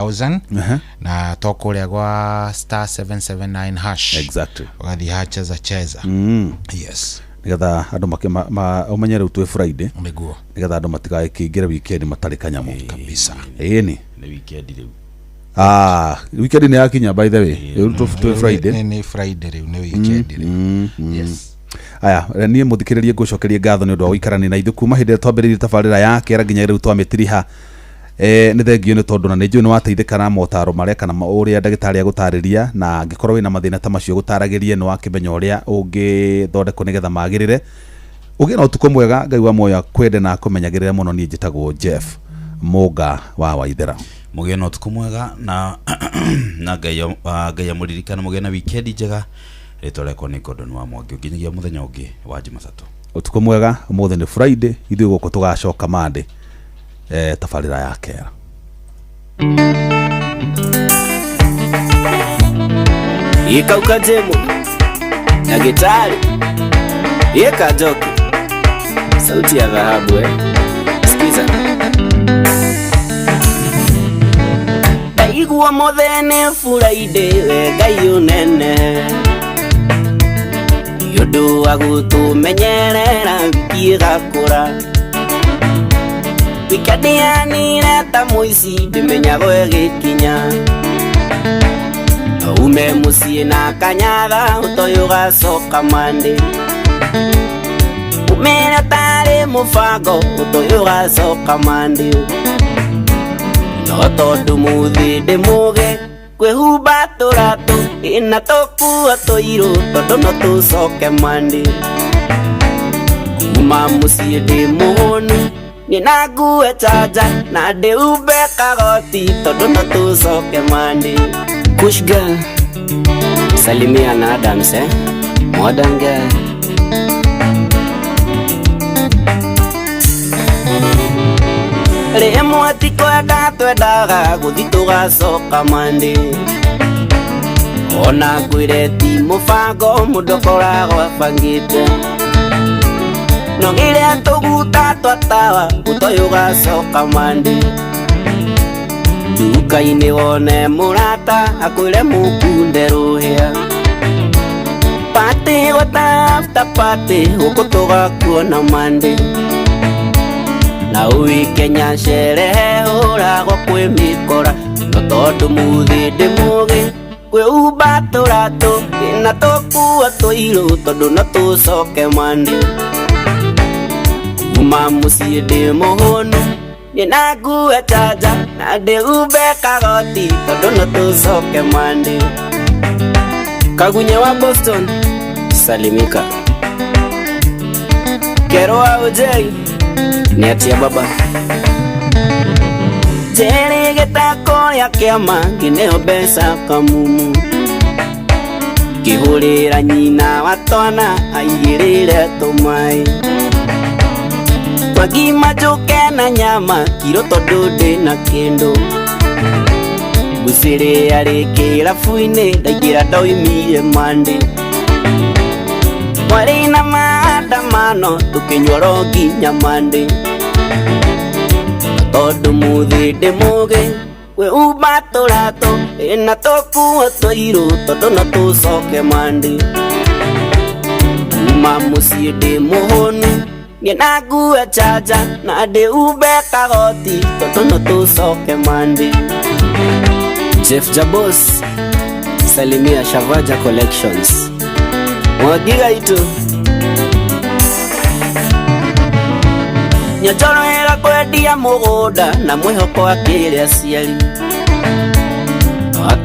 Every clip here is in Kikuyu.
1000. Aha. Na to kũrĩa gwa *779 hash. Ũgathiĩ ha cheza cheza. Yes. Nigetha andũ ũmenye rĩu twĩ Friday. Nĩguo. Nigetha andũ matigakĩingĩre weekend matarĩ kanyamũ. Kabisa. Ĩni. Nĩ weekend rĩu. Ah, weekend nĩ yakinya, by the way. Rĩu twĩ Friday. Nĩ Friday rĩu, nĩ weekend rĩu, yes. Aya, niĩ mũthikĩrĩrie ngũcokerie ngatho nĩ ũndũ wa gũikarania na ithuĩ kuma hĩndĩ ĩrĩa twambĩrĩirie tabarĩra ya kĩara nginya rĩu twamĩtiriha. Nĩ thengio nĩ tondũ na nĩ njũĩ nĩ wateithĩka na motaro marĩa kana ũrĩa ndagĩtarĩ agũtarĩria, na angĩkorwo wĩna mathĩna ta macio gũtaragĩrie nĩ wakĩmenya ũrĩa ũngĩthondekwo nĩgetha magĩrĩre. Ũgĩe na ũtukũ mwega. Ngai wa muoyo akwende na akũmenyagĩrĩre mũno. Niĩ njĩtagwo Jeff Mũnga wa Waithera. Mũgĩe na ũtukũ mwega na Ngai amũririkane. Mũgĩe na weekend njega. Rĩtwa rĩakwa nĩ Gordon wa Mwangi, nginyagia mũthenya ũngĩ wa Jumatatũ. Ũtukũ mwega. Ũmũthĩ nĩ Friday, ithuĩ gũkũ tũgacoka Monday, tabarĩra ya kera. Ikauka jemo ndagĩtarĩ ĩka njoki sauti ya dhahabu, eh? Sikiza, ndaigua mũthene Friday, we Ngai ũnene nĩ ũndũ wa gũtũmenyerera wiki ĩgakũra. Wikendi yanire ta mũici, ndĩmenyagwo ĩgĩkinya. Ume mũciĩ na kanyatha ũtoĩ ũgacoka Monday. Umĩre ũtarĩ mũbango ũtoĩ ũgacoka Monday. No tondũ mũthĩ ndĩ mũgĩ kwĩhumba tũratũ ĩna tũkuo tũirũ tondũ no tũcoke Monday. Kuma mũciĩ ndĩ mũhũnu niĩ na ngue chanja na ndĩhumbe kagoti tondũ no tũcoke Monday. Kush girl, salimia na Adams, eh? Modern girl. Rĩmwe ti kwenda twendaga gũthi tũgacoka Monday. Ona ngwĩre ti mũbango mũndũ akoragwo abangĩte. No rĩrĩa tũguta twa tawa ũtoĩ ũgacoka Monday. Nduka-inĩ wone mũrata akwĩre mũkunde rũhĩa. Party gwata after party gũkũ tũgakuona Monday. Na ũĩ Kenya sherehe hũragwo kwĩ mĩkora. No tondũ mũthĩ ndĩ mũgĩ kwĩhumba tũratũ na tũkuo tũirũ tondũ no tũcoke Monday. Kuma mũciĩ ndĩ mũhũnu niĩ na ngue chanja na ndĩhumbe kagoti tondũ no tũcoke Monday. Kagunye wa Boston, salimika. Kero wa Ujei, nĩ atia baba. Njeri gĩtako rĩa kĩama ngĩneo mbeca kamumu. Ngĩhũrĩra nyina wa twana aigĩrĩre tũmaĩ. Twagima njũke na nyama kiro tondũ ndĩna kĩndũ. Mbucĩrĩ yarĩ kĩrabu-inĩ ndaingĩra ndoimire Monday. Twarĩ na maandamano tũkĩnyua ro nginya Monday. Tondũ mũthĩ ndĩ mũgĩ kwĩhumba tũratũ na tũkuo tũirũ tondũ no tũcoke Monday. Kuma mũciĩ ndĩ mũhũnu niĩ na ngue chanja na ndĩhumbe kagoti tondũ no tũcoke Monday. Jeff Jabos, salimia Shavaja Collections. Mwagiga itu. Nyochoro ĩra kwendia mũgũnda na mwĩhoko akĩrĩ aciari.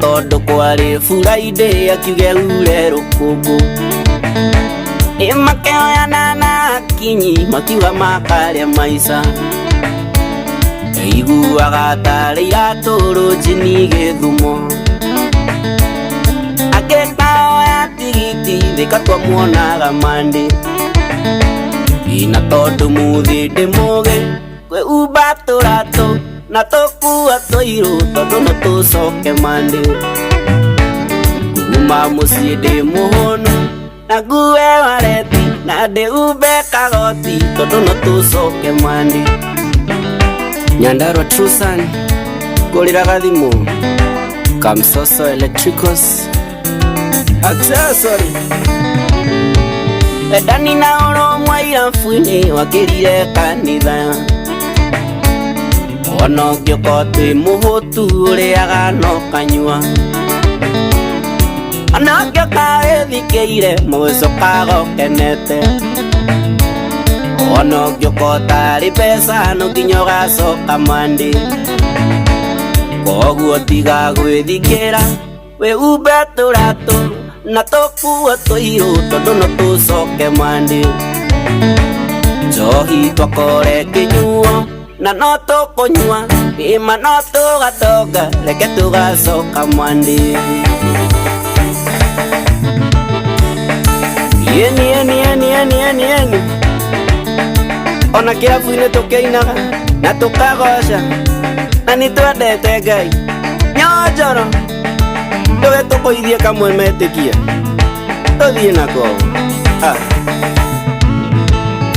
Tondũ kwarĩ Friday akiuge ure rũkũngũ. Ĩ makĩoyana na akinyi makiuga makarĩa maica. Iguaga tarĩ iratũ rũnjini gĩthumo. Akĩtaoya tigiti thika twamuonaga Monday. Ina tondũ mũthĩ ndĩ mũgĩ kwĩhumba tũratũ na tũkuo tũirũ tondũ no tũcoke Monday. Kuma mũciĩ ndĩ mũhũnu na ngue wareti na ndĩhumbe kagoti tondũ no tũcoke Monday. Nyandarua True Son, Ngũrĩraga thimũ Kamsoso Electricals Accessory Endani na ũrũmwe irabu-inĩ wakĩrire kanitha Ona ũngĩũka twĩ mũhũtu ũrĩaga no kanyua Ona ũngĩũka wĩthikĩire mũgĩcokaga ũkenete Ona ũngĩũka ũtarĩ mbeca no nginya ũgacoka Monday Koguo tiga gwĩthikĩra wĩhumbe tũratũ na tũkuo tũirũ tondũ no tũcoke Monday Njohi twakore kĩnyuo na no tũkũnyua ĩma no tũgatonga reke tũgacoka Monday Yeni yeni yeni yeni yeni yeni Ona kĩrabu-inĩ tũkĩinaga na tũkagoca na nĩ twendete Ngai Nyonjoro ndũge tũkũithie kamwe metĩkie tũthiĩ nako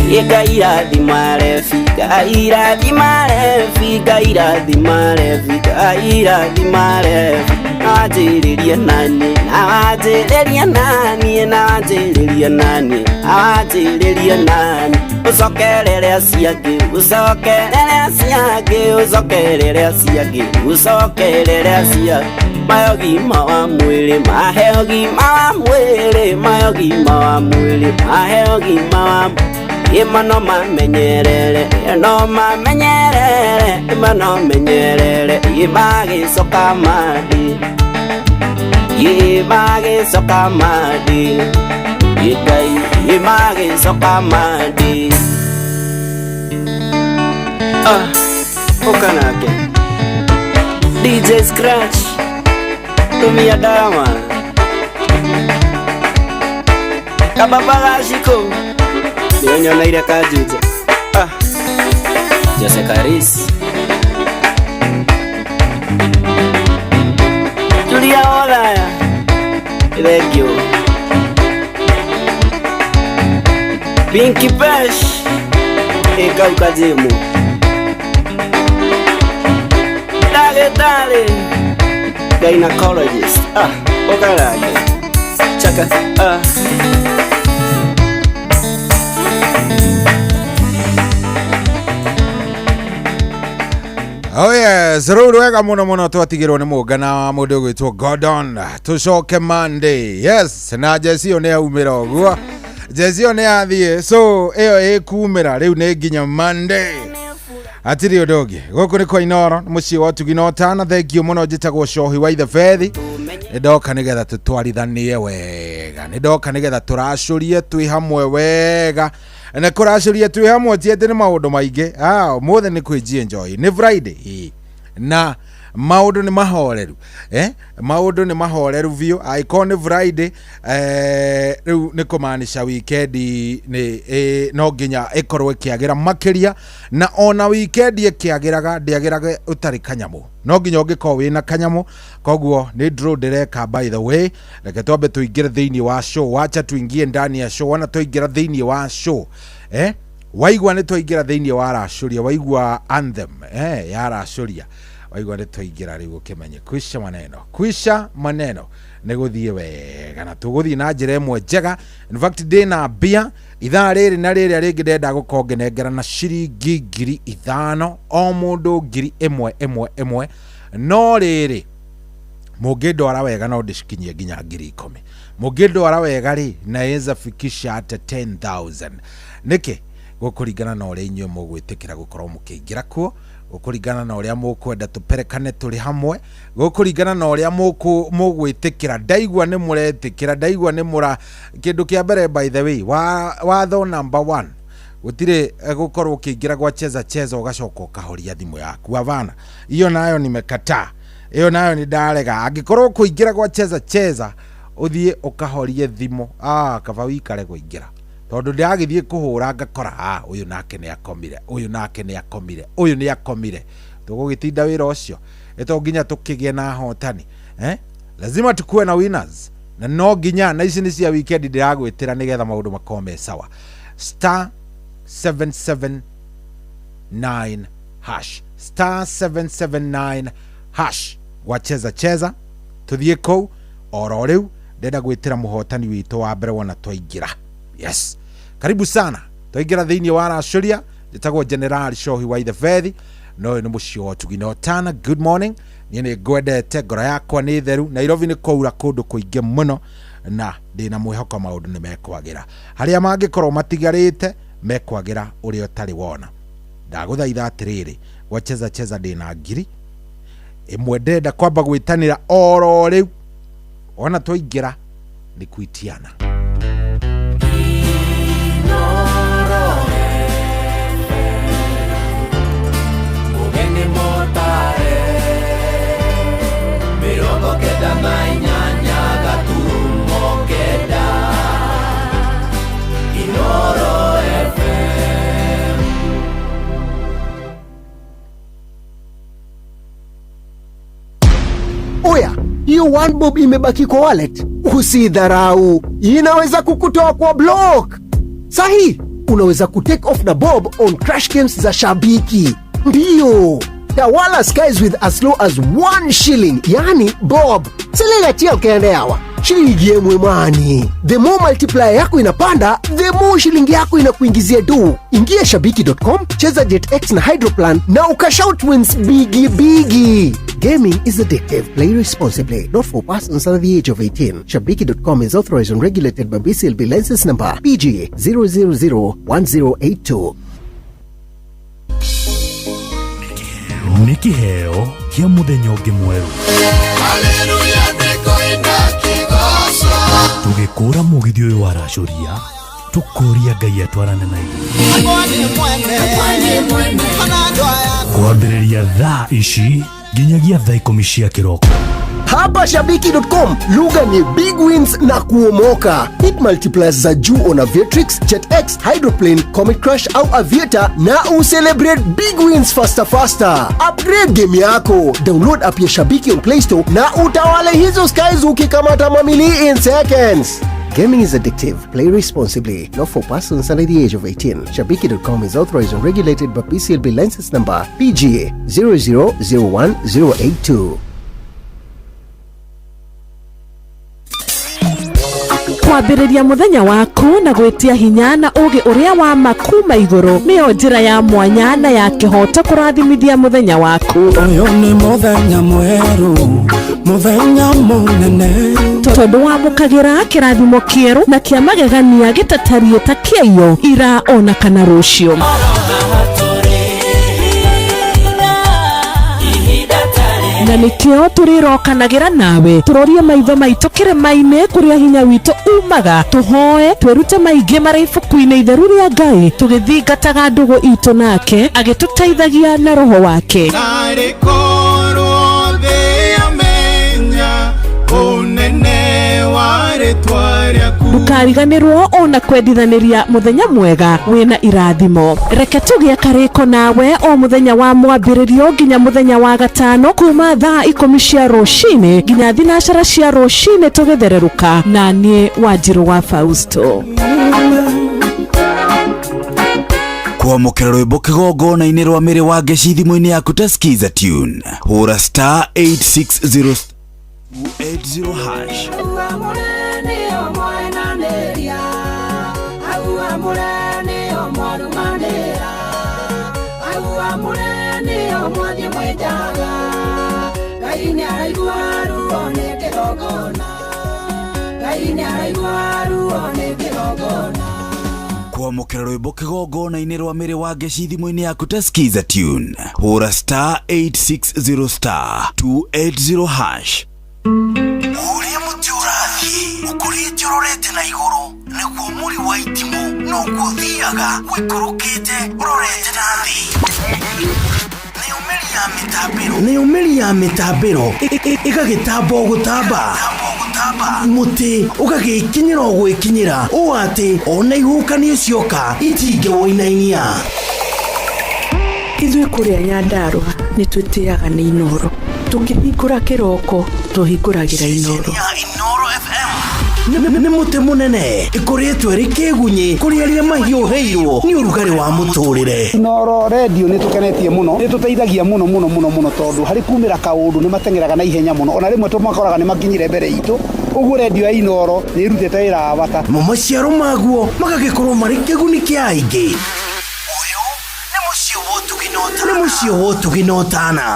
Ngai rathima rebi Ngai rathima rebi Ngai rathima rebi Ngai rathima rebi Na wanjĩrĩrie nani na wanjĩrĩrie nani na wanjĩrĩrie nani na wanjĩrĩrie nani Ũcokerere acio angĩ ũcokerere acio angĩ ũcokerere acio angĩ ũcokerere acio angĩ Mahe ũgima wa mwĩrĩ mahe ũgima wa mwĩrĩ mahe ũgima wa mwĩrĩ mahe ũgima wa Ima no mamenyerere no mamenyerere ima no menyerere ima gĩcoka Monday ima gĩcoka Monday Ngai ima gĩcoka Monday Ũka nake DJ Scratch tumia dawa Kababa gaciko Nĩonyoneire kanjunja Jose Caris Julia Olaya Thank you Pinky Pesh Ĩkauka jimu Ndagĩtarĩ Gynecologist Ũka nake Chaka Oh yes, rĩu wega mũno mũno twatigĩrwo nĩ mũngana wa mũndũ ũgwĩtwo Gordon tũcoke Monday. Yes, na jeci ĩyo nĩ yaumĩra ũguo jeci ĩyo nĩ yathiĩ so ĩyo ĩkumĩra rĩu nĩ nginya Monday hatirĩ ũndũ ũngĩ gũkũ nĩ kwa Inooro nĩ mũciĩ wa ũtugi na ũtana thengio mũno njĩtagwo Cohi wa Ithebethi nĩ ndoka nĩgetha tũtwarithanie wega nĩ ndoka nĩgetha tũracũrie twĩ hamwe wega na kũracũria twĩ hamwe ti atĩ nĩ maũndũ maingĩ ũmũthĩ nĩ kwĩnji enjoy nĩ Friday na maũndũ nĩ mahoreru maũndũ nĩ mahoreru biũ angĩkorwo nĩ Friday rĩu nĩ kũmaanisha wikendi nĩ no nginya ĩkorwo ĩkĩagĩra makĩria na ona wikendi ĩkĩagĩraga ndĩagĩraga ũtarĩ kanyamũ no nginya ũngĩkorwo wĩna kanyamũ koguo nĩ draw ndĩreka by the way reke twambe tũingĩre thĩinĩ wa show wacha tuingie ndani ya show wana twaingĩra thĩinĩ wa show waigua nĩ twaingĩra thĩinĩ wa racũria waigua anthem ya racũria waigua nĩ twaingĩra rĩu ũkĩmenye kwisha maneno nĩ gũthiĩ wega na tũgũthiĩ na njĩra ĩmwe njega in fact ndĩna mbia ithaa rĩrĩ na rĩrĩa rĩngĩ ndenda gũkorwo ngĩnengera na ciringi 5,000 o mũndũ 1,000 ĩmwe ĩmwe no rĩrĩ mũngĩndwara wega no ndĩcikinyie nginya 10,000 mũngĩndwara wega rĩ naweza fikisha hata 10,000 nĩkĩ gũkũringana na ũrĩa inyuĩ mũgwĩtĩkĩra gũkorwo mũkĩingĩra kuo gũkũringana na ũrĩa mũkwenda tũperekane tũrĩ hamwe gũkũringana na ũrĩa mũgwĩtĩkĩra ndaigua nĩ mũretĩkĩra ndaigua nĩ mũra kĩndũ kĩa mbere by the way watho number 1 gũtirĩ gũkorwo ũkĩingĩra gwa cheza cheza ũgacoka ũkahoria thimũ yaku havana iyo nayo nimekataa iyo nayo nĩ ndarega angĩkorwo kũingĩra gwa cheza cheza ũthiĩ ũkahorie thimũ kaba wikare kũingĩra tondũ ndĩragĩthiĩ kũhũra ngakora ũyũ nake nĩ akomire ũyũ nake nĩ akomire ũyũ nĩ akomire tũgũgĩtinda wĩra ũcio ĩto nginya tũkĩgĩe na ahotani lazima tukuwe na winners na no nginya na ici nĩ cia weekend ndĩragwĩtĩra nĩgetha maũndũ makorwo me sawa star 779 hash star 779 Hash gwa cheza cheza tuthiĩ kũu oro rĩu ndenda gwĩtĩra mũhotani witũ wa mbere wona twaingĩra. Yes, karibu sana, twaingĩra thĩinĩ wa racũria. Njĩtagwo General Shohi wa Ithebethi na ũyũ nĩ mũciĩ wa ũtugi na ũtana. Good morning, niĩ nĩ ngwendete, ngoro yakwa nĩ theru. Nairobi nĩ kwaura kũndũ kũingĩ mũno na ndĩna mwĩhoko maũndũ nĩ mekwagĩra, harĩa mangĩkorwo matigarĩte mekwagĩra ũrĩa ũtarĩ wona. Ndagũthaitha atĩrĩrĩ, gwa cheza cheza ndĩna 1000 ndĩrenda kwamba gwĩtanĩra oro rĩu ona twaingĩra nĩ kwitiana. Mugeni motare 98 gaturumo 9 Inoro FM. Oya, hiyo one bob imebaki kwa wallet, usidharau, inaweza kukutoa kwa block. Sahi, unaweza kutake off na bob on crash games za Shabiki. Ndiyo, tawala skies with as low as 1 shilling, yani bob. Selelatia ukaendeawa shilingi yemwe mwani. The more multiplier yako inapanda, the more shilingi yako inakuingizia do. Ingia shabiki.com, cheza JetX na Hydroplan na ukashout wins bigi bigi. Gaming is addictive. Play responsibly. Not for persons under the age of 18. Shabiki.com is authorized and regulated by BCLB license number PG 0001082. Nĩ kĩheo kĩa mũthenya ũngĩ mwerũ tũgĩkũra mũgithi ũyũ wa racũria tũkũria Ngai atwarane na ithuĩ kwambĩrĩria thaa ici nginyagia thaa 10 cia kĩroko. Hapa shabiki.com lugha ni big wins na kuomoka. Hit multipliers za juu on Aviatrix, JetX, Hydroplane, Comet Crash au Aviator na ucelebrate big wins faster faster. Upgrade game yako. Download app ya Shabiki on Play Store na utawale hizo skies ukikamata mamili in seconds. Gaming is addictive. Play responsibly. Not for persons under the age of 18. Shabiki.com is authorized and regulated by PCLB license number PG 0001082. Kwambĩrĩria mũthenya waku na gwĩtia hinya na ũgĩ ũrĩa wa ma kuma igũrũ nĩyo njĩra ya mwanya na ya kĩhoto kũrathimithia mũthenya waku. Ũyũ nĩ mũthenya mwerũ, mũthenya mũnene, tondũ wamũkagĩra kĩrathimo kĩerũ na kĩa magegania gĩtatariĩ ta kĩaiyo ira ona kana rũciũ. Na nĩkĩo tũrĩrokanagĩra nawe tũrorie maitho maitũ kĩrĩma-inĩ kũrĩa hinya witũ umaga, tũhoe twĩrute maingĩ marĩ ibuku-inĩ itheru rĩa Ngai tũgĩthingataga ndũgũ itũ nake agĩtũteithagia na roho wake. Narĩ korwo thĩ yamenya ũnene wa rĩtwa rĩaku. Ndũkariganĩrwo ona kwendithanĩria mũthenya mwega wĩna irathimo. Reke tũgĩe karĩko nawe o mũthenya wa mwambĩrĩrio nginya mũthenya wa gatano kuma thaa 10 cia rũcinĩ nginya 9 cia rũcinĩ tũgĩthererũka na niĩ Wanjirũ wa Fausto. Kwamũkĩra rwĩmbo kĩgongona-inĩ rwa mĩrĩ wa ngeci thimũ-inĩ yaku ta Skiza Tune, hũra star 860 280 hash. Kwamũkĩra rwĩmbo kĩgongona-inĩ rwa mĩrĩ wa ngeci thimũ-inĩ yaku ta Skiza Tune, hũra star 860 star 280 hash. Ũrĩa mũtĩ ũrathiĩ ũkũrĩte ũrorete na igũrũ nĩguo mũri wa itimũ noguo ũthiaga ũikũrũkĩte ũrorete na thĩ. Nayo mĩri ya mĩtambĩro ĩgagĩtamba o gũtamba, mũtĩ ũgagĩkinyĩra o gwĩkinyĩra ũũ atĩ ona ihuhũkanio cioka itingĩwũinainia. Ithuĩ kũrĩa Nyandarũa nĩ twĩtĩaga nĩ Inoro, tũkĩhingũra kĩroko tũhingũragĩra Inoro. Ya Inoro FM. Nĩ mũtĩ mũnene ĩkoretwo ĩrĩ kĩgunyĩ kũrĩ arĩa mahiũhĩirwo nĩ ũrugarĩ wa mũtũrĩre. Inooro redio nĩ tũkenetie mũno, nĩ tũteithagia mũno mũno mũno mũno tondũ harĩ kumĩra kaũndũ nĩ mateng'eraga na ihenya mũno, ona rĩmwe tũmakoraga nĩ makinyire mbere itũ, ũguo redio ya Inooro nĩ ĩrutĩte wĩra wa bata. Namo maciaro maguo magagĩkorwo marĩ kĩguni kĩa aingĩ. Nĩ mũciĩ wa ũtugi na ũtana.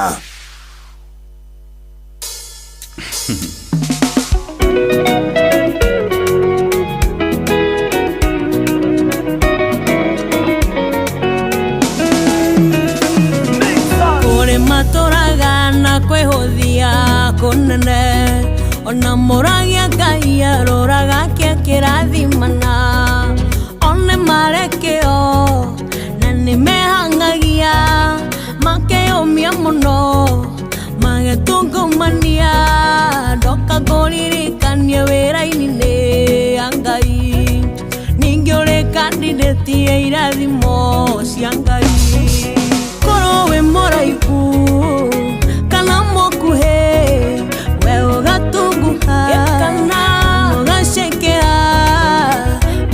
Kũrĩ matũraga na kwĩhũthia kũnene ona mũragia Ngai aroraga kĩa kĩrathimana one marekĩo na nĩmehang'agia makeyũmia mũno magetungumania ndoka ngũririkanie wĩra-inĩ nĩ ya Ngai ningĩ ũrĩ candidate ya irathimo cia Ngai korwo wĩ mũraihu kana mũkuhĩ we ũgatunguha kana ũgacekera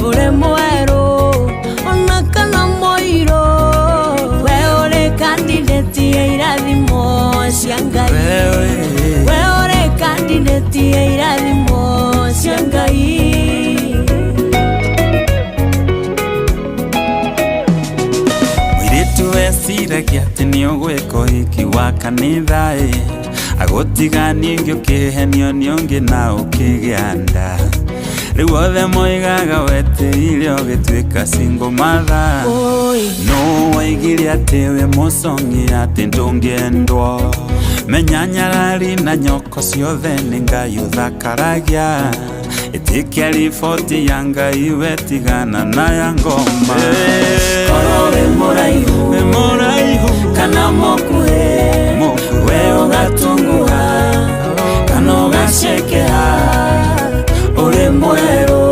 ũrĩ mwerũ ona kana mũirũ we ũrĩ candidate ya irathimo cia Ngai we ũrĩ candidate ya irathimo cia Ngai. Mũirĩtu weciragia atĩ nĩ ũgwĩka ũhiki wa kanitha ĩ agũtiga ningĩ ũkĩhenio nĩ ũngĩ na ũkĩgĩa nda rĩu othe moigaga wetĩire ũgĩtuĩka single mother no waigire atĩ wĩ mũcong'i atĩ ndũngĩendwo menya nyarari na nyoko ciothe nĩ Ngai ũthakaragia ĩtĩkia riboti ya Ngai wetigana na ya ngoma. Korwo wĩ mũraihu kana mũkuhĩ we ũgatunguha kana ũgacekeha ũrĩ mwerũ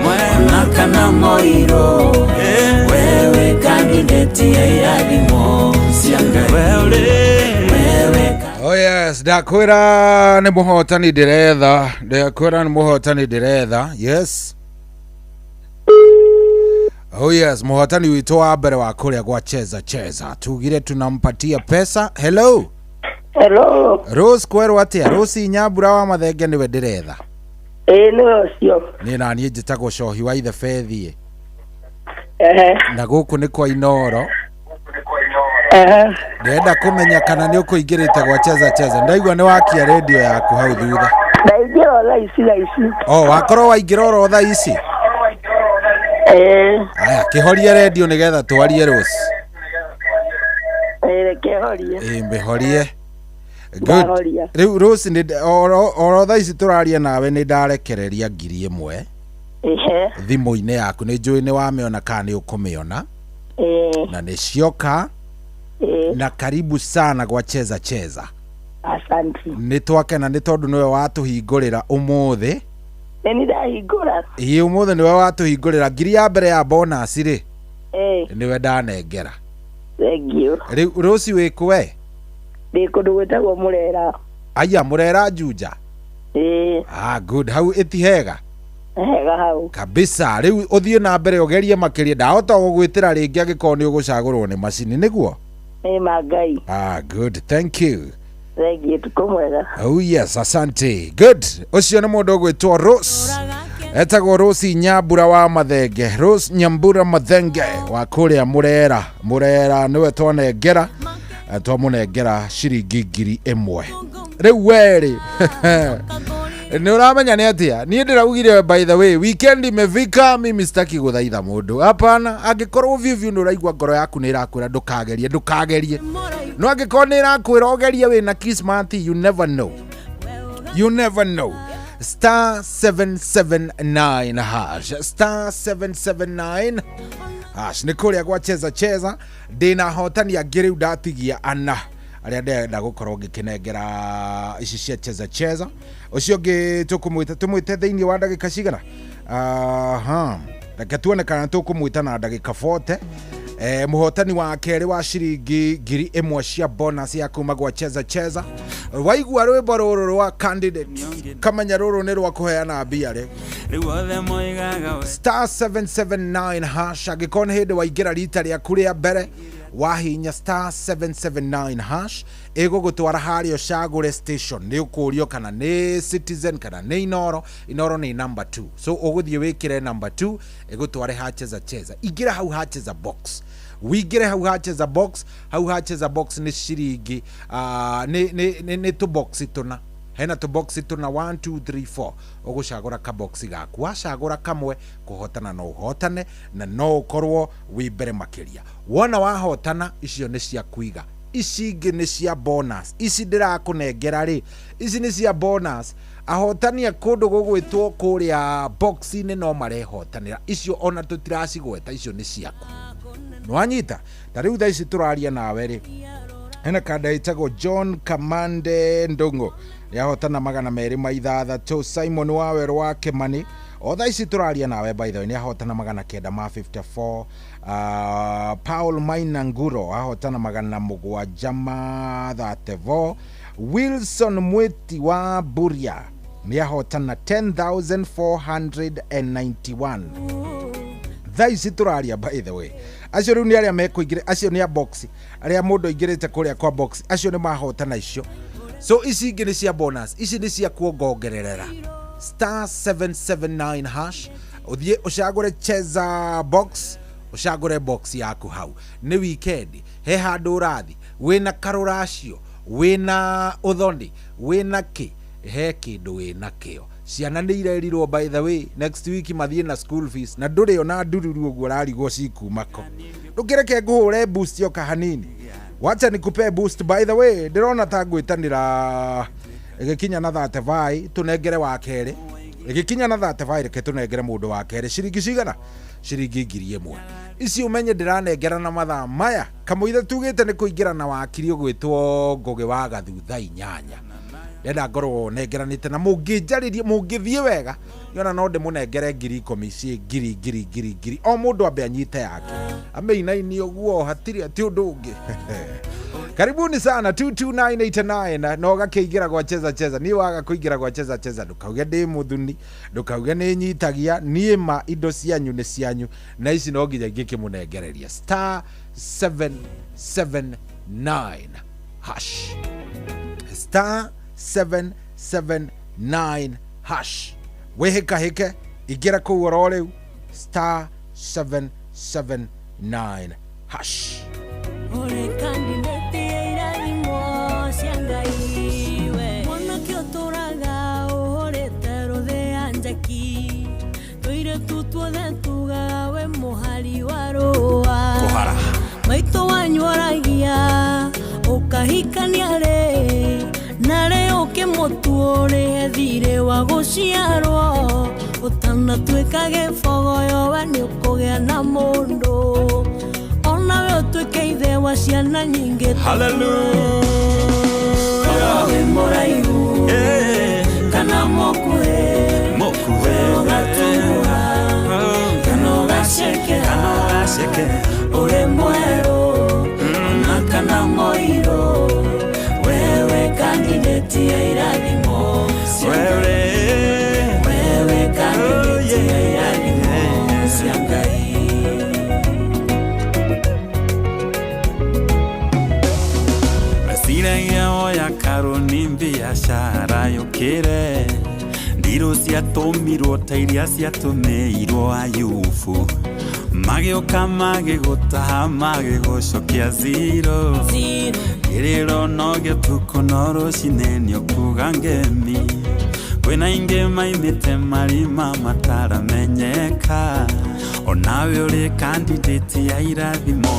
ona kana mũirũ we wĩ candidate ya irathimo cia Ngai we wĩ Oh yes, ndakwĩra nĩ mũhotani ndĩretha, ndakwĩra nĩ mũhotani ndĩretha. Yes. Oh yes, mũhotani witũ wa mbere wa kũrĩa gwa Cheza Cheza. Tugire tunampatia pesa. Hello. Hello. Rose kwerwo atĩa? Rose Nyambura wa Mathenge nĩwe ndĩretha. Ĩĩ nĩwe ũcio. Niĩ na niĩ njĩtagwo Cohi wa Ithe Bethiĩ. Ehe. Na gũkũ nĩ kwa Inooro. Ehe. Ndĩrenda kũmenya kana nĩ ũkũingĩrĩte gwa Cheza Cheza. Ndaigua nĩ wakia redio yaku hau thutha. Ndaingĩra o thaa ici thaa ici. Oh, wakorwo waingĩra oro thaa ici? Ĩĩ. Aya, kĩhorie redio nĩgetha twarie Rose. Ĩĩ reke horie. Ĩĩ mĩhorie. Good. Ndahoria. Rĩu Rose nĩ oro thaa ici tũraria nawe nĩ ndarekereria 1000 Ehe. thimũ-inĩ yaku nĩ njũĩ nĩ wamĩona kana nĩ ũkũmĩona Ĩĩ. na nĩ cioka Ĩĩ. na karibu sana gwa Cheza Cheza. Asante. Nĩ twakena nĩ tondũ nĩwe watũhingũrĩra ũmũthĩ. Nĩ niĩ ndahingũra. Ĩĩ ũmũthĩ nĩwe watũhingũrĩra ngiri ya mbere ya bonus rĩ Ĩĩ. nĩwe ndanengera. Thengiũ. Rĩu Rose wĩ kũ we? Ndĩ kũndũ gwĩtagwo Mũrera. Aya Mũrera Juja. Ĩĩ. Ah good, hau ĩtihega Hega hau. kabisa. Rĩu ũthiĩ na mbere ũgerie makĩria, ndahota gũgwĩtĩra rĩngĩ angĩkorwo nĩ ũgũcagũrwo nĩ macini nĩguo. Nĩ ma Ngai. Ah good, thank you. Thengiũ tukũ mwega. Oh yes, asante. Good. Ũcio nĩ mũndũ ũgwĩtwo Rose. Etagwo Rose Nyambura wa Mathenge. Rose Nyambura Mathenge wa kũrĩa Mũrera. Mũrera nĩwe twanengera. Twamũnengera ciringi 1000. Rĩu werĩ nĩ ũramenya nĩ atĩa niĩ ndĩraugire by the way weekend imefika mimi sitaki gũthaitha mũndũ hapana angĩkorwo biũ biũ nĩ ũraigua ngoro yaku nĩ ĩrakwĩra ndũkagerie ndũkagerie no angĩkorwo nĩ ĩrakwĩra ũgerie wĩna kismat you never know you never know star 779 hash star 779 hash nĩ kũrĩa gwa Cheza Cheza ndĩna hotani angĩ rĩu ndatigia ana arĩa ndĩrenda gũkorwo ngĩkĩnengera ici cia Cheza Cheza ũcio ũngĩ tũkũmwĩta tũmwĩte thĩinĩ wa ndagĩka cigana aha reke tuone kana tũkũmwĩta na ndagĩka 40 Mũhotani wa kerĩ wa ciringi 1000 cia bonus ya kuma gwa Cheza Cheza. Waigua rwĩmbo rũrũ rwa candidate, kamenya rũrũ nĩ rwa kũheana mbia rĩ. Rĩu othe moigaga we Star 779 hash. Angĩkorwo nĩ hĩndĩ waingĩra rita rĩaku rĩa mbere, wahinya star 779 hash, ĩgũgũtwara harĩa ũcagũre station. Nĩ ũkũrio kana nĩ Citizen kana nĩ Inoro. Inoro nĩ number 2, so ũgũthiĩ wĩkĩre number 2, ĩgũtware ha Cheza Cheza. Ingĩra hau ha Cheza box, wingĩre hau ha Cheza box. Hau ha Cheza box nĩ ciringi nĩ tũboxi tũna, hena tũboxi tũna, 1 2 3 4. Ũgũcagũra kaboxi gaku, wacagũra kamwe, kũhotana no ũhotane na no ũkorwo wĩ mbere makĩria. Wona wahotana, icio nĩ cia kũiga, ici ingĩ nĩ cia bonus. Ici ndĩrakũnengera rĩ, ici nĩ cia bonus. Ahotani a kũndũ gũgwĩtwo kũrĩa box-inĩ no marehotanĩra icio, ona tũtiracigweta, icio nĩ ciaku. Nĩwanyita? Ta rĩu thaa ici tũraria nawe rĩ, hena kanda ĩtagwo John Kamande Ndung'u, nĩahotana 206. Simon Wawerũ wa Kĩmani, o thaa ici tũraria nawe, by the way, nĩahotana 954. Paul Maina Nguro ahotana 734. Wilson Mwiti wa Buria nĩahotana 10,491 thaa ici tũraria. By the way, acio rĩu nĩ arĩa mekũingĩra, acio nĩ a box, arĩa mũndũ aingĩrĩte kũrĩa kwa box, acio nĩ mahotana icio. So ici ingĩ nĩ cia bonus, ici nĩ cia kuongongererera. Star 779 hash, ũthiĩ ũcagũre Cheza box, ũcagũre box yaku hau. Nĩ weekend, he handũ ũrathi wĩna karũracio, wĩna ũthoni, wĩna kĩ, he kĩndũ wĩna kĩo. Ciana nĩ irerirwo, by the way, next week mathiĩ na school fees, na ndũrĩ ona ndururu ũguo ũrarigwo cikumako. Ndũkĩreke ngũhũre boost yoka hanini, wacha nikupe boost. By the way, ndĩrona ta ngwĩtanĩra ĩgĩkinya na 35, tũnengere wa kerĩ. Ĩgĩkinya na 35, reke tũnengere mũndũ wa kerĩ ciringi cigana? Ciringi 1000. Ici ũmenye ndĩranengera na mathaa maya kamũitha tugĩte nĩ kũingĩra na wakiri ũgwĩtwo Ngũgĩ wa Gathutha 8. Ndenda ngorwo nengeranĩte na mũngĩnjarĩrie, mũngĩthiĩ wega, niona no ndĩmũnengere 10,000 ciĩ ngiri ngiri ngiri ngiri, o mũndũ ambe anyite yake ameinaini ũguo, hatirĩ ati ũndũ ũngĩ. Karibuni sana. 22989 no gakĩingĩra gwa Cheza Cheza. Niĩ waga kũingĩra gwa Cheza Cheza, ndũkauge ndĩ mũthuni, ndũkauge nĩ nyitagia. Niĩ ma indo cianyu nĩ cianyu, na ici no nginya ingĩkĩmũnengereria. Star 779 hash, star 779 hash, wĩhĩkahĩke, ingĩra kũu oro rĩu, star 779 hash. Ũrĩ candidate ya irathimo cia Ngai, we mwanake ũtũraga ũhũrĩte rũthĩa njaki, tũirĩtu tuothe tugaga we mũhari wa rũa. Kũhara. Maitũ wanyu oragia ũkahikania rĩ, narĩ ũkĩmũtuo ũrĩhe thirĩ wa gũciarwo, ũtanatuĩka gĩbogoyo we nĩ ũkũgĩa na mũndũ, onawe ũtuĩke ithe wa ciana nyingĩ. Hallelujah. Wĩ mũraihu kana mũkuhĩ, Mũkuhĩ. Ũgatunguha kana ũgacekeha, Kana ũgacekeha. Ũrĩ mwerũ ona kana mũirũ, wewe candidate ya irathimo cia Ngai. Wewe. Wewe candidate ya irathimo cia Ngai. Meciragia oya karũni biacara yũkĩre, ndirũ ciatũmirwo ta iria ciatũmĩirwo Ayubu, magĩũka magĩgũtaha magĩgũcokia zero. Zero. Kĩrĩro no gĩtukũ no rũcinĩ nĩũkuga ngemi, kwĩna ingĩ maimĩte marima mataramenyeka, onawe ũrĩ candidate ya irathimo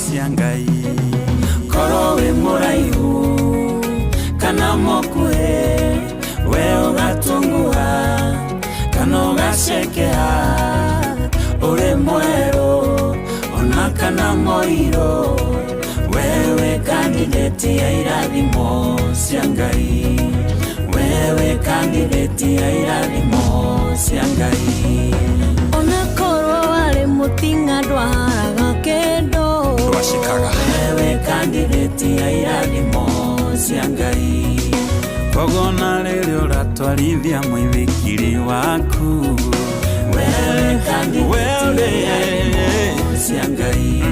cia Ngai. Korwo wĩ mũraihu kana mũkuhĩ, we ũgatunguha kana ũgacekeha, ũrĩ mwerũ ona kana mũirũ, wewe candidate ya irathimo cia Ngai, wewe candidate ya irathimo cia Ngai. Ona korwo warĩ mũtinga ndwaharaga kĩndũ. Shikaga wewe candidate ya irathimo cia Ngai koguo na rĩrĩa ũratwarithia mũithikiri waku wewe candidate ya irathimo cia Ngai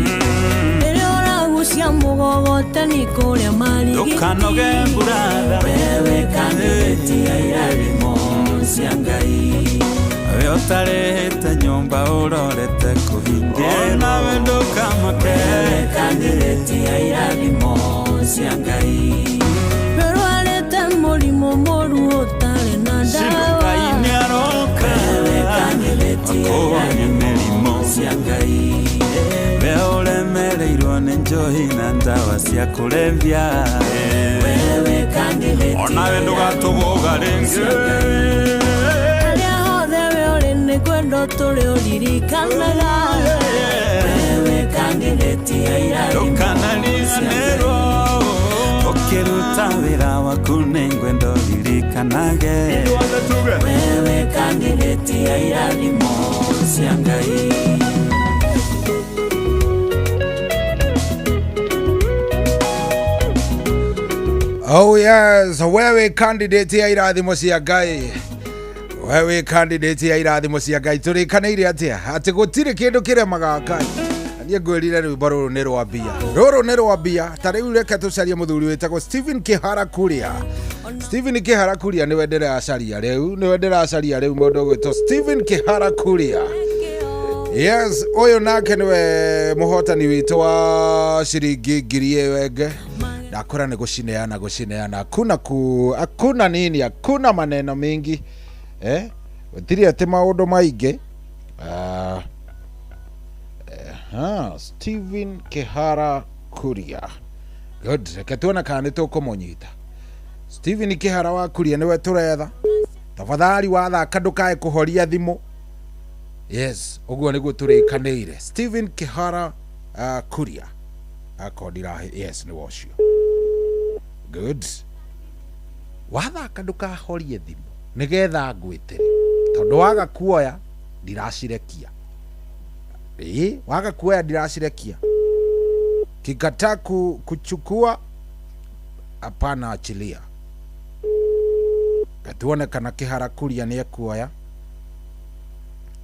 rĩrĩa ũragucia mũgogoteni kũrĩa Marigiti ndũkanoge mburatha wewe candidate ya irathimo cia Ngai we ũtarĩhĩte nyũmba ũrorete kũhingĩra nawe ndũkamake wewe candidate ya irathimo cia Ngai Rwarĩte mũrimũ mũru ũtarĩ na ndawa Ngai nĩaroka wewe candidate ya akũhonie mĩrimũ cia Ngai we ũremereirwo nĩ njohi na ndawa cia kũrebia wewe candidate onawe ndũgatũgũga rĩngĩ harĩa hothe we ũrĩ nĩ kwendwo tũrĩ ũririkanaga wewe candidate ya irathimo ndũkanariganĩrwo ũkĩruta wĩra waku nĩngwenda ũririkanage wewe candidate ya irathimo cia Ngai. Oh yes, wewe candidate ya irathimo cia Ngai. Wewe candidate ya irathimo cia Ngai tũrĩkanĩire atĩa atĩ gũtirĩ kĩndũ kĩremaga Ngai. Niĩ ngwĩrire rwĩmbo rũrũ nĩ rwa mbia, rũrũ nĩ rwa mbia. Ta rĩu reke tũcarie mũthuri wĩtagwo Stephen Kĩhara Kuria. Stephen Kĩhara Kuria nĩwe ndĩracaria rĩu, nĩwe ndĩracaria rĩu mũndũ ũgwĩtwo Stephen Kĩhara Kuria. Yes, ũyũ nake nĩwe mũhotani witũ wa ciringi ngiri ĩyo ĩngĩ. Ndakora nĩ gũcineana gũcineana, hakuna ku hakuna nini, hakuna maneno mingi gũtirĩ atĩ maũndũ maingĩ. Stephen Kĩhara Kuria. Good, reke tuone kana nĩ tũkũmũnyita. Stephen Kĩhara wa Kuria nĩwe tũretha. Tafadhali wathaka ndũkae kũhoria thimũ. Yes, ũguo nĩguo tũrĩkanĩire. Stephen Kĩhara Kuria akorwo ndirahe, yes nĩ ũcio. Good. Wathaka ndũkahorie thimũ nĩgetha ngwĩtĩre, tondũ waga kuoya ndiracirekia. Waga kuoya ndiracirekia. Kikataa kuchukua, hapana, achilia. Tuone kana Kĩhara Kuria nĩ ekuoya.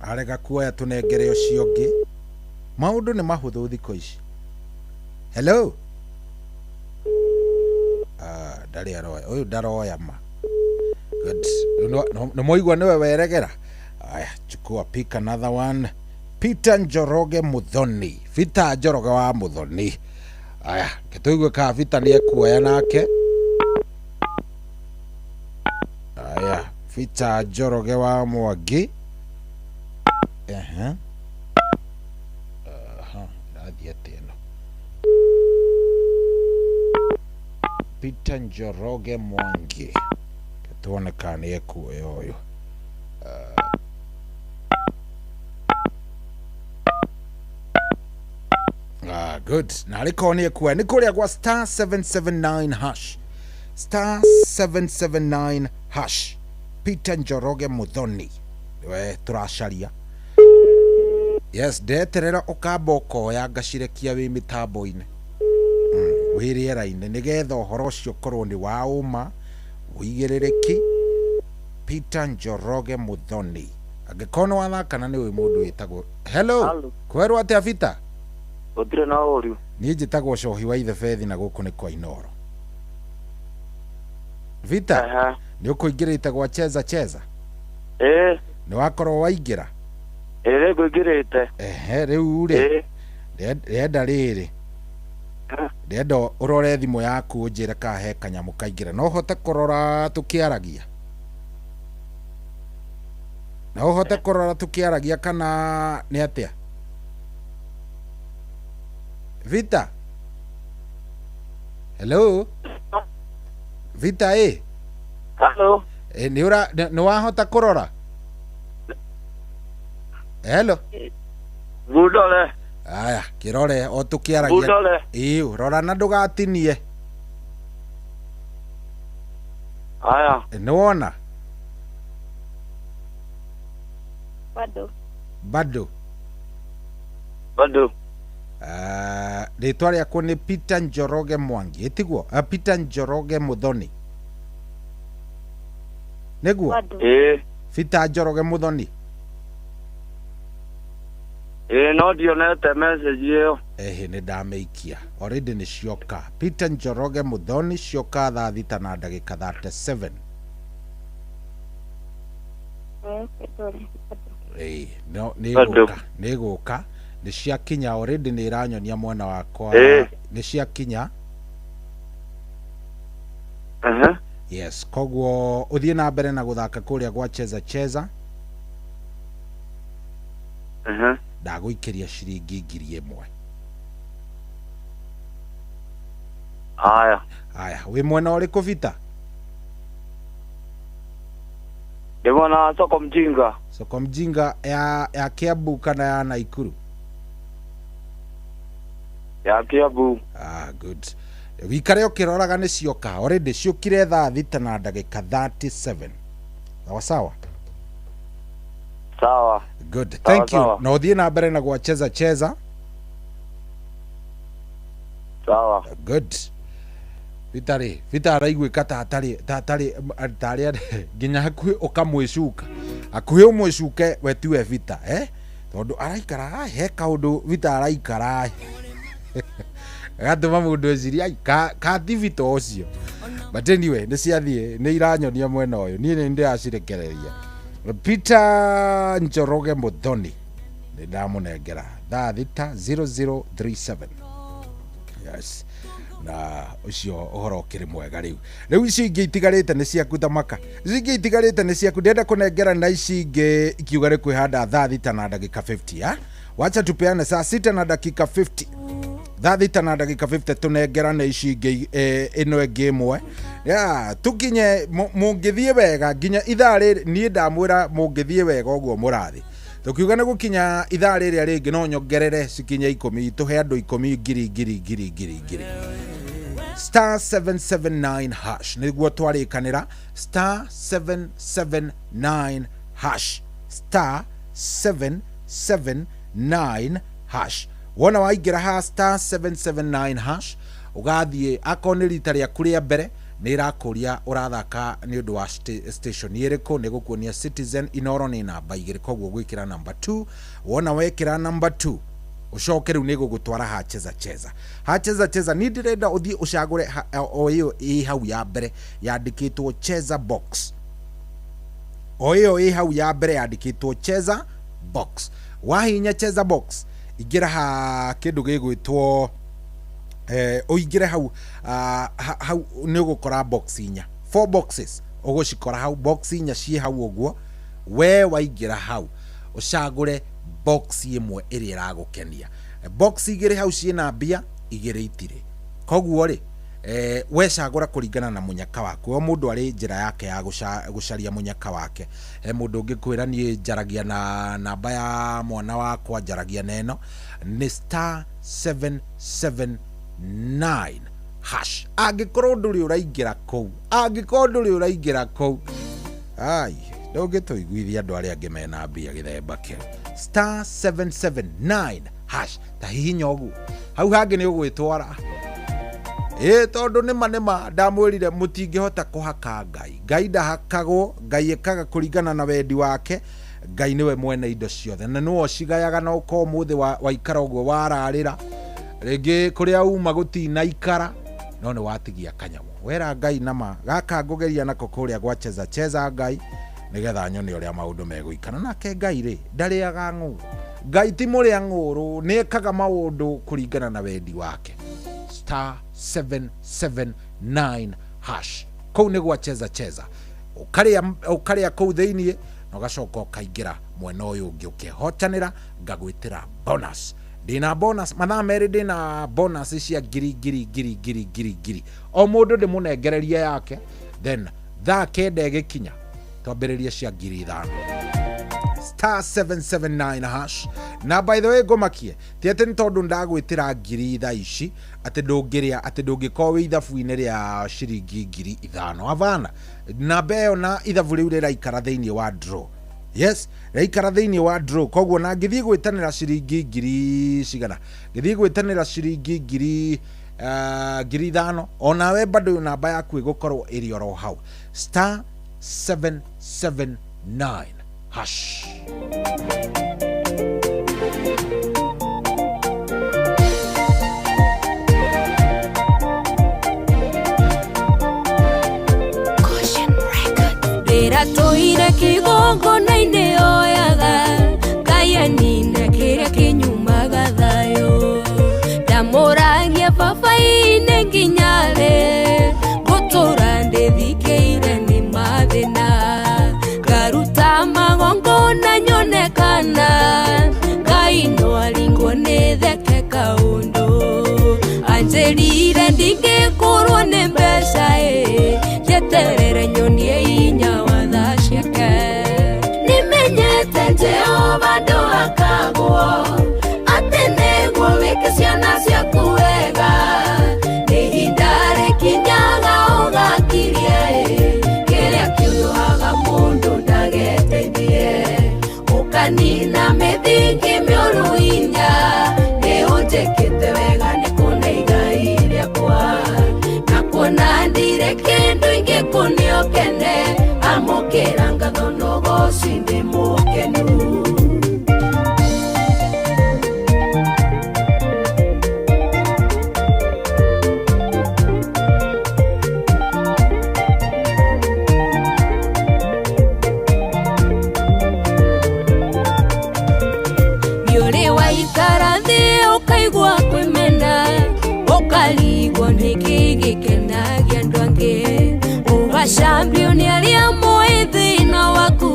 Arega kuoya tũnengere ũcio ũngĩ. Maũndũ nĩ mahũthũ thikũ ici. Hello. Ndarĩ aroya ũyũ, ndaroya ma. Good. Nĩ mwaigua nĩwe weregera. Aya, chukua, pick another one. Peter Njoroge Muthoni. Peter Njoroge wa Muthoni. Aya, tũigue kana Peter nĩ ekuoya nake. Aya, Peter Njoroge wa Mwangi. Ĩrathiĩ atĩa ĩno? Peter Njoroge Mwangi. Tuone kana nĩ ekuoya ũyũ. Good. Na arĩkorwo nĩ ekuoya nĩ kũrĩa gwa star 779 hash. Star 779 hash. Peter Njoroge Muthoni nĩwe tũracaria. Yes, ndeterera ũkamba ũkoya ngacirekia wĩ mĩtambo-inĩ, wĩ rĩera-inĩ, nĩgetha ũhoro ũcio ũkorwo nĩ wa ũma ũigĩrĩrĩki. Peter Njoroge Muthoni. Angĩkorwo nĩ wathaka na nĩ ũĩ mũndũ wĩtagwo. Hello. Kwerwo atĩa Peter? Gũtirĩ na ũru. Niĩ njĩtagwo Cohi wa Ithebethi na gũkũ nĩ kwa Inoro. Peter, nĩ ũkũingĩrĩte gwa Cheza Cheza? Nĩ wakorwo waingĩra? Ĩĩ, ngũingĩrĩte. Ehe, rĩu rĩ ndĩrenda rĩrĩ, ndĩrenda ũrore thimũ yaku ũnjĩre kana he kanyamũ kaingĩra. No ũhote kũrora tũkĩaragia? No ũhote kũrora tũkĩaragia kana nĩ atĩa? Vita? Hello? Vita ĩ? Hello. Nĩ wahota kũrora? Hello. Ngundore. Aya, kĩrore o tũkĩaragia. Ngundore. Ĩĩ, rora na ndũgatinie. Aya. Nĩ wona? Bado. Bado. Bado. Rĩtwa rĩakwo nĩ Peter Njoroge Mwangi, ĩtiguo? Peter Njoroge Muthoni, nĩguo? Ĩĩ. Peter Njoroge Muthoni. Ĩĩ, no ndionete message ĩyo. Ehe, nĩ ndamĩikia already, nĩ cioka. Peter Njoroge Muthoni, cioka thaa 6 na ndagĩka 37. Ĩĩ, no nĩ Bado. gũka, nĩ gũka, nĩ ciakinya already, nĩ iranyonia mwena wakwa. Ĩĩ. Nĩ ciakinya. Ehe. Yes, koguo ũthiĩ na mbere na gũthaka kũrĩa gwa Cheza Cheza. Ehe. Ndagũikĩria ciringi 1000. Haya. Haya, wĩ mwena ũrĩkũ, Vita? Ndĩ mwena wa Soko Mjinga. Soko Mjinga ya Kiambu kana ya Naikuru? Ya Kiambu. Ah, good. Wikare ũkĩroraga, nĩ cioka already, ciũkire thaa 6 na ndagĩka 37. Sawa sawa. Sawa. Good. Sawa, Thank you. sawa. Na ũthiĩ na mbere na gwa Cheza Cheza. Sawa. Good. Vita rĩ, Vita araiguĩka ta atarĩ ta atarĩ tarĩ nginya hakuhĩ ũkamwĩcuka, hakuhĩ ũmwĩcuke we tiwe Vita, eh? Tondũ araikara ai, he kaũndũ Vita araikara ai gatũma mũndũ ecirie ai ka ti Vita ũcio. But anyway, nĩ ciathiĩ, nĩ iranyonia mwena ũyũ, niĩ nĩ ndĩracirekereria. Peter Njoroge Muthoni nĩ ndamũnengera thaa 6 0037. Yes, na ũcio ũhoro ũkĩrĩ mwega. Rĩu icio ingĩ itigarĩte nĩ ciaku, thamaka icio ingĩ itigarĩte nĩ ciaku, ndĩrenda kũnengera na ici ingĩ ikiuga nĩ kwĩhanda thaa 6 na ndagĩka 50. Ah? Wacha tupeane saa 6 na dakika 50, thaa 6 na ndagĩka 50, tũnengerane ici ingĩ, ĩno ĩngĩ ĩmwe ya tũkinye. Mũngĩthiĩ wega nginya ithaa rĩrĩ, niĩ ndamwĩra mũngĩthiĩ wega ũguo mũrathiĩ, tũkiuga nĩ gũkinya ithaa rĩrĩa rĩngĩ no nyongerere cikinye 10, tũhe andũ 10 ngiri ngiri ngiri ngiri ngiri. Star 779 hash nĩguo twarĩkanĩra, star 779 hash, star 779 hash. Wona waingĩra ha star 779 hash, ũgathiĩ akorwo nĩ rita rĩaku rĩa mbere, nĩ ĩrakũria ũrathaka nĩ ũndũ wa station ĩrĩkũ. Nĩ gũkuonia Citizen, Inoro nĩ namba 2, koguo gwĩkĩra namba 2. Wona wekĩra namba 2, ũcoke rĩu nĩ gũgũtwara ha Cheza Cheza. Ha Cheza Cheza niĩ ndĩrenda ũthiĩ ũcagũre o ĩyo ĩ hau ya mbere yandĩkĩtwo Cheza Box, o ĩyo ĩ hau ya mbere yandĩkĩtwo Cheza Box. Wahihinya Cheza Box, ingĩra ha kĩndũ gĩgwĩtwo ũingĩre hau, hau nĩ ũgũkora box inya, four boxes ũgũcikora hau, box inya ciĩ hau ũguo. We waingĩra hau ũcagũre box ĩmwe ĩrĩa ĩragũkenia. Box igĩrĩ hau ciĩna mbia, igĩrĩ itirĩ. Koguo rĩ, we cagũra kũringana na mũnyaka waku. O mũndũ arĩ njĩra yake ya gũcaria mũnyaka wake. He mũndũ ũngĩ kwĩra niĩ njaragia na namba ya mwana wakwa, njaragia na ĩno. Nĩ star 779 hash. Angĩkorwo ndũrĩ ũraingĩra kũu, angĩkorwo ndũrĩ ũraingĩra kũu, ai, ndũngĩtũiguithia andũ arĩa angĩ mena mbia gĩthemba kĩu. Star 779 hash, ta hihinya ũguo, hau hangĩ nĩ ũgwĩtwara. Ĩ tondũ nĩma nĩma ndamwĩrire mũtingĩhota kũhaka Ngai. Ngai ndahakagwo, Ngai ĩkaga kũringana na wendi wake. Ngai nĩwe mwene indo ciothe na nĩwe ũcigayaga. Na ũkorwo ũmũthĩ waikara ũguo wararĩra, rĩngĩ kũrĩa uma gũtinaikara, no nĩ watigia kanyamũ wera Ngai nama gaka ngũgeria nako kũrĩa gwa Cheza Cheza, Ngai, nĩgetha nyone ũrĩa maũndũ megũikara. Nake Ngai rĩ, ndarĩaga ng'ũũrũ. Ngai ti mũrĩa ng'ũũrũ, nĩ ekaga maũndũ kũringana na wendi wake. Star 779 hash, kũu nĩ gwa Cheza Cheza. Ũkarĩa ũkarĩa kũu thĩiniĩ na ũgacoka ũkaingĩra mwena ũyũ ũngĩ ũkehotanĩra. Ngagwĩtĩra bonus, ndĩna bonus mathaa 2, ndĩna bonus cia ngiri ngiri ngiri ngiri ngiri ngiri, o mũndũ ndĩmũnengererie yake. Then thaa 9 ĩgĩkinya twambĩrĩrie cia 5,000. Star 779 hash. Na by the way, ngũmakie ti atĩ nĩ tondũ ndagwĩtĩra ngiri thaa ici atĩ ndũngĩrĩa, atĩ ndũngĩkorwo wĩ ithabu-inĩ rĩa ciringi 5,000. Havana, namba ĩyo na ithabu rĩu rĩraikara thĩinĩ wa draw. Yes, rĩaikara thĩinĩ wa draw. Koguo na ngĩthiĩ gwĩtanĩra ciringi ngiri cigana, ngĩthiĩ gwĩtanĩra ciringi ngiri 5,000, onawe bado namba yaku ĩgũkorwo ĩrĩ oro hau, star 779 hash. Ndĩratũire kĩgongona-inĩ oyaga Ngai anine kĩrĩa kĩnyumaga thayũ. Ndamũragia baba-inĩ nginya rĩ, ngũtũra ndĩthikĩire nĩ mathĩna. Ngaruta magongona nyone kana Ngai no aringwo nĩ theke kaũndũ. Anjĩrire ndingĩkũrwo nĩ mbeca ĩ, njeterere nyonie inya wa tha ciake. Nĩmenyete Jehova ndũhakagwo, atĩ nĩguo wĩke ciana ciaku wega. Nĩ ihinda rĩkinyaga ũgakirie ĩ, kĩrĩa kĩũnũhaga mũndũ ndageteithie. Ũkanina mĩthingi mĩũru inya, nĩũnjĩkĩte wega nĩkũne igai rĩakwa. Na kuona ndirĩ kĩndũ ingĩkũne ũkene, amũkĩra ngatho na ũgooci ndĩ mũkenu. Nĩũrĩ waikara thĩ ũkaigua kwĩmena, ũkarigwo nĩkĩ gĩkenagia andũ angĩ. Ũgacambio nĩ arĩa moĩ thĩna waku,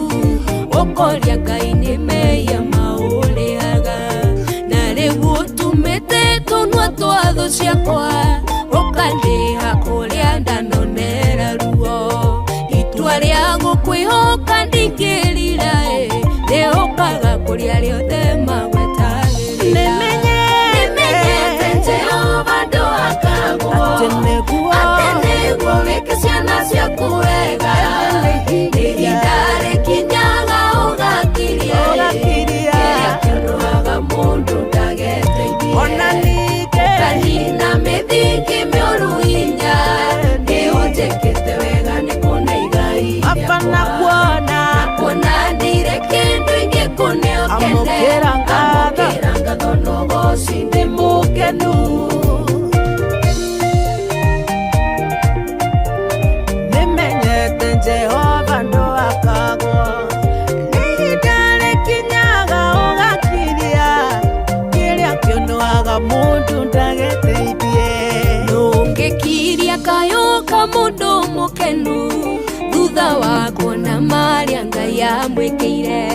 ũkoria Ngai nĩ mehia maũrĩhaga. Na rĩu ũtumĩte tũnua twa thũ ciakwa, ũkandĩha kũrĩa ndanonera ruo. Itua rĩa gũkwĩhoka ndingĩrira ĩ, ndĩhokaga kũrĩa rĩothe magwetagĩrĩra. Nĩmenyete Jehova ndũhakagwo, atĩ nĩguo wĩke ciana ciaku wega. Nĩ ihinda rĩkinyaga ũgakirie ĩ, kĩrĩa kĩũnũhaga mũndũ ndageteithie. Ũkanina mĩthingi mĩũru inya, nĩũnjĩkĩte wega nĩkũne igai rĩakwa. Na kuona ndirĩ kĩndũ ingĩkũne ũkene, amũkĩra ngatho na ũgooci ndĩ mũkenu. Nĩmenyete Jehova ndũhakagwo, nĩ ihinda rĩkinyaga ũgakiria, kĩrĩa kĩũnũhaga mũndũ ndageteithie. Ndũngĩkiria kayũ ka mũndũ mũkenu, thutha wa kuona marĩa Ngai amwĩkĩire.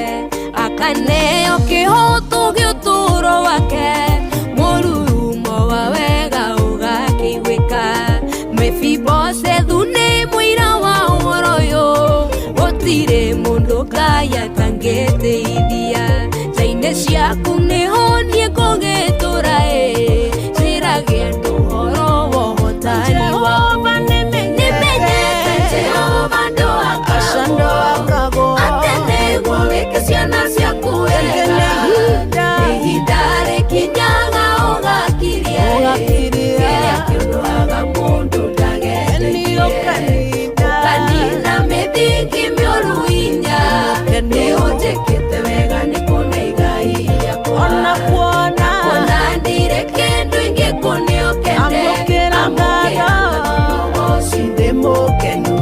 Akaneo kĩhoto gĩa ũtũũro wake, mũrurumo wa wega ũgakĩiguĩka. Mefiboshethu nĩ mũira wa ũhoro ũyũ, gũtirĩ mũndũ Ngai atangĩteithia. Nja-inĩ ciaku nĩho niĩ ngũgĩtũũra ĩ, njĩrage andũ ũhoro wa ũhotani waku. Nĩmenyete Jehova ndũhakagwo, atĩ nĩguo wĩke ciana ciaku wega. Nĩ ihinda rĩkinyaga ũgakirie ĩ, kĩrĩa kĩũnũhaga mũndũ ndageteithie. Ũkanina mĩthingi mĩũru inya, nĩũnjĩkĩte wega nĩkũne igai rĩakwa. Na kuona ndirĩ kĩndũ ingĩkũne ũkene, amũkĩra ngatho na ũgooci ndĩ mũkenu.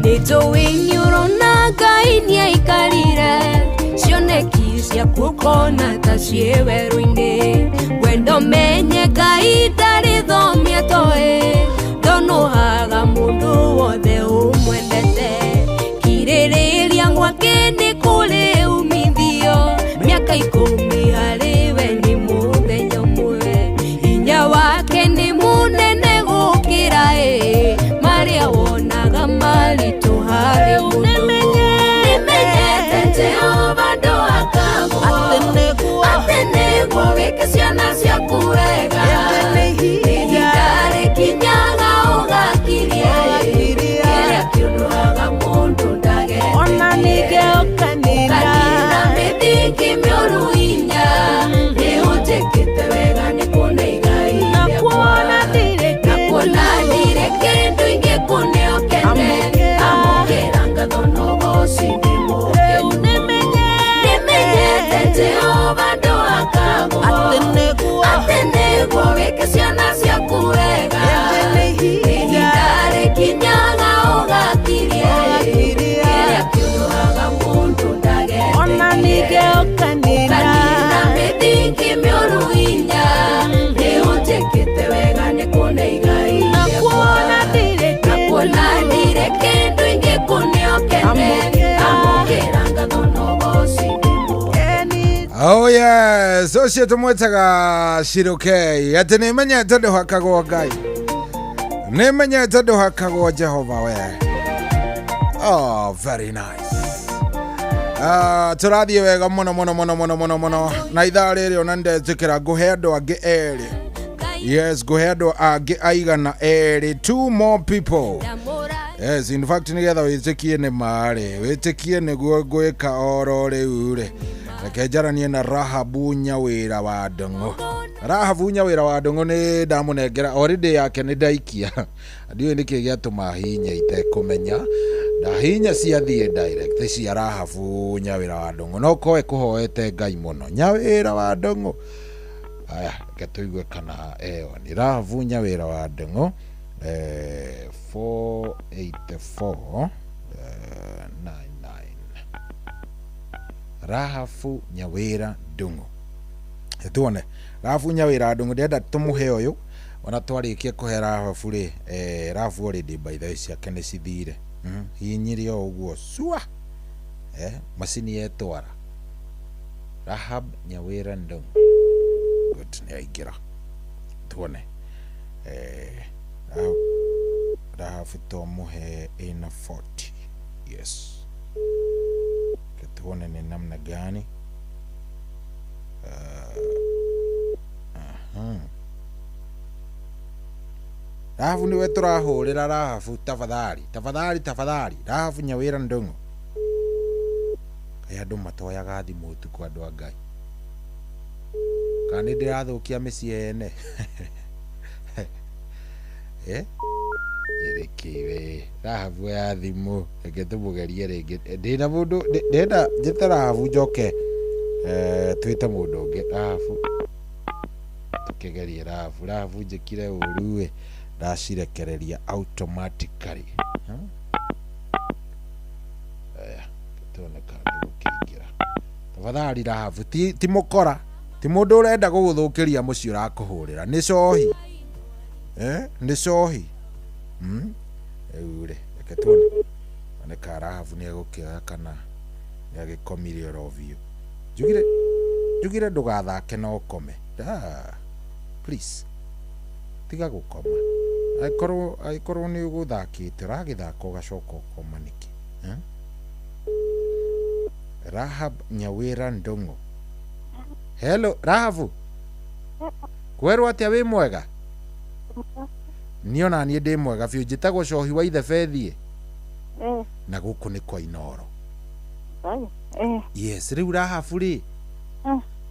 Nĩnjũĩ nĩũrona Ngai nĩaikarire cioneki ciaku ũkona ta ciĩ werũ-inĩ. Wendo menye Ngai ndarĩ thomia toĩ, ndonũhaga mũndũ wothe ũmwendete. Kirĩrĩria gwake nĩ kũrĩ umithio, mĩaka 10 harĩ we nĩ mũthenya ũmwe. Hinya wake nĩ mũnene gũkĩra ĩ, marĩa wonaga maritũ harĩ mũndũ. nĩguo wĩke ciana ciaku wega. Ihinda rĩkinyaga ũgakiria, kĩrĩa kĩũnũhaga mũndũ ndagetĩkie. Ũkanina mĩthingi mĩũru inya, nĩũnjĩkĩte wega nĩkuona igai rĩakwa. Na kuona ndirĩ kĩndũ ingĩkũne ũkene, amũkĩra ngatho na ũgooci ndĩ mũkenu. Nĩmenyete Jehova ndũhakagwo, atĩ nĩguo wĩke ciana ciaku wega. Ihinda rĩkinyaga ũgakiria, kĩrĩa kĩũnũhaga mũndũ ndagetĩkie. Ũkanina mĩthingi mĩũru inya, nĩũnjĩkĩte wega nĩkuona igai rĩakwa. Na kuona ndirĩ kĩndũ ingĩkũne ũkene, amũkĩra ngatho na ũgooci ndĩ mũkenu. Oh yes, ũcio tũmwĩtaga Shirokei atĩ nĩmenyete ndũhakagwo Ngai, nĩmenyete ndũhakagwo Jehova we. Oh, very nice. Tũrathiĩ wega mũno mũno mũno mũno mũno mũno na ithaa rĩrĩ ona ndetĩkĩra ngũhe andũ angĩ erĩ. Yes, ngũhe andũ angĩ aigana erĩ, two more people. Yes, in fact nĩgetha wĩtĩkie nĩ marĩ wĩtĩkie nĩguo ngwĩka oro rĩu rĩ, reke njaranie na Rahabu Nyawĩra wa Ndũng'ũ. Rahabu Nyawĩra wa Ndũng'ũ nĩ ndamũnengera already yake nĩ ndaikia, ndiũĩ nĩkĩ gĩatũma hinya itekũmenya ndahinya ciathiĩ direct cia Rahabu Nyawĩra wa Ndũng'ũ, no koe kũhoete Ngai mũno Nyawĩra wa Ndũng'ũ. Aya, reke tũigue kana eyo nĩ Rahabu Nyawĩra wa Ndũng'ũ. 484 99 Rahabu Nyawĩra Ndũng'ũ. Tuone Rahabu Nyawĩra Ndũng'ũ, ndĩrenda tũmũhe ũyũ ona twarĩkia kũhe Rahabu rĩ, Rahabu already by the way ciake nĩ cithire. Hihinyire o ũguo cua, macini yetwara. Rahab Nyawĩra Ndũng'ũ, good, nĩ aingĩra. Tuone Rahabu twamũhe ĩna 40. Yes, tuone ni namna gani. Rahabu niwe tũrahũrĩra. Rahabu, tafadhali tafadhali tafadhali. Rahabu Nyawĩra Ndũng'ũ. Kaĩ andũ matoyaga thimũ ũtukũ, andũ a Ngai, kana nĩ ndĩrathũkia mĩciĩ ene? Ĩrĩkĩ Rahabu ya thimũ, reke tũmũgerie rĩngĩ. Ndĩna mũndũ ndĩrenda njĩte Rahabu njoke twĩte mũndũ ũngĩ. Rahabu, tũkĩgerie Rahabu. Rahabu njĩkire ũru ĩ, ndacirekereria automatically. Aya, tuone kana nĩgũkĩingĩra. Tafadhali Rahabu, ti mũkora, ti mũndũ ũrenda gũgũthũkĩria mũciĩ ũrakũhũrĩra, nĩ cohi, nĩ cohi. Rĩu rĩ, reke tuone one kana Rahabu nĩ egũkĩoya kana nĩ agĩkomire oro biũ. Njugire ndũgathake na ũkome. Please tiga gũkoma. Angĩkorwo nĩ ũgũthakĩte, ũragĩthaka ũgacoka ũkoma nĩkĩ? Rahab Nyawĩra Ndũng'ũ. Hello Rahabu, kwerwo atĩa? Wĩ mwega? Niĩ ona niĩ ndĩ mwega biũ. Njĩtagwo Cohi wa Ithe Bethiĩ na gũkũ nĩ kwa Inoro. Yes, rĩu Rahabu rĩ,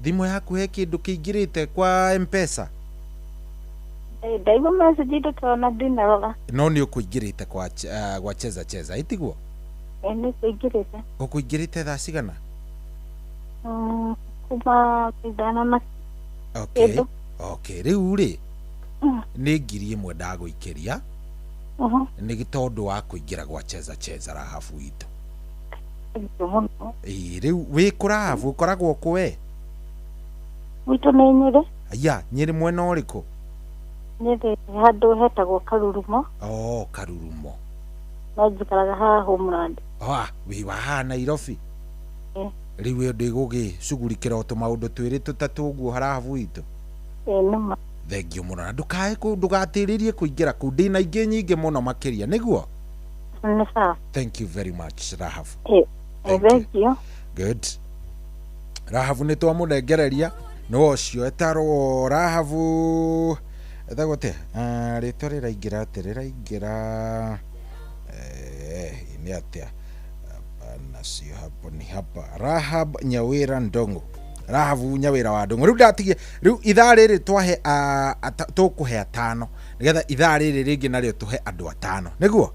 thimũ yaku he kĩndũ kĩingĩrĩte kwa M-Pesa? Ndaigua message ndĩkona, ndinarora. No nĩ ũkũingĩrĩte kwa Cheza Cheza, ĩtiguo? Nĩ kũingĩrĩte. Ũkũingĩrĩte thaa cigana? Kuma 5 na Okay. kĩndũ. Okay, rĩu rĩ, nĩ 1000 ndagũikĩria nĩ tondũ wa kũingĩra gwa Cheza Cheza, Rahabu witũ. Thank you mũno. Ĩĩ, rĩu wĩ kũ Rahabu? Ũkoragwo kũ we? Gwitũ nĩ Nyĩrĩ. Aya, Nyĩrĩ mwena ũrĩkũ? Nyĩrĩ handũ hetagwo Karurumo. Oh, Karurumo. No njikaraga haha Homeland. Ah, wĩ wa haha Nairobi? Rĩu ĩyo ndĩgũgĩcugurikĩra o tũmaũndũ twĩrĩ tũtatũ ũguo, Rahabu witũ. Ĩ nĩma. Thengiũ mũno, na ndũkae ndũgatĩrĩrie kũingĩra kũu, ndĩna ingĩ nyingĩ mũno makĩria nĩguo. Nĩ sawa. Thank you very much, Rahabu. Ĩ. Thank you. Thank you. Good. Rahabu nĩ twamũnengereria. Nĩ ũcio etarwo Rahabu, etagwo atĩa? Ah, rĩtwa rĩraingĩra atĩ rĩraingĩra nĩ atĩa? Hapana, sio hapo, ni hapa. Rahab Nyawira Ndongo, Rahabu Nyawira wa Ndongo. Rĩu ndatigie rĩu ithaa rĩrĩ twahe tũkũhe atano, nĩgetha ithaa rĩrĩ rĩngĩ narĩo tũhe andũ atano, nĩguo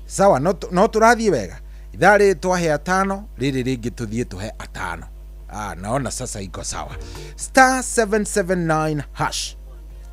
sawa. No tũrathiĩ wega. Ithaa rĩrĩ twahe atano, rĩrĩ rĩngĩ tũthiĩ tũhe atano. Ah, naona sasa iko sawa. Star 779 hash,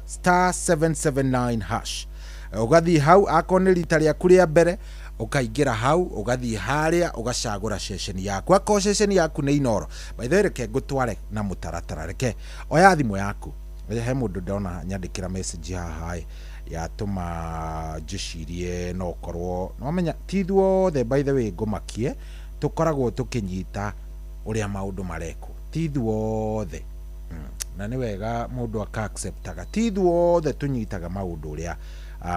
star 779 hash, ũgathiĩ hau. Akorwo nĩ rita rĩaku rĩa mbere, ũkaingĩra hau, ũgathiĩ harĩa, ũgacagũra ceceni yaku. Akorwo ceceni yaku nĩ Inoro, by the way, reke ngũtware na mũtaratara. Reke oya thimũ yaku. He mũndũ ndona nyandĩkĩra message haha ĩ, yatũma njĩcirie no ũkorwo nĩwamenya ti ithuothe, by the way, ngũmakie tũkoragwo tũkĩnyita ũrĩa maũndũ marekwo, ti ithuothe. Na nĩ wega mũndũ aka acceptaga ti ithuothe tũnyitaga maũndũ ũrĩa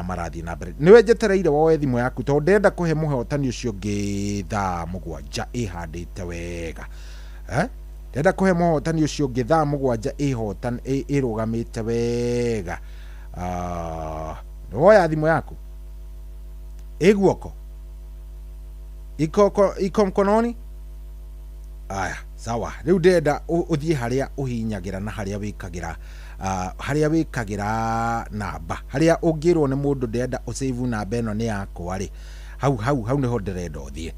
marathiĩ na mbere. Nĩwe njetereire woe thimũ yaku, tondũ ndĩrenda kũhe mũhotani ũcio ũngĩ thaa 7 ĩhandĩte wega, eh? Ndĩrenda kũhe mũhotani ũcio ũngĩ thaa 7 ĩrũgamĩte wega. Woya thimũ yaku ĩ guoko, iko mkononi. Aya, sawa. Rĩu ndĩrenda ũthiĩ harĩa ũhinyagĩra na harĩa wĩkagĩra, harĩa wĩkagĩra namba, harĩa ũngĩrwo nĩ mũndũ ndĩrenda ũsave namba ĩno nĩ yakwa rĩ, hau hau hau nĩho ndĩrenda ũthiĩ.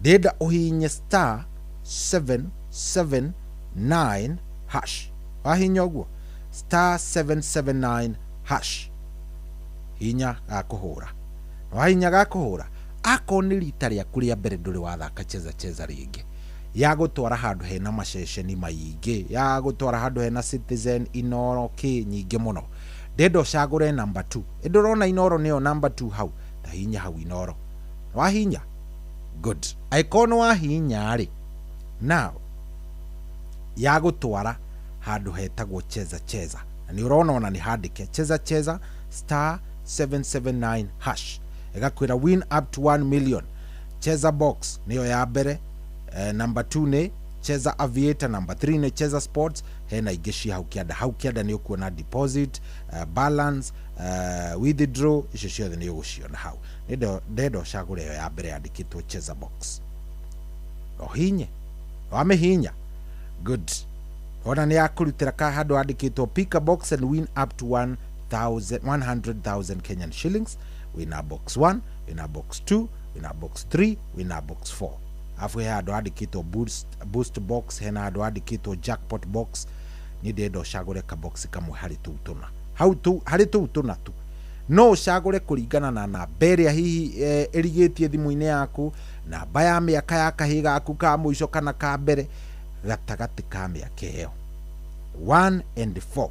Ndĩrenda ũhinye star 779 hash. Wahinya ũguo star 779 hash, hinya gakũhũra. Wahinya gakũhũra, akorwo nĩ rita rĩaku rĩa mbere, ndũrĩ wathaka Cheza Cheza rĩngĩ, ya gũtwara handũ hena maceceni maingĩ, ya gũtwara handũ hena Citizen, Inoro, kĩ nyingĩ mũno. Ndĩrenda ũcagũre number 2. Ĩndĩ ũrona Inoro nĩyo number 2 hau, ta hinya hau Inoro. Wahinya, good. Angĩkorwo nĩ wahinya rĩ, now ya gũtwara handũ hetagwo Cheza Cheza, na nĩ ũrona ona nĩ handĩke Cheza Cheza star 779 hash, ĩgakwĩra win up to 1 million. Cheza Box nĩyo ya mbere, number 2 nĩ Cheza Aviator, number 3 nĩ Cheza Sports. Hena ingĩ cia hau kĩanda. Hau kĩanda nĩ ũkuona deposit, balance, withdraw, icio ciothe nĩ ũgũciona hau. Ndenda ũcagũre ĩyo ya mbere yandĩkĩtwo Cheza Box, ũhinye. Wamĩhinya, good. Ona nĩ yakũrutĩra ka handũ handĩkĩtwo pick a box and win up to 1000 100,000 Kenyan shillings. Wĩna box 1, wĩna box 2, wĩna box 3, wĩna box 4. Alafu he handũ handĩkĩtwo boost box, hena handũ handĩkĩtwo jackpot box. Niĩ ndĩrenda ũcagũre kabox kamwe harĩ tũu tũna hau tu, harĩ tũu tũna tu. No ũcagũre kũringana na namba ĩrĩa hihi ĩrigĩtie thimũ-inĩ yaku, namba ya mĩaka ya kahĩĩ gaku ka mũico kana ka mbere, gatagatĩ ka mĩaka ĩyo 1 and 4.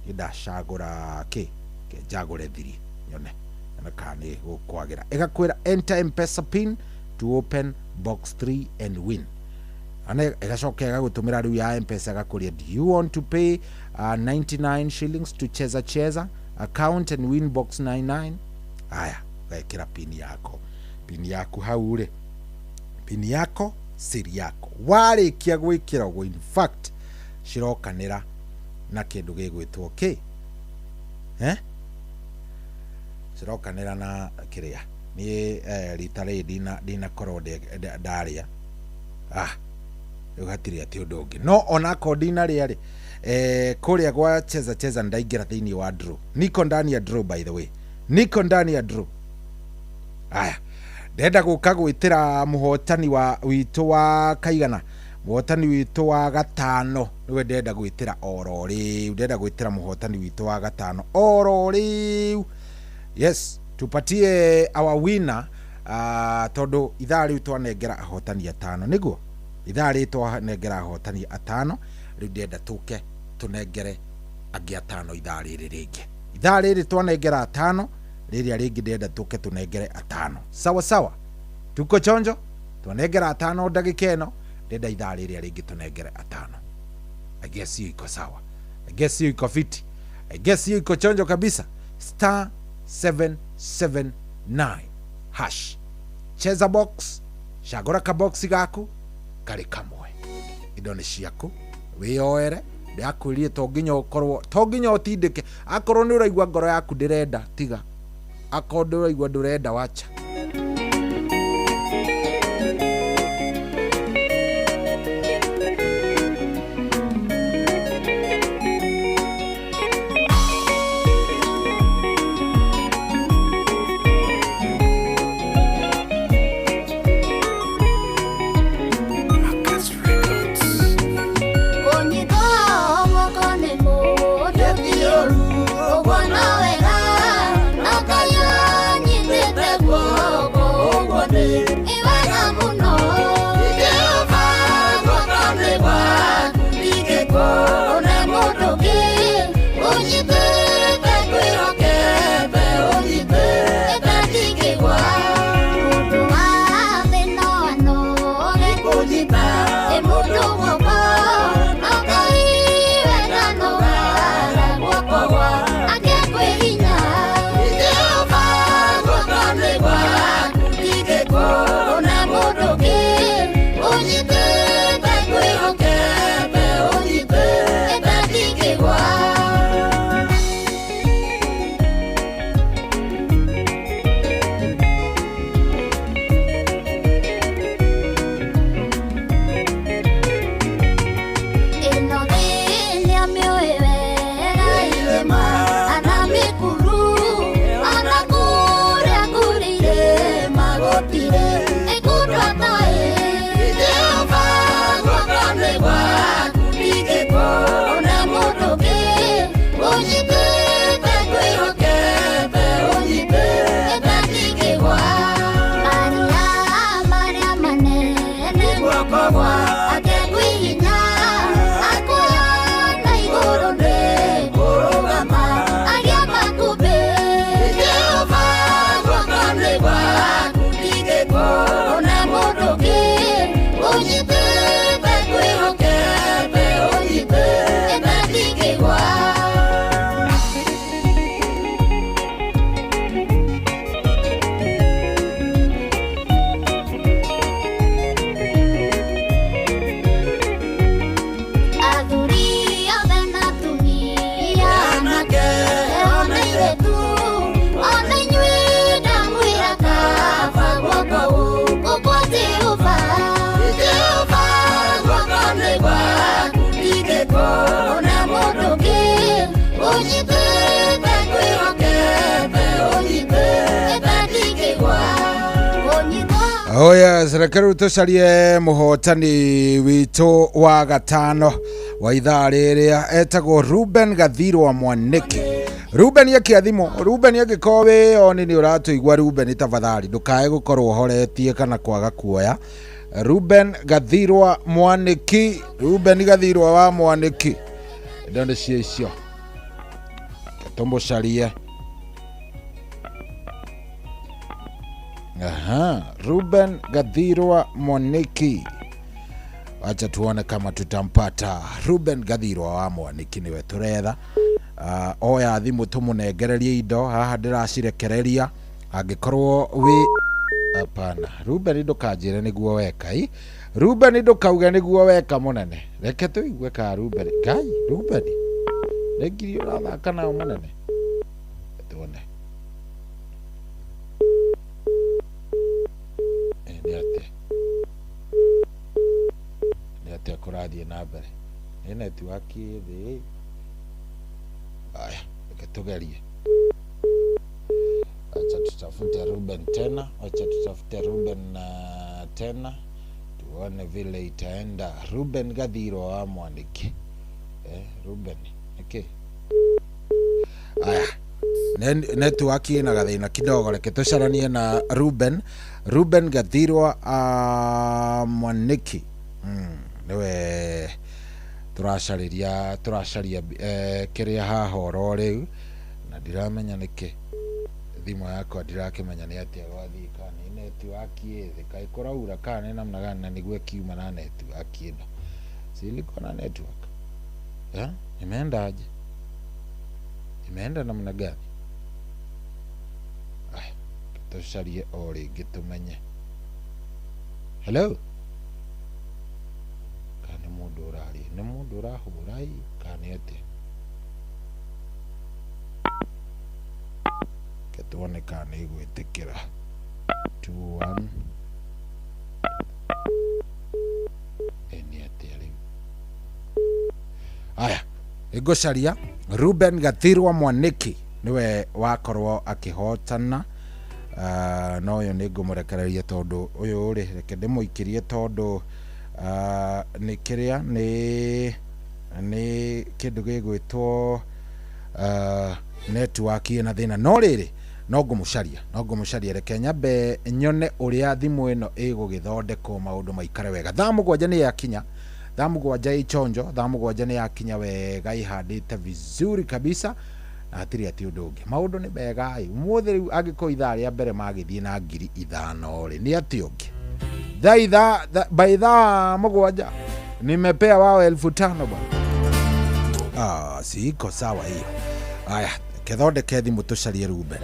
Nĩ ndacagũra kĩ, ke njagũre 3, nyone nyone kana nĩ gũkwagĩra. Ĩgakwĩra enter M-Pesa PIN to open box 3 and win. Ana ĩgacoka ĩgagũtũmĩra rĩu ya M-Pesa, ĩgakũria, do you want to pay 99 shillings to Cheza Cheza account and win box 99? Aya, ũgekĩra PIN yako, PIN yaku hau rĩ, PIN yako, siri yako. Warĩkia gwĩkĩra ũguo, in fact cirokanĩra na kĩndũ gĩgwĩtwo kĩ, eh? Cirokanĩra na kĩrĩa niĩ rita rĩrĩ ndinakorwo ndarĩa. Ah, rĩu hatirĩ atĩ ũndũ ũngĩ, no onakorwo ndinarĩa rĩ, kũrĩa gwa Cheza Cheza ndaingĩra thĩinĩ wa draw. Niko ndani ya draw, by the way, niko ndani ya draw. Aya, ndenda gũka gwĩtĩra mũhotani wa witũ wa kaigana, mũhotani witũ wa gatano nĩwe ndĩrenda gwĩtĩra oro rĩu. Ndĩrenda gwĩtĩra mũhotani witũ wa gatano oro rĩu. Yes, tupatie our winner, tondũ ithaa rĩu twanengera ahotani atano, nĩguo ithaa rĩrĩ twanengera ahotani atano. Rĩu ndĩrenda tũke tũnengere angĩ atano ithaa rĩrĩ rĩngĩ. Ithaa rĩrĩ twanengera atano, rĩrĩa rĩngĩ ndĩrenda tũke tũnengere atano. Sawa sawa, tuko chonjo. Twanengera atano ndagĩka ĩno, ndĩrenda ithaa rĩrĩa rĩngĩ tũnengere atano. I guess hiyo iko sawa, I guess hiyo iko fiti, I guess hiyo iko chonjo kabisa. Star 779 hash, Cheza Box, cagũra kaboxi gaku karĩ kamwe, indo nĩ ciaku, wĩyoere. Ndakwĩrire to nginya ũkorwo, to nginya ũtindĩke. Akorwo nĩ ũraigua ngoro yaku ndĩrenda, tiga. Akorwo ndũraigua ndũrenda, wacha. Oh yes, reke rĩu tũcarie mũhotani witũ wa gatano wa ithaa rĩrĩa etagwo Ruben Gathirwa Mwaniki. Ruben akĩathimwo, Ruben angĩkorwo wĩ oni nĩ ũratũigua, Ruben tafadhali ndũkae gũkorwo ũhoretie kana kwaga kuoya. Ruben Gathirwa Mwaniki, Ruben Gathirwa wa Mwaniki, indo nĩcio icio, tũmũcarie. Aha, Ruben Gathirwa Mwaniki. Acha tuone kama tutampata. Ruben Gathirwa wa Mwaniki niwe turetha. Oya thimũ tũmũnengererie indo haha ndĩracirekereria angĩkorwo wĩ hapana. Ruben ndũkanjĩre nĩguo weka i. Ruben ndũkauge nĩguo weka mũnene. Reke tũigue ka Ruben. Ngai, Ruben. Nĩ ngiri ũrathaka nao mũnene. Tuone. Nĩ atĩa kũrathiĩ na mbere? Nĩ network ĩthĩ. Aya, reke tugerie. Acha tutafute Ruben tena, acha tutafute Ruben tena tuone vile itaenda. Ruben Gathirwa wa Mwaniki. Ruben, okay. Aya, network ĩna gathĩna kidogo, reke tũcaranie na Ruben. Ruben Gathirwa Mwaniki. Niwe tũracaria kĩrĩa haha oro rĩu na ndiramenya nĩkĩ thimũ yakwa ndirakĩmenya nĩ atĩa gwathiĩ, kana nĩ network ĩthĩ, kaĩ kũraura kana nĩ namna gani, na nĩguo ĩkiuma na network ĩno. Si ilikuwa na network? Imeenda aje? Imeenda namna gani? Aya, tũcarie o rĩngĩ tũmenye. Hello? Kana nĩ mũndũ ũraria, nĩ mũndũ ũrahũra ĩ, kana Nĩ atĩa? Reke tuone kana nĩ ĩgwĩtĩkĩra. 2 1. Ĩ nĩ atĩa rĩu? Aya, ĩngũcaria Ruben Gathirwa Mwaniki nĩwe wakorwo akĩhotana. No ũyũ nĩ ngũmũrekereria tondũ ũyũ rĩ, reke ndĩmũikĩrie tondũ nĩ kĩrĩa nĩ kĩndũ gĩgwĩtwo network ĩna thĩna. No rĩrĩ, no ngũmũcaria, no ngũmũcaria. Reke nyambe nyone ũrĩa thimũ ĩno ĩgũgĩthondekwo maũndũ maikare wega. Thaa 7 nĩ yakinya, thaa 7 ĩ chonjo, thaa 7 nĩ yakinya wega, ĩhandĩte vizuri kabisa na hatirĩ atĩ ũndũ ũngĩ. Maũndũ nĩ mega ĩ ũmũthĩ. Rĩu angĩkorwo ithaa rĩa mbere magĩthiĩ na 5,000 rĩ, nĩ atĩ ũngĩ thaa ithaa by thaa 7 nimepea wao 5,000 bwana. Ah, siko sawa hiyo. Aya, kethondeke thimũ tũcarie Ruben.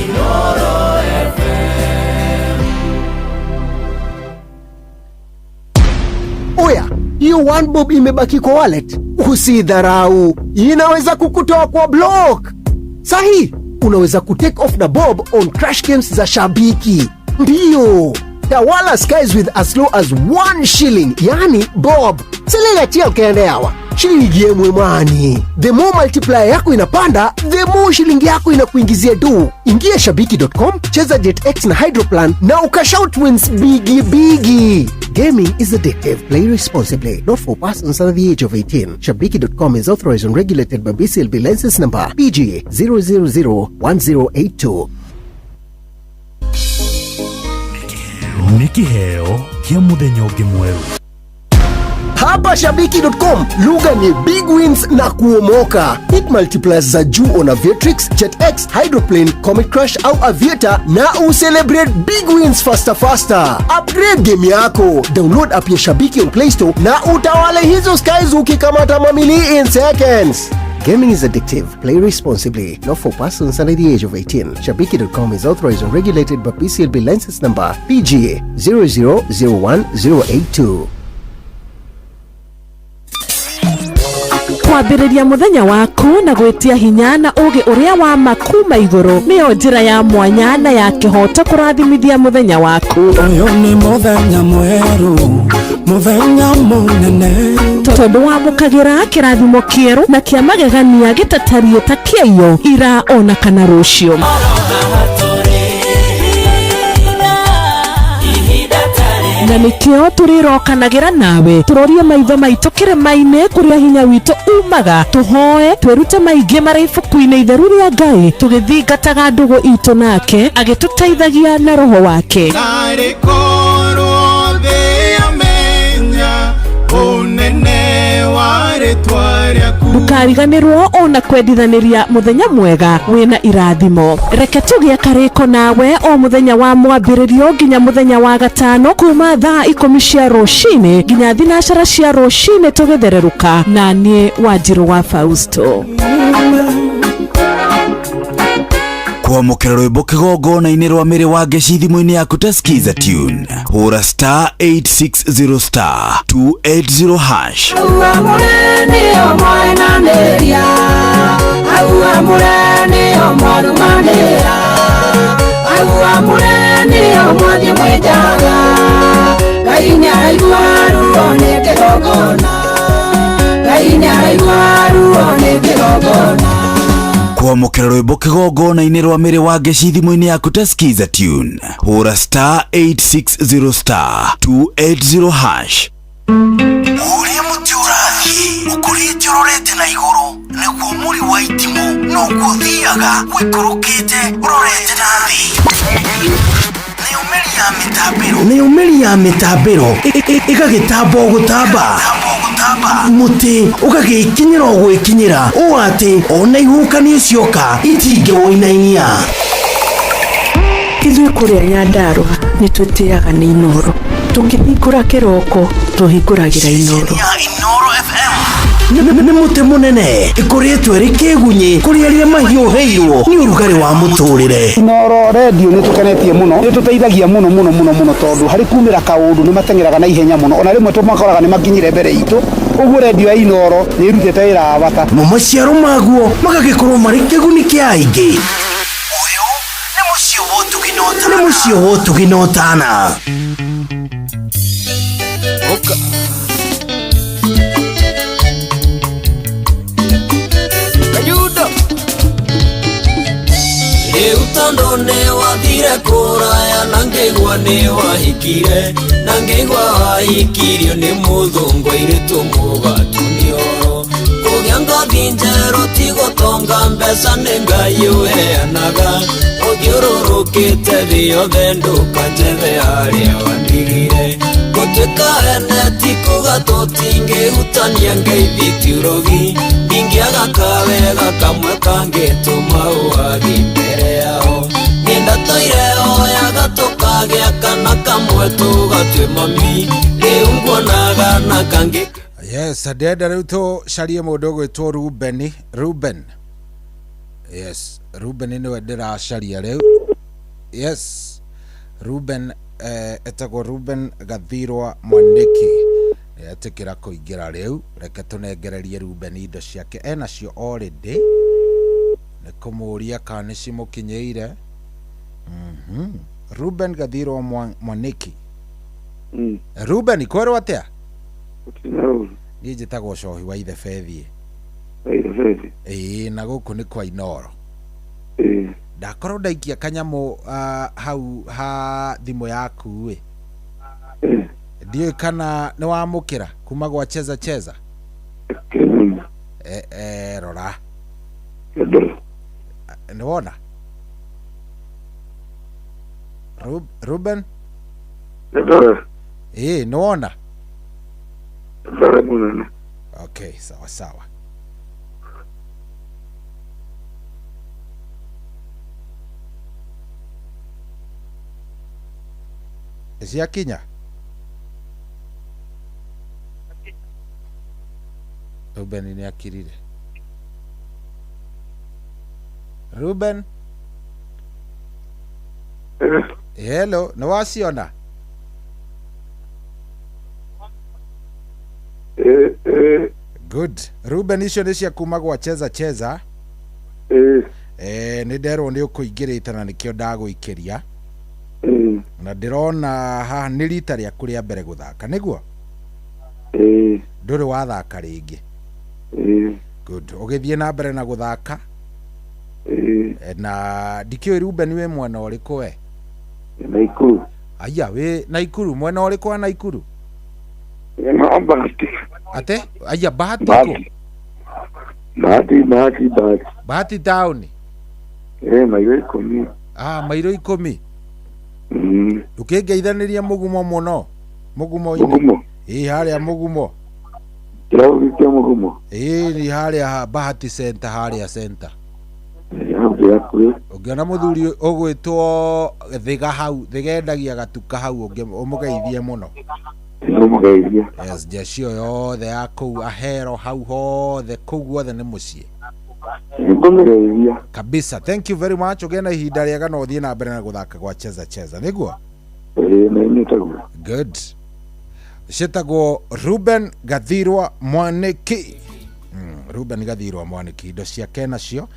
Inoro FM. Oya, hiyo one bob imebaki kwa wallet, usidharau, inaweza kukutoa kwa block. Sahi, unaweza kutake off na bob on crash games za Shabiki. Ndiyo, tawala skies with as low as 1 shilling, yani bob. Silingatia ukaendeawa shilingi yemwe mwani. The more multiplier yako inapanda, the more shilingi yako inakuingizia do. Ingia shabiki.com, cheza JetX na Hydroplan na ukashout wins bigi bigi. Gaming is addictive. Play responsibly. Not for persons under the age of 18. Shabiki.com is authorized and regulated by BCLB license number PG 0001082. Nĩ kĩheo kĩa mũthenya ũngĩ mwerũ. Hapa shabiki.com lugha ni big wins na kuomoka. Hit multipliers za juu on Aviatrix, JetX, Hydroplane, Comet Crush au Aviator na ucelebrate big wins faster faster. Upgrade game yako. Download app ya Shabiki on Play Store na utawale hizo skies ukikamata mamili in seconds. Gaming is addictive. Play responsibly. Not for persons under the age of 18. Shabiki.com is authorized and regulated by PCLB license number PG 0001082. Kwambĩrĩria mũthenya waku na gwĩtia hinya na ũgĩ ũrĩa wa ma kuma igũrũ nĩyo njĩra ya mwanya na ya kĩhoto kũrathimithia mũthenya waku. Ũyũ nĩ mũthenya mwerũ, mũthenya mũnene. Tondũ wamũkagĩra kĩrathimo kĩerũ na kĩa magegania gĩtatariĩ ta kĩaiyo ira ona kana rũciũ. Na nĩkĩo tũrĩrokanagĩra nawe tũrorie maitho maitũ kĩrĩma-inĩ kũrĩa hinya witũ umaga, tũhoe twĩrute maingĩ marĩ ibuku-inĩ itheru rĩa Ngai, tũgĩthingataga ndũgũ itũ nake agĩtũteithagia na roho wake. Narĩ korwo thĩ yamenya ũnene wa rĩtwa rĩaku. Ndũkariganĩrwo ona kwendithanĩria mũthenya mwega wĩna irathimo. Reke tũgĩe karĩko nawe o mũthenya wa mwambĩrĩrio nginya mũthenya wa gatano kuma thaa 10 cia rũcinĩ nginya 6 cia rũcinĩ tũgĩthererũka na niĩ Wanjirũ wa Fausto. Kwamũkĩra rwĩmbo kĩgongona-inĩ rwa mĩrĩ wa ngeci thimũ-inĩ yaku ta Skiza tune, hũra star 860 star 280 hash. Auamũre nĩo mwaenanĩria, auamũre nĩo mwarumanĩra, auamũre nĩo mwathiĩ mwĩnjaga. Ngai nĩaraigua ruo nĩ kĩgongona, Ngai nĩaraigua ruo nĩ kĩgongona. Kwamũkĩra rwĩmbo kĩgongona-inĩ rwa mĩrĩ wa ngeci thimũ-inĩ yaku ta Skiza tune, hũra star 860 star 280 hash. Ũrĩa mũtĩ ũrathiĩ ũkũrĩte ũrorete na igũrũ nĩguo mũri wa itimũ noguo ũthiaga ũikũrũkĩte ũrorete na thĩ. Nayo mĩri ya mĩtambĩro, nayo mĩri ya mĩtambĩro ĩgagĩtamba o gũtamba, mũtĩ ũgagĩkinyĩra o gwĩkinyĩra ũũ atĩ ona ihuhũkanio cioka itingĩwũinainia. Ithuĩ kũrĩa Nyandarũa nĩ twĩtĩaga nĩ Inoro. Tũkĩhingũra kĩroko tũhingũragĩra Inoro. Ya Inoro FM. Nĩ mũtĩ mũnene ĩkoretwo ĩrĩ kĩgunyĩ kũrĩ arĩa mahiũhĩirwo nĩ ũrugarĩ wa mũtũrĩre. Inooro redio nĩ tũkenetie mũno, nĩ tũteithagia mũno mũno mũno mũno tondũ harĩ kumĩra kaũndũ nĩ mateng'eraga na ihenya mũno, ona rĩmwe tũmakoraga nĩ makinyire mbere itũ, ũguo redio ya Inooro nĩ ĩrutĩte wĩra wa bata. Mo maciaro maguo magagĩkorwo marĩ kĩguni kĩa aingĩ. Nĩ mũciĩ wa ũtugi na ũtana. Kayudo Rĩu tondũ nĩ wathire kũraya na ngĩigua nĩ wahikire na ngĩigua wahikirio nĩ mũthũngũ airĩtu mũgatunio kũgĩa ngothi njerũ ti gũtonga mbeca nĩ Ngai ũheanaga ũthiũrũrũkĩte thĩ yothe ndũkanjethe harĩa wandigire gũtuĩka ene ti kuga tũtingĩhutania ngeithi ti ũrogi ndingĩaga kawega kamwe kangĩtũma ũwagi mbere yao nĩndatũire oyaga tũkagĩa kana kamwe tũgatue mami rĩu nguonaga na kangĩ. Yes, ndĩrenda rĩu tũcarie mũndũ ũgwĩtwo Ruben. Ruben, yes, Ruben nĩwe ndĩracaria rĩu. Yes, Ruben, etagwo Ruben Gathirwa Mwaniki. Etĩkĩra kũingĩra rĩu, reke tũnengererie Ruben indo ciake enacio already, nĩ kũmũria kana nĩ cimũkinyĩire. Ruben Gathirwa Mwaniki. Ruben, kwerwo atĩa? Niĩ njĩtagwo Cohi wa Ithe Bethiĩ. Ĩĩ, na gũkũ nĩ kwa Inooro. Ndakorwo ndaikia kanyamũ hau ha thimũ yaku ĩ, ndiũĩ kana nĩ wamũkĩra kuma gwa Cheza Cheza. Rora, nĩ wona Ruben? Ĩĩ, nĩ wona? Okay, sawa sawa. Ciakinya? Ruben nĩ akirire. Ruben? Hello, nĩ waciona? Good. Ruben, icio nĩ cia kuma gwa Cheza Cheza. Nĩ nderwo nĩ ũkũingĩrĩte na nĩkĩo ndagũikĩria. Na ndĩrona haha nĩ rita rĩaku rĩa mbere gũthaka, nĩguo? Ndũrĩ wathaka rĩngĩ? Good. Ũgĩthiĩ na mbere na gũthaka. Na ndikĩũĩ Ruben wĩ mwena ũrĩkũ we? Naikuru. Aya, wĩ Naikuru, mwena ũrĩkũ wa Naikuru? Bahati. Ate? Aya, Bahati kũ? Bahati, Bahati, Bahati. Bahati town. Mairo 10. Ah, mairo 10. Ndũkĩngeithanĩria mũgumo mũno. Mũgumo-inĩ. Mũgumo. Ĩĩ, harĩa mũgumo. Kĩrabu kĩa mũgumo. Ĩĩ, nĩ harĩa Bahati Center, harĩa center. Ũngĩona mũthuri ũgwĩtwo Thiga hau, Thiga endagia gatuka hau, ũmũgeithie mũno. Yes, jeshi ĩyo yothe ya kũu Ahero hau hothe, kũu guothe nĩ mũciĩ. Kabisa. Thank you very much. Ũgĩe na ihinda rĩega na ũthiĩ na mbere na gũthaka gwa Cheza Cheza, nĩguo? Good. Ciĩtagwo Ruben Gathirwa Mwaniki. Ruben Gathirwa Mwaniki, indo ciake nacio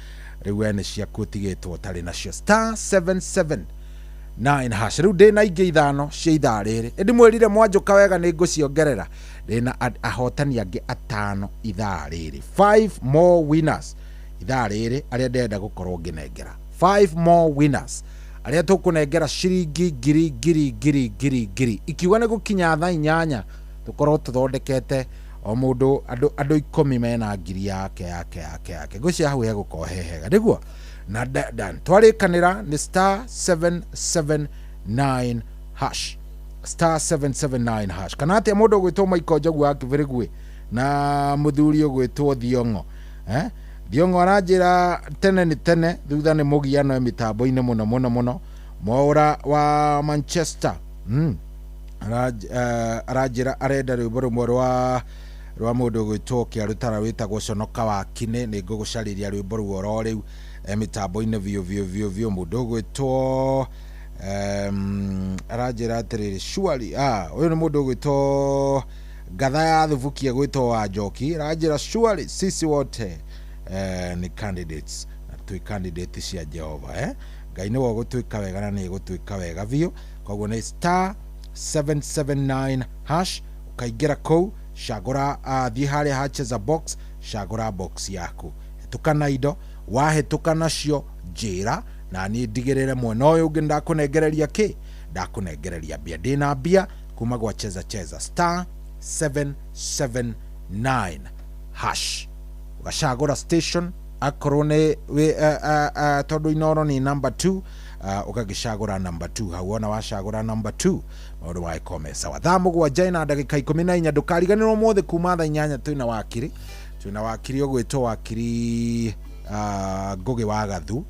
rĩu we nĩ ciaku ũtigĩtwo ũtarĩ nacio. Star 779 hash. Rĩu ndĩna ingĩ 5 cia ithaa rĩrĩ, ĩndĩ mwĩrire mwanjũka wega nĩ ngũciongerera. Ndĩna ahotani angĩ 5 ithaa rĩrĩ, 5 more winners ithaa rĩrĩ arĩa ndĩrenda gũkorwo ngĩnengera. 5 more winners arĩa tũkũnengera ciringi ngiri ngiri ngiri ngiri ngiri, ikiuga nĩ gũkinya thaa 8 tũkorwo tũthondekete o mũndũ andũ 10 mena ngiri yake yake yake yake. Ngwĩciria hau hegũkorwo he hega, nĩguo? Na twarĩkanĩra nĩ star 779 hash, star 779 hash. Kana atĩa mũndũ ũgwĩtwo Michael Njogu wa Kĩbĩrĩgwĩ na mũthuri ũgwĩtwo Thiong'o. Thiong'o aranjĩra tene nĩ tene, thutha nĩ mũgiano mĩtambo-inĩ mũno mũno mũno. Mwaũra wa Manchester. Aranjĩra arenda rwĩmbo rũmwe rwa Rwa mũndũ ũgwĩtwo Kĩarũtara wĩtagwo Conoka wa Kinĩ, nĩ ngũgũcarĩria rwĩmbo rũu oro rĩu mĩtambo-inĩ biũ biũ biũ biũ. Mũndũ ũgwĩtwo aranjĩra atĩrĩrĩ, surely ũyũ nĩ mũndũ ũgwĩtwo Ngatha ya Thubuki egwĩtwo wa Njoki, aranjĩra surely sisi wote ni candidates, na twĩ candidate cia Jehova. Ngai nĩwe ũgũtwĩka wega na nĩ ĩgũtwĩka wega biũ. Koguo nĩ star 779 hash, ũkaingĩra kũu, cagũra, thiĩ harĩa ha cheza box, cagũra box yaku, hĩtũka na indo, wahĩtũka nacio njĩra na niĩ ndigĩrĩre mwena ũyũ ũngĩ ndakũnengereria kĩ, ndakũnengereria mbia, ndĩna mbia kuma gwa cheza cheza star 779 hash, ũgacagũra station akorwo nĩ tondũ Inoro nĩ number 2, ũgagĩcagũra number 2 hau. Wona wacagũra number 2 maũndũ magĩkorwo me sawa. Thaa 7 na ndagĩka 14. Ndũkariganĩrwo ũmũthĩ kuma thaa 8 twĩna wakiri, ũgwĩtwo wakiri Ngũgĩ wa Gathu,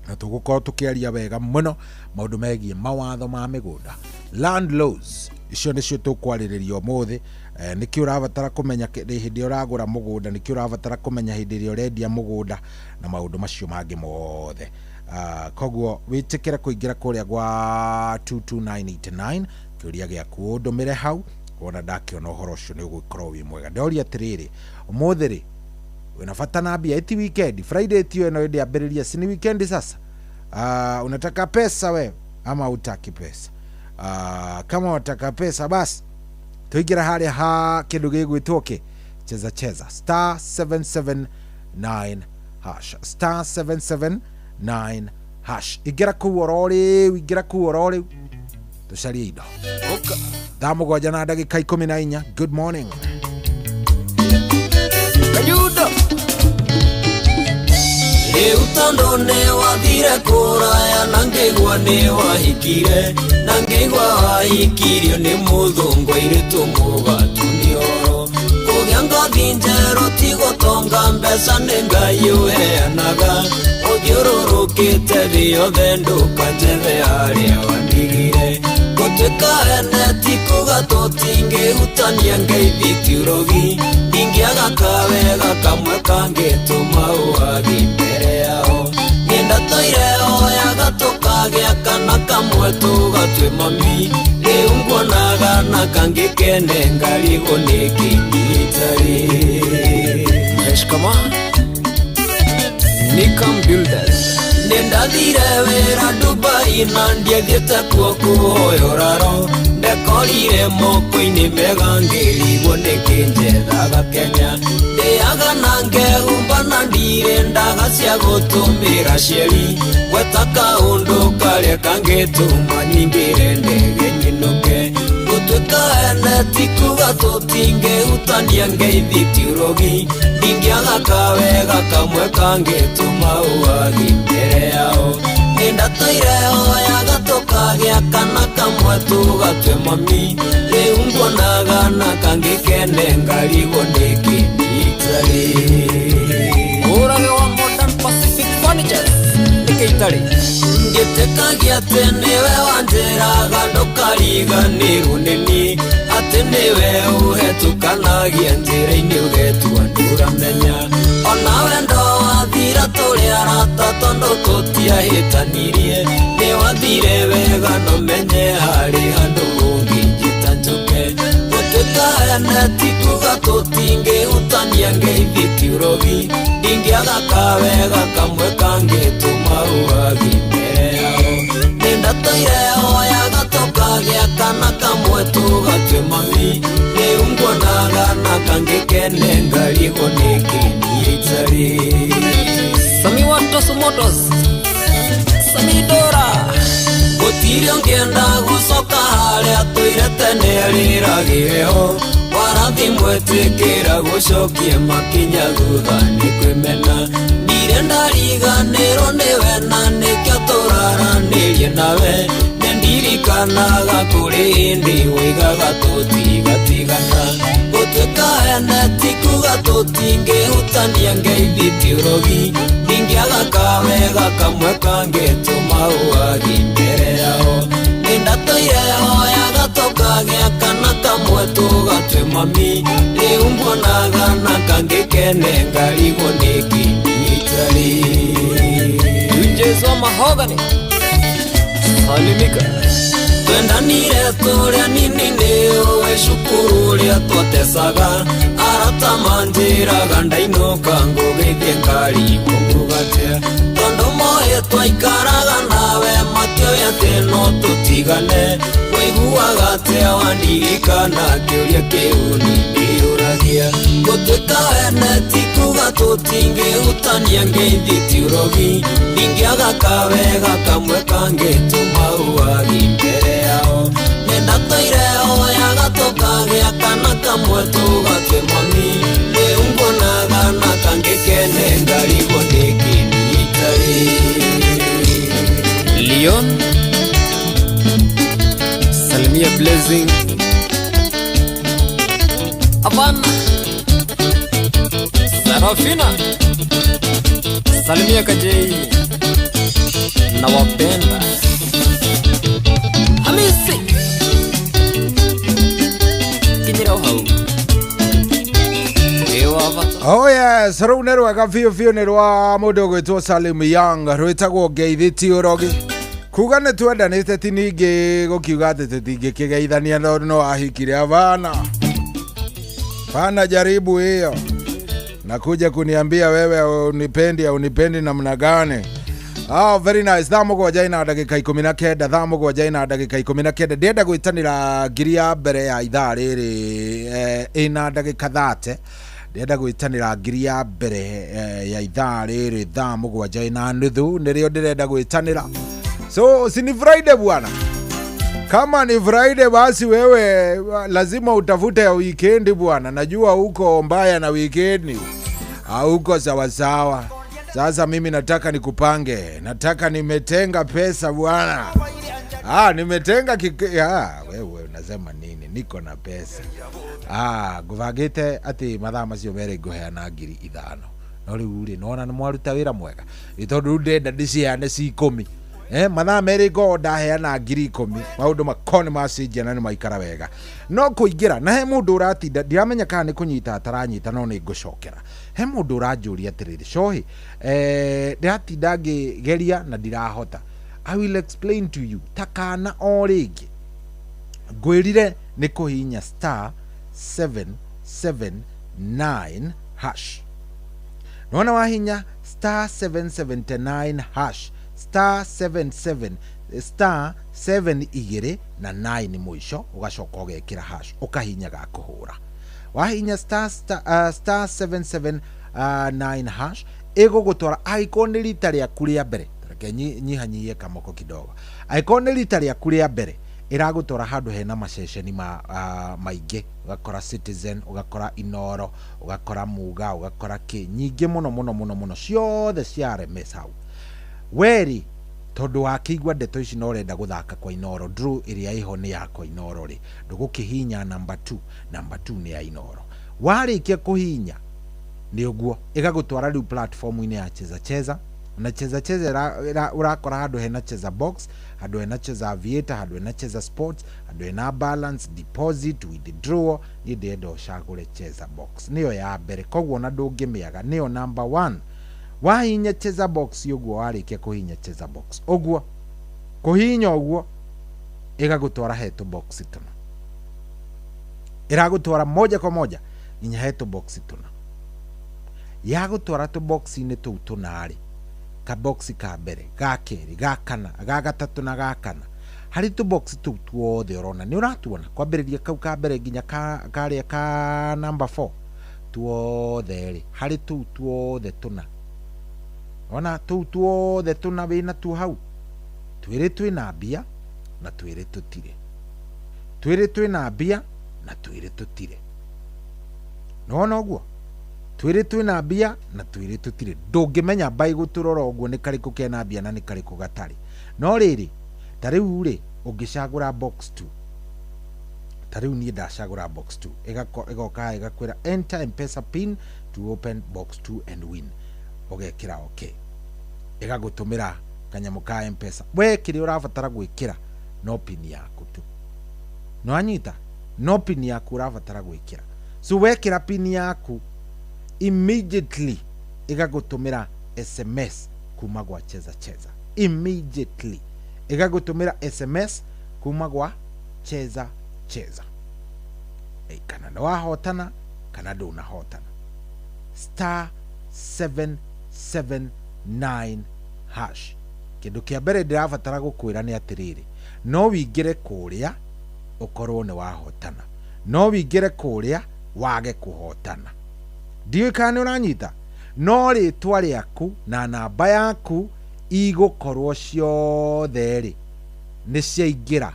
na tũgũkorwo tũkĩaria wega mũno maũndũ megiĩ mawatho ma mĩgũnda, land laws, icio nĩcio tũkwarĩrĩria ũmũthĩ. Nĩkĩ ũrabatara kũmenya hĩndĩ ĩrĩa ũragũra mũgũnda, nĩkĩ ũrabatara kũmenya hĩndĩ ĩrĩa ũrendia mũgũnda na maũndũ macio mangĩ mothe. Koguo wĩtĩkĩre kũingĩra kũrĩa gwa 22989, kĩũria gĩaku ũndũmĩre hau, wona ndakĩona ũhoro ũcio nĩ ũgũkorwo wĩ mwega. Ndoria atĩrĩrĩ, ũmũthĩ rĩ wĩna bata na mbia, iti weekend, Friday tio ĩno ĩndĩ ambĩrĩria, si ni weekend sasa? Unataka pesa we ama utaki pesa? Kama unataka pesa basi tuingira harĩa ha kĩndũ gĩgwĩtwo kĩ cheza cheza star 779 hash, star 779 hash, ingĩra kũu oro rĩu, ingĩra kũu oro rĩu, tũcarie indo. Thaa 7 na ndagĩka 14. Good morning. Kayudo Rĩu tondũ nĩ wathire kũraya na ngĩigua nĩ wahikire, na ngĩigua wahikirio nĩ mũthũngũ airĩtu mũgatunĩoro. Kũgĩa ngothi njerũ ti gũtonga mbeca nĩ Ngai ũheanaga, ũthiũrũrũkĩte thĩ yothe ndũkanjethe harĩa wandigire. Gũtuĩka ene ti kuga tũtingĩhutania ngeithi ti ũrogi, ndingĩaga kawega kamwe kangĩtũma ũwagi mbere yao. Niĩ ndatũire oyaga tũkagĩa kana kamwe tũgatue mami, rĩu nguonaga na kangĩ kene ngarigwo nĩkĩ itarĩ. Meshkama Nikam Builders. Nĩndathire wĩra Dubai na ndiathiĩte kuo kũhoya ũraro, ndekorire moko-inĩ mega ngĩrigwo nĩkĩ njethaga Kenya. Ndĩaga na ngehumba na ndirĩ ndaga cia gũtũmĩra cieri, gweta kaũndũ karĩa kangĩtũma nyingĩre ndege nyinũke. Gũtuĩka ene ti kuga tũtingĩhutania ngeithi ti ũrogi, ndingĩaga kawega kamwe kangĩtũma ũwagi mbere yao. Nĩndatũire oyaga tũkagĩa kana kamwe tũgatue mami, rĩu nguonaga na kangĩ kene ngarigwo nĩkĩ itarĩ. Ũrage wa Modern Pacific Furnitures nĩkĩ itarĩ? Ngĩtĩkagia atĩ nĩwe wanjĩraga ndũkariganĩrwo nĩ niĩ, atĩ nĩwe ũhetũkanagia njĩra-inĩ ũgetua ndũramenya. Ona wendo wathira tũrĩ arata tondũ tũtiahĩtanirie, nĩ wathire wega no menye harĩ handũ ũngĩnjĩta njũke. Gũtuĩka ene ti kuga tũtingĩhutania ngeithi ti ũrogi, ndingĩaga kawega kamwe kangĩtũma ũwagi mbere yao. Nĩndatũire oyaga tũkagĩa kana kamwe tũgatue mami, rĩu nguonaga na kangĩ kene ngarigwo nĩkĩ niĩ itarĩ. Sami wa Tosu Motors, Sami Dora. Gũtirĩ ũngĩenda gũcoka harĩa tũire tene rĩragĩre ho, warathi mwetĩkĩra gũcokia makinya thutha nĩ kwĩmena. Ndirĩ ndariganĩrwo nĩwe na nĩkĩo tũraranĩrie nawe, nĩndirikanaga kũrĩ hĩndĩ woigaga tũtigatigana. Gũtuĩka ene ti kuga tũtingĩhutania ngeithi ti ũrogi, ndingĩaga kawega kamwe kangĩtũma ũwagi mbere yao. Nĩndatũire oyaga tũkagĩa Tũkagĩa kana kamwe tũgatue mami Rĩu nguonaga na kangĩkene ngarigwo nĩkĩ niĩ itarĩ Tunjezo mahogany Salimika Twendanire tũrĩa nini nĩ ũĩ cukuru ũrĩa twatecaga Arata manjĩraga ndainũka ngũgeithie ngarigwo ngugatia Tondũ moĩ twaikaraga nawe matioĩ atĩ no tũtigane Waiguaga atĩa wandirikana kĩũria kĩu niĩ ndĩyũragia Gũtuĩka wene ti kuga tũtingĩhutania ngeithi ti ũrogi Ndingĩaga kawega kamwe kangĩtũma ũwagi mbere yao Nĩndatũire hoyaga tũkagĩa kana kamwe tũgatue mami Rĩu nguonaga na kangĩkene ngarigwo nĩkĩ niĩ itarĩ Leon Salimia Blessing Havana Sarafina Salimia Kajei Nawapenda Hamisi Kinyira hau Oh yes, rũu nĩ rwega biũ biũ nĩ rwa mũndũ ũgwĩtwo Salim Young rwĩtagwo ngeithi ti ũrogi kuga nĩ twendanĩte ti ningĩ gũkiuga atĩ tũtingĩkĩgeithania tondũ no ahikire abana bana jaribu hiyo na kuja kuniambia wewe unipendi au unipendi namna gani. Oh, very nice. Thaa mũgwanja ina ndagĩka 19, thaa mũgwanja ina ndagĩka 19. Ndĩrenda gwĩtanĩra ngiri ya mbere ya ithaa rĩrĩ ĩna ndagĩka 30. Ndĩrenda gwĩtanĩra ngiri ya mbere ya ithaa rĩrĩ thaa mũgwanja ina nuthu nĩrĩo ndĩrenda gwĩtanĩra. So, si ni Friday bwana. Kama ni Friday basi wewe lazima utafute ya weekend bwana. Najua huko mbaya na weekend. Huko sawa sawa. Sasa mimi nataka nikupange. Nataka nimetenga pesa bwana. Nimetenga wewe unasema nini? Niko na pesa. Nguvagite ati mathaa macio mere nguheana ngiri 5. No riu ri nona ni mwaruta wira mwega. Tondu ndenda ndiciheane ci 10. Mathaa merĩ ngorwo ndaheana ngiri 10 maũndũ makoo nĩ macenjia na nĩ maikara wega no kũingĩra na he mũndũ ũratinda ndiramenya kana nĩ kũnyita ataranyita no nĩ ngũcokera he mũndũ ũranjũria atĩrĩrĩ cohi ndĩratinda ngĩgeria na ndirahota. I will explain to you ta kana o rĩngĩ ngwĩrire nĩ kũhihinya star 779 hash nona wahinya star 779 hash star 77 star 7 igĩrĩ na 9 mũico ũgacoka ũgekĩra hash ũkahinya ga kũhũra wahinya star star 779 hash ĩgũgũtwara angĩkorwo nĩ rita rĩaku rĩa mbere reke nyihanyihie kamoko kidogo angĩkorwo nĩ rita rĩaku rĩa mbere ĩragũtwara handũ hena maceceni maingĩ ũgakora Citizen ũgakora Inoro ũgakora Muga ũgakora kĩ nyingĩ mũno mũno mũno mũno ciothe cia RMS hau weri tondu wakĩigua ndeto ici no ũrenda gũthaka kwa Inoro draw ĩrĩa ĩho nĩ ya kwa Inoro rĩ ndũgũkĩhinya number 2 number 2 nĩ ya Inoro warĩkia kũhinya nĩ ũguo ĩgagũtwara rĩu platform-inĩ ya Cheza Cheza na Cheza Cheza ũrakora handũ hena Cheza Box handũ hena Cheza Aviator handũ hena Cheza Sports handũ hena Balance Deposit Withdraw niĩ ndĩrenda ũcagũre Cheza Box nĩyo ya mbere koguo ona ndũngĩmĩaga nĩyo number 1 wahinya Cheza Box ũguo warĩkia kũhinya Cheza Box ũguo kũhinya ũguo ĩgagũtwara he tũbox tũna ĩragũtwara moja kwa moja nginya he tũbox tũna yagũtwara tũbox-inĩ tũu tũna rĩ kabox ka mbere ga kerĩ ga kana ga gatatũ na ga kana harĩ tũbox tũu tuothe ũrona nĩ ũratuona kwambĩrĩria kau ka mbere nginya karĩa ka number 4 tuothe rĩ harĩ tũu tuothe tũna ona tũu tuothe tũna wĩna tu hau twĩrĩ twĩna mbia na twĩrĩ tũtirĩ twĩrĩ twĩna mbia na twĩrĩ tũtirĩ nĩwona ũguo twĩrĩ twĩna mbia na twĩrĩ tũtirĩ ndũngĩmenya mbai gũtũrora ũguo nĩ karĩkũ kena mbia na nĩ karĩkũ gatarĩ no rĩrĩ ta rĩu rĩ ũngĩcagũra box 2 ta rĩu niĩ ndacagũra box 2 ĩgoka ĩgakwĩra enter M-Pesa pin to open box 2 and win ũgekĩra okay ĩgagũtũmĩra kanyamũ ka M-Pesa we kĩrĩa ũrabatara gwĩkĩra no pin yaku tu Nĩwanyita? No pin yaku ũrabatara gwĩkĩra. So wekĩra pin yaku immediately ĩgagũtũmĩra SMS kuma gwa Cheza Cheza. Immediately ĩgagũtũmĩra SMS kuma gwa Cheza Cheza. Kana nĩ wahotana kana ndũnahotana. Star 779 hash. Kĩndũ kĩa mbere ndĩrabatara gũkwĩra nĩ atĩrĩrĩ, no wĩingĩre kũrĩa ũkorwo nĩ wahotana, no wĩingĩre kũrĩa wage kũhotana. Ndiũĩ kana nĩ ũranyita. No rĩtwa rĩaku na namba yaku igũkorwo ciothe rĩ nĩ ciaingĩra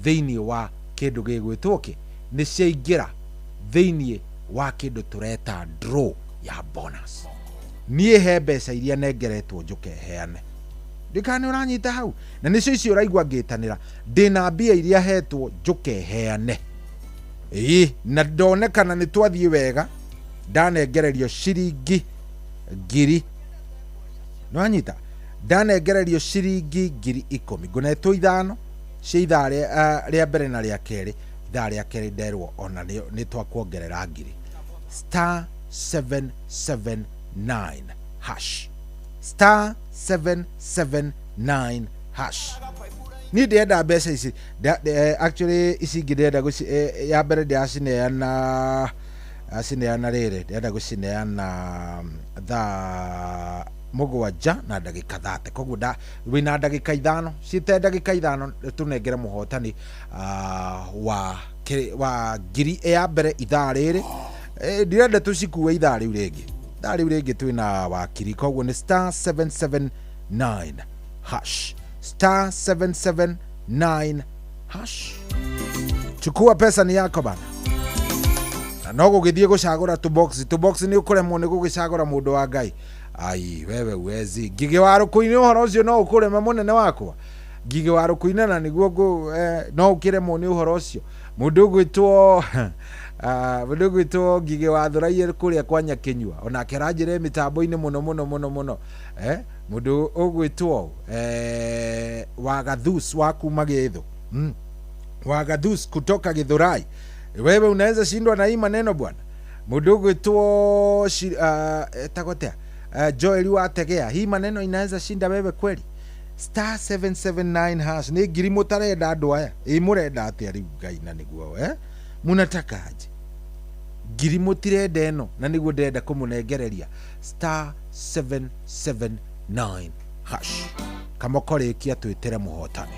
thĩinĩ wa kĩndũ gĩgwĩtwo kĩ, nĩ ciaingĩra thĩinĩ wa kĩndũ tũreta draw ya bonus. Niĩ he mbeca iria nengeretwo njũke heane. Ndiũĩ kana nĩ ũranyita hau. Na nĩcio icio ũraigua ngĩtanĩra, ndĩna mbia iria hetwo njũke heane. Ĩĩ, na ndonekana nĩ twathiĩ wega, ndanengererio ciringi ngiri. Nĩwanyita? Ndanengererio ciringi 10,000. Ngũnetwo 5 cia ithaa rĩa mbere na rĩa kerĩ. Ithaa rĩa kerĩ nderwo ona nĩ twakuongerera ngiri. Star 779 hash. Star 779 hash. Niĩ ndĩrenda mbeca ici. Actually ici ingĩ ndĩrenda ya mbere ndĩracineana, acineana rĩrĩ, ndĩrenda gũcineana thaa 7 na ndagĩka 30. Koguo wĩna ndagĩka 5, ciĩte ndagĩka 5 tũnengere mũhotani wa ngiri ya mbere ithaa rĩrĩ. Ndirenda tũcikue ithaa rĩu rĩngĩ. Ithaa rĩu rĩngĩ twĩna wakiri. Koguo nĩ star 779 hash. Star 779 hash. Chukua pesa ni yako bana. Na no gũgĩthiĩ gũcagũra tũbox. Tũbox nĩ ũkũremwo nĩ gũgĩcagũra mũndũ wa Ngai. Ai, wewe uwezi. Ngigĩ wa rũkũ-inĩ ũhoro ũcio no ũkũrema mũnene wakwa. Ngigĩ wa rũkũ-inĩ na nĩguo no ũkĩremwo nĩ ũhoro ũcio. Mũndũ ũgwĩtwo mũndũ ũgwĩtwo Ngigĩ wa Thũraiye kũrĩa kwa Nyakinyua. Onake aranjĩra mĩtambo-inĩ mũno mũno mũno mũno. Mũndũ ũgwĩtwo Wagathus wa kuma Gĩthũ. Wagathus kutoka Githurai. Wewe unaweza shindwa na hii maneno bwana. Mũndũ ũgwĩtwo etagwo atĩa? Joel wa Tegea. Hii maneno inaweza shinda wewe kweli? Star 779 hash. Nĩ ngiri mũtarenda andũ aya. Ĩ mũrenda atĩa rĩu Ngai na nĩguo, Mũnataka aje? Ngiri mũtirenda ĩno na nĩguo ndĩrenda kũmũnengereria. Star 779 hash. Kamoko rĩkia twĩtĩre mũhotani.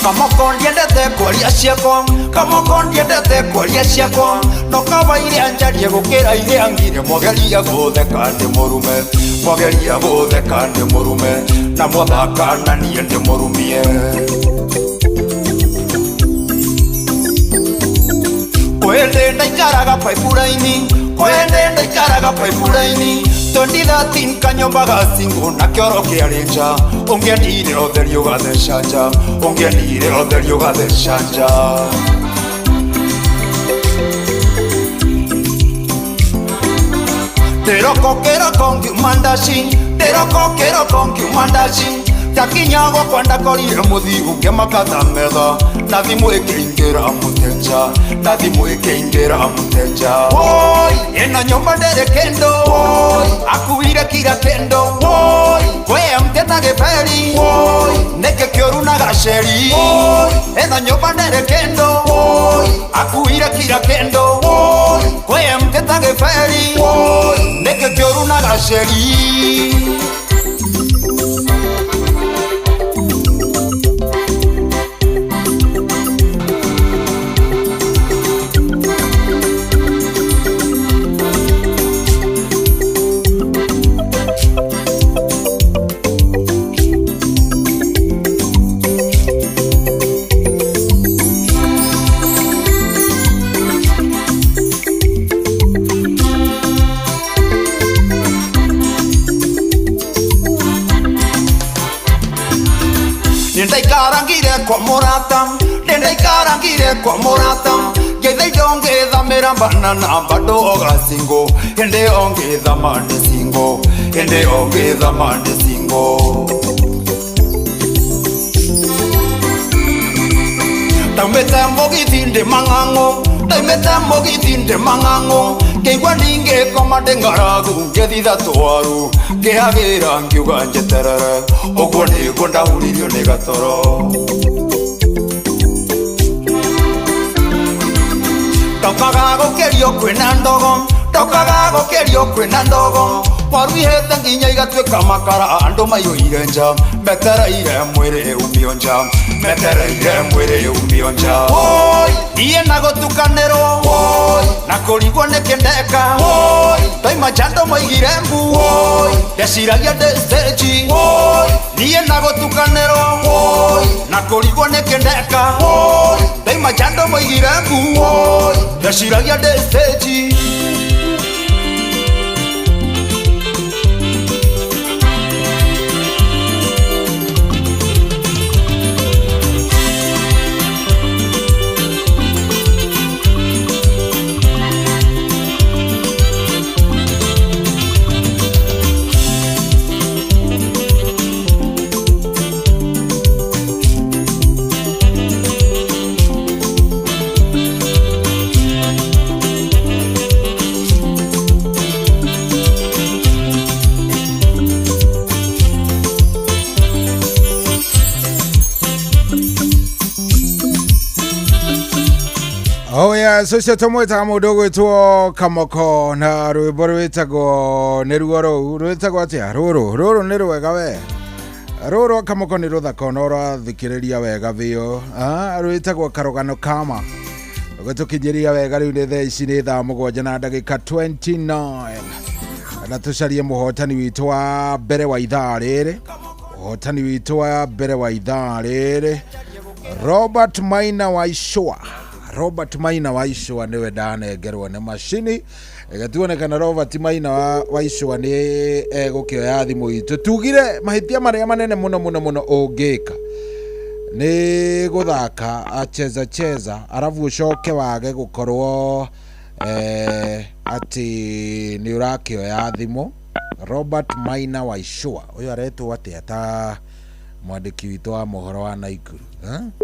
Kamoko ndiendete kwaria ciakwa, kamoko ndiendete kwaria ciakwa, no kaba iria njarie gũkĩra iria ngire. Mwageria gũtheka ndĩ mũrume, mwageria gũtheka ndĩ mũrume, na mwathaka na niĩ ndĩ mũrumie. Kwende ndaikaraga paipuraini, kwende ndaikaraga paipuraini, 2013 kanyomba gacingo na kĩoro kĩarĩ nja, ũngĩendire ũtheri ũgatheca nja, ũngĩendire ũtheri ũgatheca nja. Ndĩroko kĩroko ngiuma ndaci, ndĩroko kĩroko ngiuma ndaci, ndakinya gwakwa ndakorire mũthiu ngĩmaka ta metha, na thimũ ĩkĩingĩra mũteja, na thimũ ĩkĩingĩra mũteja. Woi, ĩno nyũmba ndĩrĩ kĩndũ, woi, akuire kira kĩndũ, woi, kwĩ mtĩ na gĩberi, woi, nĩkĩ kĩũru na gaceri, woi, ĩno nyũmba ndĩrĩ kĩndũ, woi, akuire kira kĩndũ, woi, kwĩ mtĩ na gĩberi, woi, nĩkĩ kĩũru na gaceri. Nindaikarangire kwa murata, nindaikarangire kwa murata. Gethe ndongithamira banana bado ogasingo, ende ongithama ndi singo, ende ongithama ndi singo. Taumete mugithi ndi mang'ang'o, taumete mugithi ndi mang'ang'o. Ngeigua ningĩkoma ndĩ ng'aragu ngĩthitha twaru, ngĩhagĩra ngiuga njeterere, ũguo nĩguo ndahuririo nĩ gatoro. Ndokaga gũkĩrio kwĩna ndogo, ndokaga gũkĩrio kwĩna ndogo. Waru ihĩte nginya igatuĩka makara, andũ maiyũire nja, metereire mwĩrĩ umio nja, metereire mwĩrĩ umio nja. Woi, niĩ na gũtukanĩrwo, woi, na kũrigwo nĩkĩ ndeka, woi, ndaima nja andũ moigire mbu, woi, ndeciragia ndĩ stage, woi, niĩ na gũtukanĩrwo, woi, na kũrigwo nĩkĩ ndeka, woi, ndaima nja andũ moigire mbu, woi, ndeciragia ndĩ stage. Oh yeah, so cio tũmwĩtaga mũndũ ũgwĩtwo Kamoko na rwĩmbo rwĩtagwo nĩ ruo rũu rwĩtagwo atĩa? Rũrũ rũrũ nĩ rwega we, rũrũ rwa Kamoko nĩ rũthaka no rwathikĩrĩria wega biũ. Rwĩtagwo Karũgano Kama rũgĩtũkinyĩria wega rĩu nĩ thaa ici nĩ thaa 7 na ndagĩka 29 na tũcarie mũhotani witũ wa mbere wa ithaa rĩrĩ, mũhotani witũ wa mbere wa ithaa rĩrĩ Robert Maina wa Ishua. Robert Maina wa Ishua niwe ndanengerwo nĩ macini gatuonekana Robert Maina wa Ishua nĩ egũkĩoya thimũ itũ. Tugire mahĩtia marĩa manene mũno mũno mũno ũngĩka nĩ gũthaka acheza cheza arabu ũcoke wage gũkorwo atĩ nĩ ũrakĩoya thimũ. Robert Maina wa Ishua ũyũ aretwo atĩa ta mwandĩki witũ wa mohoro wa Naikuru?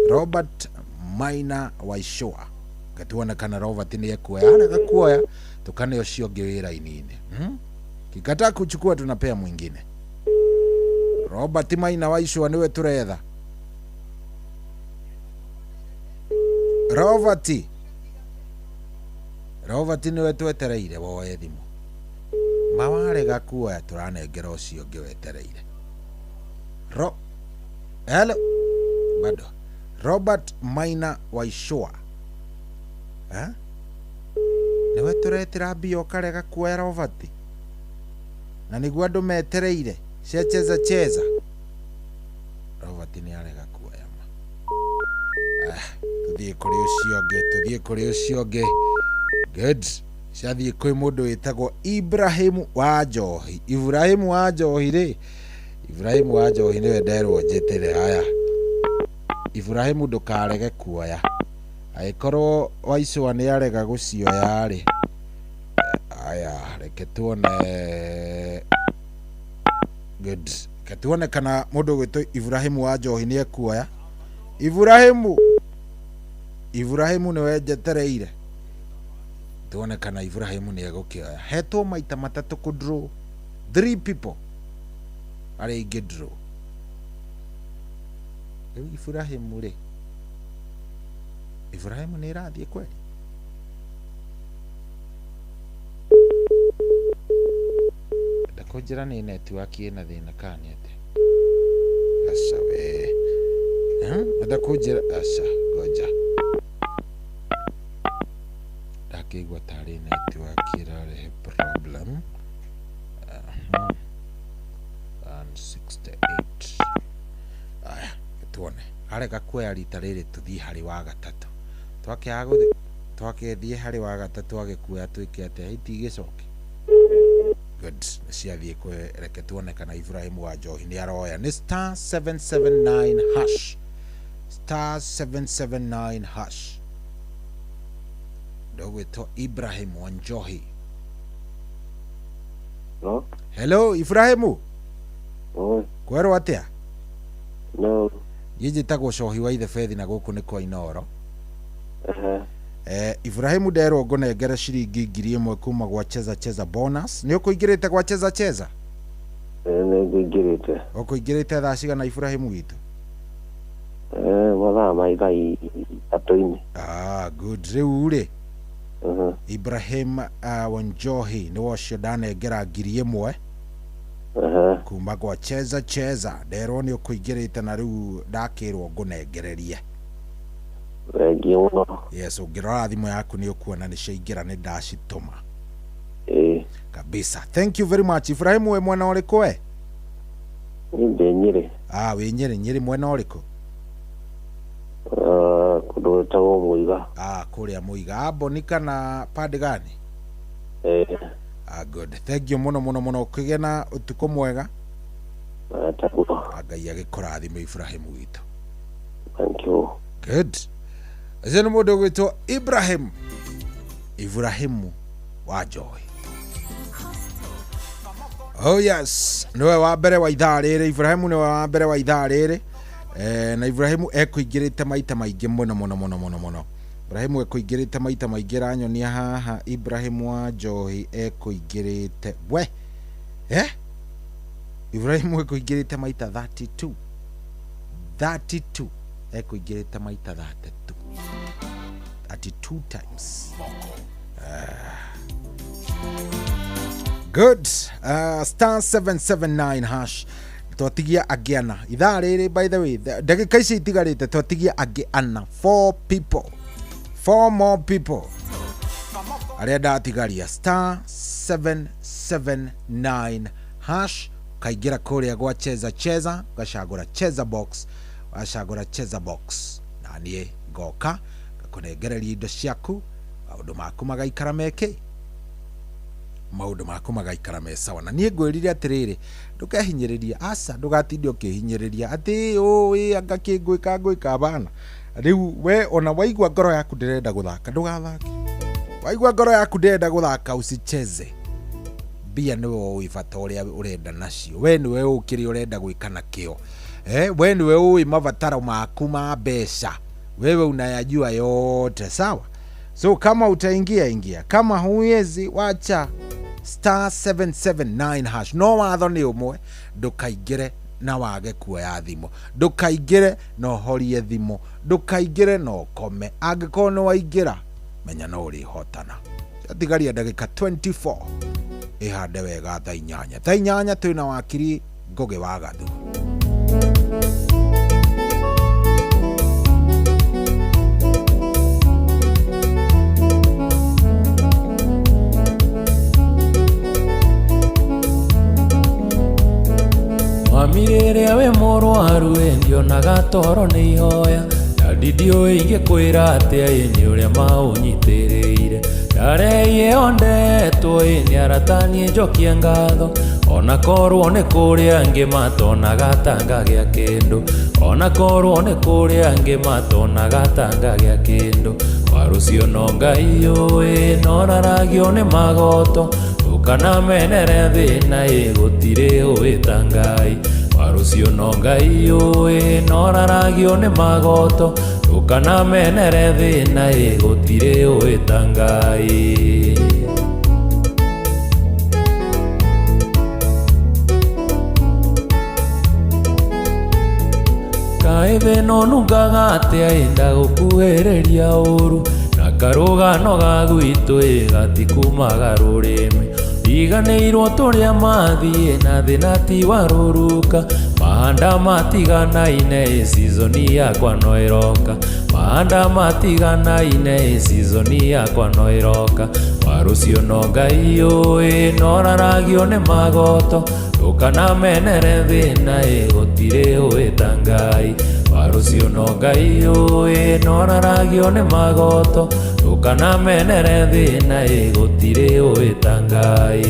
Robert Maina wa Ishua gatuonekana Robert nĩ ekuoya, arega kuoya tukane ũcio ũngĩ wĩra-inĩ. Kikataa kuchukua tunapea mwingine. Robert Maina wa Ishua niwe turetha. Robert niwe twetereire woe thimũ. Mawarega kuoya tũranengera ũcio ũngĩ wetereire. Hello bado Robert Maina wa Ishua niwe tũretĩra mbia ũkarega kuoya Robert, na nĩguo andũ metereire cia cheza cheza. Robert nĩ arega kuoya ma. Tũthiĩ kũrĩ ũcio ũngĩ, tũthiĩ kũrĩ ũcio ũngĩ. Good. Ciathiĩ kwĩ mũndũ wĩtagwo Ibrahimu wa Njohi. Ibrahimu wa Njohi rĩ, Ibrahimu wa Njohi nĩwe nderwo njĩtĩre. Haya Ibrahimu ndũkarege kuoya, angĩkorwo wa Ishua nĩ arega gũcioya rĩ, aya reke tuone. Good. Reke tuone kana mũndũ ũgwĩtwo Ibrahimu wa Njohi nĩ ekuoya. Ibrahimu nĩwe njetereire, tuone kana Ibrahimu nĩ egũkĩoya. Hetwo maita matatũ kũ draw 3 people arĩa ingĩ draw. Rĩu Ibrahimu rĩ, Ibrahimu nĩ ĩrathiĩ kweli? Ndakũnjĩra nĩ network ĩna thĩna kana nĩ atĩa? Aca we, ndakũnjĩra aca, ngoja ndakĩigua tarĩ network ĩrarehe problem. 168. Aya tuone arega kuoya rita rĩrĩ tũthiĩ harĩ wa gatatũ. Twakĩaga twakĩthiĩ harĩ wa gatatũ agĩkuoya twĩke atĩa? Itigĩcoke. Good, ciathiĩ kwĩ, reke tuone kana Ibrahim wa Njohi nĩ aroya. Nĩ star 779 hash, star 779 hash. Ndũgwĩtwo Ibrahim wa Njohi. No. Hello Ibrahimu. Oi. Kwerwo atĩa? No. Niĩ njĩtagwo Cohi wa Ithebethi na gũkũ nĩ kwa Inoro. Ehe. Ibrahimu, nderwo ngũnengere ciringi 1,000 kuma gwa Cheza Cheza bonus. Nĩ ũkũingĩrĩte gwa Cheza Cheza? Nĩ ngũingĩrĩte. Ũkũingĩrĩte thaa cigana, Ibrahimu witũ? Mathaa ma thaa 3-inĩ. Ah, good. Rĩu rĩ, Ibrahim Wanjohi nĩ wocio ndanengera 1,000 kuma gwa Cheza Cheza. Nderwo nĩ ũkũingĩrĩte na rĩu ndakĩrwo ngũnengererie. Thengiũ mũno. Yes, ũngĩrora thimũ yaku nĩ ũkuona nĩ ciaingĩra, nĩ ndacitũma. Ĩĩ. Kabisa, thank you very much, Ibrahim. Wĩ mwena ũrĩkũ we? Niĩ ndĩ Nyĩrĩ. Ah, wĩ Nyĩrĩ. Nyĩrĩ mwena ũrĩkũ? Kũndũ gwĩtagwo Mũiga. Ah, kũrĩa Mũiga. Amboni kana pande gani? Ĩĩ. Ah, good, thank you mũno mũno mũno, kĩgĩa na ũtukũ mwega. Taguo. Ngai agĩkũrathime, Ibrahim witũ. Thank you. Good. Ũcio nĩ mũndũ ũgwĩtwo Ibrahim, Ibrahimu wa Joy. Oh yes, niwe wa mbere wa ithaa rĩrĩ. Ibrahimu niwe wa mbere wa ithaa rĩrĩ. Na Ibrahimu ekũingĩrĩte maita maingĩ mũno mũno mũno mũno mũno. Ibrahimu ekũingĩrĩte maita maingĩ, ranyonia haha. Ibrahimu wa Njohi ekũingĩrĩte we, Ibrahimu ekũingĩrĩte maita 32, 32, ekũingĩrĩte maita 32, 32 times. Good. Star 779 hash. Twatigia angĩ ana ithaa rĩrĩ, by the way, ndagĩka ici itigarĩte twatigia angĩ ana, four people, four more people arĩa ndatigaria. Star 779 hash, ukaingĩra kũrĩa gwa Cheza Cheza, ũgacagũra Cheza Box. Wacagũra Cheza Box, na niĩ ngoka ngakũnengereria indo ciaku, maũndũ maku magaikara meke, maũndũ maku magaikara me sawa. Na niĩ ngwĩrire atĩrĩrĩ, ndũkehinyĩrĩria, aca, ndũgatinde ũkĩhinyĩrĩria atĩ ũĩ anga kĩ ngwĩka ngwĩka bana. Rĩu we ona waigua ngoro yaku ndĩrenda gũthaka, ndũgathake. Waigua ngoro yaku ndĩrenda gũthaka, usicheze. Mbia nĩwe ũĩ bata ũrĩa ũrenda nacio, we nĩwe ũĩ kĩrĩa ũrenda gwĩka nakĩo, we nĩwe ũĩ mabataro maku ma mbeca, wewe unayajua yote, sawa? So kama utaingia, ingia, kama huwezi, wacha. Star 779 hash. No watho nĩ ũmwe, ndũkaingĩre na wage kuoya thimũ, ndũkaingĩre na ũhorie thimũ, ndũkaingĩre na ũkome. Angĩkorwo nĩ waingĩra, menya no ũrĩhotana. Tigaria ndagĩka 24 ĩhande wega thaa 8. Thaa 8 twĩna wakiri Ngũgĩ wa Gathu. Mami rĩrĩa wĩ mũrwaru ĩ ndionaga toro nĩ ihoya. Dadi ndiũĩ ingĩkwĩra atĩa ĩ nĩ ũrĩa maũnyitĩrĩire. Ndareie ondetwo ĩ nĩ arata niĩ njokie ngatho. Ona korwo nĩ kũrĩ angĩ matonaga ta ngagĩa kĩndũ. Ona korwo nĩ kũrĩ angĩ matonaga ta ngagĩa kĩndũ. Warũcio no Ngai ũĩ noraragio nĩ magoto. Ndũkanamenere thĩna ĩ gũtirĩ ũĩ ta Ngai. Warũcio no Ngai ũĩ noraragio nĩ magoto. Ndũkanamenere thĩna ĩ gũtirĩ ũĩ ta Ngai. Kaĩ thĩna ũnungaga atĩa ĩ ndagũkuhĩrĩria ũru. Na karũgano ga gwitũ ĩ gatikumaga rũrĩmĩ. Riganĩirwo tũrĩa mathiĩ na thĩna ti wa rũruka. Mahanda matiganaine ĩ season yakwa no ĩroka. Mahanda matiganaine ĩ season yakwa no ĩroka. Warũcio no Ngai ũĩ noraragio nĩ magoto. Ndũkanamenere thĩna ĩ gũtirĩ ũĩ ta Ngai. Warũcio no Ngai ũĩ noraragio nĩ magoto. Ndũkanamenere thĩna ĩ gũtirĩ ũĩ ta Ngai.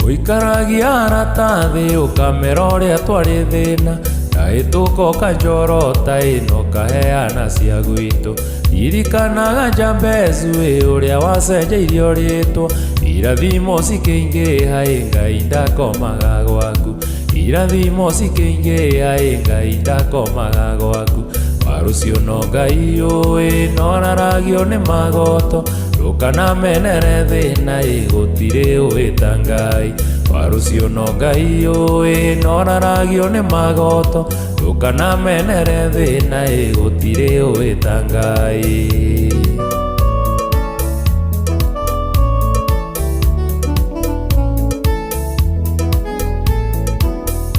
Ũikaragia arata thĩ ũkamera ũrĩa twarĩ thĩna ndahĩtũka ũkanjorota ĩno kaheana cia gwitũ ririkanaga Jambezu ĩ ũrĩa wacenjeirio rĩtwa irathimo cikĩingĩha ĩ Ngai ndakomaga gwaku irathimo cikĩingĩha ĩ Ngai ndakomaga gwaku warũcio no Ngai ũĩ noraragio nĩ magoto ndũkanamenere thĩna ĩ gũtirĩ ũĩ ta Ngai warũcio no Ngai ũĩ noraragio nĩ magoto ndũkanamenere thĩna ĩ gũtirĩ ũĩ ta Ngai.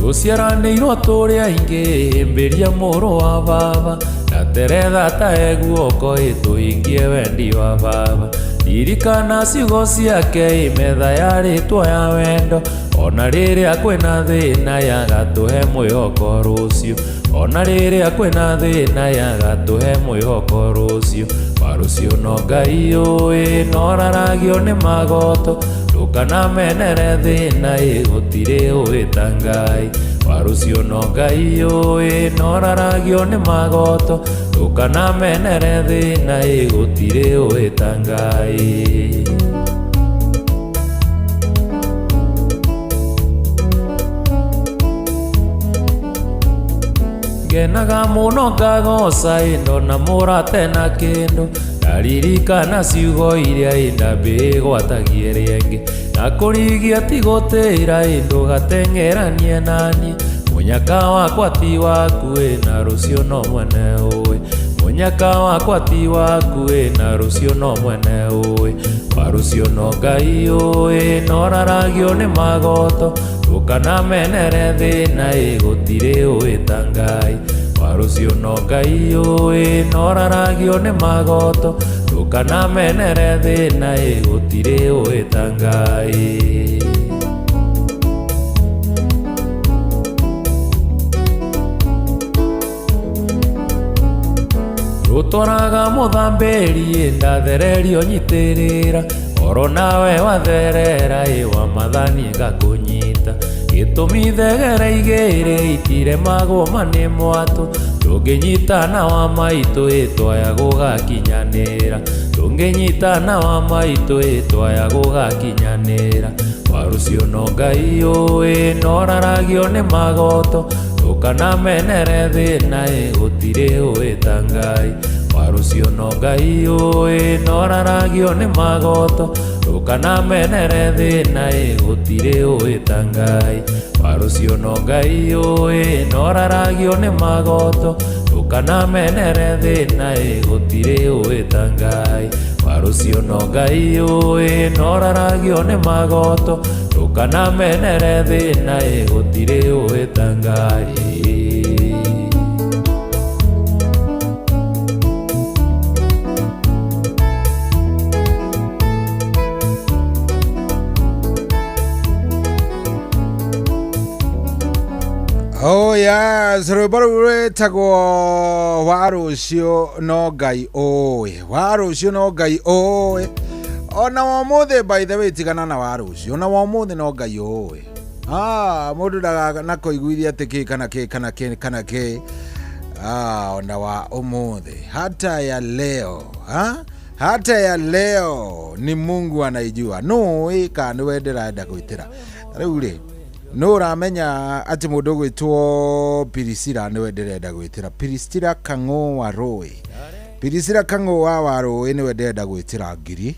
Tũciaranĩirwo tũrĩ aingĩ hĩmbĩria mũrũ wa baba na teretha ta guoko ĩ tũhingie wendi wa baba ririkana ciugo ciake ĩ metha ya rĩtwa ya wendo ona rĩrĩa kwĩna thĩna yagatũhe mwĩhoko rũciũ ona rĩrĩa kwĩna thĩna yagatũhe mwĩhoko rũciũ warũciũ no Ngai ũĩ noraragio nĩ magoto ndũkanamenere thĩna ĩ gũtirĩ ũĩ ta Ngai warũcio no Ngai ũĩ noraragio nĩ magoto ndũkanamenere thĩna ĩ gũtirĩ ũĩ ta Ngai. Ngenaga mũno ngagoca ĩ ndona mũrate na kĩndũ ndaririkana ciugo iria ĩ ndambĩgwatagie rĩngĩ na kũrigia ti gũtĩra ĩ ndũgateng'eranie naniĩ mũnyaka wakwa ti waku ĩ na rũciũ no mwene ũĩ mũnyaka wakwa ti waku ĩ na rũciũ no mwene ũĩ warũciũ no Ngai ũĩ noraragio nĩ magoto ndũkanamenere thĩna ĩ gũtirĩ ũĩ ta Ngai warũciũ no Ngai ũĩ noraragio nĩ magoto ndũkanamenere thĩna ĩ gũtirĩ ũĩ ta Ngai. Rũtwaraga mũthambĩri ĩ ndathererio nyitĩrĩra oro nawe watherera ĩ wa mathani ngakũnyita gĩtũmi thegere igĩrĩ itiremagwo ma nĩ mwatũ tũngĩnyitana wa maitũ ĩ twaya gũgakinyanĩra tũngĩnyitana wa maitũ ĩ twaya gũgakinyanĩra warũcio no Ngai ũĩ noraragio nĩ magoto ndũkanamenere thĩna ĩ gũtirĩ ũĩ ta Ngai warũcio no Ngai ũĩ noraragio nĩ magoto ndũkanamenere thĩna ĩ gũtirĩ ũĩ ta Ngai warũcio no Ngai ũĩ noraragio nĩ magoto ndũkanamenere thĩna ĩ gũtirĩ ũĩ ta Ngai warũcio no Ngai ũĩ noraragio nĩ magoto ndũkanamenere thĩna ĩ gũtirĩ ũĩ ta Ngai. Oh yes, rwĩmbo rũu rwĩtagwo wa rũciũ no Ngai ũĩ wa rũciũ no Ngai ũĩ ona wa ũmũthĩ by the way tigana na wa rũciũ ona wa ũmũthĩ no Ngai ũĩ mũndũ ndagana kũiguithia atĩ kĩ kana kĩ kana kĩ kana kĩ ona wa ũmũthĩ hata ya leo ha? Hata ya leo ni Mungu anaijua nũĩ kana nĩwe ndĩrenda gwĩtĩra rĩu rĩ no ũramenya atĩ mũndũ ũgwĩtwo Pirisira nĩwe ndĩrenda gwĩtĩra Pirisira Kang'o wa Rũĩ Pirisira Kang'o wa Warũĩ nĩwe ndĩrenda gwĩtĩra ngiri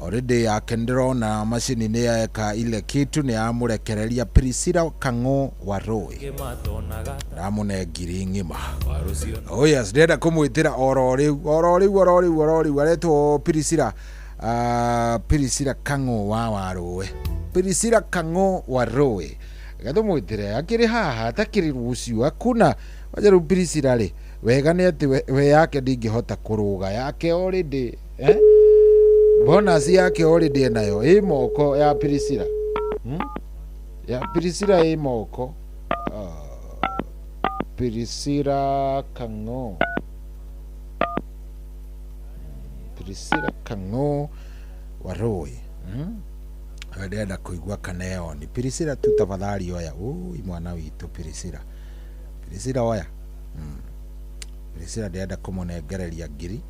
already yake ndĩrona macini nĩ yeka ile kitu nĩ yamũrekereria Pirisira Kang'o wa Rũĩ ramũne ngiri ng'ima. Oh yes, ndĩrenda kũmwĩtĩra oro rĩu oro rĩu oro rĩu oro rĩu aretwo Pirisira Pirisira Kang'o wa Warũĩ Pirisira Kang'o wa Rũĩ gatũmwĩtĩre akĩrĩ haha atakĩrĩ rũciũ hakuna waja rĩu Pirisira rĩ wega nĩ atĩ we yake ndingĩhota kũrũga yake already bonus yake already enayo ĩ moko ya Pirisira ya Pirisira ĩ moko Pirisira Kang'o Pirisira Kang'o wa Rũĩ Ndĩrenda kũigua kana ĩyo ni Priscilla tu tafadhali oya. Ui mwana witũ Priscilla. Priscilla oya. Priscilla ndĩrenda kũmũnengereria ngiri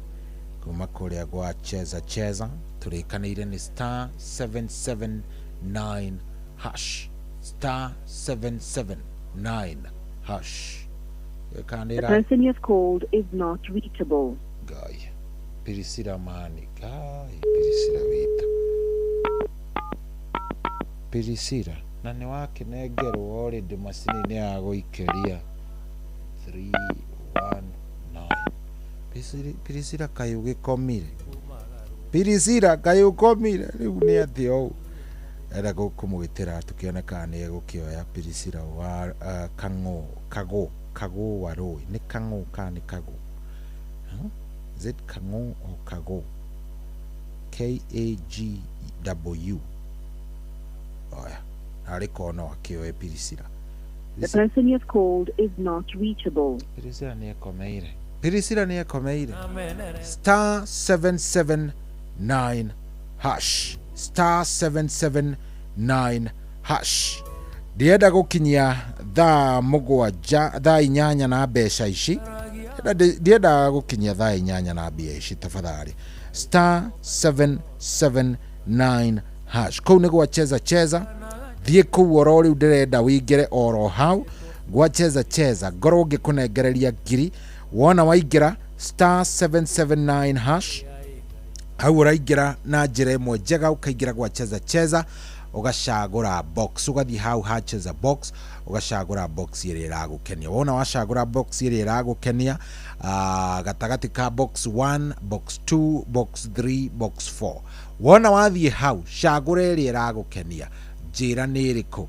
kuma kũrĩa gwa Cheza Cheza. Tũrĩkanĩire nĩ star 779 hash. Star 779 hash. The person you have called is not reachable. Ngai. Priscilla mani. Ngai Priscilla witũ. Priscilla na nĩ wakĩnengerwo already macini-inĩ ya gũikĩria 319. Priscilla kaĩ ũgĩkomire? Priscilla kaĩ ũkomire? Rĩu nĩ atĩa ũũ? Enda kũmũgĩtĩra tũkĩone kana nĩ egũkĩoya. Priscilla wa Kang'o Kago Kago wa Rũĩ. Nĩ Kang'o kana nĩ Kago? Is it Kang'o or Kago? K A G W. Oya, arĩ korwo no akĩoe Priscilla. The person you have called is not reachable. Priscilla nĩ ekomeire. Priscilla nĩ ekomeire. Star 779 hash. Star 779 hash. Ndienda gũkinyia thaa mũgwanja, thaa inyanya na mbeca ici. Ndienda gũkinyia thaa inyanya na mbia ici tafadhali. Star 779 hash. Kũu nĩ gwa Cheza Cheza. Thiĩ kũu oro rĩu ndĩrenda wĩingĩre oro hau gwa Cheza Cheza. Ngorwo ngĩkũnengereria ngiri. Wona waingĩra star 779 hash, hau ũraingĩra na njĩra ĩmwe njega, ũkaingĩra gwa Cheza Cheza, ũgacagũra box, ũgathiĩ hau ha Cheza box, ũgacagũra box ĩrĩa ĩragũkenia. Wona wacagũra box ĩrĩa ĩragũkenia, gatagatĩ ka box 1, box 2, box 3, box 4. Wona wathiĩ hau cagũra ĩrĩa ĩragũkenia, njĩra nĩ ĩrĩkũ.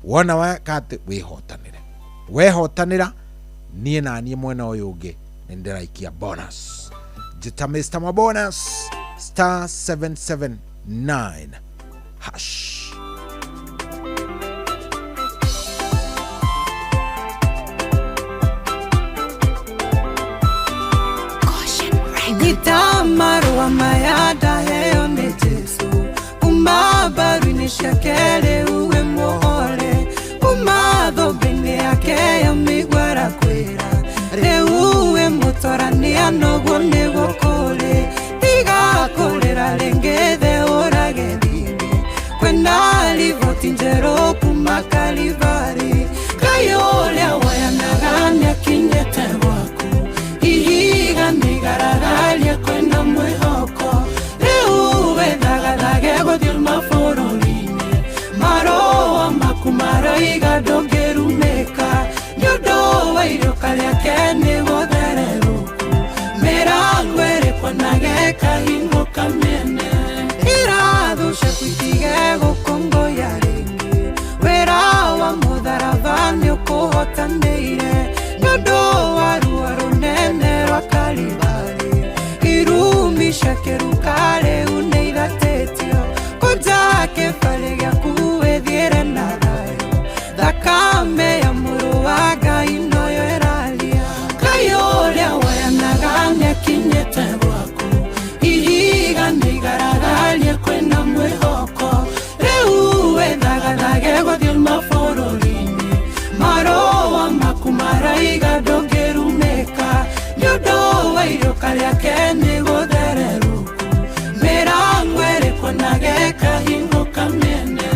Wona weka atĩ wĩhotanĩre. Wehotanĩra niĩ na niĩ mwena ũyũ ũngĩ nĩ ndĩraikia bonus. Njĩta Mr. Mabonus star 779 hash. Gitamarua maya ndaheo nĩ Jesu, kuma mbaru-inĩ ciake rĩu wĩ mũhore, kuma thũmbĩ-inĩ yake ya mĩigua arakwĩra rĩu wĩ mũtorania noguo nĩguo kũrĩ, tiga kũrĩra rĩngĩ the ũrage thingĩ, kwĩna riboti njerũ kuma Kalivari, Ngai ũrĩa woyanaga nĩakinyĩte gwaku, ihiga nĩigaragaria kwĩna mwĩhoko, rĩu wĩthagathage gũthiĩ mabũrũri-inĩ, marũa maku maroiga ndũngĩrumĩka, nĩ ũndũ wa iriũka rĩake nĩ gũthererũku, mĩrango ĩrĩkwanage ĩkahingũka mĩene, irathũ ciaku itige gũkũngũya rĩngĩ, wĩra wa mũtharaba nĩũkũhotanĩire, nĩ ũndũ wa ruo rũnene rwa Kalivari, irumi cia kĩruka rĩu nĩithatĩtio, kũnja kĩbarĩ gĩaku wĩthiĩre na thayũ, thakame ya mũrũ wa Ngai noyo ĩraria, Ngai ũrĩa woyanaga nĩakinyĩte gwaku, ihiga nĩigaragaria kwĩna mwĩhoko, rĩu wĩthagathage gũthiĩ mabũrũri-inĩ, marũa maku maraiga ndũngĩrumĩka, nĩ ũndũ wa iriũka rĩake nĩ gũthererũku, mĩrango ĩrĩkwanage ĩkahingũka mĩene.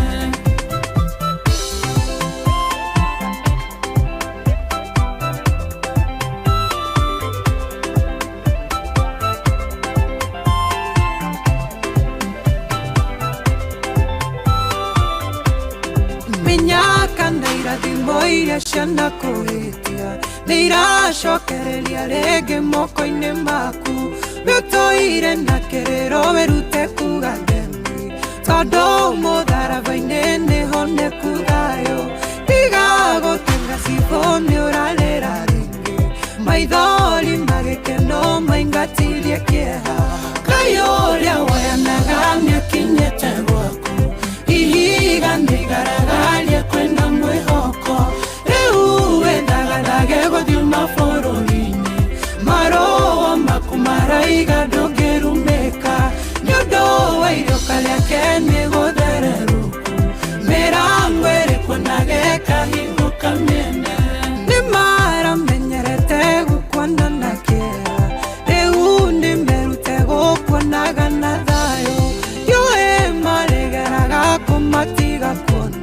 Mĩnyaka na irathimo iria cianakũhĩtia nĩiracokereria rĩngĩ moko-inĩ maku, wĩũtũire na kĩrĩro wĩrute kuga ndemi, tondũ mũtharaba-inĩ nĩho nĩku thayũ, tiga gũtenga cibũ nĩũrarĩra rĩngĩ, maithori magĩkeno maingatirie kĩeha, Ngai ũrĩa woyanaga nĩakinyĩte gwaku, ihiga nĩigaragaria kwĩna mwĩhoko, rĩu wĩthagathage gũthiĩ mabũrũri-inĩ, marũa maku maraiga ndũngĩrumĩka, nĩ ũndũ wa iriũka rĩake nĩ gũthererũku, matigakuone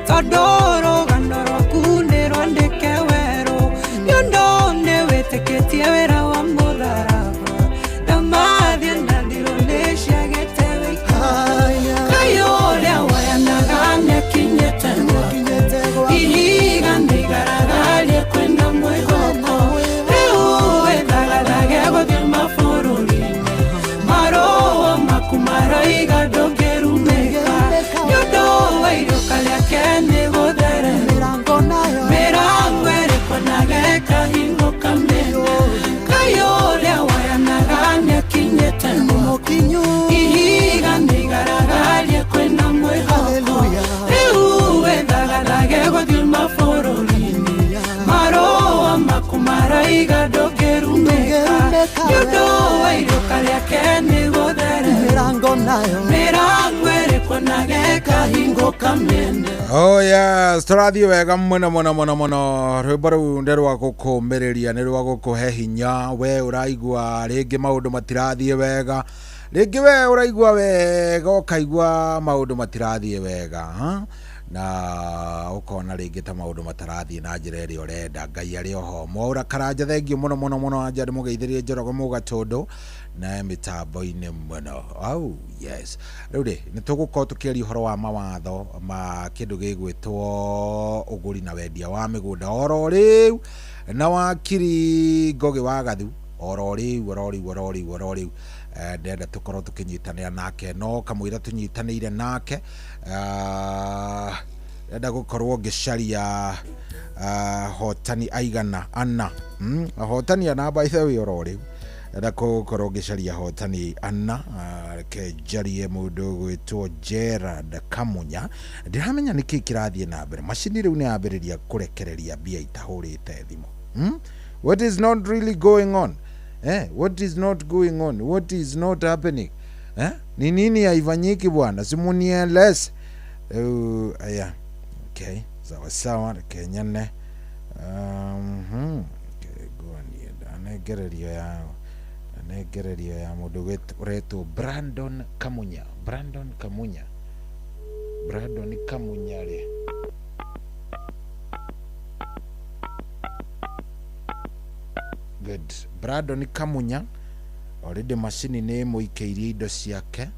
tondũ rũgano rwaku nĩ rwandĩke werũ nĩ ũndũ nĩ wĩtĩkĩtie wĩra wa mũtharaba ndamathiĩ na ndirũ nĩ ciagĩte wĩikaro Ngai ũrĩa wayanaga nĩakinyĩte gwaku ihiga nĩigaragarie kwĩna mwĩhoko rĩu wĩthagathage gũthiĩ mabũrũri-inĩ marũa maku maroiga ndũngĩrumĩka nĩ ũndũ wa iriũka rĩake nĩ gũthererũka mĩrango ĩrĩkwonaga ĩkahingũka mĩena Ngai ũrĩa wayanaga nĩakinyĩte gwaku ihiga nĩigaragarie kwĩna mwĩhoko rĩu wĩthagathage gũthiĩ mabũrũri-inĩ marũa maku maroiga ndũngĩrumĩka nĩ ũndũ wa iriũka rĩake nĩ gũthererũka mĩrango ĩrĩkwonaga ĩkahingũka mĩena. Oh yes, tũrathiĩ wega mũno mũno mũno mũno. Rwĩmbo rũu nĩ rwa gũkũmĩrĩria, nĩ rwa gũkũhe hinya. We ũraigua rĩngĩ maũndũ matirathiĩ wega, rĩngĩ we ũraigua wega ũkaigua maũndũ matirathiĩ wega ha? Na ũkona rĩngĩ ta maũndũ matarathiĩ na njĩra ĩrĩa ũrenda. Ngai arĩ oho. Mwaũra Karanja, thengio mũno mũno mũno. Anja ndĩmũgeithĩrie Njoroge Mũgatũndũ na mĩtambo-inĩ mũno. Oh yes, rĩu rĩ nĩ tũgũkorwo tũkĩaria ũhoro wa mawatho ma kĩndũ gĩgwĩtwo ũgũri na wendia wa mĩgũnda oro rĩu na wakiri Ngũgĩ wa Gathu oro rĩu oro rĩu oro rĩu oro rĩu. Ndĩrenda tũkorwo tũkĩnyitanĩra nake no kamũira tũnyitanĩire nake ndĩrenda gũkorwo ngĩcaria ahotani aigana ana ahotani ana by the way oro rĩu ndĩrenda gũkorwo ngĩcaria ahotani ana. Reke njarie mũndũ ũgwĩtwo Gerard Kamunya. Ndiramenya nĩkĩ kĩrathiĩ na mbere. Macini rĩu nĩ yambĩrĩria kũrekereria mbia itahũrĩte thimũ. What is not really going on? What is not going on? What is not happening? Ni nini haifanyiki bwana? Simunieleze. Aya. Okay. Sawa sawa, reke nyone. Okay, go on. Anengererio ya anengererio ya mũndũ ũretwo Brandon Kamunya. Brandon Kamunya. Brandon Kamunya rĩ. Good. Brandon Kamunya already macini nĩ ĩmũikĩirie indo ciake.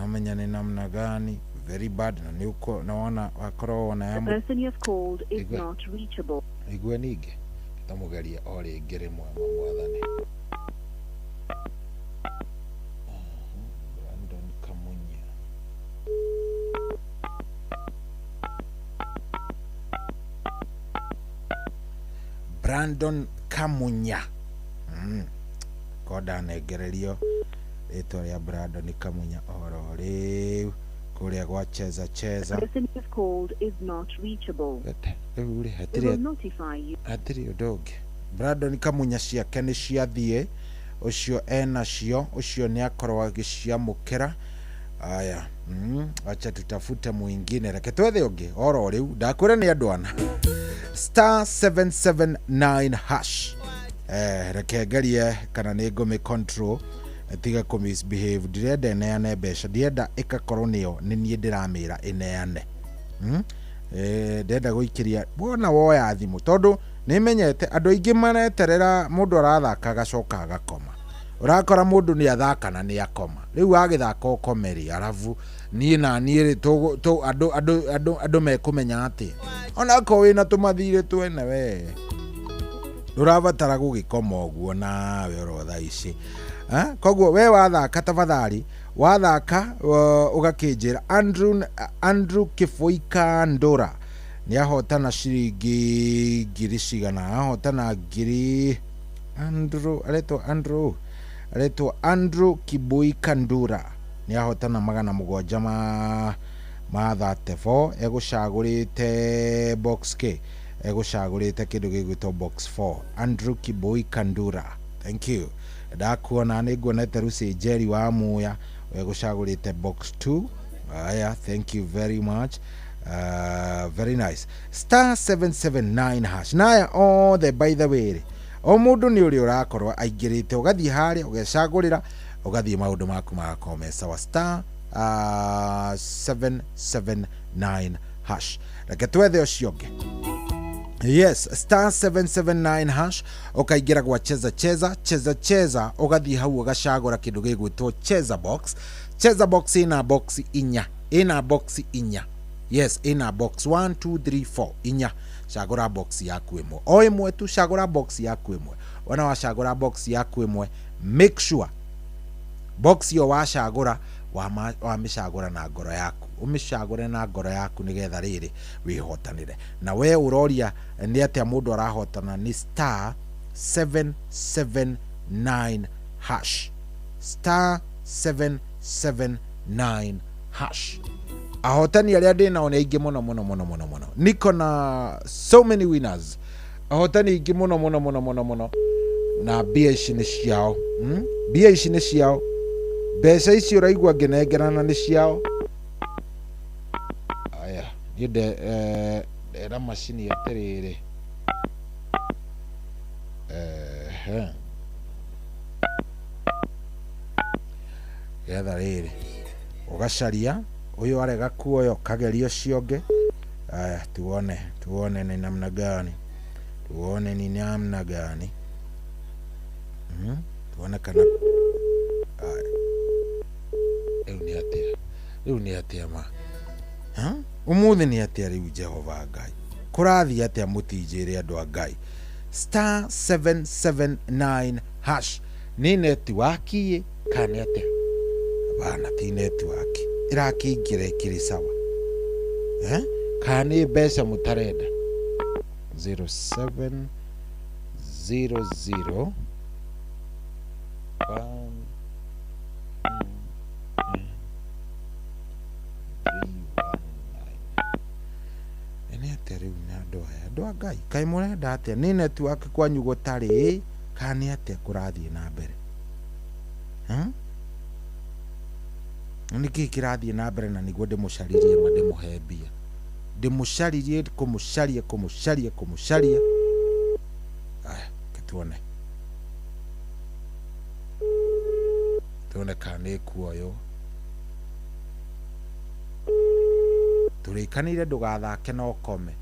Amenya nĩ namna gani. Very bad. Na nĩ ũko na wona wakorwo wona ya The person you have called is not reachable. Igue ningĩ tamũgeria o rĩngĩ rĩmwe mwathani. Brandon Kamunya. Brandon Kamunya. Ko ndanengererio rĩtwa rĩa Brandon Kamunya oro rĩu kũrĩa gwa cheza cheza. The person you have called is not reachable. Rĩu rĩ We will notify you. Hatirĩ ũndũ ũngĩ. Brandon Kamunya ciake nĩ ciathiĩ, ũcio enacio, ũcio nĩ akorwo agĩciamũkĩra. Aya, acha tutafute mwingine, reke twethe ũngĩ oro rĩu. Ndakwĩra nĩ andũ ana. Star 779 hash. Reke ngerie kana nĩ ngũmĩ control tiga kũ misbehave. Ndirenda ĩneane mbeca, ndirenda ĩgakorwo nĩyo nĩ niĩ ndĩramĩra ĩneane. Ndĩrenda gũikĩria wona woya thimũ tondũ nĩmenyete andũ aingĩ mareterera mũndũ arathaka agacoka agakoma. Ũrakora mũndũ nĩ athaka na nĩ akoma. Rĩu agĩthaka ũkome rĩ, arabu niĩ na niĩ rĩ andũ mekũmenya atĩ onakorwo wĩna tũmathirĩ twene we ndũrabatara gũgĩkoma ũguo nawe oro thaa ici. Koguo we wathaka tafadhali wathaka ũgakĩnjĩra Andrew Kĩbũika Ndũra nĩ ahotana ciringi ngiri cigana, ahotana ngiri Andrew aretwo Andrew aretwo Andrew Kĩbũika Ndũra nĩ ahotana 700 ma 34 egũcagũrĩte box K egũcagũrĩte kĩndũ gĩgwĩtwo box 4. Andrew Kĩbũika Ndũra, thank you. Ndakuona nĩ nguonete Lucy Njeri wa Muya egũcagũrĩte box 2. Aya, thank you very much. Very nice. Star 779 hash. Naya othe by the way o mũndũ nĩ ũrĩa ũrakorwo aingĩrĩte ũgathiĩ harĩa ũgecagũrĩra ũgathiĩ maũndũ maku magakorwo me sawa. Star 779 hash. Reke twethe ũcio ũngĩ. Yes, star 779 hash, ũkaingĩra gwa cheza cheza cheza cheza, ũgathiĩ hau ũgacagũra kĩndũ gĩgwĩtwo cheza box. Cheza box ĩna box inya, ĩna box inya. Yes, ĩna box 1 2 3 4 inya. Cagũra box yaku ĩmwe, o ĩmwe tu, cagũra box yaku ĩmwe. Wona wacagũra box yaku ĩmwe, make sure box ĩyo wacagũra wamĩcagũra na ngoro yaku, ũmĩcagũre na ngoro yaku nĩgetha rĩrĩ wĩhotanĩre. Na we ũroria nĩ atĩa mũndũ arahotana, nĩ star 779 hash, star 779 hash. Ahotani arĩa ndĩ nao nĩ aingĩ mũno mũno mũno mũno mũno, niko na so many winners, ahotani aingĩ mũno mũno mũno mũno mũno, na mbia ici nĩ ciao. Mbia ici nĩ ciao, mbeca ici ũraigua ngĩnengerana nĩ ciao. Aya, niĩ ndera macini atĩrĩrĩ, ehe, getha rĩrĩ ũgacaria ũyũ arega kuoya, ũkageria ũcio ũngĩ. Aya, tuone tuone ni namna gani, tuone ni namna gani. Tuone kana aya, rĩu nĩ atĩa, rĩu nĩ atĩa ma, ha, ũmũthĩ nĩ atĩa rĩu? Jehova Ngai, kũrathiĩ atĩa? Mũtinjĩre andũ a Ngai. Star 779 hash. Nĩ netiwaki kana nĩ atĩa? Bana, ti netiwaki ĩrakĩingĩra ĩkĩrĩ sawa, eh? Kana nĩ mbeca mũtarenda? 0700 1 3 1 9. Nĩ atĩa rĩu na andũ aya, andũ a Ngai, kaĩ mũrenda atĩa? Nĩ netiwaki kwanyu gũtarĩ kana nĩ atĩa kũrathiĩ na mbere? Nĩ kĩĩ kĩrathiĩ na mbere? Na nĩguo ndĩmũcaririe ma ndĩmũhe mbia, ndĩmũcaririe kũmũcaria kũmũcaria kũmũcaria. Aya, ke tuone tuone kana nĩ ĩkuoywo. Tũrĩkanĩire ndũgathake na ũkome.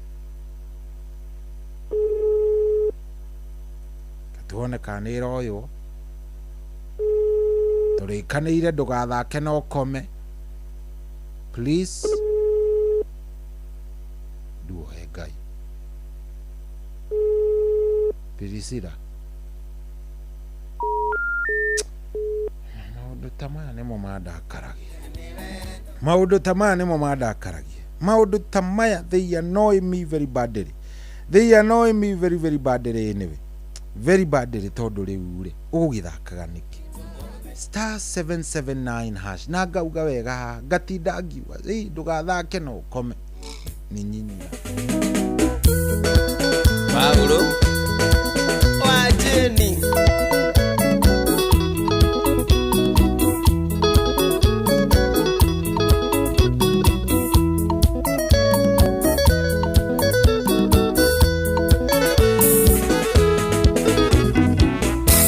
Ke tuone kana nĩ ĩroywo. Tũrĩkanĩire ndũgathake na ũkome, please, nduohe Ngai. Pirisira, maũndũ ta maya nĩmo mandakaragia, maũndũ ta maya nĩmo mandakaragia, maũndũ ta maya, they annoy me very badly, they annoy me very very badly, anyway, very badly. Tondũ rĩu rĩ ũgũgĩthakaga nĩkĩ star 779 hash? Na ngauga wega haha, ngatinda ngiuga, "Ĩ, ndũgathake na ũkome." Nĩ nyinyia. Paulo wa Jeni.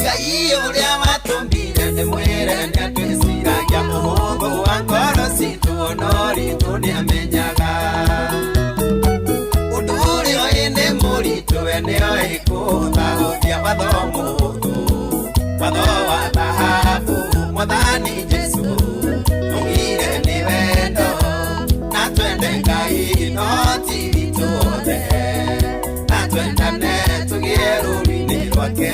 Ngai ũrĩa watũmbire nĩ mwĩre nĩatwĩciragia ũhũthũ wa ngoro citũ, no ritũ nĩamenyaga ũndũ ũrĩa ũĩ nĩ mũritũ, we nĩoĩ kũhũthahũthia watho mũhũthũ, watho wa thahabu. Mwathani Jesũ augire nĩ wendo na twende Ngai no ti witũ othe, na twendane tũgĩe rũũru-inĩ rwake,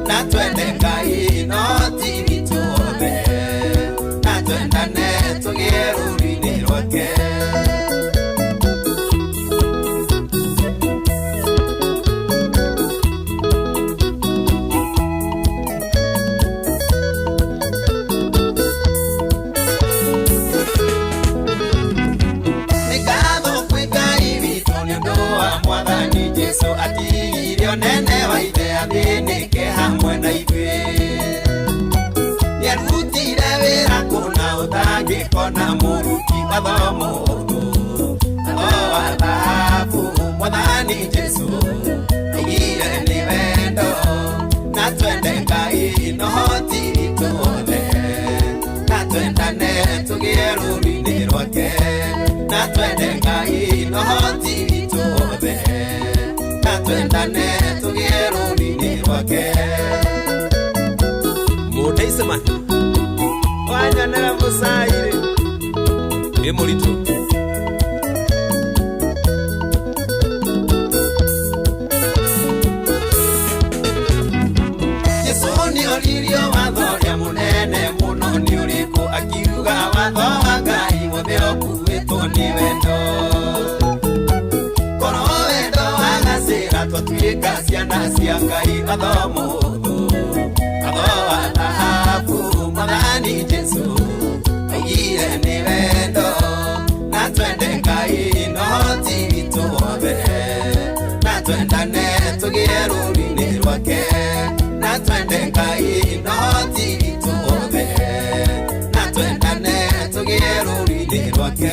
na twende Ngai no ti witũ othe, na twendane tũgĩe rũũru-inĩ rwake. Nĩ ngatho kwĩ Ngai witũ nĩ ũndũ wa Mwathani Jesũ, atigire ũnene wa ithe athĩnĩke hamwe na ithuĩ. Nĩarutire wĩra kũna ũtangĩkona mũruti watho mũhũthũ, watho wa thahabu. Mwathani Jesũ augire nĩ wendo na twende Ngai no ti witũ othe, na twendane. tũgĩe rũũru-inĩ rwake na twende Ngai na ũhoti witũ wothe na twendane tũgĩe rũũru-inĩ rwake. Mũndeiceman wanyonera mũcairĩ wĩ mũritũ. Jesũ nĩoririo watho ũrĩa mũnene mũno nĩ ũrĩkũ, akiuga watho wa Ngai wothe ũkuĩtwo nĩ wendo. Korwo wendo wagacĩra twatuĩka ciana cia Ngai, watho mũhũthũ, watho wa thahabu, Mwathani Jesũ augire nĩ wendo na twende Ngai na ũhoti witũ wothe na twendane tũgĩe rũũru-inĩ rwake na twende Ngai na ũhoti witũ wothe na twendane tũgĩe rũũru-inĩ rwake.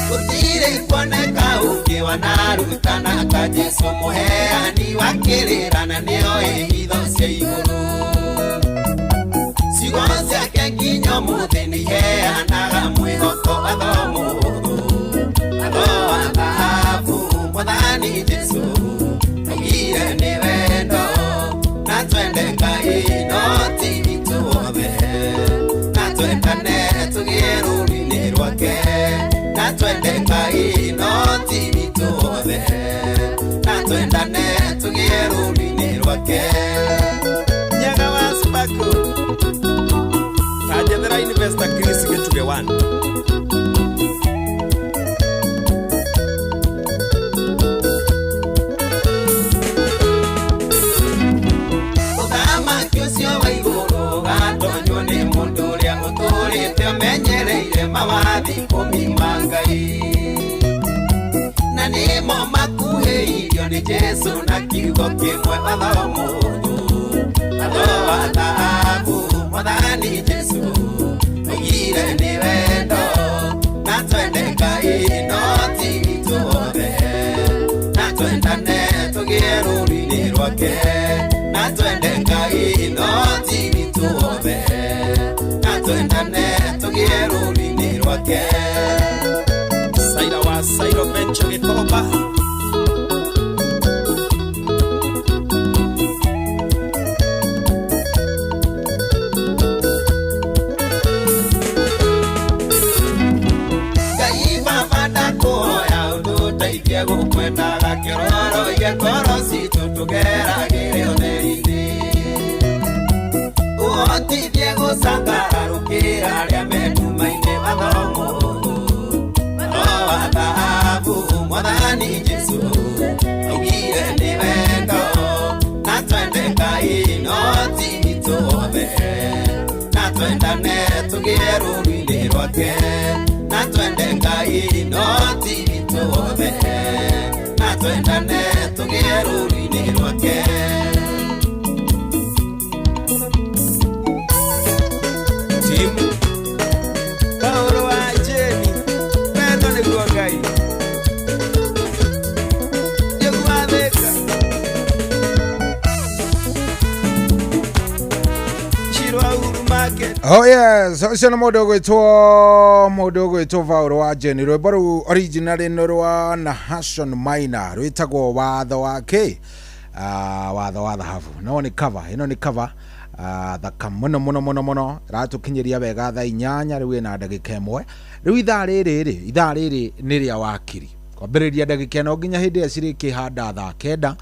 Gũtirĩ kuoneka ũngĩ wanarutana ta Jesũ, mũheani wa kĩrĩra na nĩoĩ hitho cia igũrũ. Ciugo ciake nginya ũmũthĩ nĩiheanaga mwĩhoko, watho mũhũthũ, watho wa thahabu, Mwathani Jesũ augire nĩ wendo na twende Ngai na ũhoti witũ wothe na twendane tũgĩe rũũru-inĩ rwake na twende Ngai na ũhoti witũ wothe na twendane tũgĩe rũũru-inĩ rwake. Nyaga wa Sparkle tanjethera Investor Chris Gĩtuge 1. Ũthamaki ũcio wa igũrũ ũgatonywo nĩ mũndũ ũrĩa ũtũũrĩte ũmenyereire mawathi ikũmi ma Ngai na nĩmo makuhĩirio nĩ Jesũ na kiugo kĩmwe, watho mũhũthũ, watho wa thahabu, Mwathani Jesũ augire nĩ wendo na twende Ngai na ũhoti witũ wothe na twendane tũgĩe rũũru-inĩ rwake na twende Ngai na ũhoti witũ wothe na twendane tũgĩe rũũru-inĩ rwake. Saira wa Sairo Venture Gĩkomba. Ngai Baba ndakũhoya ũtũteithie gũkwendaga kĩororoie ngoro citũ tũgeragĩre ũtheri-inĩ, ũhotithie gũcangararũkĩra arĩa me nduma-inĩ, watho mũhũthũ, watho wa thahabu, Mwathani Jesũ augire nĩ wendo na twende Ngai na ũhoti witũ wothe na twendane tũgĩe rũũru-inĩ rwake na twende Ngai na ũhoti witũ wothe na twendane tũgĩe rũũru-inĩ rwake. Timu Paũlũ wa Jeni wendo nĩguo Ngai nĩguo athĩka Shiro wa Uhuru Market. Oh yes, ũcio nĩ mũndũ ũgwĩtwo Paul wa Jeni. Rwĩmbo rũu originally nĩ rwa Nahashon Maina, rwĩtagwo watho wa kĩ? Watho wa thahabu. No nĩ cover, ĩno nĩ cover thaka mũno mũno mũno mũno, ĩratũkinyĩria wega thaa 8 rĩu ĩna ndagĩka 1. Rĩu ithaa rĩrĩ rĩ, ithaa rĩrĩ nĩ rĩa wakiri. Kwambĩrĩria ndagĩka ĩno nginya hĩndĩ ĩrĩa cirĩkĩhanda thaa 9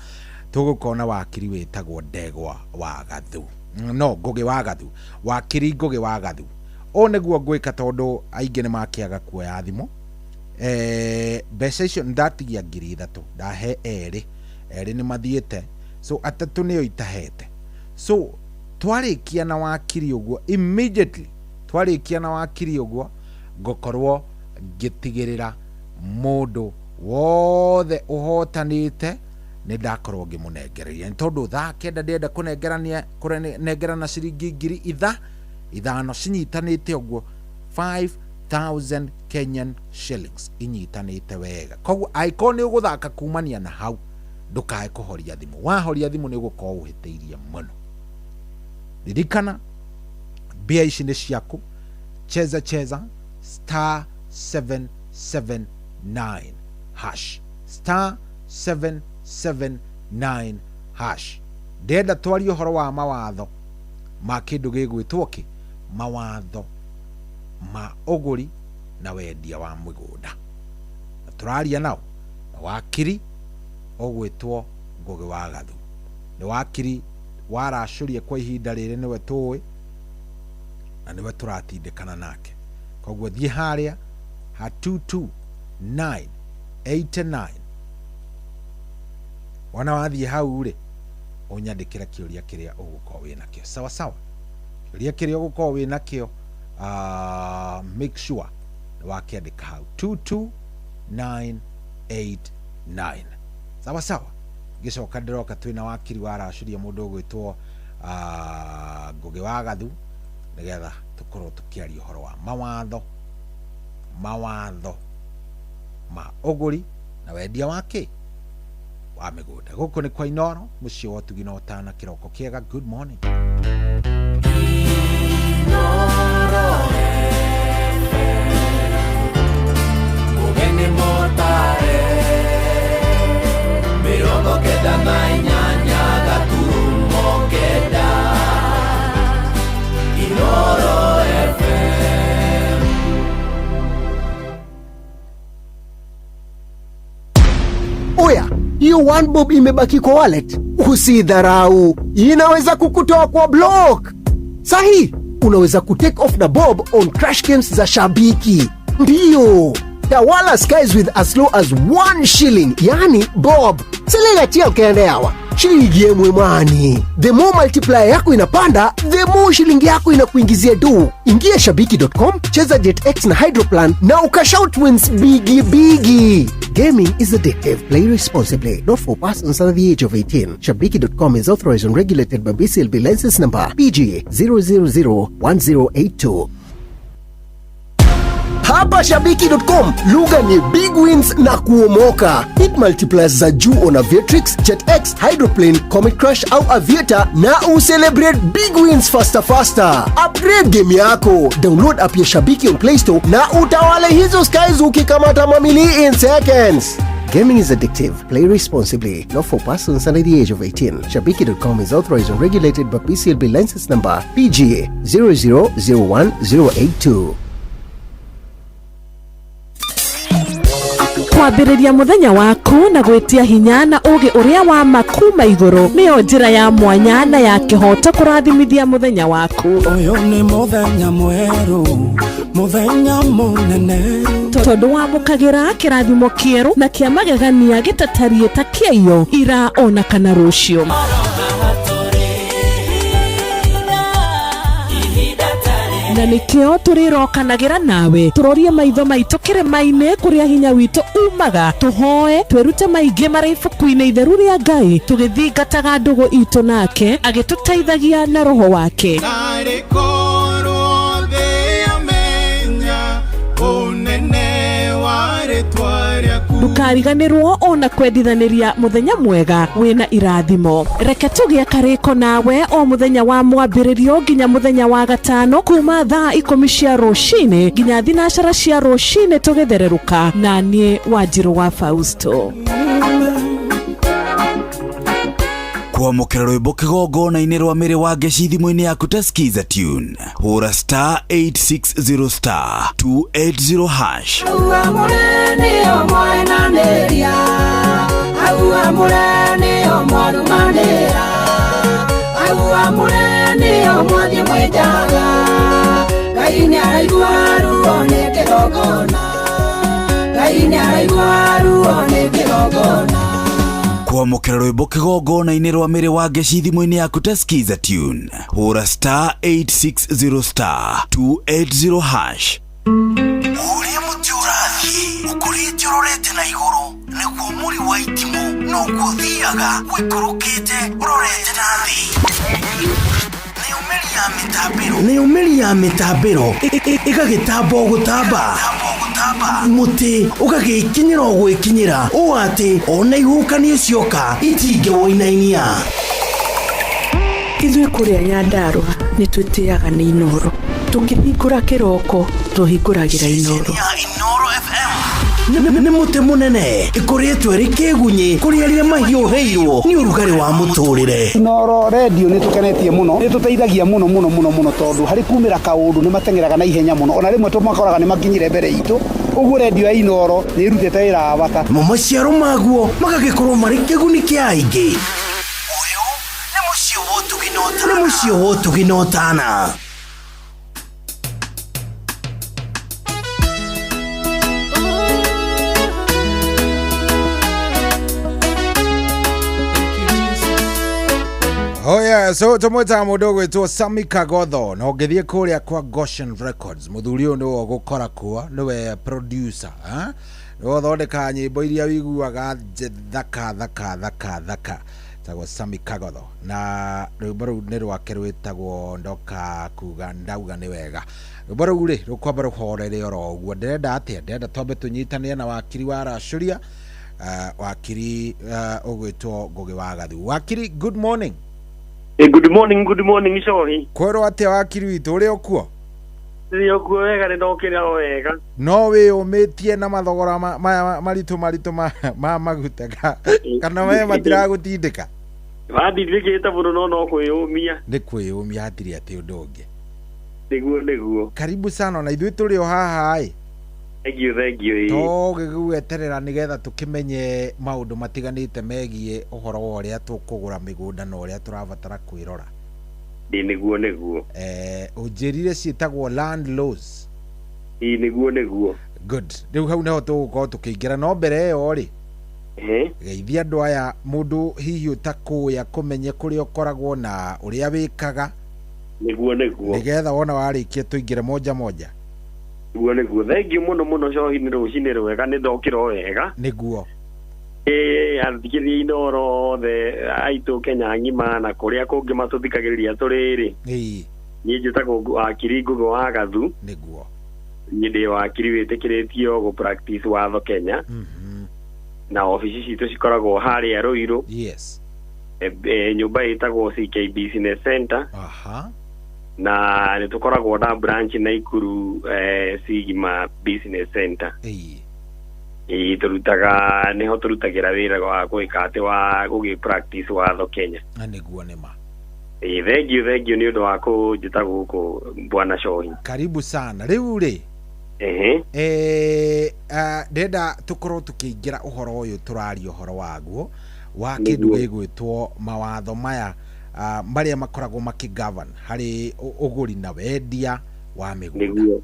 tũgũkorwo na wakiri wĩtagwo Ndegwa wa Gathu. No, Ngũgĩ wa Gathu. Wakiri Ngũgĩ wa Gathu. Ũũ nĩguo ngwĩka tondũ aingĩ nĩ makĩaga kuoya thimũ. Mbeca icio ndatigia 3,000 ndahe erĩ, erĩ nĩ mathiĩte, so atatũ nĩo itahete. So twarĩkia na wakiri ũguo immediately, twarĩkia na wakiri ũguo ngũkorwo ngĩtigĩrĩra mũndũ wothe ũhotanĩte nĩ ndakorwo ngĩmũnengereria, nĩ tondũ thaa 9 ndĩrenda kũnengerana ciringi 5,000 cinyitanĩte ũguo 5,000 1,000 Kenyan shillings inyitanĩte wega. Koguo angĩkorwo nĩ ũgũthaka kumania na hau, ndũkae kũhoria thimũ. Wahoria thimũ nĩ ũgũkorwo ũhĩtĩirie mũno. Ririkana mbia ici nĩ ciaku. Cheza cheza star 779 hash, star 779 hash. Ndĩrenda twarie ũhoro wa mawatho ma kĩndũ gĩgwĩtwo kĩ, mawatho ma ũgũri na wendia wa mĩgũnda. Na tũraria nao na wakiri ũgwĩtwo Ngũgĩ wa Gathu. Nĩ wakiri waracũrie kwa ihinda rĩrĩ, nĩwe tũĩ na nĩwe tũratindĩkana nake. Koguo thiĩ harĩa ha 22989, wona wathiĩ hau rĩ, ũnyandĩkĩre kĩũria kĩrĩa ũgũkorwo wĩnakĩo. Sawa sawa, kĩũria kĩrĩa ũgũkorwo wĩnakĩo, make sure nĩ wakĩandĩka hau 22989. Sawa sawa, ngĩcoka ndĩroka twĩna wakiri waracũria mũndũ ũgwĩtwo Ngũgĩ wa Gathu, nĩgetha tũkorwo tũkĩaria ũhoro wa mawatho, mawatho ma ũgũri na wendia wa kĩ, wa mĩgũnda. Gũkũ nĩ kwa Inooro, mũciĩ wa ũtugi na ũtana. Kĩroko kĩega, good morning. Mugeni motare 98 gaturumo 9 Inooro FM. Oya, hiyo one bob imebaki kwa wallet, usidharau, inaweza kukutoa kwa block. Sahi, unaweza kutake off na bob on crash games za Shabiki. Ndiyo, tawala skies with as low as 1 shilling, yani bob. Silingatia ukaendeawa shilingi yemwe mwani. The more multiplier yako inapanda, the more shilingi yako inakuingizia do. Ingia shabiki.com, cheza JetX na Hydroplan na ukashout wins bigi bigi. Gaming is addictive. Play responsibly. Not for persons under the age of 18. Shabiki.com is authorized and regulated by BCLB license number PG 0001082. Hapa shabiki.com lugha ni big wins na kuomoka. Hit multipliers za juu on Aviatrix, JetX, Hydroplane, Comet Crash au Aviator na ucelebrate big wins faster faster. Upgrade game yako. Download app ya Shabiki on Play Store na utawale hizo skies ukikamata mamili in seconds. Gaming is addictive. Play responsibly. Not for persons under the age of 18. Shabiki.com is authorized and regulated by BCLB license number PG 0001082. Kwambĩrĩria mũthenya waku na gwĩtia hinya na ũgĩ ũrĩa wa ma kuma igũrũ nĩyo njĩra ya mwanya na ya kĩhoto kũrathimithia mũthenya waku. Ũyũ nĩ mũthenya mwerũ, mũthenya mũnene. Tondũ wamũkagĩra kĩrathimo kĩerũ na kĩa magegania gĩtatariĩ ta kĩaiyo ira ona kana rũciũ. Na nĩkĩo tũrĩrokanagĩra nawe tũrorie maitho maitũ kĩrĩma-inĩ kũrĩa hinya witũ umaga, tũhoe twĩrute maingĩ marĩ ibuku-inĩ itheru rĩa Ngai, tũgĩthingataga ndũgũ itũ nake agĩtũteithagia na roho wake. Narĩ korwo thĩ yamenya ũnene wa rĩtwa rĩaku. Ndũkariganĩrwo ona kwendithanĩria mũthenya mwega wĩna irathimo. Reke tũgĩe karĩko nawe o mũthenya wa mwambĩrĩrio nginya mũthenya wa gatano kuma thaa 10 cia rũcinĩ nginya 8 cia rũcinĩ, tũgĩthererũka na niĩ Wanjirũ wa Fausto. Kwamũkĩra rwĩmbo kĩgongona-inĩ rwa mĩrĩ wa ngeci thimũ-inĩ yaku ta Skiza tune, hũra star 860 star 280 hash. Auamũre nĩo mwenanĩria, auamũre nĩo mwarumanĩra, auamũre nĩo mwathiĩ mwĩnjaga. Ngai nĩaraigua ruo nĩ kĩgongona, Ngai nĩaraigua ruo nĩ kĩgongona. Kwamũkĩra rwĩmbo kĩgongona-inĩ rwa mĩrĩ wa ngeci thimũ-inĩ yaku ta Skiza tune, hũra star 860 star 280 hash. Ũrĩa mũtĩ ũrathiĩ ũkũrĩte ũrorete na igũrũ, nĩguo mũri wa itimũ noguo ũthiaga wĩikũrũkĩte ũrorete na thĩ. Nĩyo. Nayo mĩri ya mĩtambĩro ĩgagĩtamba o gũtamba, mũtĩ ũgagĩkinyĩra o gwĩkinyĩra, ũũ atĩ ona ihuhũkanio cioka itingĩwũinainia. Ithuĩ kũrĩa Nyandarũa nĩ twĩtĩaga nĩ Inoro. Tũkĩhingũra kĩroko tũhingũragĩra Inoro. Nĩ mũtĩ mũnene ĩkoretwo ĩrĩ kĩgunyĩ kũrĩ arĩa mahiũhĩirwo nĩ ũrugarĩ wa mũtũrĩre. Inoro redio nĩ tũkenetie mũno, nĩ tũteithagia mũno mũno mũno mũno, tondũ harĩ kumĩra kaũndũ nĩ mateng'eraga na ihenya mũno, ona rĩmwe tũmakoraga nĩ makinyire mbere itũ. Ũguo redio ya Inoro nĩ ĩrutĩte wĩra wa bata. Mo maciaro maguo magagĩkorwo marĩ kĩguni kĩa aingĩ. Nĩ mũciĩ wa ũtugi na ũtana. Oh yeah, so tumwĩtaga mũndũ ũgwĩtwo Sami Kagotho, na ũngĩthiĩ kũrĩa kwa Goshen Records, mũthuri ũyũ nĩwe ũgũkora kuo, nĩwe producer, eh? Nĩwe ũthondekaga nyĩmbo iria wĩiguaga thaka thaka thaka thaka, tagwo Sami Kagotho, na rwĩmbo rũu nĩ rwake rwĩtagwo Ndoka Kuga Ndauga Nĩ Wega. Rwĩmbo rũu rĩ rũkwamba rũhorere oro ũguo. Ndĩrenda atĩa? Ndĩrenda twambe tũnyitanĩre na wakiri wa Racũria, wakiri ũgwĩtwo Ngũgĩ wa Gathu. Wakiri, good morning. Hey, good morning, good morning, Icohi. Kwĩrwo atĩa wakiri witũ, ũrĩ okuo? Ndĩ okuo wega, nĩ ndokĩra o wega. No wĩyũmĩtie na mathogora maya maritũ maritũ ma maguta, kana we matiragũtindĩka? Mandindĩkĩte mũno, no kwĩyũmia. Nĩ kwĩyũmia, hatirĩ atĩ ũndũ ũngĩ. Nĩguo, nĩguo. Karibu sana, na ithuĩ tũrĩ o haha ĩ. Thank you, thank you. Tũgĩgweterera nĩgetha tũkĩmenye maũndũ matiganĩte megiĩ ũhoro wa ũrĩa tũkũgũra mĩgũnda na ũrĩa tũrabatara kwĩrora. Ĩ nĩguo, nĩguo. Ũnjĩrire ciĩtagwo land laws. Ĩ nĩguo, nĩguo. Good. Rĩu hau nĩho tũgũkorwo tũkĩingĩra, no mbere ĩyo rĩ, geithia andũ aya, mũndũ hihi ũtakũĩ akũmenye kũrĩa ũkoragwo na ũrĩa wĩkaga. Nĩguo, nĩguo. Nĩgetha wona warĩkia tũingĩre moja moja. Nĩguo, nĩguo. Thank you mũno mũno, Cohi, nĩ rũcinĩ rwega, nĩ ndokĩra o wega. Nĩguo. Athikĩrĩria Inoro othe aitũ Kenya ng'ima na kũrĩa kũngĩ matũthikagĩrĩria tũrĩ rĩ. Niĩ njĩtagwo wakiri Ngũgĩ wa Gathu. Nĩguo. Niĩ ndĩ wakiri wĩtĩkĩrĩtio gũ practice watho Kenya. Na obici citũ cikoragwo harĩa Ruiru. Yes. Nyũmba ĩtagwo CK Business Center. Aha. Na nĩ tũkoragwo na branch Naikuru, Sigma Business Center. Ĩĩ, tũrutaga nĩho tũrutagĩra wĩra wa gwĩka atĩ wa gũgĩ practice watho Kenya. Na nĩguo nĩ ma. Ĩĩ, thank you, thank you nĩ ũndũ wa kũnjĩta gũkũ, bwana Cohi. Karibu sana. Rĩu rĩ, ndĩrenda tũkorwo tũkĩingĩra ũhoro ũyũ tũraria ũhoro waguo wa kĩndũ gĩgwĩtwo mawatho maya, marĩa makoragwo makĩgovern harĩ ũgũri na wendia wa mĩgũnda. Nĩguo,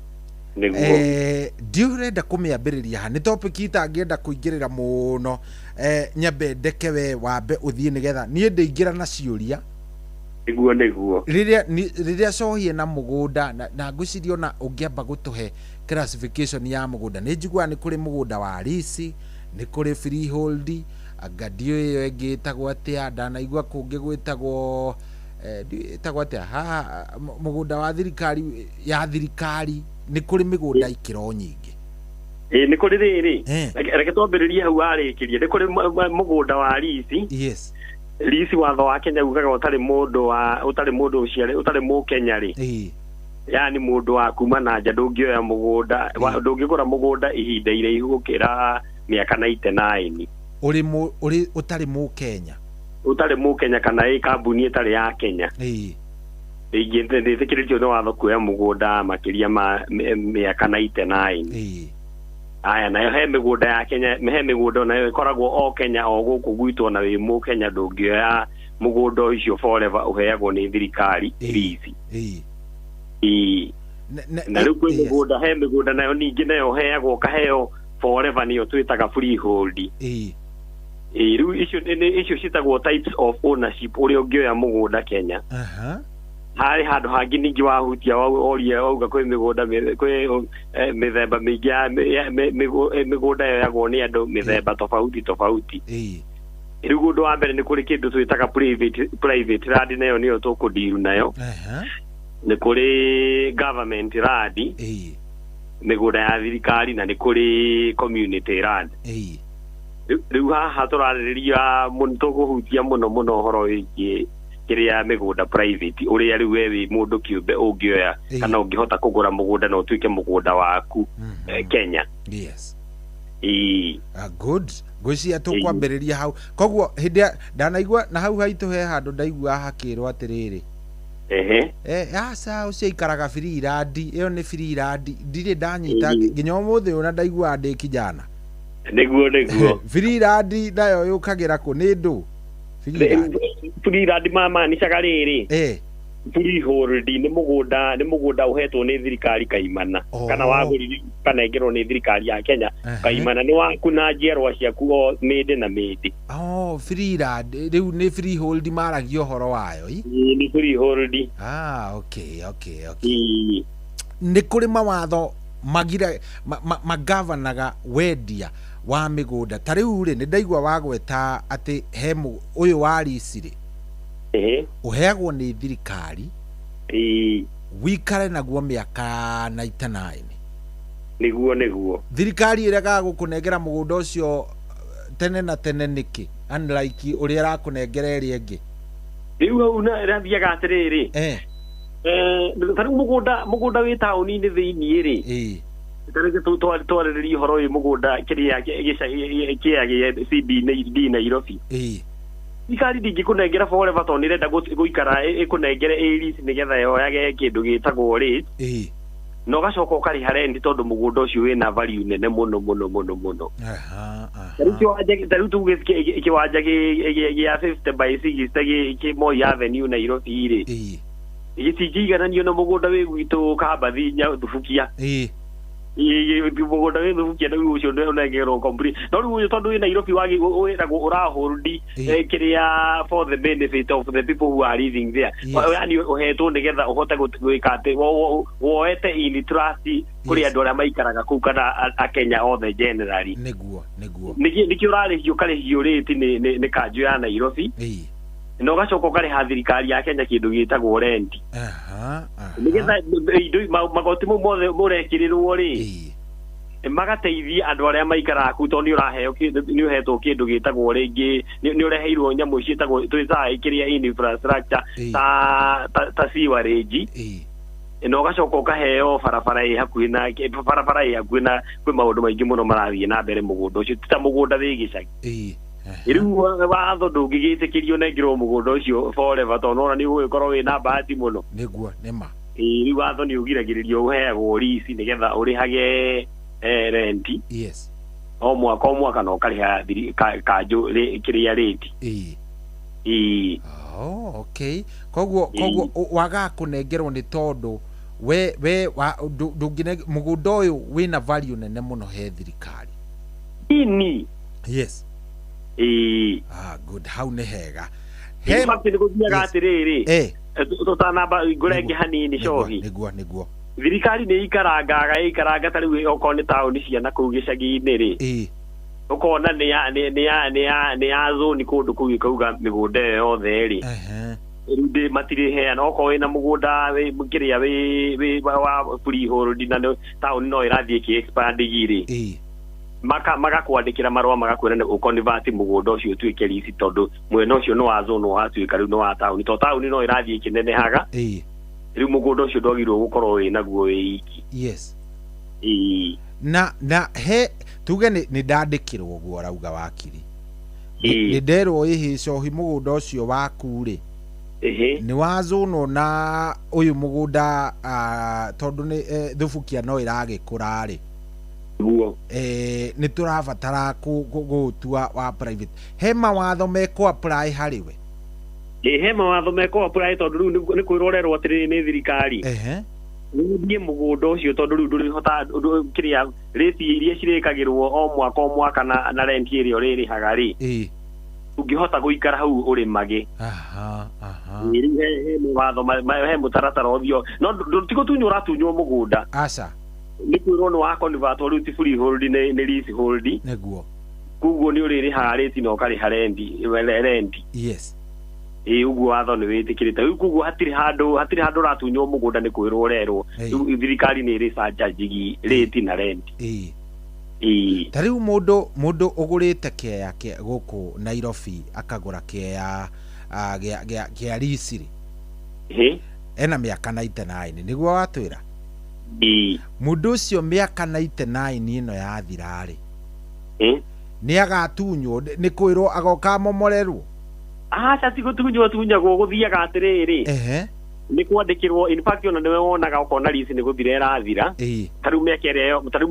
nĩguo. Ndiũrenda kũmĩambĩrĩria ha, nĩ topic itangĩenda kũingĩrĩra mũno, nyambe ndeke we wambe ũthiĩ nĩgetha niĩ ndĩingĩra na ciũria. Nĩguo, nĩguo. Rĩrĩa cohie na mũgũnda na ngwĩciria ona ũngĩamba gũtũhe classification ya mũgũnda, nĩ njiguaga nĩ kũrĩ mũgũnda wa lease, nĩ kũrĩ freehold, anga ndiũĩ ĩyo ĩngĩ ĩtagwo atĩa, ndanaigua kũngĩ gwĩtagwo ĩtagwo atĩa haha, mũgũnda wa thirikari, ya thirikari, nĩ kũrĩ mĩgũnda ikĩro nyingĩ. Ĩĩ, nĩ kũrĩ rĩrĩ, reke twambĩrĩrie hau warĩkĩria. Nĩ kũrĩ mũgũnda wa lease. Yes. Lease, watho wa Kenya ugaga ũtarĩ mũndũ wa ũtarĩ mũndũ ũciarĩ ũtarĩ mũkenya rĩ, yani mũndũ wa kuma na nja, ndũngĩoya mũgũnda, ndũngĩgũra mũgũnda ihinda iraihu gũkĩra mĩaka 99. Ũrĩ ũrĩ ũtarĩ mũkenya. Ũtarĩ mũkenya kana ĩ kambuni ĩtarĩ ya Kenya ndĩtĩkĩrĩtio nĩ watho kuoya mũgũnda makĩria ma mĩaka 99. Aya, nayo he mĩgũnda ya Kenya, he mĩgũnda nayo ĩkoragwo o Kenya, o gũkũ gwitũ, na wĩ mũkenya ndũngĩoya mũgũnda ũcio forever, ũheagwo nĩ thirikari lease. Ĩĩ. Na rĩu kwĩ mĩgũnda, he mĩgũnda nayo ningĩ nayo ũheagwo, ũkaheo forever, nĩyo twĩtaga freehold. Ĩĩ, rĩu icio icio ciĩtagwo types of ownership, ũrĩa ũngĩoya mũgũnda Kenya. Harĩ handũ hangĩ ningĩ wahutia, oria wauga kwĩ mĩgũnda kwĩ mĩthemba mĩingĩ ya mĩgũnda yoyagwo nĩ andũ mĩthemba tofauti tofauti. Rĩu ũndũ wa mbere nĩ kũrĩ kĩndũ twĩtaga private land, nayo nĩyo tũkũndiru nayo. Nĩ kũrĩ government land, mĩgũnda ya thirikari, na nĩ kũrĩ community land. Rĩu haha tũrarĩrĩria mũno, tũkũhutia mũno mũno ũhoro wĩgiĩ kĩrĩa mĩgũnda private, ũrĩa rĩu we wĩ mũndũ kĩũmbe ũngĩoya kana ũngĩhota kũgũra mũgũnda na ũtuĩke mũgũnda waku Kenya. Yes. Ĩĩ. Ah, good. Ngwĩciria tũkwambĩrĩria hau. Koguo hĩndĩ ĩrĩa ndanaigua na hau haitũ he handũ ndaigua hakĩrwo atĩrĩrĩ, aca, ũcio aikaraga Freeland, ĩyo nĩ Freeland. Ndirĩ ndanyita nginya ũmũthĩ ũyũ na ndaiguaga ndĩ kijana. Nĩguo. Freeland nayo yũkagĩra kũ? Nĩ ndũ Freeland? Freeland mamaanishaga rĩrĩ, freehold nĩ mũgũnda ũhetwo nĩ thirikari kaimana, kana wagũrire kanengerwo nĩ thirikari ya Kenya kaimana, nĩ waku na njiarwa ciaku o mĩndĩ na mĩndĩ. Oh, Freeland rĩu nĩ freehold maragia ũhoro wayo i? Ĩĩ, nĩ freehold. Ah, okay. Nĩ kũrĩ mawatho magira magavanaga wendia wa mĩgũnda? Ta rĩu rĩ, nĩ ndaigua wagweta atĩ he ũyũ wa lease rĩ, ũheagwo nĩ thirikari wikare naguo mĩaka 99. Nĩguo. Thirikari ĩregaga gũkũnengera mũgũnda ũcio tene na tene nĩkĩ, unlike ũrĩa ĩrakũnengera ĩrĩa ĩngĩ? Rĩu hau na ĩrathiaga atĩrĩrĩ, ta rĩu mũgũnda wĩ taũni-inĩ thĩiniĩ rĩ, ta rĩngĩ twarĩrĩrie ũhoro ũyũ, mũgũnda kĩrĩa kĩa gĩa CBD Nairobi, thirikari ndingĩkũnengera forever tondũ nĩrenda gũikara ĩkũnengere ĩ lease nĩgetha yoyage kĩndũ gĩtagwo rate, na ũgacoka ũkarĩha rent tondũ mũgũnda ũcio wĩna value nene mũno mũno mũno mũno. Ta rĩu tuge kĩwanja gĩa 50 by 60 kĩ Moi Avenue Nairobi rĩ, gĩtingĩigananio na mũgũnda wĩ gwitũ Kambathi Thubukia. Mũgũnda wĩ Thubukia rĩu ũcio ũnengerwo complete, no rĩu ũyũ tondũ wĩ Nairobi wĩragwo ũrahold kĩrĩa for the benefit of the people who are living there. Yani ũhetwo nĩgetha ũhote gwĩka atĩ woete in trust kũrĩ andũ arĩa maikaraga kũu kana Akenya othe generally. Nĩguo. Nĩkĩo ũrarĩhio, ũkarĩhio rate nĩ kanjũ ya Nairobi, na ũgacoka ũkarĩha thirikari ya Kenya kĩndũ gĩtagwo rent, nĩgetha indo magoti mau mothe mũrekĩrĩrwo rĩ, magateithia andũ arĩa maikaraga kũu, tondũ nĩ ũraheo nĩ ũhetwo kĩndũ gĩtagwo rĩngĩ nĩ ũreheirwo nyamũ ciĩtagwo twĩtaga kĩrĩa infrastructure ta sewerage, na ũgacoka ũkaheo barabara ĩ hakuhĩ na barabara ĩ hakuhĩ, na kwĩ maũndũ maingĩ mũno marathiĩ na mbere mũgũnda ũcio, ti ta mũgũnda wĩ gĩcagi. Rĩu watho ndũngĩgĩtĩkĩrio ũnengerwo mũgũnda ũcio forever tondũ nona nĩ ũgũgĩkorwo wĩna bahati mũno. Nĩguo, nĩma. Ĩĩ, rĩu watho nĩ ũgiragĩrĩrio, ũheagwo lease nĩgetha ũrĩhage rent o mwaka o mwaka na ũkarĩha kanjũ kĩrĩa rate. Ĩĩ. Oh, okay. Koguo wagaga kũnengerwo nĩ tondũ we ndũngĩne mũgũnda ũyũ wĩna value nene mũno he thirikari. Ini. Yes. Ĩĩ. Ah, good. Hau nĩ hega. In fact nĩ gũthiaga atĩrĩrĩ, tũtanamba ngũrenge hanini cohi. Nĩguo. Thirikari nĩ ikarangaga ĩikaranga, ta rĩu okorwo nĩ taũni cia na kũu gĩcagi-inĩ rĩ, ũkona nĩ ya zone kũndũ kũu, ĩkauga mĩgũnda ĩyo yothe rĩ, rĩu ndĩ matirĩheana. Okorwo wĩna mũgũnda wĩ kĩrĩa wĩ wa freehold na taũni no ĩrathiĩ ĩkĩ expand rĩ, magakwandĩkĩra marũa magakwĩra nĩ ũconvert mũgũnda ũcio ũtuĩke lease, tondũ mwena ũcio nĩ wa zone, watuĩka rĩu nĩ wa taũni, tondũ taũni no ĩrathiĩ ĩkĩnenehaga. Rĩu mũgũnda ũcio ndwagĩrĩirwo gũkorwo wĩ naguo wĩ iki. Ĩĩ. Na he tuge nĩ ndandĩkĩrwo ũguo ũrauga wakiri, nĩ nderwo ĩhĩ cohi, mũgũnda ũcio waku rĩ, nĩ wazũnwo na ũyũ mũgũnda, tondũ nĩ Thubukia no ĩragĩkũra rĩ, nĩ tũrabatara gũũtua wa private. He mawatho mekũ apply harĩ we? Ĩ, he mawatho mekũ apply, tondũ rĩu nĩ kwĩrwo ũrerwo atĩrĩrĩ nĩ thirikari, wendie mũgũnda ũcio, tondũ rĩu ndũrĩhota kĩrĩa rate iria cirĩkagĩrwo o mwaka o mwaka na rent ĩrĩa ũrĩrĩhaga rĩ, ũngĩhota gũikara hau ũrĩmage. Ĩ, rĩu he mawatho he mũtaratara ũthio, no ti gũtunywo ũratunywo mũgũnda. Aca. Nĩ kwĩrwo nĩ wa convert, rĩu ti freehold, nĩ leasehold. Koguo nĩ ũrĩrĩhaga rĩti na ũkarĩha rendi. Yes. Ĩ ũguo watho nĩ wĩtĩkĩrĩte. Rĩu koguo hatirĩ handũ ũratunywo mũgũnda nĩ kwĩrwo ũrerwo. Rĩu thirikari nĩ ĩrĩ surcharge rĩti na rendi. Ĩ. Ta rĩu mũndũ ũgũrĩte kĩea kĩa gũkũ Nairobi akagũra kĩea gĩa lease rĩ, ena mĩaka 99 nĩguo watwĩra. Mũndũ ũcio mĩaka 99 ĩno yathira rĩ, nĩ agatunywo, nĩ kwĩrwo agoka amomorerwo? Aca, ti gũtunywo tunyagwo, gũthiaga atĩrĩrĩ, nĩ kwandĩkĩrwo. In fact ona nĩwe wonaga ũkona lease nĩ gũthira ĩrathira. Ta rĩu mĩaka ĩrĩa ĩyo, ta rĩu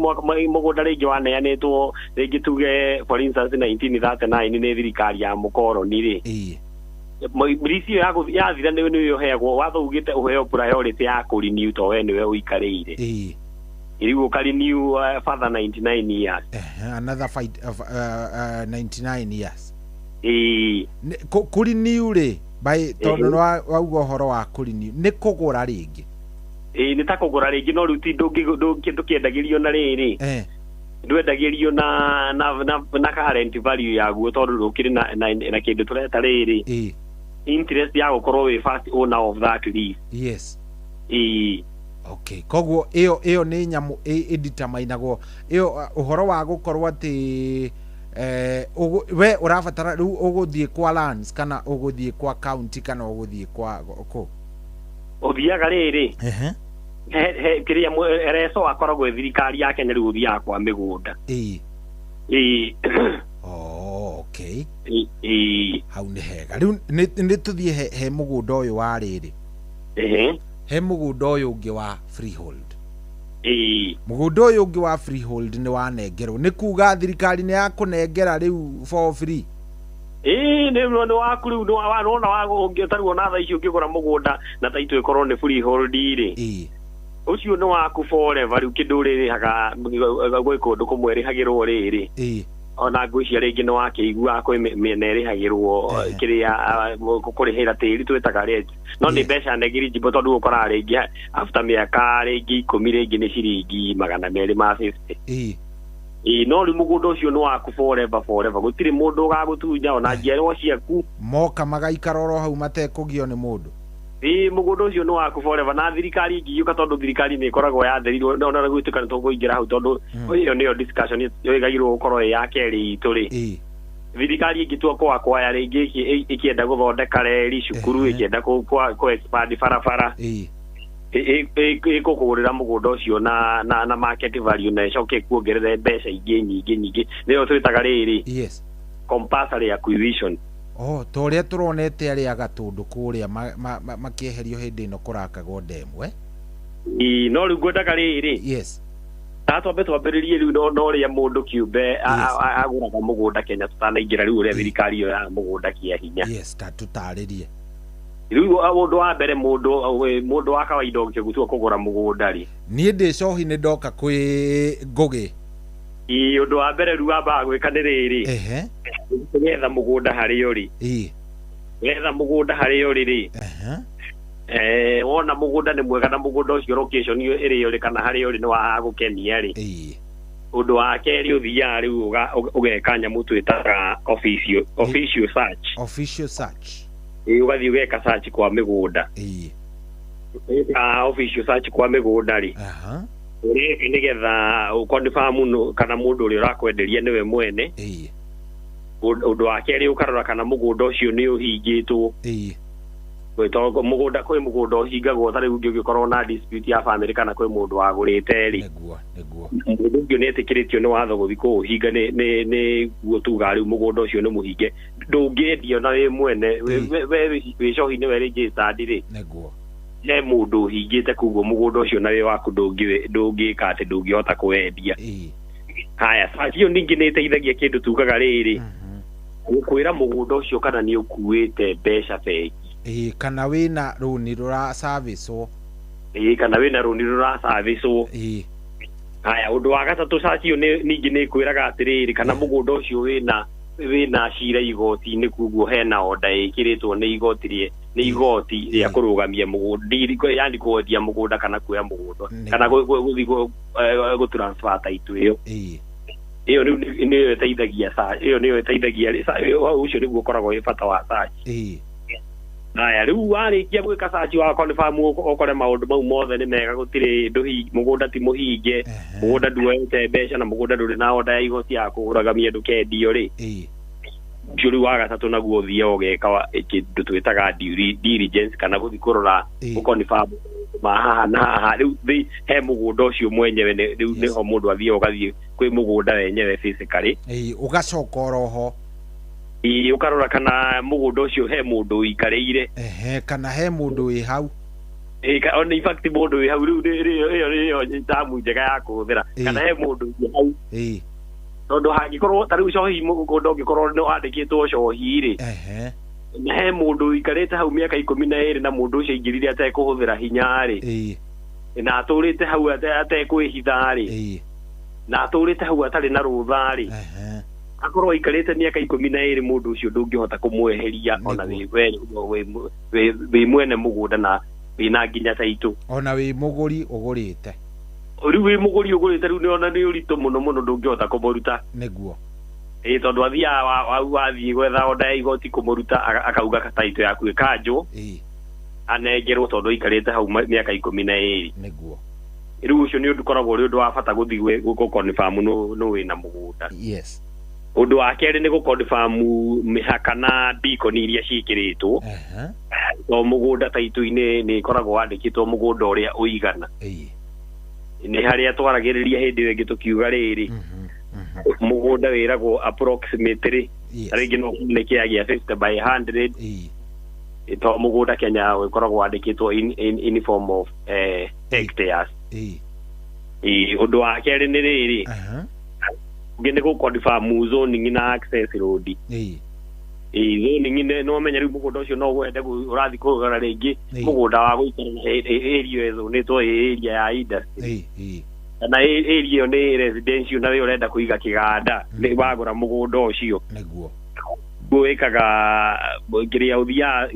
mũgũnda rĩngĩ waneanĩtwo rĩngĩ tuge for instance 1939 nĩ thirikari ya mũkoroni rĩ, lease ĩyo yathira nĩwe ũheagwo, watho ugĩte ũheo priority ya kũrenew to we nĩwe ũikarĩire. Rĩu ũkarenew further 99 years. Another 99 years. Kũrenew rĩ, by tondũ wauga ũhoro wa kũrenew nĩ kũgũra rĩngĩ? Ĩ, nĩ ta kũgũra rĩngĩ, no rĩu ti ndũkĩendagĩrio na rĩrĩ, ndwendagĩrio na current value yaguo, tondũ ndũkĩrĩ na kĩndũ tũreta rĩrĩ interest ya gũkorwo wĩ first owner of that lease. Yes. Ĩ. Okay, koguo ĩyo nĩ nyamũ ĩdeterminagwo ĩyo ũhoro wa gũkorwo atĩ we ũrabatara rĩu ũgũthiĩ kwa lands kana ũgũthiĩ kwa county kana ũgũthiĩ kwa kũ? Ũthiaga rĩrĩ, kĩrĩa reso akoragwo thirikari ya Kenya, rĩu ũthiaga kwa mĩgũnda. Ĩ. Oh, okay. Hau nĩ hega. Rĩu nĩ tũthiĩ he mũgũnda ũyũ wa rĩrĩ. He mũgũnda ũyũ ũngĩ wa freehold. Mũgũnda ũyũ ũngĩ wa freehold nĩ wanengerwo, nĩ kuga thirikari nĩ yakũnengera rĩu for free? Ĩ, nĩ waku rĩu, nĩwona ta rĩu ona thaa ici ũngĩgũra mũgũnda na taitũ ĩkorwo nĩ freehold rĩ, ũcio nĩ waku forever. Rĩu kĩndũ ũrĩrĩhaga gwĩ kũndũ kũmwe ĩrĩhagĩrwo rĩrĩ, ona ngwĩciria rĩngĩ nĩ wakĩigua kwĩ mĩena ĩrĩhagĩrwo kĩrĩa kũrĩhĩra tĩri twĩtaga rent, no nĩ mbeca negligible tondũ ũkoraga rĩngĩ after mĩaka rĩngĩ 10 rĩngĩ nĩ ciringi 250. Ĩ, no rĩu mũgũnda ũcio nĩ waku forever forever, gũtirĩ mũndũ ũgagũtunya ona njiarwa ciaku moka magaikara oro hau matekũgio nĩ mũndũ. Ĩ, mũgũnda ũcio nĩ waku forever, na thirikari ĩngĩũka, tondũ thirikari nĩ ĩkoragwo yatherirwo, no na gwĩtuĩka nĩ tũkũingĩra hau tondũ ĩyo nĩyo discussion ĩgagĩrĩirwo gũkorwo ĩ ya kerĩ itũ rĩ. Thirikari ĩngĩtua kwaya rĩngĩ ĩkĩenda gũthondeka reri, cukuru, ĩkĩenda kũ expand barabara, ĩkũkũgũrĩra mũgũnda ũcio na market value na ĩcoke ĩkuongerere mbeca ingĩ nyingĩ nyingĩ, nĩyo twĩtaga rĩrĩ compulsory acquisition. Oh, ta ũrĩa tũronete arĩa gatũndũ kũrĩa makĩeherio hĩndĩ ĩno kũrakagwo ndemu. No rĩu ngwendaga rĩrĩ, yes, twambe twambĩrĩrie rĩu no ũrĩa mũndũ kĩũmbe agũraga mũgũnda Kenya tũtanaingĩra rĩu ũrĩa thirikari ĩyo ya mũgũnda kĩa hinya. Yes, ta tũtarĩrie. Rĩu ũndũ wa mbere mũndũ wa kawaida ũngĩtua kũgũra mũgũnda rĩ, niĩ ndĩ cohi nĩ ndoka kwĩ Ngũgĩ. Ĩ, ũndũ wa mbere rĩu wambaga gwĩka nĩ rĩrĩ, getha mũgũnda harĩa ũrĩ. Getha mũgũnda harĩa ũrĩ rĩ, wona mũgũnda nĩ mwega na mũgũnda ũcio location ĩrĩa ũrĩ kana harĩa ũrĩ nĩ wa gũkenia rĩ, ũndũ wa kerĩ ũthiaga rĩu ũgeka nyamũ twĩtaga official search. Official search. Ĩ, ũgathiĩ ũgeka search kwa mĩgũnda. Official search kwa mĩgũnda rĩ, ũreka nĩgetha ũconfirm kana mũndũ ũrĩa ũrakwenderia nĩwe mwene. Ũndũ wa kerĩ ũkarora kana mũgũnda ũcio nĩ ũhingĩtwo. Tondũ mũgũnda kwĩ mũgũnda ũhingagwo, ta rĩu ũngĩkorwo na dispute ya family kana kwĩ mũndũ wagũrĩte rĩ, mũndũ ũcio nĩ etĩkĩrĩtio nĩ watho gũthiĩ kũũhinga, nĩguo tugaga rĩu mũgũnda ũcio nĩ mũhinge, ndũngĩendio na wĩ mwene, we wĩ cohi nĩwe registered rĩ, he mũndũ ũhingĩte, koguo mũgũnda ũcio na wĩ waku ndũngĩka atĩ ndũngĩhota kũwendia. Haya, search ĩyo ningĩ nĩ ĩteithagia kĩndũ tugaga rĩrĩ, gũkwĩra mũgũnda ũcio kana nĩ ũkuĩte mbeca bengi. Ĩ, kana wĩna rũni rũracabĩcwo. Ĩ, kana wĩna rũni rũracabĩcwo. Haya, ũndũ wa gatatũ search ĩyo ningĩ nĩ ĩkwĩraga atĩrĩrĩ, kana mũgũnda ũcio wĩna cira igoti-inĩ, koguo hena order ĩkĩrĩtwo nĩ igoti nĩ igoti rĩa kũrũgamia mũgũnda, yani kwendia mũgũnda kana kuoya mũgũnda kana gũthiĩ gũ transfer title ĩyo. Ĩyo rĩu nĩyo ĩteithagia ĩyo nĩyo ĩteithagia ũcio nĩguo ũkoragwo wĩ bata wa search. Haya, rĩu warĩkia gwĩka search wa confirm ũkore maũndũ mau mothe nĩ mega, gũtirĩ mũgũnda ti mũhinge, mũgũnda nduoete mbeca na mũgũnda ndũrĩ na order ya igoti ya kũrũgamia ndũkendio rĩ, ũcio rĩu wa gatatũ naguo ũthiaga ũgeka kĩndũ twĩtaga due diligence kana gũthiĩ kũrora ũkonfirm ma haha na haha. Rĩu he mũgũnda ũcio mwenyewe rĩu nĩho mũndũ athiaga ũgathiĩ kwĩ mũgũnda wenyewe physically. Ũgacoka oroho. Ĩĩ, ũkarora kana mũgũnda ũcio he mũndũ ũikarĩire. Kana he mũndũ wĩ hau. Ĩĩ, in fact mũndũ wĩ hau rĩu ĩyo nĩyo tamu njega ya kũhũthĩra, kana he mũndũ wĩ hau. Tondũ hangĩkorwo ta rĩu cohi, mũgũnda ũngĩkorwo nĩ wandĩkĩtwo cohi rĩ, na he mũndũ ũikarĩte hau mĩaka 12 na mũndũ ũcio aingĩrire atekũhũthĩra hinya rĩ, na atũrĩte hau atekwĩhitha rĩ, na atũrĩte hau atarĩ na rũtha rĩ, akorwo aikarĩte mĩaka 12, mũndũ ũcio ndũngĩhota kũmweheria ona wĩ mwene mũgũnda na wĩna nginya taitũ. Ona wĩ mũgũri ũgũrĩte. Rĩu wĩ mũgũri ũgũrĩte, rĩu nĩona nĩ ũritũ mũno mũno, ndũngĩhota kũmũruta. Nĩguo. Ĩĩ, tondũ athiaga wathiĩ gwetha order ya igoti kũmũruta, akauga taitũ yaku ĩkanjwo, anengerwo tondũ aikarĩte hau mĩaka 12. Nĩguo. Rĩu ũcio nĩ ũndũ ũkoragwo ũrĩ ũndũ wa bata gũthiĩ gũconfirm nũ wĩna mũgũnda. Ũndũ wa kerĩ nĩ gũconfirm mĩhaka na beacon iria ciĩkĩrĩtwo. To mũgũnda taitũ-inĩ nĩ ĩkoragwo wandĩkĩtwo mũgũnda ũrĩa ũigana. Nĩ harĩa twaragĩrĩria hĩndĩ ĩyo ĩngĩ tũkiuga rĩrĩ, mũgũnda wĩragwo approximately, ta rĩngĩ no nĩ kĩagĩa 50 by 100. To mũgũnda Kenya ũkoragwo wandĩkĩtwo in form of hectares. Ũndũ wa kerĩ nĩ rĩrĩ, ũngĩ nĩ gũconfirm zoning na access road. Zoning nĩ no menya rĩu mũgũnda ũcio no wende ũrathiĩ kũgũra rĩngĩ mũgũnda wa gũikara area ĩzonĩtwo area ya industry, kana area ĩyo nĩ residential na we ũrenda kũiga kĩganda, nĩ wagũra mũgũnda ũcio. Nĩguo. Gwĩkaga kĩrĩa ũthiaga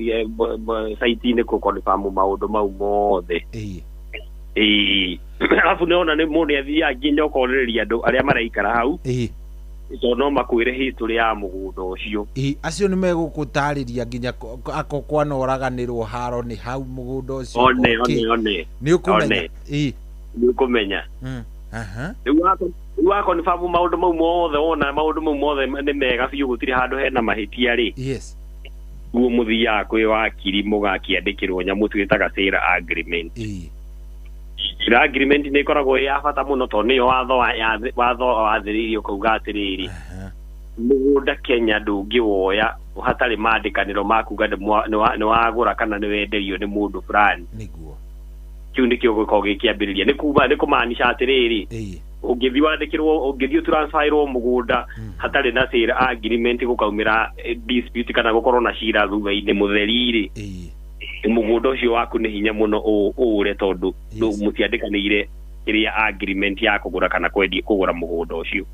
site-inĩ gũconfirm maũndũ mau mothe. Alafu nĩona nĩ mũndũ nĩathiaga nginya ũkorĩrĩria andũ arĩa maraikara hau, tondũ no makwĩre history ya mũgũnda ũcio. Acio nĩ megũgũtarĩria nginya ako kwanoraganĩrwo haro nĩ hau mũgũnda ũcio. One one. Nĩ ũkũmenya. Nĩ ũkũmenya. Rĩu waconfirm maũndũ mau mothe, wona maũndũ mau mothe nĩ mega biũ, gũtirĩ handũ hena mahĩtia rĩ, guo mũthiaga kwĩ wakiri mũgakĩandĩkĩrwo nyamũ twĩtaga sale agreement. Sale agreement nĩ ĩkoragwo ĩ ya bata mũno tondũ nĩyo watho wathĩrĩirie ũkauga atĩrĩrĩ, mũgũnda Kenya ndũngĩwoya hatarĩ mandĩkanĩro ma kuga nĩ wagũra kana nĩ wenderio nĩ mũndũ fulani. Nĩguo. Kĩu nĩkĩo gĩkoragwo gĩkĩambĩrĩria, nĩ kuga nĩ kũmaanisha atĩrĩrĩ, ũngĩthiĩ wandĩkĩrwo, ũngĩthiĩ ũtransferwo mũgũnda hatarĩ na sale agreement, gũkaumĩra dispute kana gũkorwo na cira thutha-inĩ mũtheri rĩ, mũgũnda ũcio waku nĩ hinya mũno ũũre tondũ mũtiandĩkanĩire kĩrĩa agreement ya kũgũra kana kwendia kũgũra mũgũnda ũcio.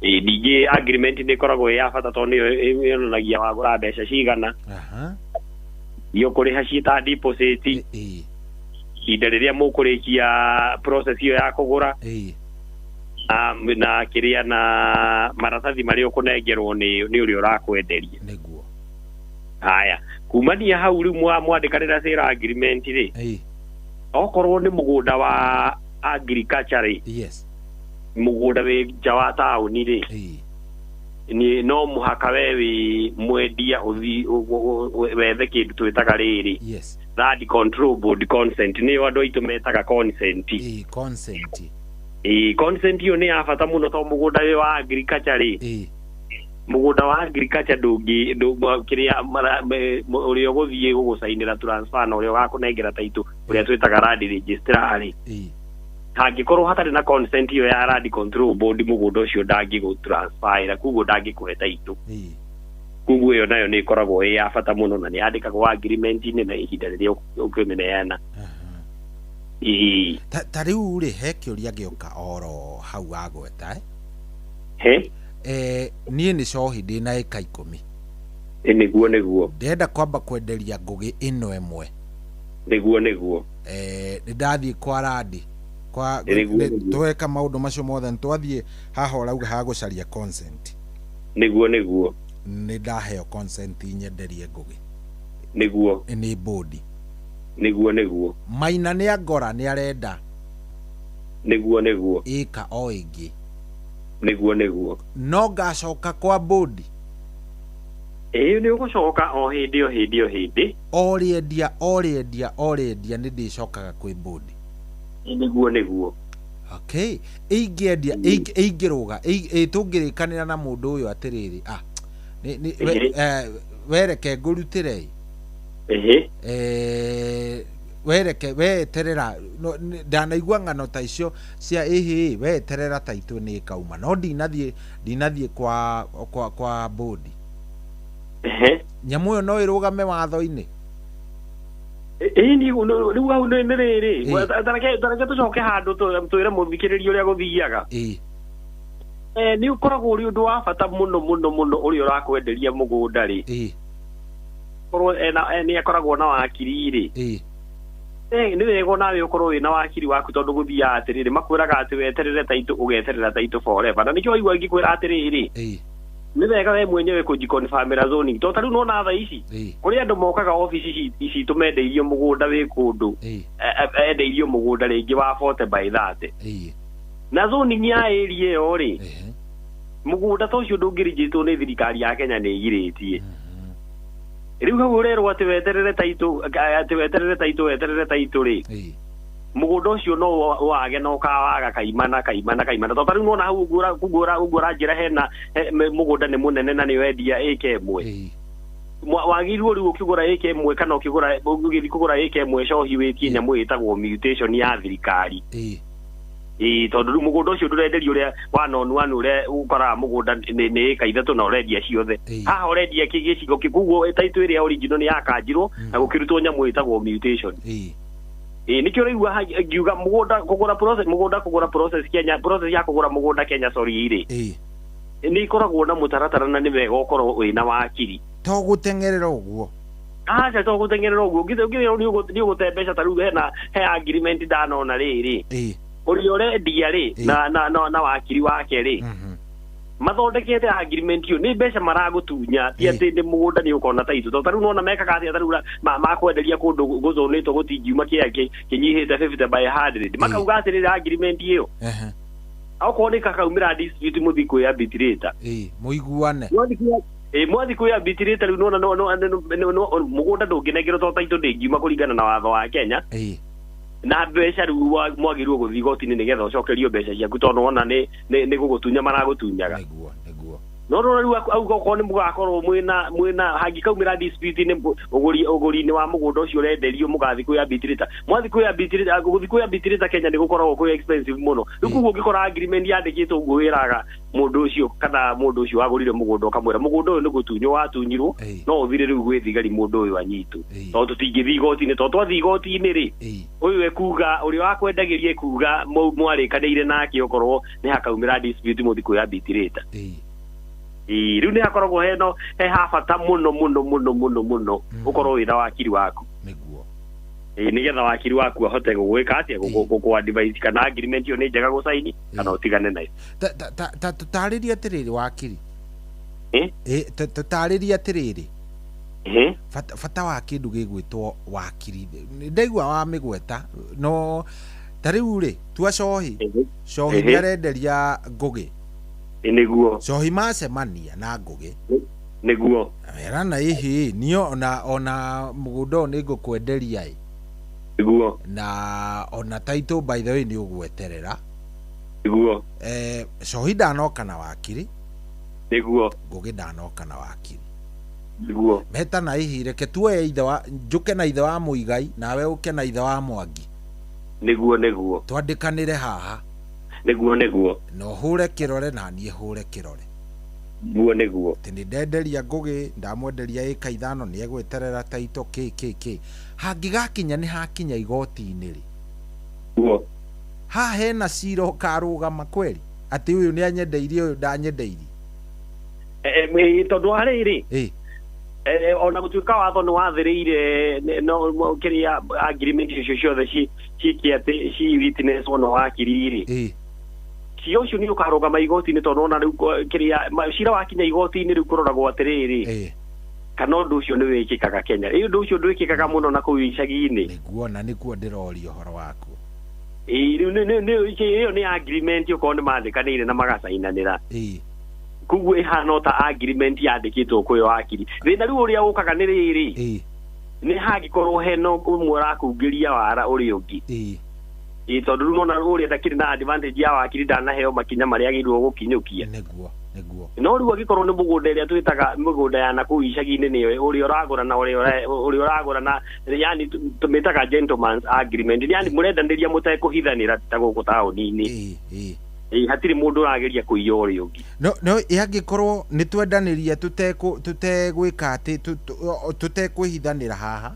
Ningĩ agreement nĩ ĩkoragwo ĩ ya bata tondũ nĩyo yonanagia wagũra mbeca cigana, iria ũkũrĩha ciĩ ta deposit, ihinda rĩrĩa mũkũrĩkia process ĩyo ya kũgũra, na kĩrĩa na maratathi marĩa ũkũnengerwo nĩ ũrĩa ũrakwenderia. Nĩguo. Haya, kumania hau rĩu mwandĩkanĩra sale agreement rĩ, okorwo nĩ mũgũnda wa agriculture rĩ, mũgũnda wĩ nja wa taũni rĩ, nĩ no mũhaka we wĩ mwendia ũthiĩ wethe kĩndũ twĩtaga rĩrĩ, Land Control Board consent, nĩyo andũ aitũ metaga consent. Consent. Consent ĩyo nĩ ya bata mũno tondũ mũgũnda wĩ wa agriculture rĩ, mũgũnda wa agriculture ndũngĩ kĩrĩa ũrĩa ũgũthiĩ gũgũcainĩra transfer na ũrĩa ũgakũnengera taitũ ũrĩa twĩtaga land registrar rĩ, hangĩkorwo hatarĩ na consent ĩyo ya Land Control Board, mũgũnda ũcio ndangĩgũtransferĩra, koguo ndangĩkũhe taitũ. Koguo ĩyo nayo nĩ ĩkoragwo ĩ ya bata mũno na nĩ yandĩkagwo agreement-inĩ na ihinda rĩrĩa ũkĩmĩneana. Ta rĩu rĩ, he kĩũria gĩũka oro hau wagweta. He? Niĩ nĩ cohi ndĩna ĩka 10. Nĩguo nĩguo. Ndĩrenda kwamba kwenderia ngũgĩ ĩno ĩmwe. Nĩguo nĩguo. Nĩ ndathiĩ kwa randi Kwa Nĩguo, nĩguo. Tweka maũndũ macio mothe nĩ twathiĩ haha ũrauga ha gũcaria consent. Nĩguo, nĩguo. Nĩ ndaheo consent nyenderie Ngũgĩ. Nĩguo. Nĩ bodi. Nĩguo, nĩguo. Maina nĩ angora nĩ arenda. Nĩguo, nĩguo. Ĩka o ĩngĩ. Nĩguo, nĩguo. No ngacoka kwa bodi. Ĩĩ, nĩ ũgũcoka o hĩndĩ, o hĩndĩ, o hĩndĩ. O rĩendia, o rĩendia, o rĩendia nĩ ndĩcokaga kwĩ bodi. Nĩguo, nĩguo. Okay, ingĩendia, ingĩrũga, tũngĩrĩkanĩra na mũndũ ũyũ atĩrĩrĩ, ah, wereke ngũrutĩre ĩ. Wereke weterera, ndanaigua ng'ano ta icio cia ĩhĩ, weterera taitũ nĩ ĩkauma, no ndinathiĩ kwa bodi. Nyamũ ĩyo no ĩrũgame watho-inĩ. Ĩĩ, rĩu hau nĩ rĩrĩ, tareke tũcoke handũ twĩre mũthikĩrĩria ũrĩa gũthiaga. Nĩ ũkoragwo ũrĩ ũndũ wa bata mũno mũno mũno ũrĩa ũrakwenderia mũgũnda rĩ. Korwo nĩ akoragwo na wakiri rĩ. Nĩ wega onawe ũkorwo wĩna wakiri waku, tondũ gũthiaga atĩrĩrĩ, makwĩraga atĩ weterere taitũ, ũgeterera taitũ forever. Na nĩkĩo waigua ngĩkwĩra atĩrĩrĩ, nĩ wega we mwenyewe kũjiconfirmĩra zoning, tondũ ta rĩu nĩwona thaa ici kũrĩ andũ mokaga obici ici tũmendeirio mũgũnda wĩ kũndũ, endeirio mũgũnda rĩngĩ wa 40 by 30, na zoning ya area ĩyo rĩ, mũgũnda ta ũcio ndũngĩrigitwo nĩ thirikari ya Kenya, nĩ ĩgirĩtie. Rĩu hau ũrerwo atĩ weterere taitũ, atĩ weterere taitũ, weterere taitũ rĩ, mũgũnda ũcio no wage na ũkawaga kaimana kaimana kaimana, tondũ ta rĩu nĩwona hau ũguo ũranjĩra hena mũgũnda nĩ mũnene na nĩ wendia ĩka ĩmwe. Wagĩrĩirwo rĩu ũkĩgũra ĩka ĩmwe, kana ũkĩgũra, ũgĩthiĩ kũgũra ĩka ĩmwe cohi, wĩtie nyamũ ĩtagwo mutation ya thirikari. Ĩĩ, tondũ rĩu mũgũnda ũcio ndũrenderio ũrĩa one on one, ũrĩa ũkoraga mũgũnda nĩ ĩka 3 na ũrendia ciothe. Haha ũrendia gĩcigo koguo taitũ ĩrĩa original nĩ yakanjirwo na gũkĩrutwo nyamũ ĩtagwo mutation. Ĩĩ, nĩkĩo ũraigua ngiuga mũgũnda kũgũra process, mũgũnda kũgũra process Kenya, process ya kũgũra mũgũnda Kenya, sorry, rĩ, nĩ ikoragwo na mũtaratara, na nĩ wega ũkorwo wĩna wakiri. To gũteng'erera ũguo. Aca, to gũteng'erera ũguo, ũngĩrwo nĩ ũgũte mbeca, ta rĩu hena he agreement ndanona rĩrĩ, ũrĩa ũrendia rĩ na wakiri wake rĩ, mathondekete agreement ĩyo nĩ mbeca maragũtunya, ti atĩ nĩ mũgũnda nĩ ũkona taitũ. Tondũ ta rĩu nona mekaga atĩa? Ta rĩu makwenderia kũndũ gũzonĩtwo gũtingiuma kĩa kĩnyihĩte 50 by 100, makauga atĩrĩrĩ, agreement ĩyo okorwo nĩ kakaumĩra dispute, mũthiĩ kwĩ arbitrator. Mũiguane. Mwathi kwĩ arbitrator, rĩu nona mũgũnda ndũngĩnengerwo tondũ taitũ ndĩngiuma kũringana na watho wa Kenya, na mbeca rĩu mwagĩrĩirwo gũthiĩ igoti-inĩ nĩgetha ũcokerio mbeca ciaku, tondũ wona nĩ gũgũtunya maragũtunyaga. Nĩguo. No rora rĩu auga okorwo nĩ mũgakorwo mwĩna hangĩkaumĩra dispute nĩ ũgũri-inĩ wa mũgũnda ũcio ũrenderio, mũgathiĩ kwĩ arbitrator. Mwathiĩ kwĩ arbitrator, gũthiĩ kwĩ arbitrator Kenya nĩ gũkoragwo kwĩ expensive mũno. Rĩu koguo ũngĩkora agreement yandĩkĩtwo ũguo, wĩraga mũndũ ũcio kana mũndũ ũcio wagũrire mũgũnda, ũkamwĩra mũgũnda ũyũ nĩ gũtunywo watunyirwo, no ũthire rĩu gwĩ thigari mũndũ ũyũ anyitwo, tondũ tũtingĩthiĩ igoti-inĩ, tondũ twathiĩ igoti-inĩ rĩ, ũyũ ekuga ũrĩa wakwendagĩria ekuga mwarĩkanĩire nake, okorwo nĩ hakaumĩra dispute mũthiĩ kwĩ arbitrator. Ĩĩ, rĩu nĩ hakoragwo heno he ha bata mũno mũno mũno mũno mũno ũkorwo wĩna wakiri waku. Nĩguo. Ĩĩ, nĩgetha wakiri waku ahote gũgwĩka atĩa, gũkũ advise kana agreement ĩyo nĩ njega gũcaini kana ũtigane nayo. Ta tũtarĩrie atĩrĩrĩ wakiri. Tũtarĩrie atĩrĩrĩ, bata wa kĩndũ gĩgwĩtwo wakiri. Ndaigua wa mĩgweta, no ta rĩu rĩ, tua cohi, cohi nĩ arenderia Ngũgĩ. Nĩguo. Cohi macemania na Ngũgĩ. Nĩguo. Erana ĩhĩ, niĩ ona mũgũnda ũyũ nĩ ngũkwenderia ĩ. Nĩguo. Na ona title by the way nĩ ũgweterera. Nĩguo. Cohi ndanoka na wakiri. Nĩguo. Ngũgĩ ndanoka na wakiri. Nĩguo. Metana ihi, reke tuoye ithe wa njũke na ithe wa Mũigai, nawe ũke na ithe wa Mwangi. Nĩguo, nĩguo. Twandĩkanĩre haha. Nĩguo, nĩguo. Na ũhũre kĩrore na niĩ hũre kĩrore. Nĩguo, nĩguo. Atĩ nĩ ndenderia Ngũgĩ, ndamwenderia ĩka 5, nĩ egweterera taito kĩ kĩ kĩ. Hangĩgakinya nĩ hakinya igoti-inĩ rĩ. Nĩguo. Haha hena cira ũkarũgama kweri? Atĩ ũyũ nĩ anyendeirie, ũyũ ndanyendeirie. Tondũ wa rĩrĩ, Ona gũtuĩka watho nĩ wathĩrĩire no kĩrĩa agreement icio ciothe ciĩke atĩ ci witness ona wakiri rĩ, cira ũcio nĩ ũkarũgama igoti-inĩ, tondũ ona rĩu kĩrĩa cira wakinya igoti-inĩ rĩu kũroragwo atĩrĩrĩ, kana ũndũ ũcio nĩ wĩkĩkaga Kenya. Ĩ ũndũ ũcio ndwĩkĩkaga mũno na kũu icagi-inĩ. Nĩguo na nĩguo ndĩroria ũhoro waku. Ĩ rĩu ĩyo nĩ agreement okorwo nĩ mandĩkanĩire na magacainanĩra. Koguo ĩhana ta agreement yandĩkĩtwo kwĩ wakiri. Thĩna rĩu ũrĩa ũkaga nĩ rĩrĩ, nĩ hangĩkorwo hena ũmwe ũrakungĩria wara ũrĩa ũngĩ. Ĩ tondũ rĩu nona ũrĩa ndakĩrĩ na advantage ya wakiri, ndanaheo makinya marĩa agĩrĩirwo gũkinyũkia. Nĩguo. No rĩu angĩkorwo nĩ mũgũnda ĩrĩa twĩtaga mĩgũnda ya nakũu icagi-inĩ, nĩyo ũrĩa ũragũra na ũrĩa ũragũra na, yani tũmĩtaga gentleman's agreement, yani mũrendanĩria mũtekũhithanĩra ta gũkũ taũni-inĩ. Ĩ hatirĩ mũndũ ũrageria kũiya ũrĩa ũngĩ. No angĩkorwo nĩ twendanĩria tũtegwĩka atĩ tũtekwĩhithanĩra haha,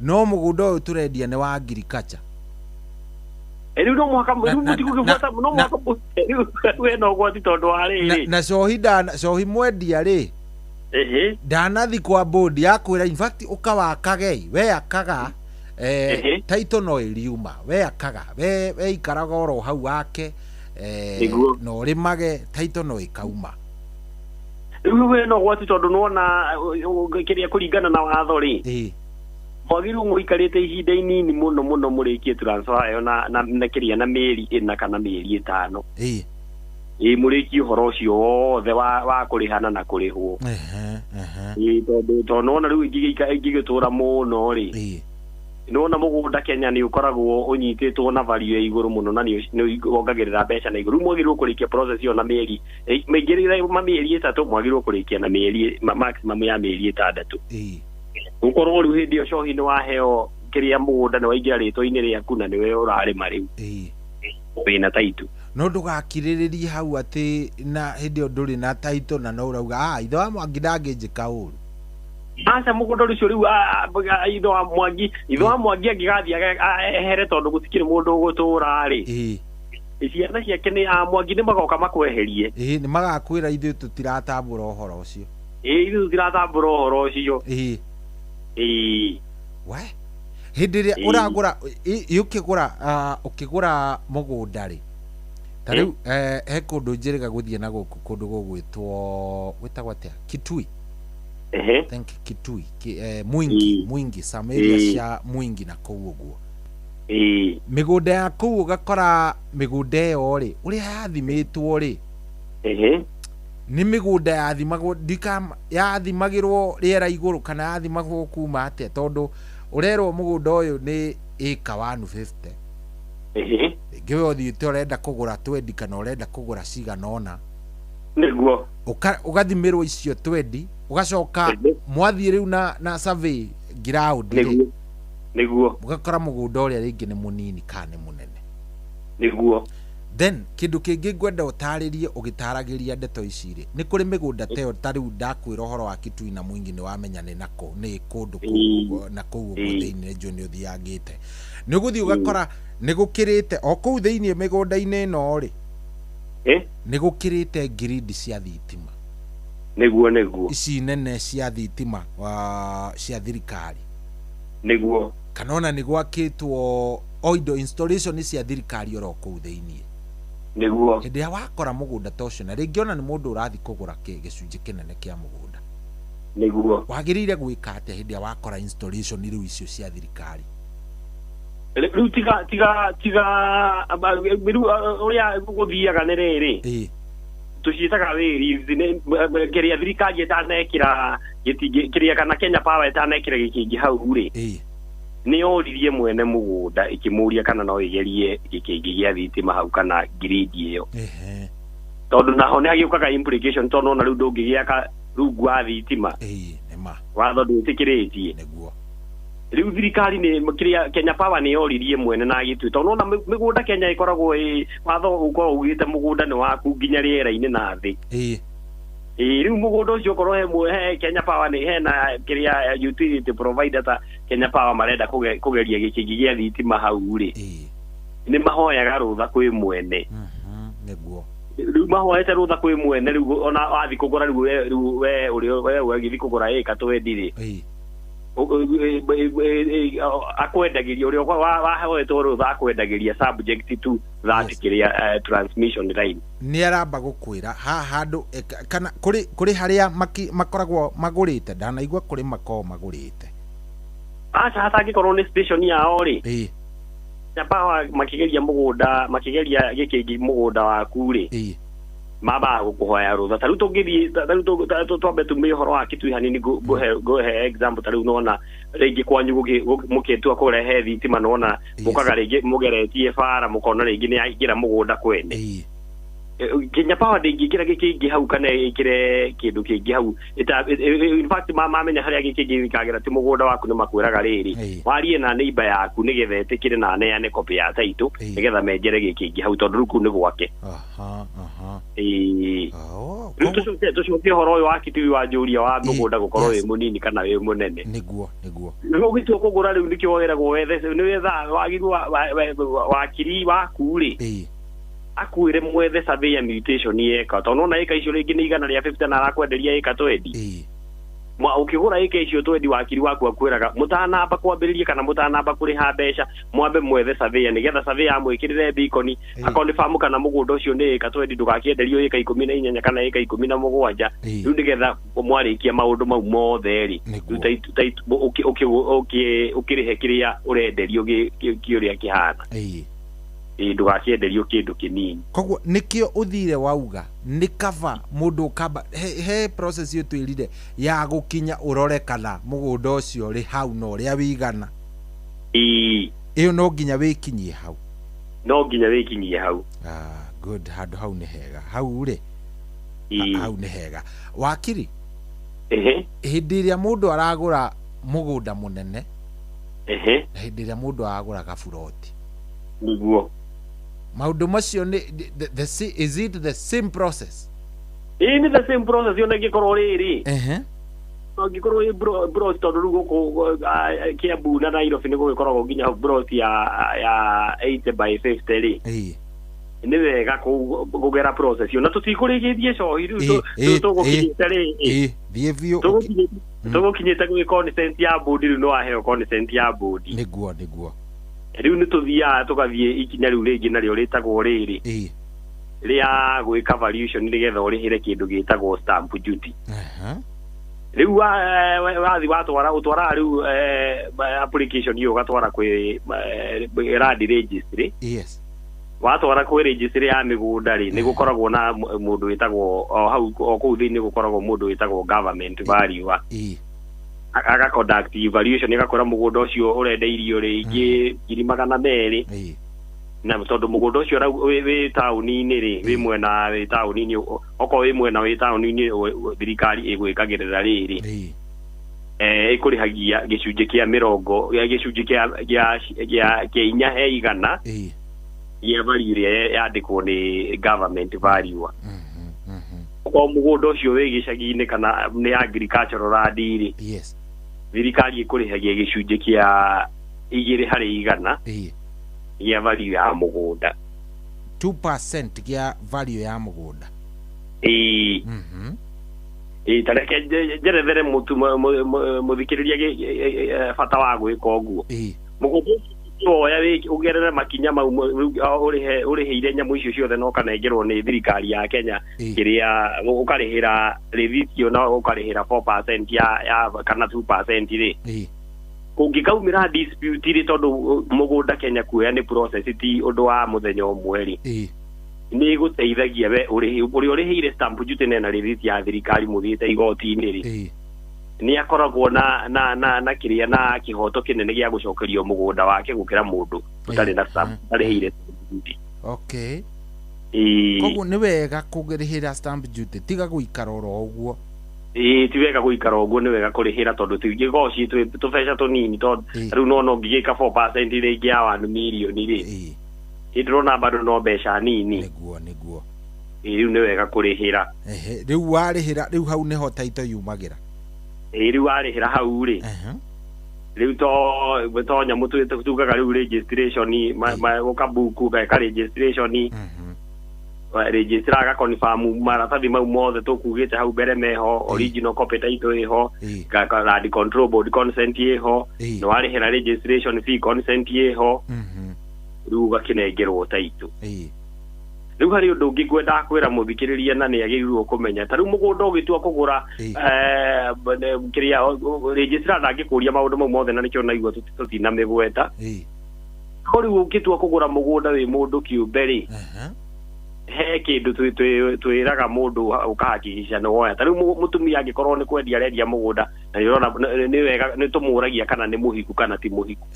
no mũgũnda ũyũ tũrendia nĩ wa agriculture. Rĩu no mũhaka rĩu mũtigũgĩbuata, no mũhaka rĩu wĩna ũgwati tondũ wa rĩrĩ. Na cohi mwendia rĩ, ndanathi kwa board yakwĩra in fact ũkawakage, we akaga title no ĩriuma, we akaga we ikaraga oro hau wake, na ũrĩmage, title no ĩkauma. Rĩu wĩna ũgwati tondũ nĩwona kĩrĩa kũringana na watho rĩ, mwagĩrĩirwo mũikarĩte ihinda inini mũno mũno mũrĩkie transfer ĩyo na kĩrĩa na mĩeri 4 kana mĩeri 5. Ĩ mũrĩkie ũhoro ũcio wothe wa kũrĩhana na kũrĩhwo. Ĩ tondũ nĩwona rĩu ingĩgĩtũra mũno rĩ, nĩwona mũgũnda Kenya nĩ ũkoragwo ũnyitĩtwo na value ya igũrũ mũno na nĩ wongagĩrĩra mbeca na igũrũ. Rĩu mwagĩrĩirwo kũrĩkia process ĩyo na mĩeri mĩingĩrĩre mĩeri 3, mwagĩrĩirwo kũrĩkia na mĩeri maximum ya mĩeri 6. Gũkorwo rĩu hĩndĩ ĩyo cohi nĩ waheo kĩrĩa mũgũnda nĩ waingĩra rĩtwa-inĩ rĩaku na nĩwe ũrarĩma rĩu wĩna title. No ndũgakirĩrĩrie hau atĩ na hĩndĩ ĩyo ndũrĩ na title na no ũrauga ithe wa Mwangi ndangĩnjĩka ũru. Aca mũgũnda ũcio rĩu ithe wa Mwangi angĩgathiĩ ehere tondũ gũtikĩrĩ mũndũ ũgũtũra rĩ, ciana ciake nĩ a Mwangi nĩ magoka makweherie. Nĩ magakwĩra ithuĩ tũtiratambũra ũhoro ũcio. Ithuĩ tũtiratambũra ũhoro ũcio. We hĩndĩ ĩrĩa ũragũra ũkĩgũra mũgũnda rĩ, ta rĩu he kũndũ njĩrĩga gũthiĩ na gũkũ kũndũ gũgwĩtwo gwĩtagwo atĩa, Kitui. Thank Kitui, Mwingi some area cia Mwingi na kũu ũguo. Mĩgũnda ya kũu ũgakora mĩgũnda ĩyo rĩ, ũrĩa yathimĩtwo rĩ, nĩ mĩgũnda yathimagwo yathimagĩrwo rĩera igũrũ kana yathimagwo kuma atĩa, tondũ ũrerwo mũgũnda ũyũ nĩ ĩka 150. Rĩngĩ we ũthiĩte ũrenda kũgũra 20 kana ũrenda kũgũra cigana ũna. Nĩguo. Ũgathimĩrwo icio 20, ũgacoka mwathiĩ rĩu na survey ground rĩ. Nĩguo. Ũgakora mũgũnda ũrĩa rĩngĩ nĩ mũnini kana nĩ mũnene. Nĩguo. Then kĩndũ kĩngĩ ngwenda ũtarĩrie ũgĩtaragĩria ndeto ici rĩ, nĩ kũrĩ mĩgũnda ta ĩyo ta rĩu ndakwĩra ũhoro wa Kitui na Mwingi nĩ wamenya nĩ nako nĩ kũndũ na kũu ũguo thĩinĩ njũĩ nĩ ũthiangĩte. Nĩ ũgũthiĩ ũgakora nĩ gũkĩrĩte o kũu thĩinĩ mĩgũnda-inĩ ĩno rĩ, nĩ gũkĩrĩte gridi cia thitima. Nĩguo. Ici nene cia thitima cia thirikari. Nĩguo. Kana ona nĩ gwakĩtwo o indo installation cia thirikari oro kũu thĩinĩ. Nĩguo. Hĩndĩ ĩrĩa wakora mũgũnda ta ũcio na rĩngĩ ona nĩ mũndũ ũrathiĩ kũgũra gĩcunjĩ kĩnene kĩa mũgũnda. Nĩguo. Wagĩrĩire gwĩka atĩa hĩndĩ ĩrĩa wakora installation rĩu icio cia thirikari? Rĩu tiga rĩu ũrĩa gũthiaga nĩ rĩrĩ, tũciĩtaga wĩri kĩrĩa thirikari ĩtanekĩra gĩtingĩ kĩrĩa kana Kenya Power ĩtanekĩra gĩkĩngĩ hau rĩ, nĩ yoririe mwene mũgũnda ĩkĩmũria kana no ĩgerie gĩkĩngĩ gĩa thitima hau kana gridi ĩyo. Tondũ naho nĩ hagĩũkaga implication tondũ ona rĩu ndũngĩgĩaka rungu wa thitima. Watho ndwĩtĩkĩrĩtie. Nĩguo. Rĩu thirikari nĩ kĩrĩa Kenya Power nĩ yoririe mwene na agĩtua tondũ ona mĩgũnda Kenya ĩkoragwo ĩ watho ũkoragwo ugĩte mũgũnda nĩ waku nginya rĩera-inĩ na thĩ. Rĩu mũgũnda ũcio okorwo he Kenya Power nĩ hena kĩrĩa utility provider ta Kenya Power marenda kũgeria gĩkĩngĩ gĩa thitima hau rĩ, nĩ mahoyaga rũtha kwĩ mwene. Nĩguo. Rĩu mahoete rũtha kwĩ mwene rĩu ona wathiĩ kũgũra rĩu we rĩu we ũrĩa we ũgĩthiĩ kũgũra ĩka twendi rĩ, akwendagĩria ũrĩa wahoetwo rũtha akwendagĩria subject to that kĩrĩa transmission line. Nĩ aramba gũkwĩra ha handũ kana kũrĩ harĩa makoragwo magũrĩte, ndanaigua kũrĩ makoragwo magũrĩte. Aca hatangĩkorwo nĩ station yao rĩ, Nyamba makĩgeria mũgũnda makĩgeria gĩkĩngĩ mũgũnda waku rĩ, mambaga gũkũhoya rũtha. Ta rĩu tũngĩthiĩ ta rĩu twambe tume ũhoro wa Kitui hanini, ngũhe example. Ta rĩu nona rĩngĩ kwanyu mũkĩtua kũrehe thitima, nona mũkaga rĩngĩ mũgeretie bara mũkona rĩngĩ nĩ yaingĩra mũgũnda kwene. Kenya Power ndĩngĩkĩra gĩkĩngĩ hau kana ĩkĩre kĩndũ kĩngĩ hau. In fact mamenya harĩa gĩkĩngĩ gĩkagera ti mũgũnda waku, nĩ makwĩraga rĩrĩ warie na neighbor yaku nĩgetha ĩtĩkĩre na aneane copy ya title nĩgetha menjere gĩkĩngĩ hau tondũ rĩu kũu nĩ gwake. Rĩu tũcoke ũhoro ũyũ wa Kitui wa njũria wa mũgũnda gũkorwo wĩ mũnini kana wĩ mũnene. Nĩguo. Rĩu ũgĩtua kũgũra rĩu nĩkĩo wĩragwo wethe nĩ wetha wagĩrĩirwo wakiri waku rĩ akuire mwethe survey mutation yeka tondũ nona ĩka icio rĩngĩ nĩ 150 na arakwenderia ĩka 20. Ũkĩgũra ĩka icio 20 wakiri waku akwĩraga mũtanamba kwambĩrĩria kana mũtanamba kũrĩha mbeca mwambe mwethe survey nĩgetha survey amwĩkĩrĩre beacon akorwo nĩ famu kana mũgũnda ũcio nĩ ĩka 20 ndũgakĩenderio ĩka 18 kana ĩka 17. Rĩu nĩgetha mwarĩkia maũndũ mau mothe rĩ ũkĩrĩhe kĩrĩa ũrenderio kĩũrĩa kĩhana, ndũgakĩenderio kĩndũ kĩnini. Koguo nĩkĩo ũthire wauga nĩ kaba mũndũ ũkamba he process ũtwĩrire ya gũkinya ũrore kana mũgũnda ũcio rĩ hau na ũrĩa wĩigana. Ĩyo no nginya wĩkinyie hau. No nginya wĩkinyie hau. Good, handũ hau nĩ hega. Hau rĩ hau nĩ hega. Wakiri, hĩndĩ ĩrĩa mũndũ aragũra mũgũnda mũnene na hĩndĩ ĩrĩa mũndũ aragũra gaburoti, nĩguo maũndũ macio nĩ is it the same process? Ĩĩ nĩ the same process ona ĩngĩkorwo rĩrĩ angĩkorwo ĩ brot tondũ rĩu gũkũ Kiambu na Nairobi nĩ gũgĩkoragwo nginya brot ya 80 by 50 rĩ, nĩ wega kũgera process ĩyo na tũtikũrĩkĩtie cohi rĩu tũgũkinyĩte rĩ thiĩ biũ tũgũkinyĩte gwĩ consent ya board rĩu nĩ waheo consent ya board. Nĩguo rĩu nĩ tũthiaga tũgathiĩ ikinya rĩu rĩngĩ narĩo rĩtagwo rĩrĩ rĩa gwĩka valuation nĩgetha ũrĩhĩre kĩndũ gĩtagwo stamp duty. Rĩu wathiĩ watwara ũtwaraga rĩu application ĩyo ũgatwara kwĩ land registry. Yes. Watwara kwĩ registry ya mĩgũnda rĩ nĩ gũkoragwo na mũndũ wĩtagwo o hau o kũu thĩinĩ gũkoragwo mũndũ wĩtagwo government valuer. Aga conduct evaluation igakora mũgũnda ũcio ũrendeirio rĩngĩ 200,000 na tondũ mũgũnda ũcio wĩ taũni-inĩ rĩ wĩ mwena wĩ taũni-inĩ okorwo wĩ mwena wĩ taũni-inĩ thirikari ĩgwĩkagĩrĩra rĩrĩ ĩkũrĩhagia gĩcunjĩ kĩa mĩrongo gĩcunjĩ kĩa 4 he 100 gĩa value ĩrĩa yandĩkwo nĩ government valuer. Okorwo mũgũnda ũcio wĩ gĩcagi-inĩ kana nĩ agricultural land rĩ, thirikari ĩkũrĩhagia gĩcunjĩ kĩa 2 harĩ 100 gĩa value ya mũgũnda. 2% gĩa value ya mũgũnda. Ĩĩ ta reke njerethere mũthikĩrĩria bata wa gwĩka ũguo. Mũgũnda ũcio woya ũgerere makinya mau ũrĩhĩire nyamũ icio ciothe na ũkanengerwo nĩ thirikari ya Kenya kĩrĩa ũkarĩhĩra rĩthiti na ũkarĩhĩra 4% ya kana 2% rĩ, kũngĩkaumĩra dispute rĩ tondũ mũgũnda Kenya kuoya nĩ process ti ũndũ wa mũthenya ũmwe rĩ, nĩ ĩgũteithagia we ũrĩa ũrĩhĩire stamp duty na rĩthiti ya thirikari mũthiĩte igoti-inĩ rĩ, nĩ akoragwo na kĩrĩa na kĩhoto kĩnene gĩa gũcokerio mũgũnda wake gũkĩra mũndũ ũtarĩ na stamp ũtarĩhĩire stamp duty. Okay. Koguo nĩ wega kũrĩhĩra stamp duty tiga gũikara oro ũguo. Ĩĩ ti wega gũikara ũguo, nĩ wega kũrĩhĩra tondũ tũingĩkorwo ci tũbeca tũnini tondũ rĩu no ngĩgĩka 4% rĩngĩ ya 1 million rĩ, ndĩrona bado no mbeca nini. Nĩguo. Ĩĩ rĩu nĩ wega kũrĩhĩra. Rĩu warĩhĩra rĩu hau nĩho title yumagĩra. Ĩĩ rĩu warĩhĩra hau rĩ, rĩu to nyamũ tugaga rĩu registration ũkabuku ũgeka registration Registrar agaconfirm maratathi mau mothe tũkugĩte hau mbere meho, original copy title ĩho, land control board consent ĩho, nĩ warĩhĩra registration fee consent ĩho, rĩu ũgakĩnengerwo title. Rĩu harĩ ũndũ ũngĩ ngwendaga kwĩra mũthikĩrĩria na nĩ agĩrĩirwo kũmenya. Ta rĩu mũgũnda ũgĩtua kũgũra, kĩrĩa registrar ndangĩkũria maũndũ mau mothe, na nĩkĩo naigua tũtinamĩgweta. No rĩu ũngĩtua kũgũra mũgũnda wĩ mũndũ kĩũmbe rĩ, he kĩndũ twĩraga mũndũ ũkahakikica nĩ woya. Ta rĩu mũtumia angĩkorwo nĩ kwendia arendia mũgũnda na nĩ ũrona nĩ wega, nĩ tũmũragia kana nĩ mũhiku kana ti mũhiku.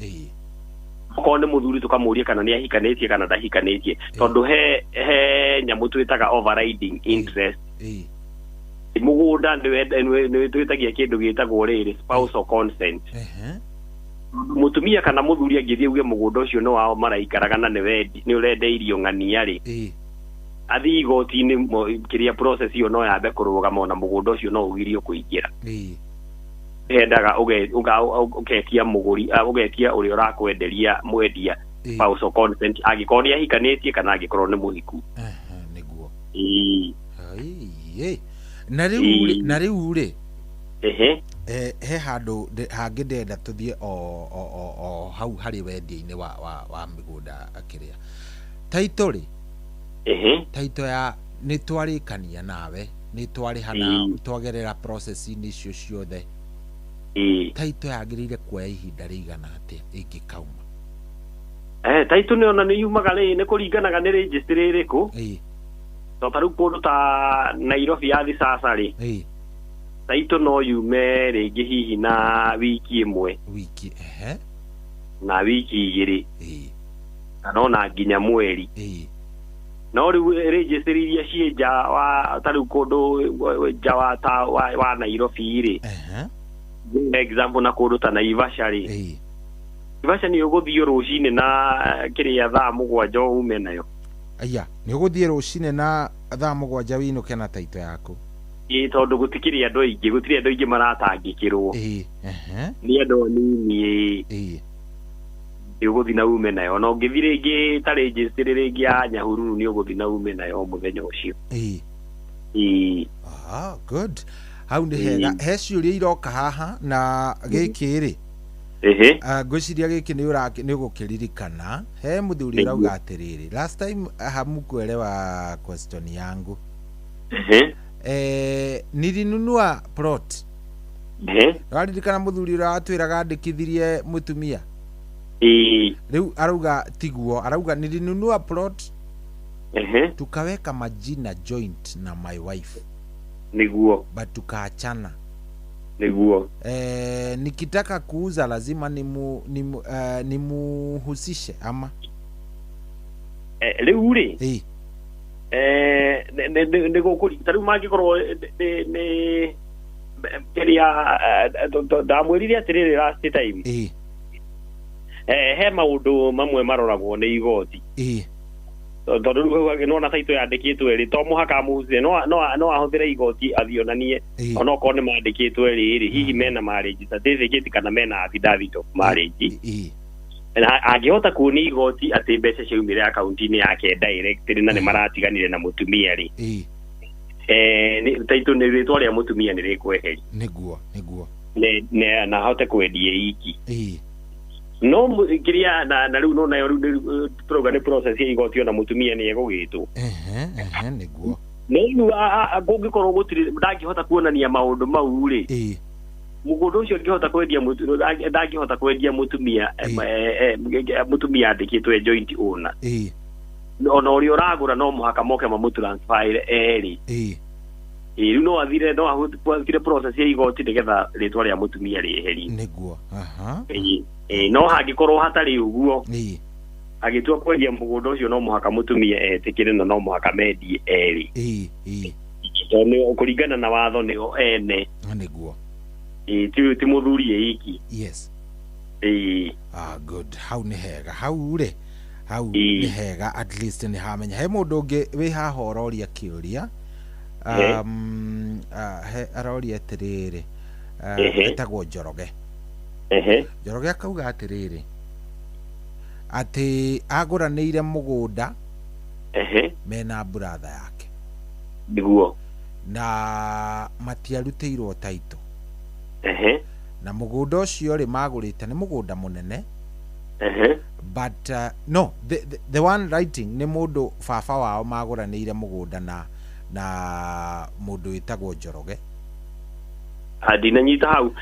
Okorwo nĩ mũthuri tũkamũria kana nĩ ahikanĩtie kana ndahikanĩtie, tondũ he nyamũ twĩtaga overriding interest. Mũgũnda nĩ twĩtagia kĩndũ gĩtagwo rĩrĩ spousal consent. Mũtumia kana mũthuri angĩthiĩ auge mũgũnda ũcio nĩ wao maraikaraga na nĩ ũrendeirio ng'ania rĩ, athiĩ igoti-inĩ, kĩrĩa process ĩyo no yambe kũrũgama, ona mũgũnda ũcio no ũgirio kũingĩra. Hendaga ũgetia mũgũri, ũgetia ũrĩa ũrakwenderia, mwendia, spousal consent angĩkorwo nĩ ahikanĩtie kana angĩkorwo nĩ mũhiku. Nĩguo. Ĩĩ. Ĩĩ. Na rĩu rĩ, na rĩu rĩ, he handũ hangĩ ndĩrenda tũthiĩ o hau harĩ wendia-inĩ wa mĩgũnda kĩrĩa title rĩ, title ya nĩ twarĩkania nawe, nĩ twarĩha na twagerera process-inĩ icio ciothe, title yagĩrĩire kuoya ihinda rĩigana atĩa ĩngĩkauma? Title nĩ ona nĩ yumaga rĩ, nĩ kũringanaga nĩ registry ĩrĩkũ. To ta rĩu kũndũ ta Nairobi ya Thisasa rĩ, title no yume rĩngĩ hihi na wiki ĩmwe, wiki na wiki igĩrĩ, kana ona nginya mweri. No rĩu registry iria ciĩ nja wa, ta rĩu kũndũ nja wa ta wa Nairobi rĩ, example na kũndũ ta Naivasha rĩ, Naivasha nĩ ũgũthiĩ rũcinĩ na kĩrĩa thaa 7 ume nayo. Aya, nĩ ũgũthiĩ rũcinĩ na thaa 7 wĩinũke na title yaku. Ĩĩ, tondũ gũtikĩrĩ andũ aingĩ, gũtirĩ andũ aingĩ maratangĩkĩrwo. Nĩ andũ anini. Ĩĩ, nĩ ũgũthiĩ na ume nayo. Na ũngĩthiĩ rĩngĩ ta registry rĩngĩ ya Nyahururu, nĩ ũgũthiĩ na ume nayo mũthenya ũcio. Ĩĩ. Ah, good. Hau nĩ hega. He ciũria iroka haha na gĩkĩ rĩ, ngwĩciria gĩkĩ nĩ ũgũkĩririkana. He mũthuri ũrauga atĩrĩrĩ, last time hamkuelewa question yangu. Nilinunua plot. Waririkana mũthuri ũrĩa watwĩraga andĩkithirie mũtumia? Rĩu arauga tiguo, arauga nilinunua plot, tukaweka majina joint na my wife. Niguo. But tukaachana. Niguo. Nikitaka kuuza lazima nimuhusishe ama? Rĩu rĩ, nĩ gũkũri ta rĩu mangĩkorwo nĩ kĩrĩa ndamwĩrire atĩrĩrĩ last time, he maũndũ mamwe maroragwo nĩ igoti. Tondũ rĩu nona title yandĩkĩtwo ĩrĩ, to mũhaka amũhucie, no ahũthĩre igoti athiĩ onanie onokorwo nĩ mandĩkĩtwo ĩrĩ rĩ, hihi mena marriage certificate kana mena affidavit of marriage. Na angĩhota kuonia igoti atĩ mbeca ciaumire akaunti-inĩ yake direct na nĩ maratiganire na mũtumia rĩ, title nĩ rĩtwa rĩa mũtumia nĩ rĩkweherio. Nĩguo, nĩguo. Na ahote kwendia iki. No kĩrĩa na rĩu no nayo rĩu tũrauga nĩ process ya igoti, ona mũtumia nĩ egũgĩtwo. Nĩguo. No rĩu kũngĩkorwo gũtirĩ, ndangĩhota kuonania maũndũ mau rĩ, mũgũnda ũcio angĩhota kwendia, ndangĩhota kwendia mũtumia, mũtumia andĩkĩtwo joint owner. Ona ũrĩa ũragũra no mũhaka moke mamũtransfer erĩ. Rĩu no athire, no ahũthĩre process ya igoti nĩgetha rĩtwa rĩa mũtumia rĩeherio. Nĩguo. No hangĩkorwo hatarĩ ũguo, agĩtua kwendia mũgũnda ũcio no mũhaka mũtumia etĩkĩre na no mũhaka mendie erĩ. Tondũ kũringana na watho nĩo ene. Nĩguo. Ti mũthuri ĩiki. Yes. Ĩĩ. Ah, good. Hau nĩ hega. Hau rĩ, hau nĩ hega, at least nĩ hamenya. He mũndũ ũngĩ wĩ haha ũroria kĩũria. He aroria atĩrĩrĩ, etagwo Njoroge. Njoroge akauga atĩrĩrĩ, atĩ agũranĩire mũgũnda Ehe. Mena brother yake. Niguo. Na matiarutĩirwo title. Ehe. Na mũgũnda ũcio rĩ magũrĩte nĩ mũgũnda mũnene. Ehe. But no, the one writing nĩ mũndũ baba wao magũranĩire mũgũnda na mũndũ wĩtagwo Njoroge. Ndinanyita hau.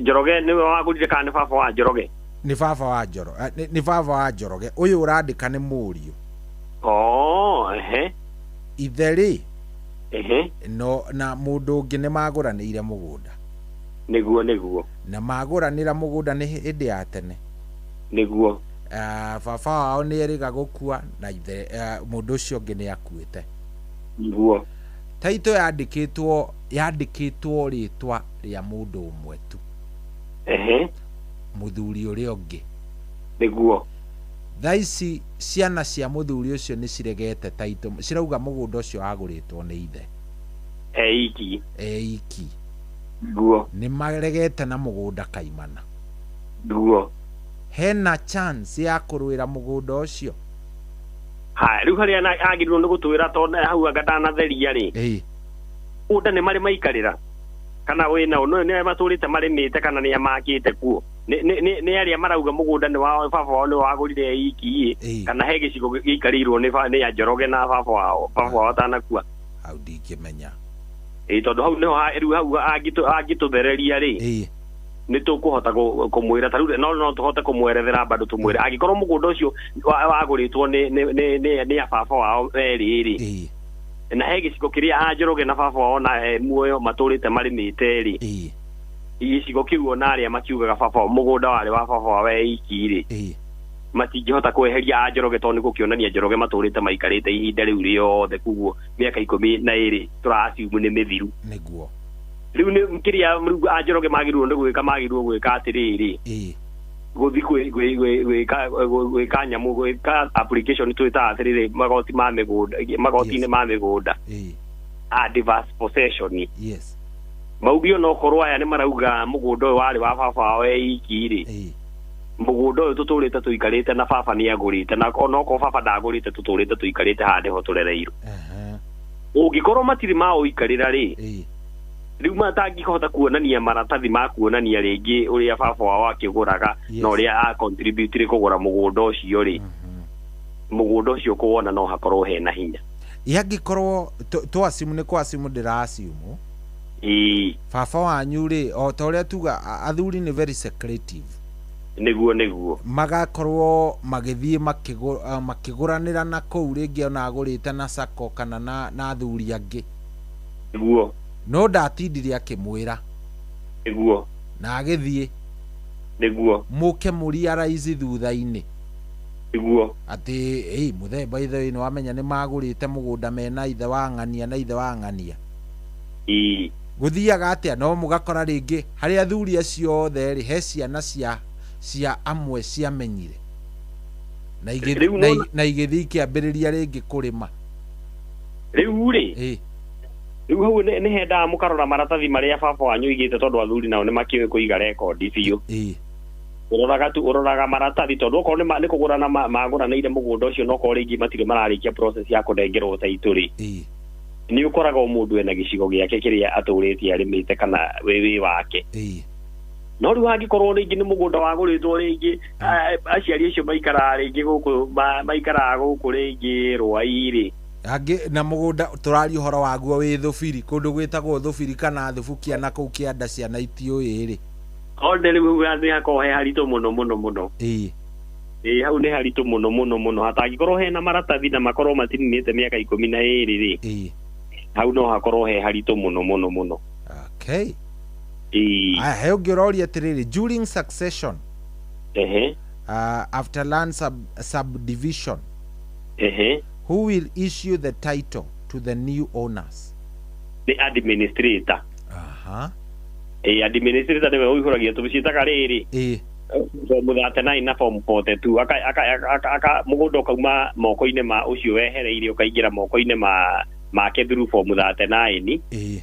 Njoroge nĩwe wagũrire kana nĩ baba wa Njoroge? Nĩ baba wa Njoroge, nĩ baba wa Njoroge. Ũyũ ũrandĩka nĩ mũriũ. Oh, ehe. Ithe rĩ, ehe, no na mũndũ ũngĩ nĩ magũranĩire mũgũnda. Nĩguo nĩguo. Na magũranĩra mũgũnda nĩ hĩndĩ ya tene. Nĩguo. Baba wao nĩ erĩga gũkua na ithe mũndũ ũcio ũngĩ nĩ akuĩte. Nĩguo. Taito yandĩkĩtwo rĩtwa rĩa mũndũ ũmwe tu. Ehe. Mũthuri ũrĩa ũngĩ. Nĩguo. Thaa ici ciana cia mũthuri ũcio nĩ ciregete taito, cirauga mũgũnda ũcio wagũrĩtwo nĩ ithe. Eiki. Eiki. Nĩguo. Nĩ maregete na mũgũnda kaimana. Nĩguo. Hena chance ya kũrũĩra mũgũnda ũcio. Ha, rĩu harĩa agĩrĩirwo nĩ gũtwĩra tondũ hau anga ndanatheria rĩ. Ĩĩ. Mũgũnda nĩ marĩ maikarĩra kana wĩna ũyũ nĩ matũrĩte marĩmĩte kana nĩ makĩte kuo. Nĩ arĩa marauga mũgũnda nĩ wao baba wao nĩ wagũrire iki ĩ kana he gĩcigo gĩikarĩirwo nĩ ya Njoroge na baba wao atanakua. Hau ndingĩmenya. Ĩĩ, tondũ hau nĩho rĩu hau angĩtũthereria rĩ. Ĩĩ. Nĩ tũkũhota kũmwĩra ta rĩu no tũhote kũmwerethera bado tũmwĩre angĩkorwo mũgũnda ũcio wagũrĩtwo nĩ ya baba wao erĩ rĩ. Na he gĩcigo kĩrĩa a Njoroge na baba wao na muoyo matũrĩte marĩmĩte rĩ. Gĩcigo kĩu ona arĩa makiugaga baba wao mũgũnda warĩ wa baba wao eiki rĩ. Matingĩhota kweheria a Njoroge tondũ nĩ gũkĩonania Njoroge matũrĩte maikarĩte ihinda rĩu rĩothe koguo mĩaka 12 tũraciumu nĩ mĩthiru. Nĩguo. Rĩu nĩ kĩrĩa rĩu a Njoroge magĩrĩirwo nĩ gwĩka magĩrĩirwo gwĩka atĩrĩrĩ. Gũthiĩ gwĩka nyamũ gwĩka application twĩtaga atĩrĩrĩ magoti ma mĩgũnda magoti-inĩ ma mĩgũnda. Adverse possession. Yes. Maugio no korwo aya nĩ marauga mũgũnda ũyũ warĩ wa baba wao eiki rĩ. Mũgũnda ũyũ tũtũrĩte tũikarĩte na baba nĩ agũrĩte na onokorwo baba ndagũrĩte tũtũrĩte tũikarĩte haha nĩho tũrereirwo. Ũngĩkorwo matirĩ maũikarĩra rĩ. Rĩu matangĩhota kuonania maratathi ma kuonania rĩngĩ ũrĩa baba wao akĩgũraga na ũrĩa a-contributire kũgũra mũgũnda ũcio rĩ. Mũgũnda ũcio kũwona no hakorwo hena hinya. Angĩkorwo twacimu nĩ kwacimu ndĩracimu. Ĩĩ. Baba wanyu rĩ o ta ũrĩa tuga athuri nĩ very secretive. Nĩguo nĩguo. Magakorwo magĩthiĩ makĩgũranĩra na kũu rĩngĩ ona agũrĩte na sacco kana na athuri angĩ. Nĩguo. No ndatindire akĩmwĩra. Nĩguo. Na agĩthiĩ. Nĩguo. Mũke mũriaraici thutha-inĩ. Nĩguo. Atĩ ĩĩ mũthee by the way nĩ wamenya nĩ magũrĩte mũgũnda mena ithe wa ng'ania na ithe wa ng'ania. Ĩĩ. Gũthiaga atĩa no mũgakora rĩngĩ harĩ athuri acio othe rĩ he ciana cia amwe ciamenyire. Na igĩthiĩ ikĩambĩrĩria rĩngĩ kũrĩma. Rĩu rĩ. Ĩĩ. Rĩu hau nĩ hendaga mũkarora maratathi marĩa baba wanyu aigĩte tondũ athuri nao nĩ makĩũĩ kũiga rekondi biũ. Ĩĩ. Ũroraga tu ũroraga maratathi tondũ okorwo nĩ kũgũrana magũranĩire mũgũnda ũcio no korwo rĩngĩ matirĩ mararĩkia process ya kũnengerwo taitũ rĩ. Ĩĩ. Nĩ ũkoraga o mũndũ ena gĩcigo gĩake kĩrĩa atũrĩtie arĩmĩte kana wĩ wake. Ĩĩ. No rĩu angĩkorwo rĩngĩ nĩ mũgũnda wagũrĩtwo rĩngĩ aciari acio maikaraga rĩngĩ gũkũ maikaraga gũkũ rĩngĩ Rwai rĩ. Angĩ na mũgũnda tũraria ũhoro waguo wĩ Thubiri kũndũ gwĩtagwo Thubiri kana Thubukia na kũu kĩanda ciana itiũĩ rĩ. Onde rĩu nĩ hakorwo he haritũ mũno mũno mũno. Ĩĩ. Ĩĩ hau nĩ haritũ mũno mũno mũno hatangĩkorwo hena maratathi na makorwo matininĩte mĩaka 12 rĩ. Ĩĩ. Hau no hakorwo he haritũ mũno mũno mũno. Okay. Ĩĩ. Aya he ũngĩ ũroria atĩrĩrĩ during succession. Ehe. After land subdivision. Ehe. Who will issue the title to the new owners? The administrator. Aha. Administrator nĩwe ũihũragia tũciĩtaga rĩrĩ. Ĩĩ. Form 39 na form 42 aka mũgũnda ũkauma moko-inĩ ma ũcio wehereire ũkaingĩra moko-inĩ ma make through form 39. Ĩĩ.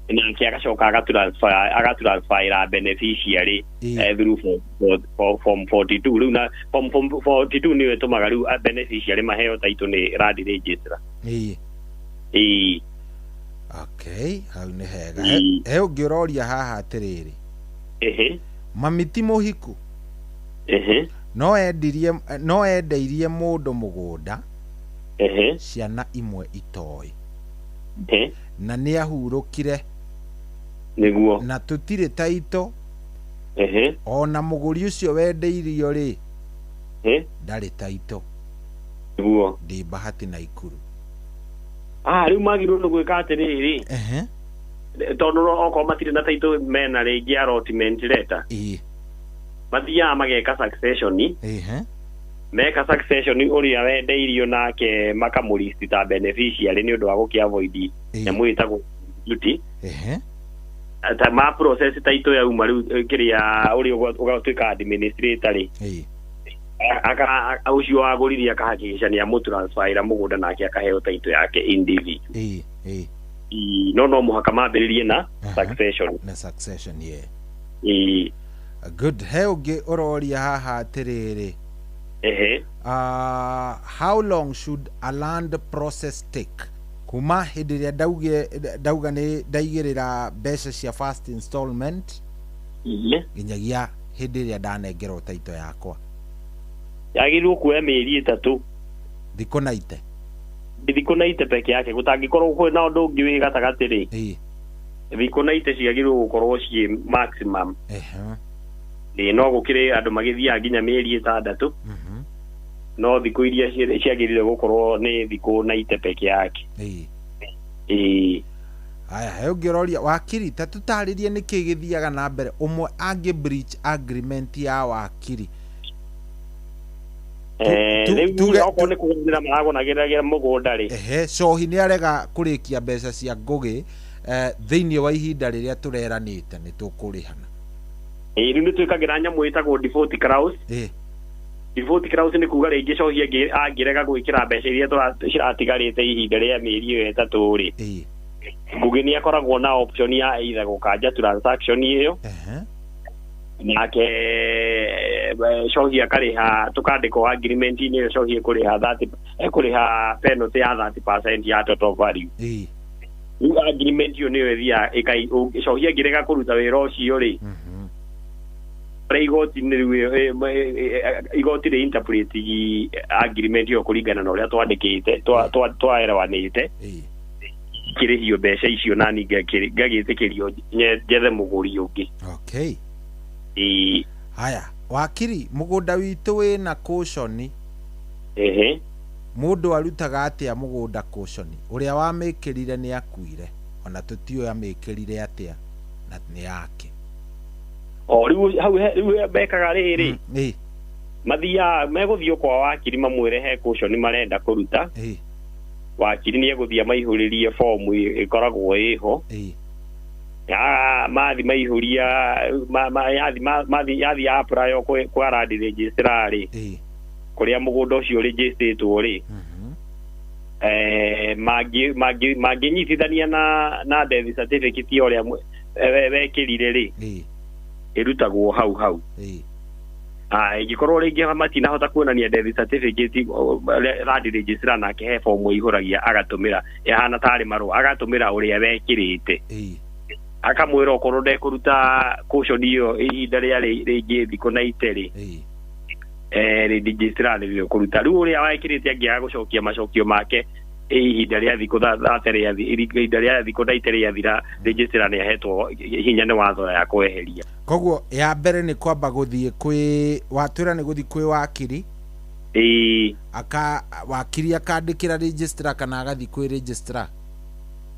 Nake agacoka agatransferira beneficiary through form 42. Rĩu na form 42 nĩyo ĩtũmaga rĩu beneficiary maheo title nĩ land registrar. Ĩĩ. Okay, hau nĩ hega. He ũngĩ ũroria haha atĩrĩrĩ. Mami ti mũhiku. No endeirie mũndũ mũgũnda. Ciana imwe itoĩ. Na nĩ ahurũkire. Nĩguo. Na tũtirĩ taito. Ona mũgũri ũcio wendeirio rĩ, ndarĩ taito. Nĩguo. Ndĩ Bahati Naikuru. Rĩu magĩrĩirwo nĩ gwĩka atĩrĩrĩ. Tondũ okorwo matirĩ na taito mena rĩngĩ allotment letter. Mathiaga mageka succession. Meka succession ũrĩa wendeirio nake makamũlist ta beneficiary nĩ ũndũ wa gũkĩ avoid nyamũ ĩtagwo duty. Ta ma process taito yauma rĩu kĩrĩa ũrĩa ũgatuĩka administrator rĩ, ũcio wagũrire akahakikisha nĩ amũtransferira mũgũnda nake akaheo taito yake individual. No mũhaka mambĩrĩrie na succession. Na succession, yeah. Good. He ũngĩ ũroria haha atĩrĩrĩ. How long should a land process take? Kuma hĩndĩ ĩrĩa ndauga nĩ ndaigĩrĩra mbeca cia first installment nginyagia hĩndĩ ĩrĩa ndanengerwo taito yakwa. Yagĩrĩirwo kuoya mĩeri 3. Thikũ na ite. Thikũ na ite peke yake gũtangĩkorwo kwĩna ũndũ ũngĩ wĩ gatagatĩ rĩ. Thikũ na ite ciagĩrĩirwo gũkorwo ciĩ maximum. No gũkĩrĩ andũ magĩthiaga nginya mĩeri 6. No thikũ iria ciagĩrĩire gũkorwo nĩ thikũ na ite peke yake. Aya, he ũngĩ ũroria wakiri ta tũtarĩrie nĩkĩ gĩthiaga na mbere ũmwe angĩ breach agreement ya wakiri. Rĩu okorwo nĩ kũgũrĩra maragũnagĩra mũgũnda rĩ. Cohi nĩ arega kũrĩkia mbeca cia Ngũgĩ thĩinĩ wa ihinda rĩrĩa tũreranĩte nĩ tũkũrĩhana. Rĩu nĩ twĩkagĩra nyamũ ĩtagwo default clause. Default clause nĩ kuga rĩngĩ cohi angĩrega gwĩkĩra mbeca iria ciratigarĩte ihinda rĩa mĩeri ĩyo 3 rĩ, Ngũgĩ nĩ akoragwo na option ya either gũkanja transaction ĩyo nake cohi akarĩha, tũkandĩkwo agreement-inĩ ĩyo cohi ekũrĩha 30 ekũrĩha penalty ya 30% ya total value. Rĩu agreement ĩyo nĩyo ĩthiaga cohi angĩrega kũruta wĩra ũcio rĩ, ũrĩa igoti-inĩ rĩu igoti rĩ interpret agreement ĩyo kũringana na ũrĩa twandĩkĩte twaerewanĩte, kĩrĩhio mbeca icio nani ngagĩtĩkĩrio njethe mũgũri ũngĩ. Okay. Haya, wakiri mũgũnda witũ wĩna caution. Mũndũ arutaga atĩa mũgũnda caution? Ũrĩa wamĩkĩrire nĩ akuire, ona tũtiũĩ amĩkĩrire atĩa na nĩ yake. O rĩu hau rĩu mekaga rĩrĩ, mathiaga megũthiĩ kwa wakiri mamwĩre he caution marenda kũruta. Wakiri nĩ egũthiĩ amaihũrĩrie fomu ĩkoragwo ĩho. Mathi maihũria yathi apply kwa land registrar rĩ, kũrĩa mũgũnda ũcio registrĩtwo rĩ, mangĩnyitithania na death certificate ya ũrĩa wekĩrire rĩ, ĩrutagwo hau hau. Ĩngĩkorwo rĩngĩ matinahota kuonania death certificate, land registrar nake he fomu ĩihũragia agatũmĩra ĩhana tarĩ marũa, agatũmĩra ũrĩa wekĩrĩte, akamwĩra okorwo ndekũruta caution ĩyo ihinda rĩa rĩngĩ thikũ na ite rĩ, registrar nĩwe ũkũruta. Rĩu ũrĩa wekĩrĩte angĩaga gũcokia macokio make ihinda rĩa thikũ ihinda rĩa thikũ na ite rĩathira, registrar nĩ ahetwo hinya nĩ watho ya kweheria. Koguo ya mbere nĩ kwamba gũthiĩ kwĩ watwĩra nĩ gũthiĩ kwĩ wakiri. Aka wakiri akandĩkĩra registrar kana agathiĩ kwĩ registrar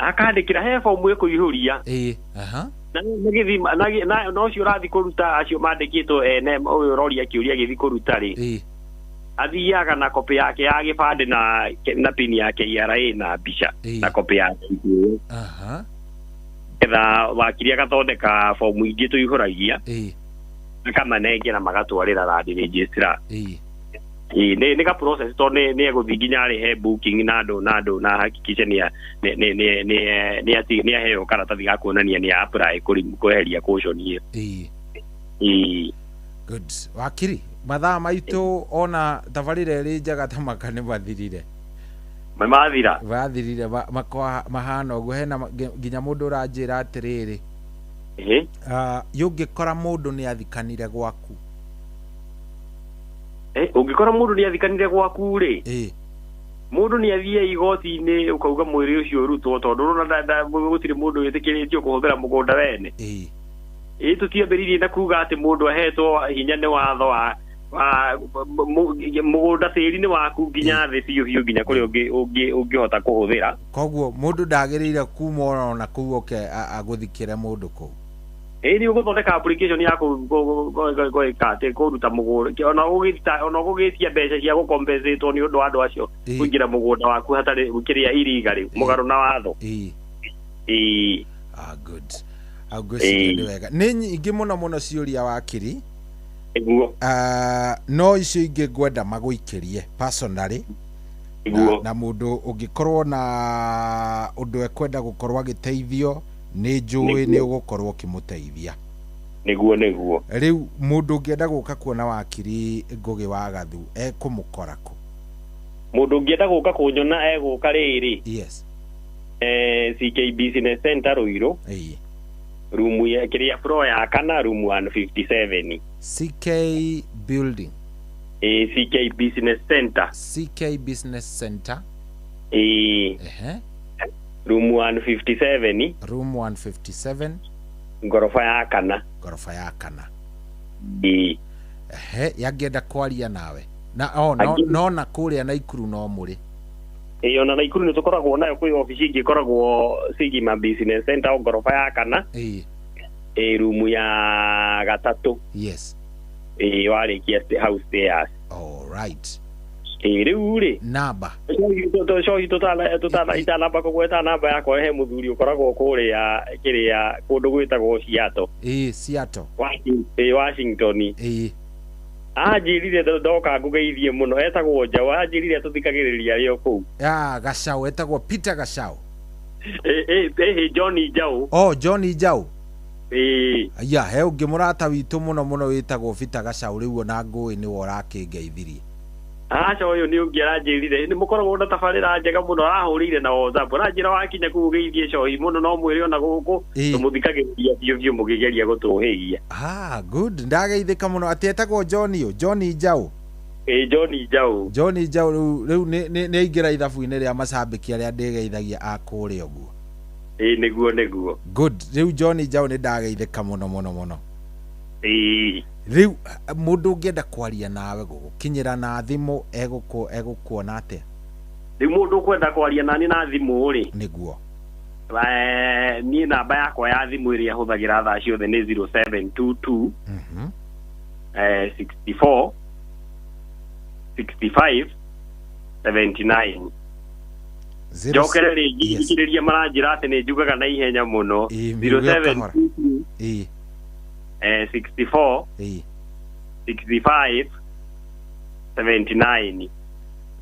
akandĩkĩra he fomu ĩkũihũria. Na ũcio ũrathiĩ kũruta acio mandĩkĩtwo ene ũyũ ũroria kĩũria gĩthiĩ kũruta rĩ, athiaga na copy yake ya gĩbandĩ na pin ya KRA na mbica na copy ya getha wakiri agathondeka fomu ingĩ tũihũragia akamanengera magatwarĩra land registrar. Ĩĩ, nĩ ka process tondũ nĩ egũthiĩ nginya arĩhe booking na andũ na hakikishe nĩ nĩ nĩ nĩ nĩ nĩ ati nĩ aheo karatathi ga kuonania nĩ apply kweheria caution ĩyo. Ĩĩ. Ĩĩ. Good. Wakiri, mathaa maitũ ona tabarĩra ĩrĩ njega ta maka nĩ mathirire. Mathira. Mathirire makwa mahana ũguo hena nginya mũndũ ũranjĩra atĩrĩrĩ. Ĩhĩ. Yũngĩkora mũndũ nĩ athikanire gwaku. Ũngĩkora mũndũ nĩ athikanire gwaku rĩ. Ĩĩ. Mũndũ nĩ athiĩ igoti-inĩ ũkauga mwĩrĩ ũcio ũrutwo tondũ ũrona gũtirĩ mũndũ wĩtĩkĩrĩtio kũhũthĩra mũgũnda wene. Ĩĩ. Ĩĩ tũtiambĩrĩirie na kuga atĩ mũndũ ahetwo hinya nĩ watho wa mũgũnda tĩri nĩ waku nginya thĩ biũ biũ nginya kũrĩa ũngĩhota kũhũthĩra. Koguo mũndũ ndagĩrĩire kuma ona kũu oke agũthikĩre mũndũ kũu. Ĩĩ nĩ ũgũthondeka application ya gwĩka atĩ kũruta mũgũnda ona ũgũgĩtia mbeca cia gũcompensate nĩ ũndũ wa andũ acio kũingĩra mũgũnda waku hatarĩ kĩrĩa iriga rĩ mũgarũ na watho. Ĩĩ. Ĩĩ. Ah, good. Ngwĩciria nĩ wega. Nĩ nyingĩ mũno mũno ciũria wakiri. Nĩguo. No icio ingĩ ngwenda magũikĩrie personally. Nĩguo. Na mũndũ ũngĩkorwo na ũndũ ekwenda gũkorwo agĩteithio nĩ njũĩ nĩ ũgũkorwo ũkĩmũteithia. Nĩguo nĩguo. Rĩu mũndũ ũngĩenda gũka kuona wakiri Ngũgĩ wa Gathu ekũmũkora kũ? Mũndũ ũngĩenda gũka kũnyona egũka rĩrĩ. Yes. CK Business Center Ruiru. Ĩĩ. Room ya kĩrĩa floor ya kana room 157. CK building. CK Business Center. CK Business Center. Ehe. Room 157. Room 157. Ngoroba ya kana. Ngoroba ya kana. Ĩĩ. Ehe, yangĩenda kwaria nawe. Na no na kũrĩa Naikuru no mũrĩ. Ĩĩ ona Naikuru nĩ tũkoragwo nayo kwĩ obici ingĩ ĩkoragwo Sigma Business Center ngoroba ya kana. Ĩĩ. Ĩĩ room ya gatatũ. Yes. Ĩĩ warĩkia house stairs. All right. Ĩĩ rĩu rĩ. Namba. Cohi tũtana kũgweta namba yakwa he mũthuri ũkoragwo kũrĩa kĩrĩa kũndũ gwĩtagwo Seattle. Ĩĩ Seattle. Ĩĩ Washington. Ĩĩ. Anjĩrire ndoka ngũgeithie mũno etagwo Njaũ anjĩrire tũthikagĩrĩria arĩ o kũu. Ah, Gacau etagwo Peter Gacau. Ĩĩ Johnny Njaũ. Oh, Johnny Njaũ. Ĩĩ. Aya he ũngĩ mũrata witũ mũno mũno wĩtagwo Peter Gacau rĩu ona ngũĩ nĩwe ũrakĩngeithirie. Aca ũyũ nĩ ũngĩ aranjĩrire nĩ mũkoragwo na tabarĩra njega mũno arahũrĩire na WhatsApp aranjĩra wakinya kũu ũgeithie cohi mũno no mwĩre ona gũkũ tũmũthikagĩrĩria biũ biũ mũkĩgeria gũtũhĩgia. Ah, good. Ndageithĩka mũno atĩ etagwo Johnny ũ Johnny Njaũ. Ĩĩ Johnny Njaũ. Johnny Njaũ rĩu nĩ aingĩra ithabu-inĩ rĩa macambĩki arĩa ndĩgeithagia a kũrĩa ũguo. Ĩĩ nĩguo nĩguo. Good. Rĩu Johnny Njaũ nĩ ndageithĩka mũno mũno mũno. Ĩĩ. Rĩu mũndũ ũngĩenda kwaria nawe gũgũkinyĩra na thimũ egũkuona atĩa? Rĩu mũndũ ũkwenda kwaria nani na thimũ rĩ? Nĩguo. Niĩ namba yakwa ya thimũ ĩrĩa hũthagĩra thaa ciothe nĩ 0722 64 65 79. Njokere rĩngĩ thikĩrĩria maranjĩra atĩ nĩ njugaga na ihenya mũno. 0722 64 65 79.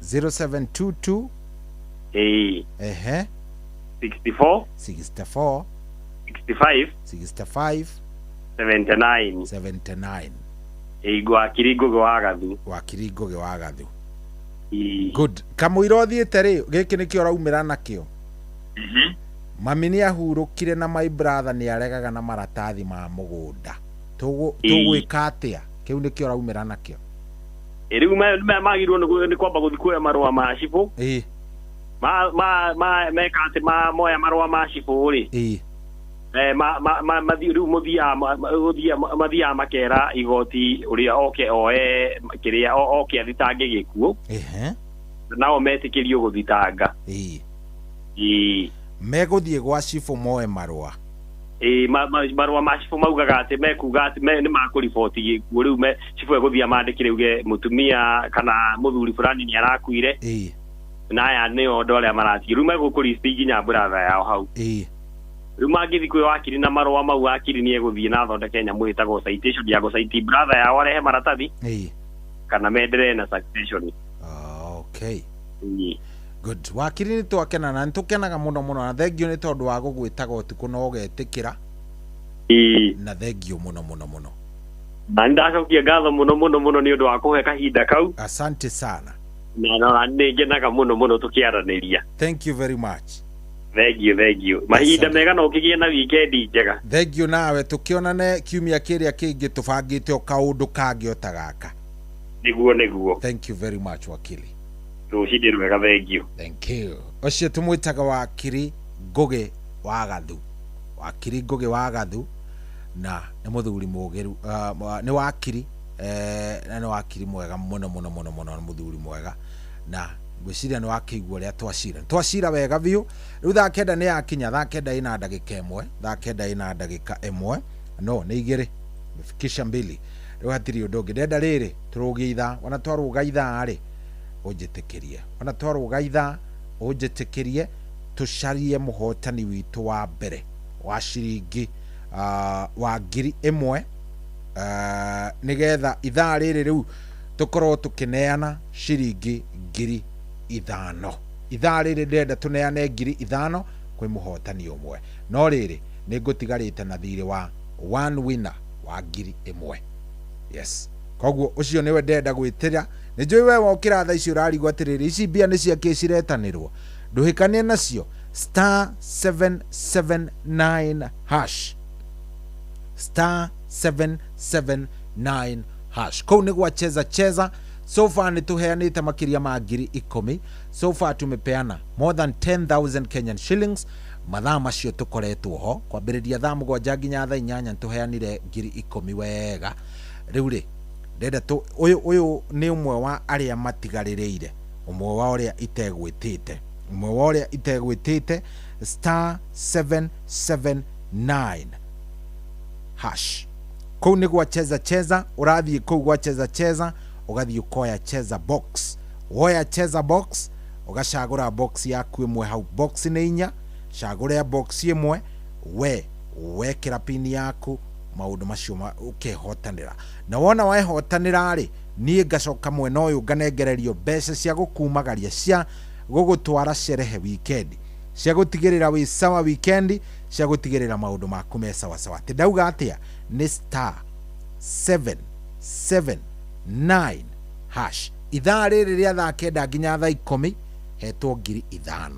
0722 64 64 65 65 79. 79. Ĩĩ wakiri Ngũgĩ wa Gathu. Wakiri Ngũgĩ wa Gathu. Good. Kamũira ũthiĩte rĩ gĩkĩ nĩkĩo ũraumĩra nakĩo. Mami nĩ ahurũkire na my brother nĩ aregaga na maratathi ma mũgũnda. Tũgwĩka atĩa? Kĩu nĩkĩo ũraumĩra nakĩo. Rĩu magĩrĩirwo nĩ kwamba gũthiĩ kuoya marũa ma cibũ. Ĩĩ. Meka atĩ moya marũa ma cibũ rĩ. Ĩĩ. Rĩu mathiaga makera igoti ũrĩa oke oe kĩrĩa oke athitange gĩkuũ. Ehe. Nao metĩkĩrio gũthitanga. Ĩĩ. Ĩĩ. Megũthiĩ gwa cibũ moe marũa. Ĩĩ marũa ma cibũ maugaga atĩ mekuga atĩ nĩ makũriboti gĩkuũ rĩu cibũ egũthiĩ amandĩkĩre uge mũtumia kana mũthuri fulani nĩ arakuire. Ĩĩ. Na aya nĩo andũ arĩa maratigia rĩu megũkũristi nginya brother yao hau. Ĩĩ. Rĩu mangĩthiĩ kwĩ wakiri na marũa mau wakiri nĩ egũthiĩ na athondeke nyamũ ĩtagwo citation ya gũcaiti brother yao arehe maratathi. Ĩĩ. Kana menderee na succession. Okay. Good. Wakiri, nĩ twakena na nĩ tũkenaga mũno mũno, na thengio nĩ tondũ wa gũgwĩtaga ũtukũ na ũgetĩkĩra. Na thengio mũno mũno mũno. Na nĩ ndacokia ngatho mũno mũno mũno nĩ ũndũ wa kũhe kahinda kau. Asante sana. Na nĩ ngenaga mũno mũno tũkĩaranĩria. Thank you very much. Thank you, thank you. Mahinda mega na ũkĩgĩe na weekend njega. Thengio nawe, tũkĩonane kiumia kĩrĩa kĩngĩ tũbangĩte o kaũndũ kangĩ o ta gaka. Nĩguo, nĩguo. Thank you very much, wakili. Rũcinĩ rwega, thank you. Thank you. Ũcio tũmwĩtaga wakiri Ngũgĩ wa Gathu, wakiri Ngũgĩ wa Gathu, na nĩ mũthuri mũgĩru, nĩ wakiri, na nĩ wakiri mwega mũno mũno mũno mũno, nĩ mũthuri mwega, na ngwĩciria nĩ wakĩigua ũrĩa twacira, twacira wega biũ. Rĩu thaa 9 nĩ yakinya, 9:01, 8:01, no nĩ 2, mefikisha 2. Rĩu hatirĩ ũndũ ũngĩ ndenda rĩrĩ tũrũgie ithaa, ona twarũga ithaa rĩ, ũnjĩtĩkĩrie, ona twarũga ithaa ũnjĩtĩkĩrie tũcarie mũhotani witũ wa mbere wa ciringi wa 1000, nĩgetha ithaa rĩrĩ rĩu tũkorwo tũkĩneana ciringi 5000. Ithaa rĩrĩ ndĩrenda tũneane 5000 kwĩ mũhotani ũmwe, no rĩrĩ nĩ ngũtigarĩte na thirĩ wa one winner wa 1000. Yes, koguo ũcio nĩwe ndĩrenda gwĩtĩra. Nĩ njũĩ we wokĩra thaa ici ũrarigwo atĩrĩrĩ, ici mbia nĩ ciakĩ ciretanĩrwo? Ndũhĩkanie nacio. *779 hash, *779 hash, kũu nĩ gwa Cheza Cheza. So far nĩ tũheanĩte makĩria ma 10,000. So far tumepeana more than 10,000 Kenyan shillings mathaa macio tũkoretwo ho, kwambĩrĩria thaa 7 nginya thaa 8, nĩ tũheanire 10,000 wega. Rĩu rĩ, ndenda tũ ũyũ nĩ ũmwe wa arĩa matigarĩrĩire, ũmwe wa ũrĩa itegwĩtĩte, ũmwe wa ũrĩa itegwĩtĩte. *779 hash, kũu nĩ gwa Cheza Cheza. Ũrathiĩ kũu gwa Cheza Cheza, ũgathiĩ ũkoya cheza box, woya cheza box, ũgacagũra box yaku ĩmwe hau. Box nĩ 4, cagũra box ĩmwe, we wekĩra pini yaku, maũndũ macio ũkehotanĩra. Na wona wehotanĩra rĩ, niĩ ngacoka mwena ũyũ nganengererio mbeca cia gũkumagaria, cia gũgũtwara sherehe weekend, cia gũtigĩrĩra wĩ sawa weekend, cia gũtigĩrĩra maũndũ maku me sawa sawa. Atĩ ndauga atĩa? Nĩ *779 hash. Ithaa rĩrĩ rĩa thaa 9 nginya thaa 10, hetwo 5000.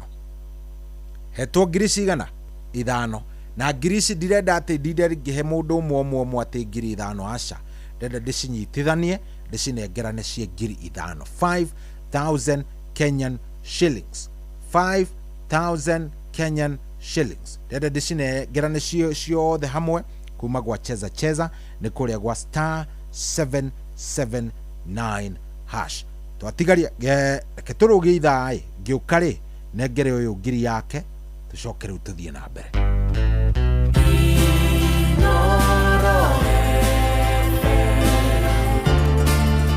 Hetwo ngiri cigana? 5. Na ngiri ici ndirenda atĩ ndinde ngĩhe mũndũ ũmwe ũmwe ũmwe atĩ 5000, aca, ndenda ndĩcinyitithanie, ndĩcinengerane ciĩ 5000, 5000 Kenyan shillings, 5000 Kenyan shillings. Ndenda ndĩcinengerane ciothe hamwe kuma gwa Cheza Cheza, nĩ kũrĩa gwa *779 hash. Twatigaria, reke tũrũgie ithaa ĩ, ngĩũka rĩ, nengere ũyũ ngiri yake, tũcoke rĩu tũthiĩ na mbere.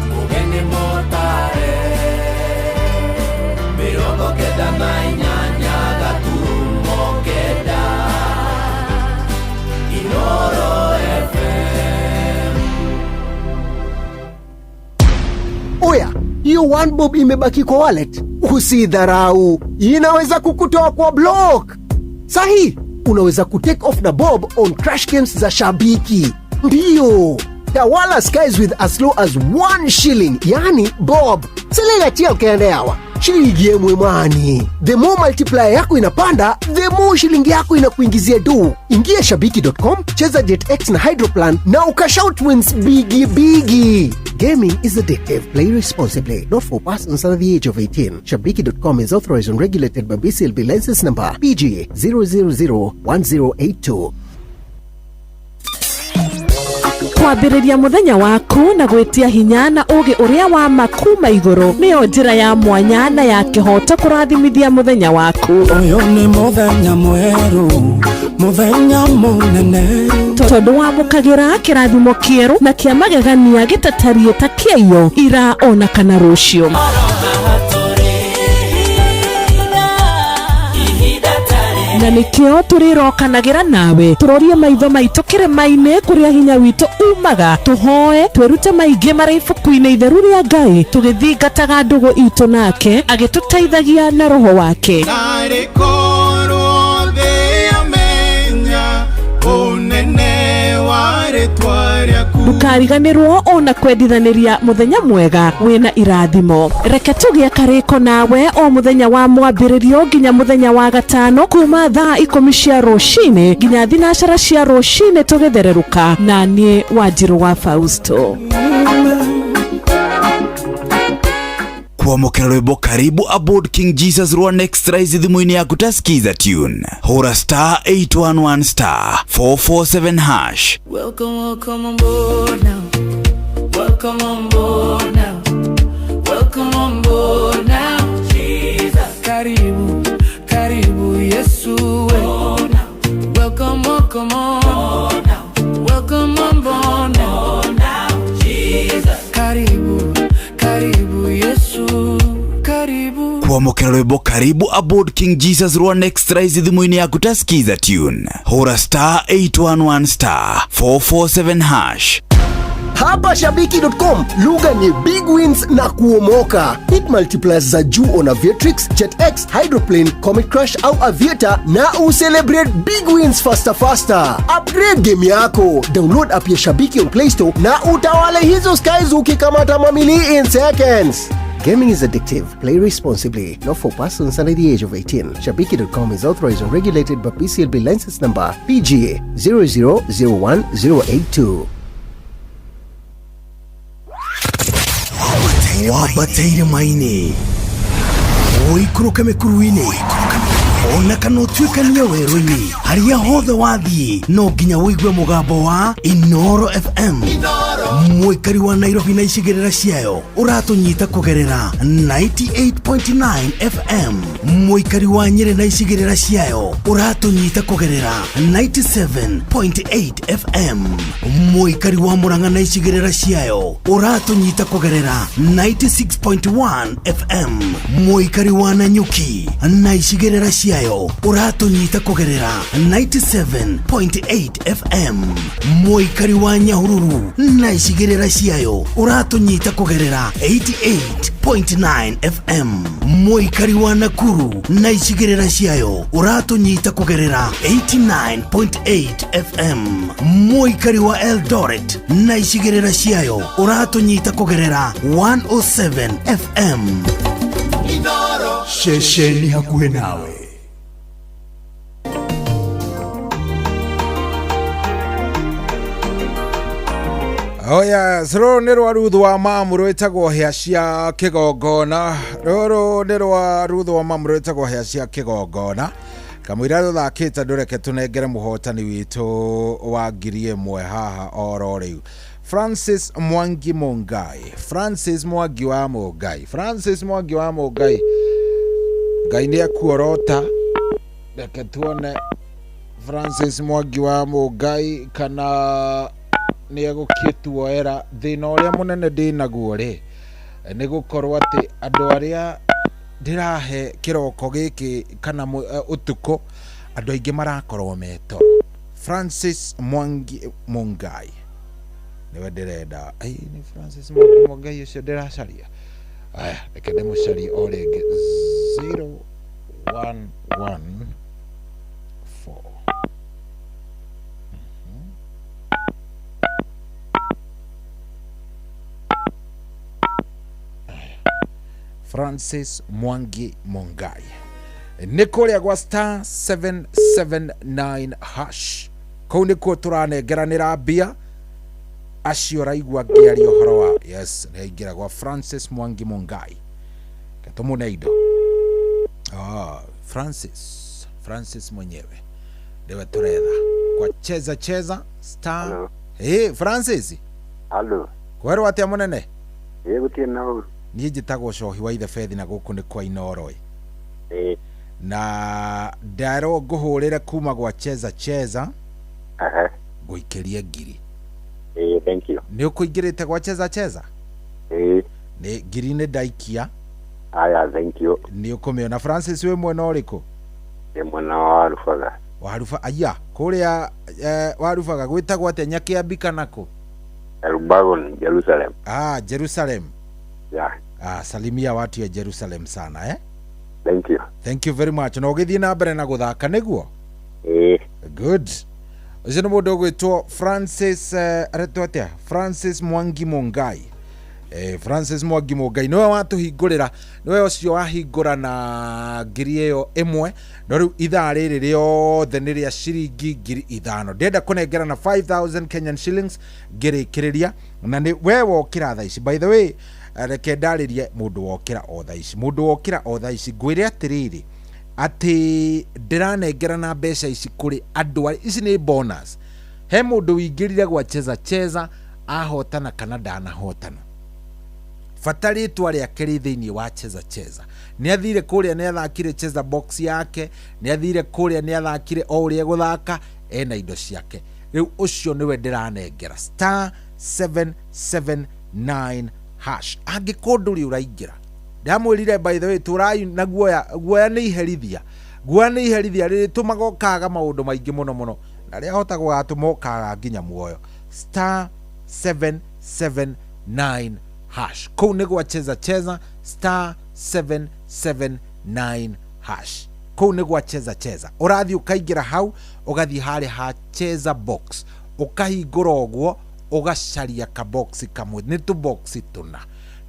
Mugeni motare 98.9 Inoro FM. Oya, hiyo one bob imebaki kwa wallet, usidharau, inaweza kukutoa kwa block. Sahi, unaweza kutake off na bob on crash games za Shabiki. Ndiyo, tawala skies with as low as 1 shilling, yani bob. Selela chia ukaendeawa shilingi emwe mwani. The more multiplier yako inapanda, the more shilingi yako inakuingizia do. Ingia shabiki.com, cheza JetX na Hydroplan na ukashout wins bigi bigi. Gaming is addictive. Play responsibly. Not for persons under the age of 18. Shabiki.com is authorized and regulated by BCLB license number PG 0001082. Kwambĩrĩria mũthenya waku na gwĩtia hinya na ũgĩ ũrĩa wa ma kuma igũrũ nĩyo njĩra ya mwanya na ya kĩhoto kũrathimithia mũthenya waku. Ũyũ nĩ mũthenya mwerũ, mũthenya mũnene. Tondũ wamũkagĩra kĩrathimo kĩerũ na kĩa magegania gĩtatariĩ ta kĩaiyo ira ona kana rũciũ. Na nĩkĩo tũrĩrokanagĩra nawe tũrorie maitho maitũ kĩrĩma-inĩ kũrĩa hinya witũ umaga, tũhoe twĩrute maingĩ marĩ ibuku-inĩ itheru rĩa Ngai, tũgĩthingataga ndũgũ itũ nake agĩtũteithagia na roho wake. Narĩ korwo thĩ yamenya ũnene wa rĩtwa rĩaku. Ndũkariganĩrwo ona kwendithanĩria mũthenya mwega wĩna irathimo. Reke tũgĩe karĩko nawe o mũthenya wa mwambĩrĩrio nginya mũthenya wa gatano kuma thaa 10 cia rũcinĩ nginya 9 cia rũcinĩ tũgĩthererũka, na niĩ Wanjirũ wa Fausto. Kwamũkĩra rwĩmbo karibu aboard King Jesus rwa Next Rise thimũ-inĩ yaku ta skiza tune, hũra star 811 star 447 hash. Welcome, welcome on board now. Welcome on board now. Welcome on board now. Jesus. Karibu, karibu Yesu. Oh, now. Welcome, welcome on. Oh, now. Welcome on board now. Oh, now. Jesus. Karibu, karibu Yesu. Karibu. Kwamũkĩra rwĩmbo karibu aboard King Jesus rwa Next Rise thimũ-inĩ yaku ta skiza tune, hũra star 811 star 447 hash. Hapa Shabiki.com lugha ni big wins na kuomoka. Hit multipliers za juu on Aviatrix, JetX, Hydroplane, Comet Crush au Aviator na ucelebrate big wins faster faster. Upgrade game yako. Download app ya Shabiki on Play Store na utawale hizo skies ukikamata mamili in seconds. Gaming is addictive. Play responsibly. Not for persons under the age of 18. Shabiki.com is authorized and regulated by PCLB license number PGA 0001082. Wambataire maini ũikũrũke mĩkuru-inĩ ona kana ũtuĩkanie werũ-inĩ, harĩa hothe wathiĩ no nginya ũigue mũgambo wa Inoro FM. Mũikari wa Nairobi na icigĩrĩra ciayo ũratũnyita kũgerera 98.9 FM. Mũikari wa Nyĩrĩ na icigĩrĩra ciayo ũratũnyita kũgerera 97.8 FM. Mũikari wa Murang'a na icigĩrĩra ciayo ũratũnyita kũgerera 96.1 FM. Mũikari wa Nanyuki na icigĩrĩra ciayo ũratũnyita kũgerera 97.8 FM. Mũikari wa Nyahururu na icigĩrĩra ciayo ũratũnyita kũgerera 88.9 FM. Mũikari wa Nakuru na icigĩrĩra ciayo ũratũnyita kũgerera 89.8 FM. Mũikari wa Eldoret na icigĩrĩra ciayo ũratũnyita kũgerera 107 FM. Ceceni hakuhĩ nawe. Oh yes, rũrũ nĩ rwa Ruth wa Mamu rwĩtagwo hĩa cia kĩgongona. Rũrũ nĩ rwa Ruth wa Mamu rwĩtagwo hĩa cia kĩgongona. Kamũira tũthakĩte ndũreke tũnengere mũhotani witũ wa 1000 haha oro rĩu. Francis Mwangi Mungai. Francis Mwangi wa Mungai. Francis Mwangi wa Mungai. Ngai nĩ ekuorota. Reke tuone Francis Mwangi wa Mungai kana nĩ egũkĩtuoera. Thĩna ũrĩa mũnene ndĩnaguo rĩ nĩ gũkorwo atĩ andũ arĩa ndĩrahe kĩroko gĩkĩ kana ũtukũ andũ aingĩ marakorwo me toro. Francis Mwangi Mungai nĩwe ndĩrenda. Ai, nĩ Francis Mwangi Mungai ũcio ndĩracaria. Aya, reke ndĩmũcarie o rĩngĩ. 0114. Francis Mwangi Mungai nĩ kũrĩa gwa star 779 hash. Kũu nĩkuo tũranengeranĩra mbia acio raigua ngĩaria ũhoro wa. Yes, nĩ aingĩra gwa Francis Mwangi Mungai. Tũmũne indo. Francis mwenyewe nĩwe tũretha kwa cheza cheza star. Hey, Francis. Hello. Kwerwo atĩa mũnene? Ĩ gũtirĩ na ũru. Niĩ njĩtagwo Cohi wa Ithe Bethi na gũkũ nĩ kwa Inoro. Na ndarwo ngũhũrĩre kuma gwa cheza cheza ngũikĩrie 1000. Thank you. Nĩ ũkũingĩrĩte gwa cheza cheza? Nĩ 1000 nĩ ndaikia. Aya, thank you. Nĩ ũkũmĩona. Francis wĩ mwena ũrĩkũ? Ndĩ mwena wa Warubaga. Waruba aya kũrĩa Warubaga gwĩtagwo atĩa Nyakĩambi kana kũ? Elbagon, Jerusalem. Ah, Jerusalem. Yeah. Ah, salimia watu ya Jerusalem sana eh? Thank you. Thank you very much. Na ũgĩthiĩ na mbere na gũthaka nĩguo? Ĩĩ. Good. Ũcio nĩ mũndũ ũgwĩtwo Francis aretwo atĩa? Francis Mwangi Mungai. Francis Mwangi Mungai nĩwe watũhingũrĩra, nĩwe ũcio wahingũra na ngiri ĩyo ĩmwe, no rĩu ithaa rĩrĩ rĩothe nĩ rĩa ciringi 5,000. Ndĩrenda kũnengera na 5,000 Kenyan shillings ngĩrĩkĩrĩria, na nĩ we wokĩra thaa ici. By the way, reke ndarĩrie mũndũ wokĩra o thaa ici. Mũndũ wokĩra o thaa ici ngwĩre atĩrĩrĩ, atĩ ndĩranengera na mbeca ici kũrĩ andũ ici nĩ bonus. He mũndũ wĩingĩrire gwa Cheza Cheza ahotana kana ndanahotana, bata rĩtwa rĩake rĩ thĩinĩ wa Cheza Cheza. Nĩ athire kũrĩa nĩ athakire Cheza box yake, nĩ athire kũrĩa nĩ athakire o ũrĩa egũthaka, ena indo ciake. Rĩu ũcio nĩwe ndĩranengera star 779 hash. Angĩkorwo ndũrĩ ũraingĩra, ndamwĩrire by the way tũrai na guoya. Guoya nĩ iherithia, guoya nĩ iherithia rĩrĩtũmaga ũkaga maũndũ maingĩ mũno mũno, na rĩa hota gũgatũma ũkaga nginya muoyo. Star 779 hash. Kũu nĩ gwa Cheza Cheza, star 779 hash. Kũu nĩ gwa Cheza Cheza. Ũrathiĩ ũkaingĩra hau, ũgathiĩ harĩa ha Cheza box, ũkahingũra ũguo, ũgacaria kaboxi kamwe. Nĩ tũboxi tũna,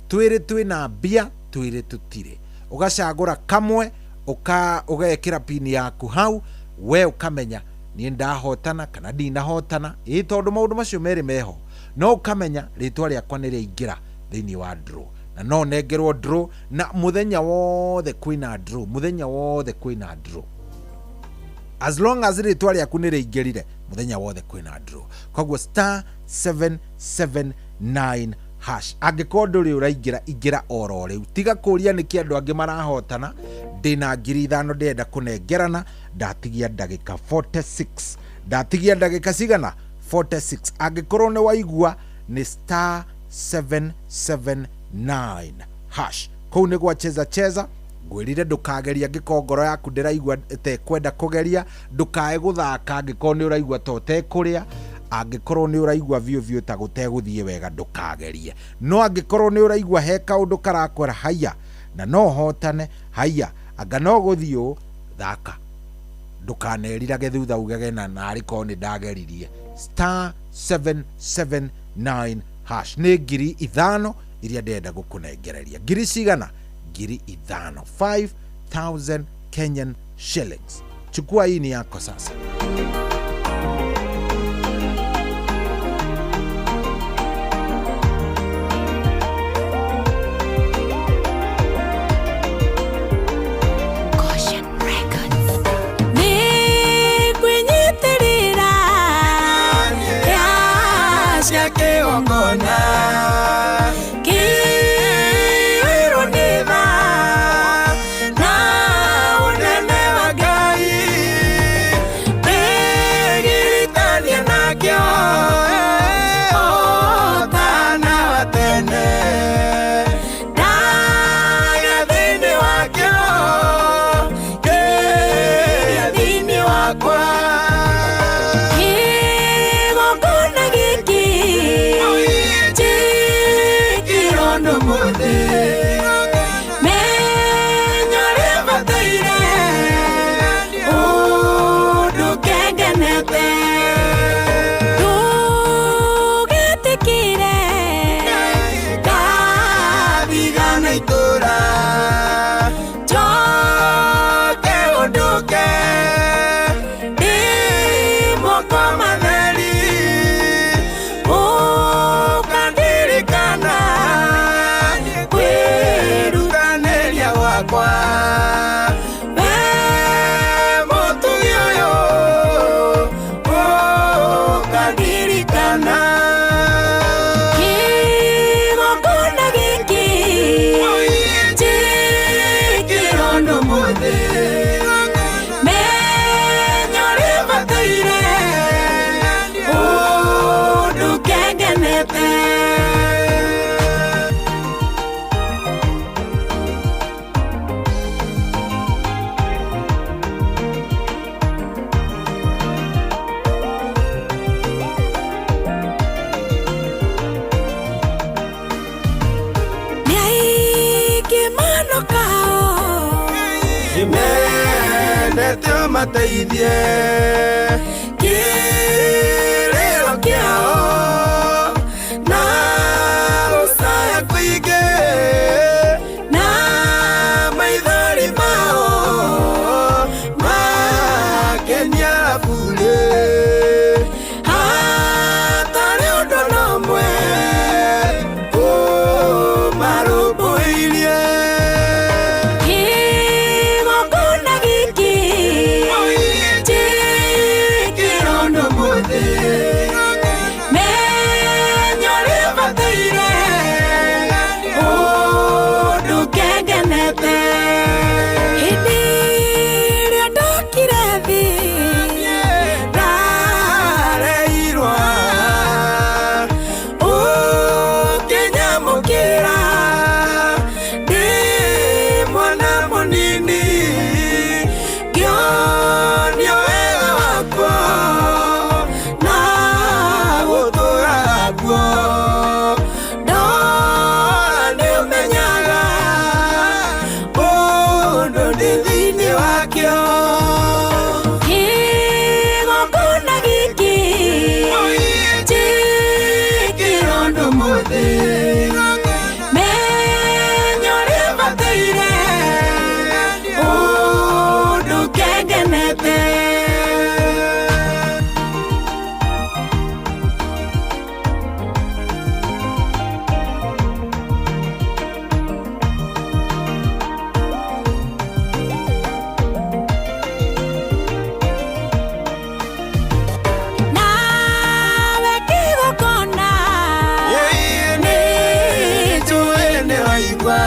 twĩrĩ twĩna mbia, twĩrĩ tũtirĩ. Ũgacagũra kamwe, ũgekĩra pini yaku hau, we ũkamenya niĩ ndahotana kana ndinahotana. Ĩ tondũ maũndũ macio merĩ meho, no ũkamenya rĩtwa rĩakwa nĩ rĩaingĩra thĩinĩ wa draw, na no nengerwo draw, na mũthenya wothe kwĩna draw, mũthenya wothe kwĩna draw. As long as rĩtwa rĩaku nĩ rĩingĩrire, mũthenya wothe kwĩna draw. Koguo star 779 hash. Angĩkorwo ndũrĩ ũraingĩra, ingĩra oro rĩu. Tiga kũũria nĩkĩ andũ angĩ marahotana. Ndĩna 5,000 ndĩrenda kũnengerana, ndatigia ndagĩka 46. Ndatigia ndagĩka cigana? 46. Angĩkorwo nĩ waigua nĩ star 779 hash. Kũu nĩ gwa Cheza Cheza. Ngwĩrire ndũkageria angĩkorwo ngoro yaku ndĩraigua ĩtekwenda kũgeria, ndũkae gũthaka angĩkorwo nĩ ũraigua ta ũtekũrĩa, angĩkorwo nĩ ũraigua biũ biũ ta gũtegũthiĩ wega ndũkagerie. No angĩkorwo nĩ ũraigua he kaũndũ karakwĩra haiya na no hotane, haiya anga no gũthiĩ ũũ, thaka. Ndũkanerirage thutha ugage na narĩ korwo nĩ ndageririe. Star 779 hash. Nĩ 5,000 iria ndĩrenda gũkũnengereria. Ngiri cigana? 5,000. 5,000 Kenyan shillings. Chukua hii ni yako sasa. Ũmateithie kĩrĩro kĩao na gũcaya kũingĩ na maithori mao makenia burĩ hatarĩ ũndũ na ũmwe ũmarũmbũirie. Kĩgongona gĩkĩ njĩkĩrwo nĩ ũmũthĩ menya ũrĩa bataire ũndũ kengenete. Hĩndĩ ĩrĩa ndokire thĩ ndareirwo ũkĩnyamũkĩra ndĩ mwana mũnini ngĩonio wega wakwa na gũtũra kuo ndora nĩũmenyaga ũndũ ndĩ thĩinĩ wakĩo. Kĩgongona gĩkĩ njĩkĩrwo nĩ ũmũthĩ menya ũrĩa bataire ũndũ kengenete. Nawe kĩgongona Nĩnjũĩ nĩwaigua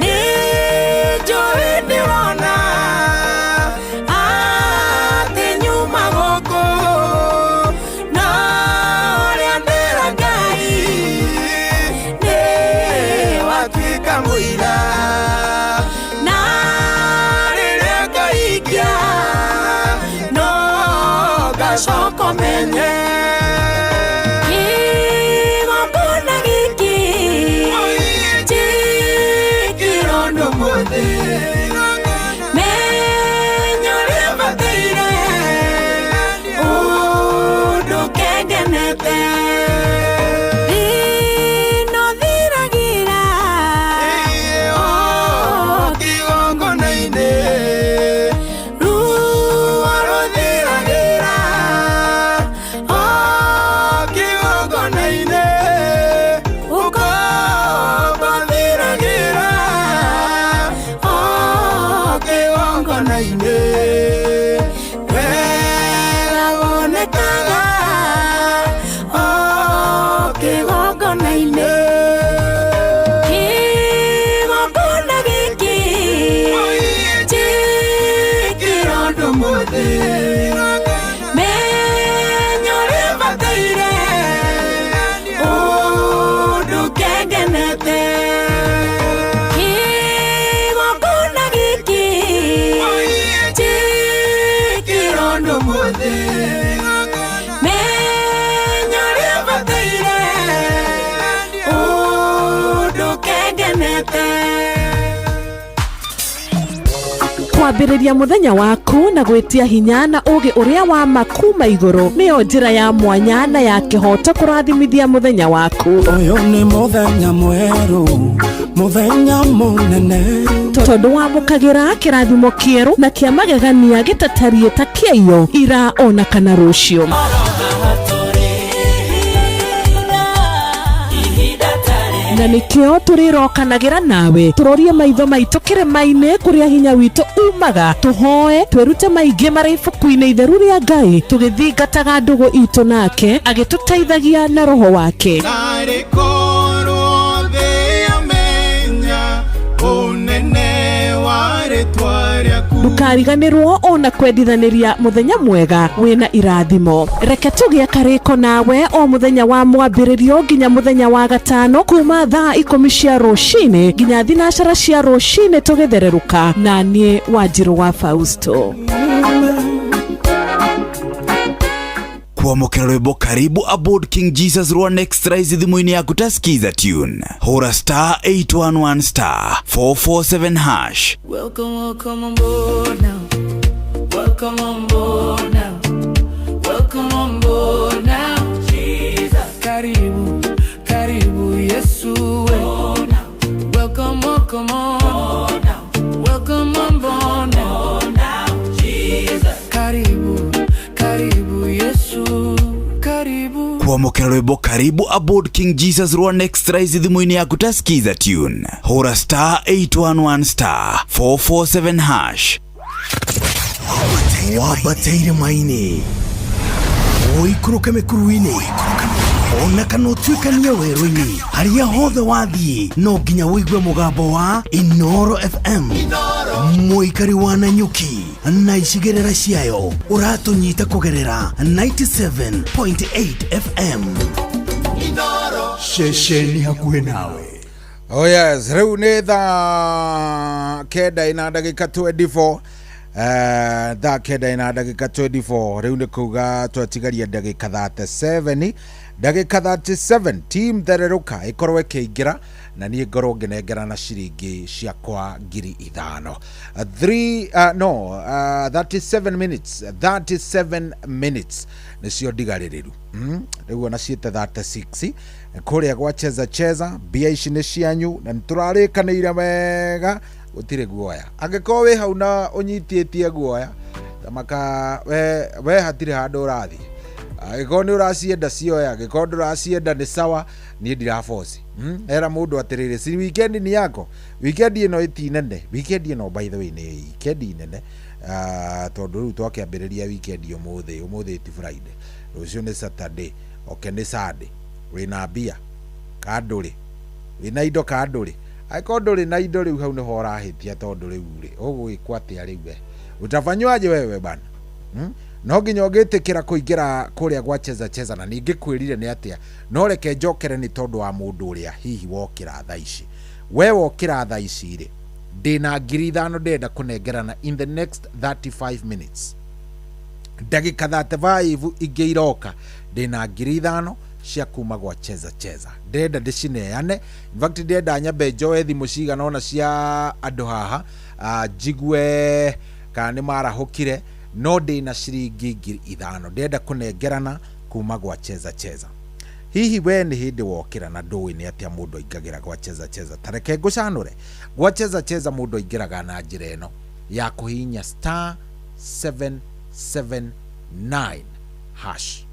nĩnjũĩ nĩwona atĩ nyuma gũkũ na ũrĩa ndĩra Ngai nĩwatuĩka mũira na rĩrĩa ngaikia no ngacoka menye. Kĩgongona gĩkĩ njĩkĩrwo nĩ ũmũthĩ menya ũrĩa bataire ũndũ kengenete. Thĩna ũthiragĩra o kĩgongona-inĩ ruo rũthiragĩra o kĩgongona-inĩ ũkombo thiragĩra o kĩgongona-inĩ wega wonekaga o kĩgongona-inĩ. Kĩgongona gĩkĩ njĩkĩrwo nĩ ũmũthĩ menya ũrĩa bataire ũndũ kengenete. Kĩgongona gĩkĩ njĩkĩrwo nĩ ũmũthĩ menya ũrĩa bataire ũndũ kengenete. Kwambĩrĩria mũthenya waku na gwĩtia hinya na ũũgĩ ũrĩa wa ma kuma igũrũ nĩyo njĩra ya mwanya na ya kĩhooto kũrathimithia mũthenya waku. Ũyũ nĩ mũthenya mwerũ, mũthenya mũnene. Tondũ wamũkagĩra kĩrathimo kĩerũ na kĩa magegania gĩtatariĩ ta kĩaiyo ira ona kana rũciũ. Na nĩkĩo tũrĩrokanagĩra nawe tũrorie maitho maitũ kĩrĩma-inĩ kũrĩa hinya witũ umaga tũhoe twĩrute maingĩ marĩ ibuku-inĩ itheru rĩa Ngai tũgĩthingataga ndũgũ itũ nake agĩtũteithagia na roho wake. Narĩ korwo thĩ yamenya ũnene wa rĩtwa rĩaku. Ndũkariganĩrwo ona kwendithanĩria mũthenya mwega wĩna irathimo. Reke tũgĩe karĩko nawe o mũthenya wa mwambĩrĩrio nginya mũthenya wa gatano kuma thaa 10 cia rũcinĩ nginya 9 cia rũcinĩ tũgĩthererũka na niĩ Wanjirũ wa Fausto. Kwamũkĩra rwĩmbo karibu aboard King Jesus rwa Next Rise thimũ-inĩ yaku ta skiza tune hũra star 811 star 447 hash. Welcome, welcome on board now. Welcome on board now. Welcome on board now. Jesus. Karibu, karibu Yesu. Oh, now. Welcome, welcome on. Oh, now. Welcome on board now. Oh, now. Jesus. Karibu, karibu Yesu. Karibu. Kwamũkĩra rwĩmbo karibu aboard King Jesus rwa Next Rise thimũ-inĩ yaku ta skiza tune, hũra star 811 star 447 hash. Wambataire maini, ũikũrũke mĩkuru-inĩ, ona kana ũtuĩkanie werũ-inĩ, harĩa hothe wathiĩ no nginya ũigue mũgambo wa Inoro FM. Mũikari wa Nanyuki na icigĩrĩra ciayo, ũratũnyita kũgerera 97.8 FM, ceceni hakuhĩ nawe. Oh yes, rĩu nĩ thaa 9 ina ndagĩka 24. Thaa 9 ina ndagĩka 24, rĩu nĩ kuga twatigaria ndagĩka 37, ndagĩka 37 team thererũka ĩkorwo ĩkĩingĩra na niĩ ngorwo ngĩnengerana ciringi ciakwa 5,000. 3 no 37 minutes, 37 minutes nĩcio ndigarĩrĩru. Rĩu ona ciĩte 36 kũrĩa gwa Cheza Cheza. Mbia ici nĩ cianyu na nĩ tũrarĩkanĩire wega, gũtirĩ guoya. Angĩkorwo wĩ hau na ũnyitĩtie guoya tamaka, we hatirĩ handũ ũrathiĩ. Angĩkorwo nĩ ũracienda, cioya. Angĩkorwo ndũracienda, nĩ sawa, niĩ ndiraboci. Era mũndũ atĩrĩrĩ, si weekend ni yako? Weekend ĩno ĩti nene, weekend ĩno by the way nĩ weekend nene, tondũ rĩu twakĩambĩrĩria weekend ũmũthĩ. Ũmũthĩ ti Friday, rũciũ nĩ Saturday, oke nĩ Sunday. Wĩna mbia kandũrĩ, wĩna indo kandũrĩ? Angĩkorwo ndũrĩ na indo, rĩu hau nĩho ũrahĩtia, tondũ rĩu rĩ, ũgũgĩkwo atĩa rĩu? We utafanywaje wewe bana? No nginya ũngĩtĩkĩra kũingĩra kũrĩa gwa Cheza Cheza. Na ningĩ kwĩrire nĩ atĩa, no reke njokere nĩ tondũ wa mũndũ ũrĩa hihi wokĩra thaa ici. We wokĩra thaa ici rĩ, ndĩna 5,000 ndĩrenda kũnengerana in the next 35 minutes, ndagĩka 35 ingĩ iroka. Ndĩna 5,000 cia kuma gwa Cheza Cheza, ndĩrenda ndĩcineane. In fact, ndĩrenda nyambe njoe thimũ cigana ona cia andũ haha, njigue kana nĩ marahũkire. No ndĩna ciringi 5,000 ndĩrenda kũnengerana kuma gwa Cheza Cheza. Hihi we nĩ hĩndĩ wokĩra na ndũĩ nĩ atĩa mũndũ aingagĩra gwa Cheza Cheza, tareke ngũcanũre. Gwa Cheza Cheza mũndũ aingĩraga na njĩra ĩno ya kũhihinya star 779 hash.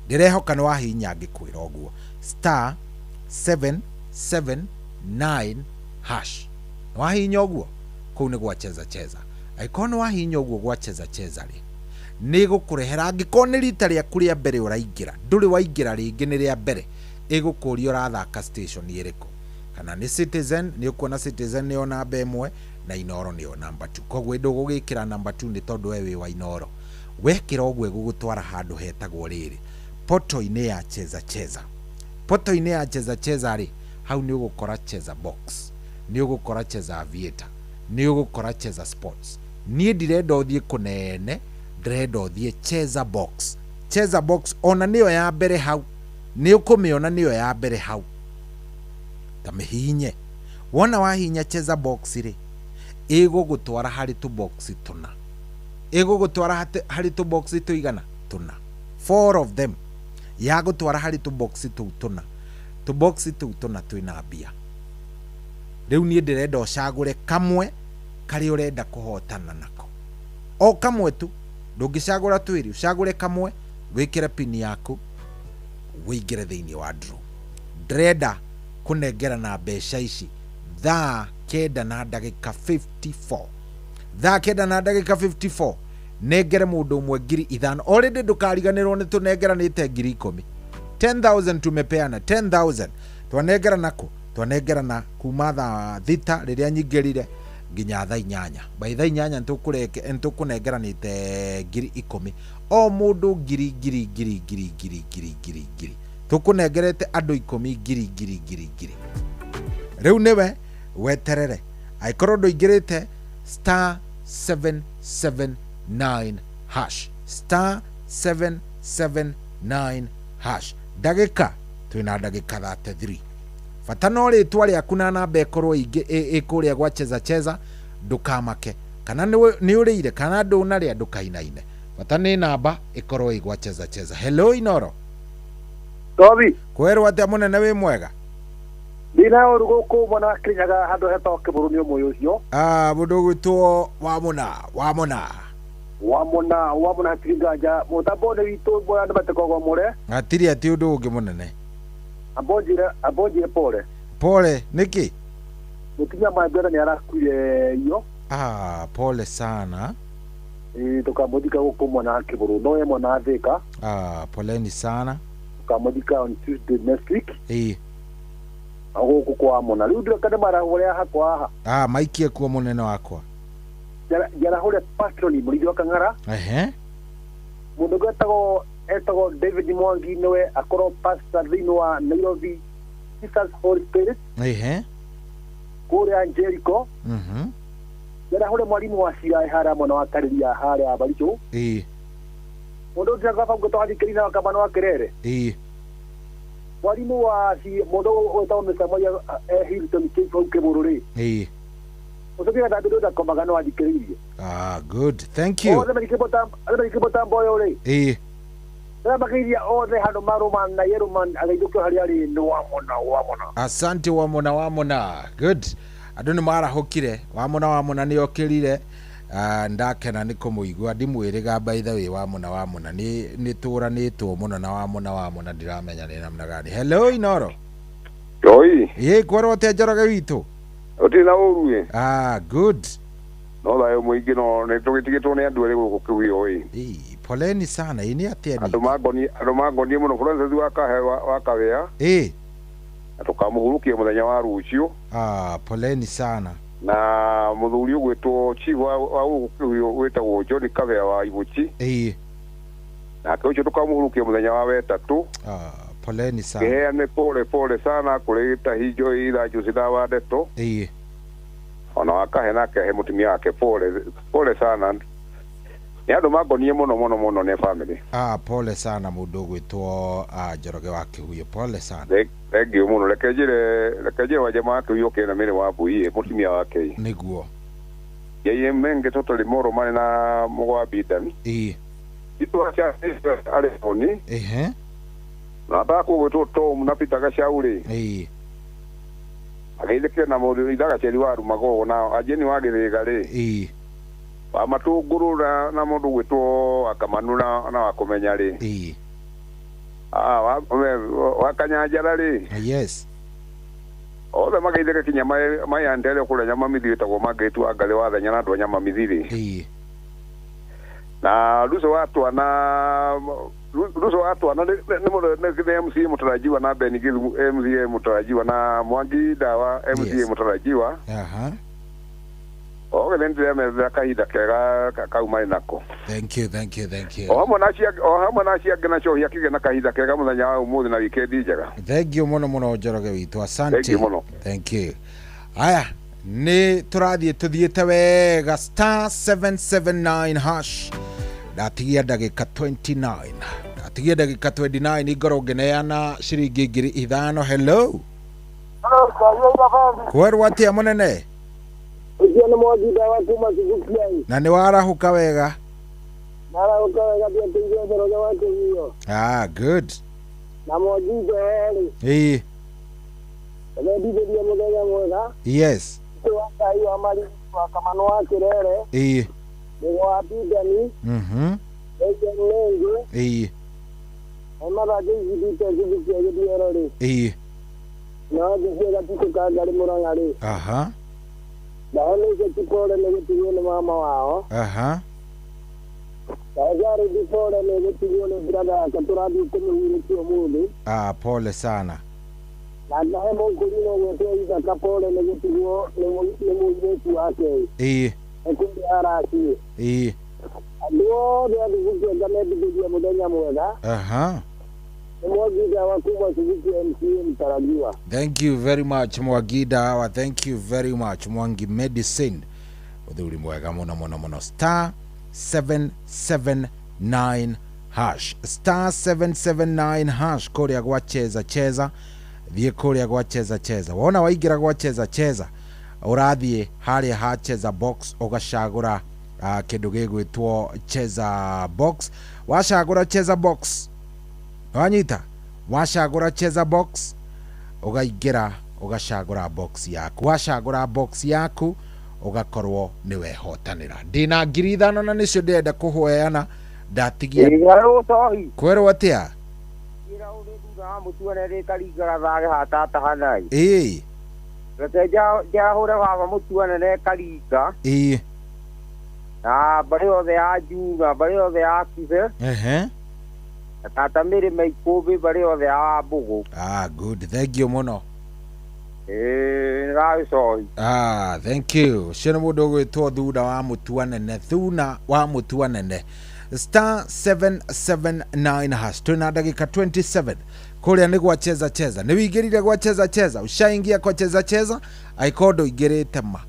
Ndĩrehoka nĩ wahihinya ngĩkwĩra ũguo, star 779 hash. Nĩ wahihinya ũguo, kũu nĩ gwa Cheza Cheza. Angĩkorwo nĩ wahihinya ũguo gwa Cheza Cheza rĩ, nĩ gũkũrehera. Angĩkorwo nĩ rita rĩaku rĩa mbere ũraingĩra, ndũrĩ waingĩra rĩngĩ, nĩ rĩa mbere, ĩgũkũria ũrathaka station ĩrĩkũ, kana nĩ Citizen. Nĩ ũkuona Citizen nĩyo namba 1 na Inoro nĩyo namba 2, koguo ndũgũgĩkĩra namba 2 nĩ tondũ we wĩ wa Inoro. Wekĩra ũguo, ĩgũgũtwara handũ hetagwo rĩrĩ, poto-inĩ ya Cheza Cheza. Poto-inĩ ya Cheza Cheza rĩ, hau nĩ ũgũkora Cheza Box, nĩ ũgũkora Cheza Aviator, nĩ ũgũkora Cheza Sports. Niĩ ndirenda ũthiĩ kũnene, ndĩrenda ũthiĩ Cheza Box. Cheza Box ona nĩyo ya mbere hau, nĩ ũkũmĩona nĩyo ya mbere hau, ta mĩhihinye. Wona wahihinya Cheza Box rĩ, ĩgũgũtwara harĩ tũbox tũna, ĩgũgũtwara harĩ tũbox tũigana tũna, four of them. Yagũtwara harĩ tũbox tũu tũna, tũbox tũu tũna twĩna mbia. Rĩu niĩ ndĩrenda ũcagũre kamwe karĩa ũrenda kũhotana nako, o kamwe tu, ndũngĩcagũra twĩrĩ, ũcagũre kamwe, wĩkĩre pini yaku, wĩingĩre thĩinĩ wa draw. Ndĩrenda kũnengerana mbeca ici thaa 9 na ndagĩka 54. Thaa 9 na ndagĩka 54 nengere mũndũ ũmwe 5,000. Already ndũkariganĩrwo nĩ tũnengeranĩte 10,000, 10,000 tumepeana 10,000. Twanengerana kũ? Twanengerana kuma thaa 6 rĩrĩa nyingĩrire nginya thaa 8. By thaa 8 nĩtũkũnengeranĩte 10,000, o mũndũ ngiri ngiri ngiri ngiri ngiri ngiri ngiri ngiri. Tũkũnengerete andũ 10 ngiri ngiri ngiri ngiri. Rĩu nĩwe weterere. Angĩkorwo ndũingĩrĩte, star 779 hash, star 779 hash. Ndagĩka twĩna ndagĩka 33. Bata no rĩtwa rĩaku na namba ĩkorwo ĩ kũrĩa gwa Cheza Cheza. Ndũkamake. Kana nĩ ũrĩire kana ndũnarĩa ndũkainaine. Bata nĩ namba ĩkorwo ĩ gwa Cheza Cheza. Hello Inoro. Tobi. Kwerwo atĩa mũnene wĩ mwega? Ndina ũru gũkũ mwena wa Kirinyaga handũ hetagwo Kĩbũrũ nĩ ũmwe ũcio. Ah, mũndũ ũgwĩtwo Wamũna, Wamũna. Wamũna, Wamũna hatirĩ nganja. Mũtambo nĩ witũ mbora andũ matikogwo mũre. Hatirĩ atĩ ũndũ ũngĩ mũnene. Ambo njĩre pole. Pole, nĩkĩ? Mũtumia my brother nĩ arakuire iyo. Ah, pole sana. Tukamũthika gũkũ mwena wa Kĩbũrũ no ye mwena wa Thĩka. Ah, poleni sana. Tukamũthika on Tuesday next week. Ĩĩ. Gũkũ kwa Mona. Rĩu ndĩreka nĩ marahũrĩa hakwa haha. Ah, maikie kuo mũnene wakwa. Njarahũre patroni mũrĩithi wa Kang'ara. Ehe. Mũndũ ũngĩ etagwo David Mwangi nĩwe akorwo pastor thĩinĩ wa Nairobi Jesus Holy Spirit. Ehe. Kũrĩa Jericho. Mhm. Njarahũre mwarimu wa Cira harĩa mwena wa Karĩria harĩa Barichũ. Ĩĩ. Mũndũ ũngĩ gaba ngũtwa athikĩrĩria na Kamano wa Kerere. Ĩĩ. Mwarimu wa mũndũ wĩtagwo Mr. Moya Hilton Kĩbau Kĩbũrũ rĩ. Ĩĩ. Ũcoke gathandũ ndakomaga no athikĩrĩirie. Ah, good. Thank you. Othe marikĩ mũtambo ũyũ rĩ. Ĩĩ. Ndĩramakĩiria othe handũ marũma na Yerũman agĩithũkio harĩa arĩ nĩ Wamũna, Wamũna. Asante Wamũna, Wamũna. Good. Andũ nĩ marahũkire. Wamũna, Wamũna nĩ okĩrire. Ndakena nĩ kũmũigua ndimwĩrĩga by the way Wamũna, Wamũna nĩ tũranĩtwo mũno na Wamũna, Wamũna ndiramenya nĩ namna gani. Hello Inoro. Oi. Ĩĩ kwerwo atĩa Njoroge witũ? Ũtirĩ na ũru ĩ. Ah, good. No thayũ mũingĩ no nĩ tũgĩtigĩtwo nĩ andũ erĩ gũkũ kĩguo ĩ. Poleni sana ĩ nĩ atĩa ningĩ? Andũ mangonie mũno Francis wa Kahe wa Kawea. Ĩ. Na tũkamũhurũkia mũthenya wa rũciũ. Ah, poleni sana. Na mũthuri ũgwĩtwo chief wa gũkũ kĩguo wĩtagwo John Kawea wa Ibuchi. Ĩ. Nake ũcio tũkamũhurũkia mũthenya wa wetatũ. Ah, poleni sana. Kĩheane pole pole sana kũrĩ Gĩtahinjo Ithanjũ Cina wa Ndeto. Ĩ. Ona wakahe nake he mũtumia wake pole pole sana. Nĩ andũ mangonie mũno mũno mũno nĩ family. Ah, pole sana mũndũ ũgwĩtwo Njoroge wa Kĩguũ, pole sana. Thank you mũno. Reke njĩre wa jamaa wa Kĩguũ kĩna mĩrĩ wa mbui mũtumia wake. Nĩguo. Yeye menge totally moro mane na mũgwa Biden. Ĩĩ. Itu acha arĩ honi. Ehe. Na ataka gũgwĩtwo Tom na Peter Gacaurĩ. Ĩĩ. Ageithĩkire na mũndũ ithagaceri wa Rumagogo na Ajeni wa Gĩthĩga rĩ. Ĩĩ. Wa Matũngũrũ na mũndũ ũgwĩtwo Akamanu na wa Kũmenya rĩ. Ĩĩ. Ah, wa Kanyanjara rĩ. Yes. Othe mageithĩke kinya mayandere kũrĩa Nyamamithi wĩtagwo Margaret wa Ngarĩ wa Thenya na andũ a Nyamamithi rĩ. Ĩĩ. Na Ruso wa Twana nĩ MCA mũtarajiwa na Ben Githu MCA mũtarajiwa na Mwangi Ndawa MCA mũtarajiwa. Aha. Oge nĩ ndĩramethera kahinda kega kau marĩ nako. Thank you, thank you, thank you. O hamwe na acio angĩ na cohi akĩgĩa na kahinda kega mũthenya wa ũmũthĩ na wikendi njega. Thank you mũno mũno Njoroge witũ. Asante. Thank you mũno. Thank you. Aya, nĩ tũrathiĩ tũthiĩte wega star 779 hash. Ndatigia ndagĩka 29. Ndatigia ndagĩka 29 ngorwo ngĩneana ciringi 5,000. Hello. Hello, Kwerwo atĩa mũnene? Ũcio nĩ Mwangi Ndawa kuma Subukia. Na nĩ warahũka wega? Narahũka wega ndiateithio Njoroge wa Kĩguũ. Ah, good. Na Mwangi Ndawa. Ĩĩ. Ndendithĩria mũthenya mwega. Yes. Wa Ngai wa Marigi wa Kamano wa Kĩrere. Ĩĩ. Mũgo wa Bidani. Mhm. Ĩĩ Mengi. Ĩĩ. Emathangĩ icindĩte Subukia gĩthiero rĩ. Ĩĩ. Na wathiĩ gatukũ ka Ngarĩ Mũrang'a rĩ. Aha. Ndahe nĩ pole nĩ gũtigwo nĩ mama wao. Aha. Ndahe pole nĩ gũtigwo nĩ brother yake tũrathiĩ kũmũhurũkia ũmũthĩ. Ah, pole sana. Na ndahe mũkũrinũ ũgwĩtwo Ithaka pole nĩ gũtigwo nĩ mũirĩtu wake. Ĩĩ. Nĩ kũrĩa araciĩ. Ĩĩ. Andũ othe a Subukia ngamendithĩria mũthenya mwega. Aha. Mwangi Ndawa kuma Subukia MCA mtarajiwa. Thank you very much Mwangi Ndawa. Thank you very much Mwangi Medicine. Mũthuri mwega mũno mũno mũno. Star 779 hash. Star 779 hash kũrĩa gwa Cheza Cheza. Thiĩ kũrĩa gwa Cheza Cheza. Wona waingĩra gwa Cheza Cheza. Ũrathiĩ harĩa ha cheza box ũgacagũra kĩndũ gĩgwĩtwo cheza box. Wacagũra cheza box, wanyita, wacagũra cheza box ũgaingĩra ũgacagũra box yaku. Wacagũra box yaku ũgakorwo nĩ wehotanĩra. Ndĩna 5,000 na nĩcio ndĩrenda kũheana. Ndatigia kwerwo atĩa? Ĩĩ. Reke njahũre baba mũtuanene Karinga. Ĩĩ. Na mbarĩ yothe ya Njuna, mbarĩ yothe ya Kibe. Ehe. Na tata Mĩrĩma Ikũmbĩ, mbarĩ yothe ya Wambũgũ. Ah, good, thank you mũno. Ĩĩ, nĩragĩcohi. Ah, thank you. Ũcio nĩ mũndũ ũgwĩtwo Thuna wa Mũtuanene, Thuna wa Mũtuanene. Star 779 hash. Twĩna ndagĩka 27. Kũrĩa nĩ gwa cheza cheza. Nĩ wĩingĩrire gwa cheza cheza. Ushaingia kwa cheza cheza, angĩkorwo ndũingĩrĩte ma.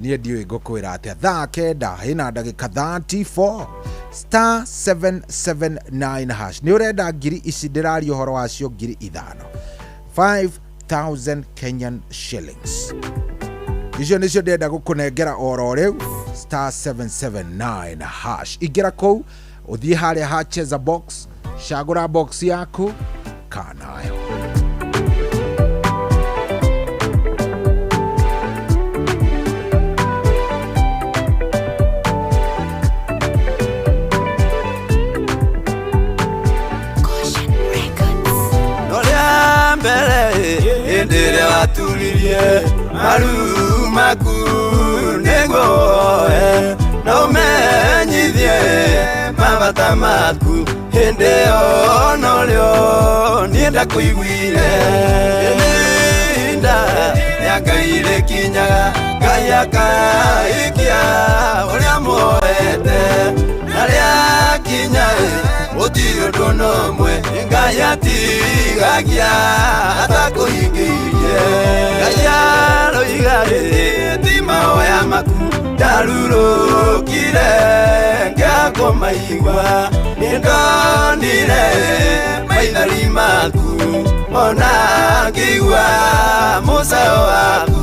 Niĩ ndiũĩ ngũkwĩra atĩa. Thaa 9 ĩna ndagĩka 34. Star 779 hash. Nĩ ũrenda ngiri ici ndĩraria ũhoro wacio 5,000. 5,000 Kenyan shillings. Icio nĩcio ndĩrenda gũkũnengera oro rĩu. Star 779 hash. Ingĩra kũu ũthiĩ harĩa ha cheza box, cagũra box yaku kanayo. Mbere hĩndĩ ĩrĩa waturirie maru maku nĩguo na ũmenyithie mabata maku hĩndĩ ĩyo norĩo niĩ ndakũiguire. Ihinda rĩa Ngai rĩkinyaga, Ngai akaikia ũrĩa muoete, na rĩakinya gũtirĩ ũndũ ona ũmwe Ngai atigagia atakũhingĩirie. Ngai aroiga ti mahoya maku ndarurũkire ngĩakũmaigua, nĩndonire maithori maku ona ngĩigua mũcayo waku.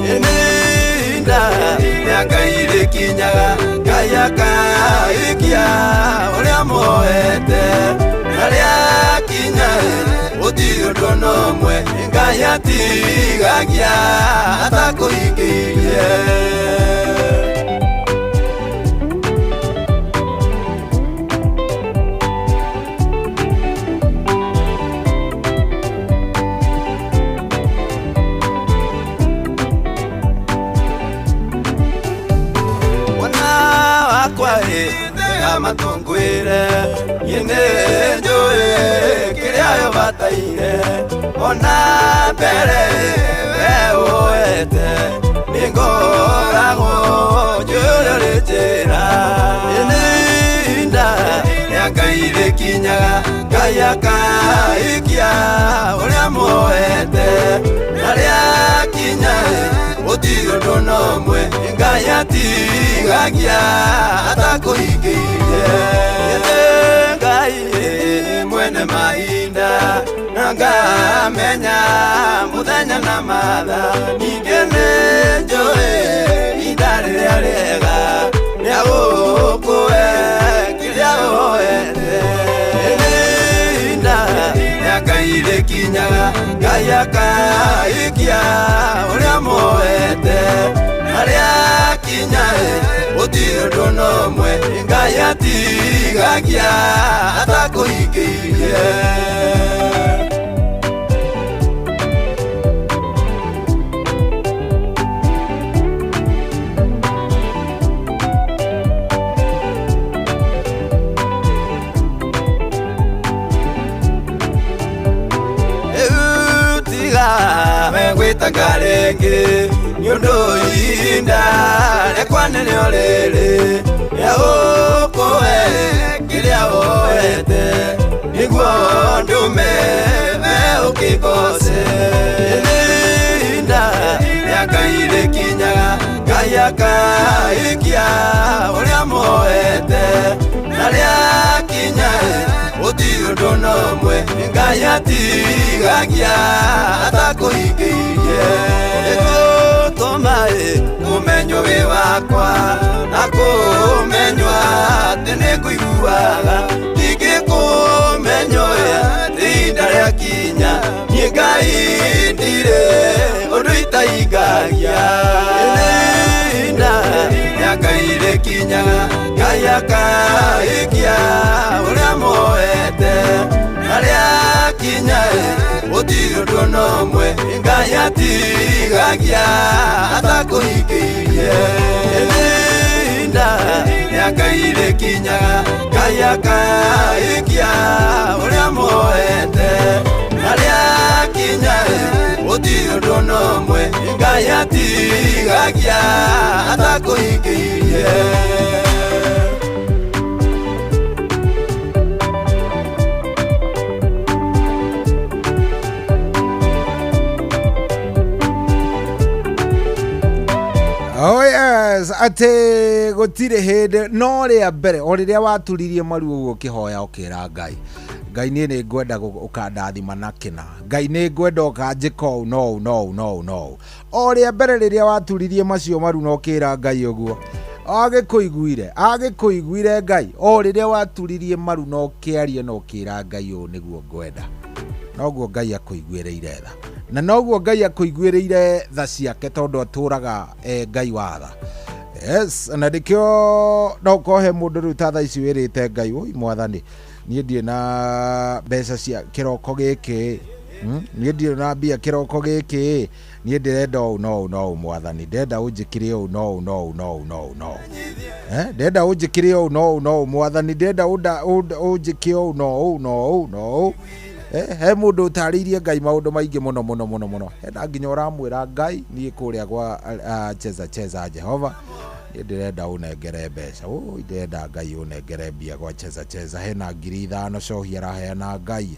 Ihinda rĩa Ngai rĩkinyaga, Ngai akaikia ũrĩa muoete, na rĩakinya gũtirĩ ũndũ ona ũmwe Ngai atigagia atakũhingĩirie. Matungwire nyine njoe kĩrĩa yo bataire ona mbere we woete nĩngoragwo njũĩ ũrĩa ũrĩ njĩra. Ihinda rĩa Ngai rĩkinyaga, Ngai akaikia ũrĩa muoete, na rĩakinya gũtirĩ ũndũ ona ũmwe Ngai atigagia atakũhingĩirie. Ngai mwene mahinda na ngamenya mũthenya na mathaa, ningĩ nĩ njũĩ ihinda rĩrĩa rĩega rĩa gũkũhe kĩrĩa woete. Ihinda rĩa Ngai rĩkinyaga, Ngai akaikia ũrĩa muoete, na rĩakinya gũtirĩ ũndũ ona ũmwe Ngai atigagia atakũhingĩirie. Gwĩtanga rĩngĩ nĩ ũndũ ihinda rĩakwa nĩrĩo rĩrĩ rĩa gũkũhe kĩrĩa woete nĩguo ndũme we ũkĩgoce. Ihinda rĩa Ngai rĩkinyaga, Ngai akaikia ũrĩa muoete, na rĩakinya gũtirĩ ũndũ ona ũmwe Ngai atigagia atakũhingĩirie. Ũgatũma ũmenywo wĩ wakwa na kũmenywa atĩ nĩngũiguaga ndingĩkũmenywo atĩ ihinda rĩakinya niĩ Ngai ndirĩ ũndũ itahingagia. Ihinda rĩa Ngai rĩkinyaga Ngai akaikia ũrĩa muoete na rĩakinya gũtirĩ ũndũ ona ũmwe Ngai atigagia atakũhingĩirie. Ihinda rĩa Ngai rĩkinyaga Ngai akaikia ũrĩa muoete na rĩakinya gũtirĩ ũndũ ona ũmwe Ngai atigagia atakũhingĩirie. Oh yes, atĩ gũtirĩ hĩndĩ no rĩa mbere o rĩrĩa waturirie maru ũguo ũkĩhoya ũkĩra Ngai, Ngai niĩ nĩ ngwenda ũkandathima na kĩna, Ngai nĩ ngwenda ũkanjĩka ũũ na ũũ na ũũ na ũũ na ũũ. O rĩa mbere rĩrĩa waturirie macio maru na ũkĩra Ngai ũguo, agĩkũiguire Ngai o rĩrĩa waturirie maru na ũkĩaria na ũkĩra Ngai ũũ nĩguo ngwenda, noguo Ngai akũiguĩrĩire tha, na noguo Ngai akũiguĩrĩire tha ciake tondũ atũraga Ngai wa tha. Yes, na nĩkĩo no ũkorwo he mũndũ rĩu ta thaa ici wĩrĩte Ngai, oi mwathani niĩ ndirĩ na mbeca cia kĩroko gĩkĩ, niĩ ndirĩ na mbia kĩroko gĩkĩ, niĩ ndĩrenda ũũ na ũũ na ũũ mwathani, ndĩrenda ũnjĩkĩre ũũ na ũũ na ũũ na ũũ na ũũ na ũũ. Ndĩrenda ũnjĩkĩre ũũ na ũũ na ũũ mwathani, ndĩrenda ũnjĩke ũũ na ũũ na ũũ na ũũ. He mũndũ ũtarĩirie Ngai maũndũ maingĩ mũno mũno mũno mũno, hena nginya ũramwĩra Ngai niĩ kũrĩa gwa cheza cheza Jehova niĩ ndĩrenda ũnengere mbeca, ũ ndĩrenda Ngai ũnengere mbia gwa cheza cheza, hena 5,000 cohi araheana Ngai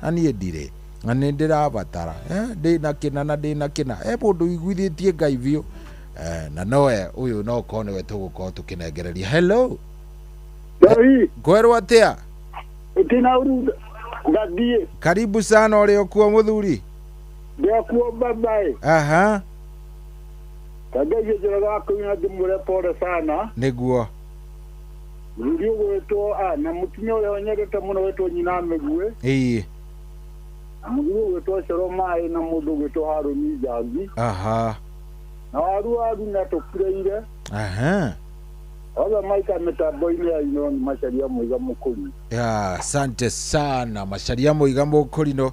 na niĩ ndirĩ na nĩ ndĩrabatara, ndĩna kĩna na ndĩna kĩna. He mũndũ ũiguithĩtie Ngai biũ, na nowe ũyũ no ũkorwo nĩwe tũgũkorwo tũkĩnengereria. Hello. Ngwerwo atĩa? Tina uru ngathiĩ. Karibu sana ũrĩ okuo mũthuri. Ndĩakuo babae. Aha. Kangeithie Njoroge wa kũina ndĩmwĩre pole sana. Nĩguo. Mũthuri ũgwĩtwo na mũtumia ũrĩa nyendete mũno wĩtwo nyina Mĩguĩ. Ĩĩ. Na mũthuri ũgwĩtwo Coro Maĩ na mũndũ ũgwĩtwo Harũni Njangi. Aha. Na waru waru na tũkureire. Aha. Othe maika mĩtambo-inĩ ya Inooro nĩ Macharia Mũiga Mũkũrinũ. Asante sana Macharia Mũiga Mũkũrinũ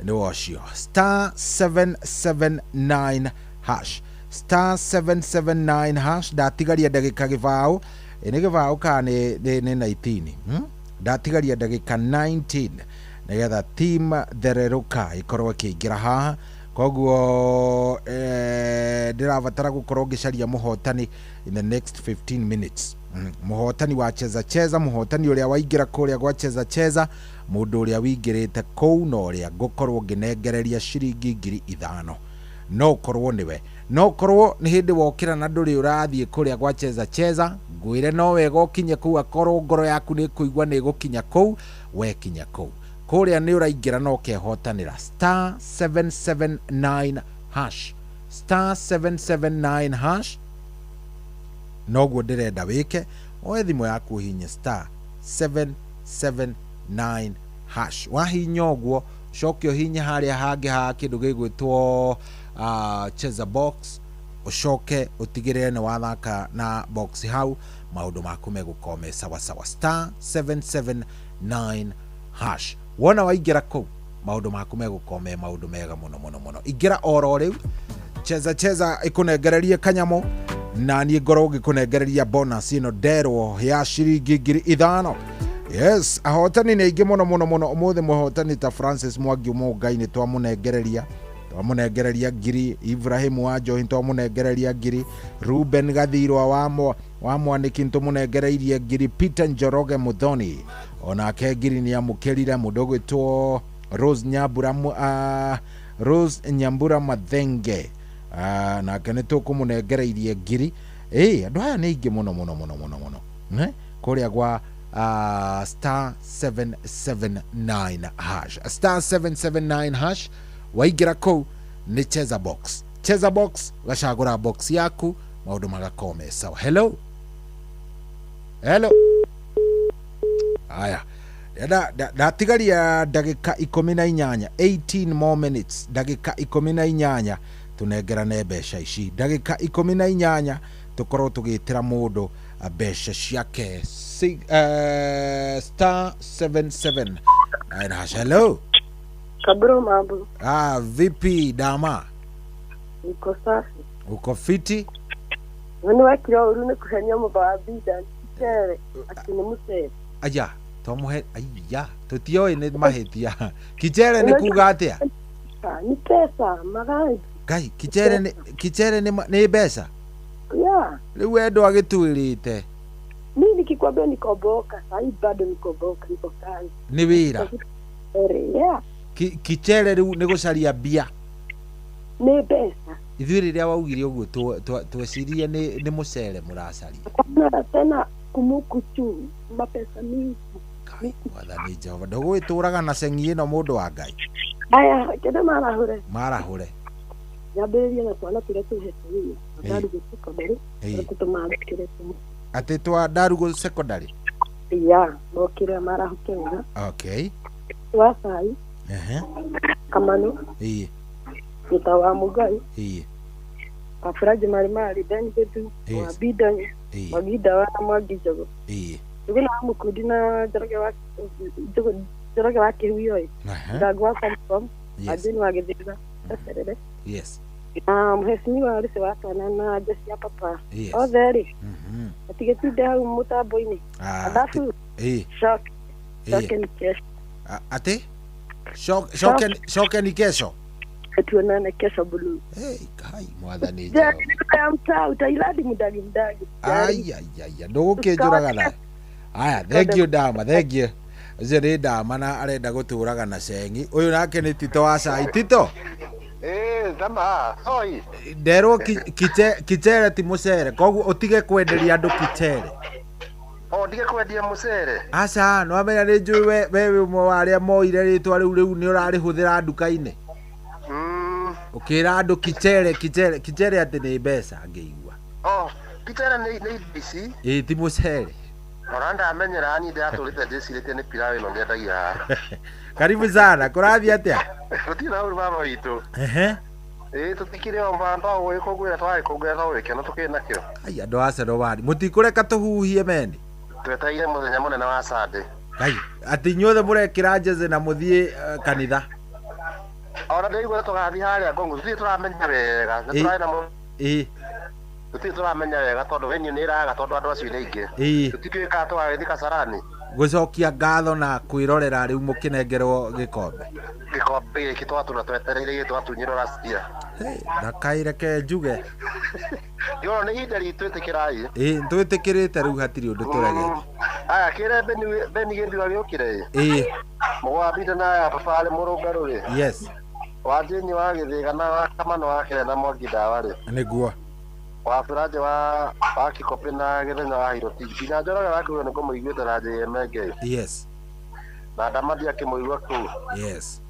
nĩ wacio. Star 779 hash. Star 779 hash ndatigaria ndagĩka gĩbaũ. Nĩ gĩbaũ kana nĩ 19. Ndatigaria ndagĩka 19 nĩgetha team Thererũka ĩkorwo ĩkĩingĩra haha. Koguo ndĩrabatara gũkorwo ngĩcaria mũhotani in the next 15 minutes. Mũhotani wa cheza cheza, mũhotani ũrĩa waingĩra kũrĩa gwa cheza cheza, mũndũ ũrĩa wĩingĩrĩte kũu na ũrĩa ngũkorwo ngĩnengereria ciringi 5,000. No ũkorwo nĩwe, no ũkorwo nĩ hĩndĩ wokĩra na ndũrĩ ũrathiĩ kũrĩa gwa cheza cheza, ngwĩre no wega ũkinye kũu, akorwo ngoro yaku nĩ ĩkũigua nĩ ĩgũkinya kũu, wekinya kũu kũrĩa nĩ ũraingĩra na ũkehotanĩra. Star 779 hash. Star 779 hash noguo ndĩrenda wĩke, oe thimũ yaku ũhinye star 779 hash. Wahinya ũguo ũcoke ũhinye harĩa hangĩ ha kĩndũ gĩgwĩtwo cheza box, ũcoke ũtigĩrĩre nĩ wathaka na box hau, maũndũ maku megũkorwo me sawa sawa. Star 779 hash. Wona waingĩra kũu maũndũ maku megũkorwo me maũndũ mega mũno mũno mũno. Ingĩra oro rĩu cheza cheza ĩkũnengererie kanyamũ na niĩ ngorwo ngĩkũnengereria bonus ĩno nderwo ya ciringi 5,000. Yes, ahotani nĩ aingĩ mũno mũno mũno. Ũmũthĩ mũhotani ta Francis Mwangi Mũngai nĩ twamũnengereria 1,000, Ibrahim wa Njohi twamũnengereria 1,000, Ruben Gathirwa wa Mwanĩki nĩtũmũnengereirie 1,000, Peter Njoroge Muthoni onake 1,000 nĩ amũkĩrire, mũndũ ũgwĩtwo Rose Nyambura Rose Nyambura Mathenge nake nĩ tũkũmũnengereirie 1,000. Andũ aya nĩ aingĩ mũno mũno mũno mũno mũno kũrĩa gwa star 779 hash. Star 779 hash waingĩra kũu nĩ cheza box. Cheza box, ũgacagũra box yaku, maũndũ magakorwo me sawa. Hello, hello. Aya, ndatigaria ndagĩka 18, 18 more minutes, ndagĩka 18 tũnengerane mbeca ici, ndagĩka 18 tũkorwo tũgĩtĩra mũndũ mbeca ciake. Star 77 9 hash. Hello. Kabro, mambo. Ah, vipi dama? Niko safi. Uko fiti? Wani wakira uru nĩ kũhenia mũbabida kicere ati nĩ mũcere. Aya, twamuhe aya, tũtioĩ nĩ mahĩtia. Kicere nĩ kuga atĩa? Ni pesa, maganji. Ngai, kicere nĩ mbeca? Yeah. Rĩu we ndwagĩtuĩrĩte. Mimi nikikwambia niko boka, sasa bado niko boka, niko kazi. Nĩ wĩra. Yeah. Kicere rĩu nĩ gũcaria mbia. Nĩ mbeca. Ithuĩ rĩrĩa waugire ũguo twecirie nĩ mũcere mũracaria. Tena tena kumuku tu mapesa mingi. Mwathani Jehova, ndũgũgĩtũraga na cengi ĩno mũndũ wa Ngai. Aya, kĩndũ marahũre. Marahũre. Nyambĩrĩrie na twana tũrĩa tũhetwo. Ndarugo secondary. Tũtũmandĩkĩre tũmwe. Atĩ twa Ndarugo secondary? Yeah, mokire marahũke wega. Okay. Twa Cai. Ehe. Kamanu. Ĩĩ. Gĩta wa Mũgai. Ĩĩ. Kaburaji Marimari, Ben Getu, wa Bidon, Maginda wa Mwangi Njogu. Ĩĩ. Njũgũ na Mũkundi na Njoroge wa Njoroge wa Kĩhuyo. Ndangu wa Comcom, Ajeni wa Gĩthĩga, Gacerere. Yes. Na mheshimiwa Rĩce wa Twana na Jesi ya Papa. Yes. Othe rĩ. Matigĩtinde hau mũtambo-inĩ. Alafu shoke. Shoke ni kesho. Atĩ? Shoke ni kesho. Tuonane kesho blue. Hey, kai mwathani Jehova. Ya mtaa utailadi mudagi mudagi. Ai ai ai, ndũgũkĩnjũraga na. Aya, thank you dama, thank you. Ũcio nĩ dama na arenda gũtũraga na cengi. Ũyũ nake nĩ Tito wa Cai. Tito. Dama, oi. Nderwo kicere ti mũcere, koguo ũtige kwenderia andũ kicere. O ndige kwendia mũcere. Aca, no amenya nĩ njũĩ we wĩ ũmwe wa arĩa moire rĩtwa rĩu rĩu nĩ ũrarĩhũthĩra nduka-inĩ. Ũkĩra andũ kicere kicere kicere atĩ nĩ mbeca ngĩigua. Oh, kicere nĩ indo ici? Ĩĩ ti mũcere. Ona ndamenyera niĩ ndĩratũrĩte ndĩcirĩtie nĩ pilau ĩno nyendagia haha. Karibu sana, kũrathiĩ atĩa? Gũtirĩ na ũru baba witũ. Ehe. Ĩĩ tũtikĩrĩ o bandũ gũgĩkũngũĩra twagĩkũngũĩra no gĩkeno tũkĩrĩ nakĩo. Ai andũ a Cerobani, mũtikũreka tũhuhie meni? Twetereire mũthenya mũnene wa Sunday. Ngai, atĩ inyuothe mũrekĩra jezi na mũthiĩ kanitha. Ona ndĩraigua tũgathiĩ harĩa Ngongo, tũtirĩ tũramenya wega. Ĩĩ. Tũtirĩ tũramenya wega tondũ venue nĩ ĩraga tondũ andũ acio nĩ aingĩ. Tũtikĩũĩ kana tũgagĩthiĩ Kasarani. Gũcokia ngatho na kwĩrorera rĩu mũkĩnengerwo gĩkombe. Gĩkombe gĩkĩ twatũra twetereire gĩkĩ twatunyirwo last year. Ndakaireke njuge. Yoro nĩ ihinda ritũ ĩtĩkĩrai. Ĩĩ twĩtĩkĩrĩte rĩu hatirĩ ũndũ tũregete. Aya kĩre Beni gĩthura gĩũkire ĩ. Ĩĩ. Mũgwambire na aya baba arĩ mũrũngarũ rĩ. Yes. Wa Jeni wa Gĩthĩga na wa Kamano wa Kĩrĩa na Mwangi Ndawa rĩ. Nĩguo. Wa Buranje wa Kikopĩ na Gĩthenya wa Hiroti. Nginya Njoroge wa Kĩhuyo nĩngũmũiguĩte na JMNG. Yes. Na Ndamadi akĩmũigua kũu. Yes.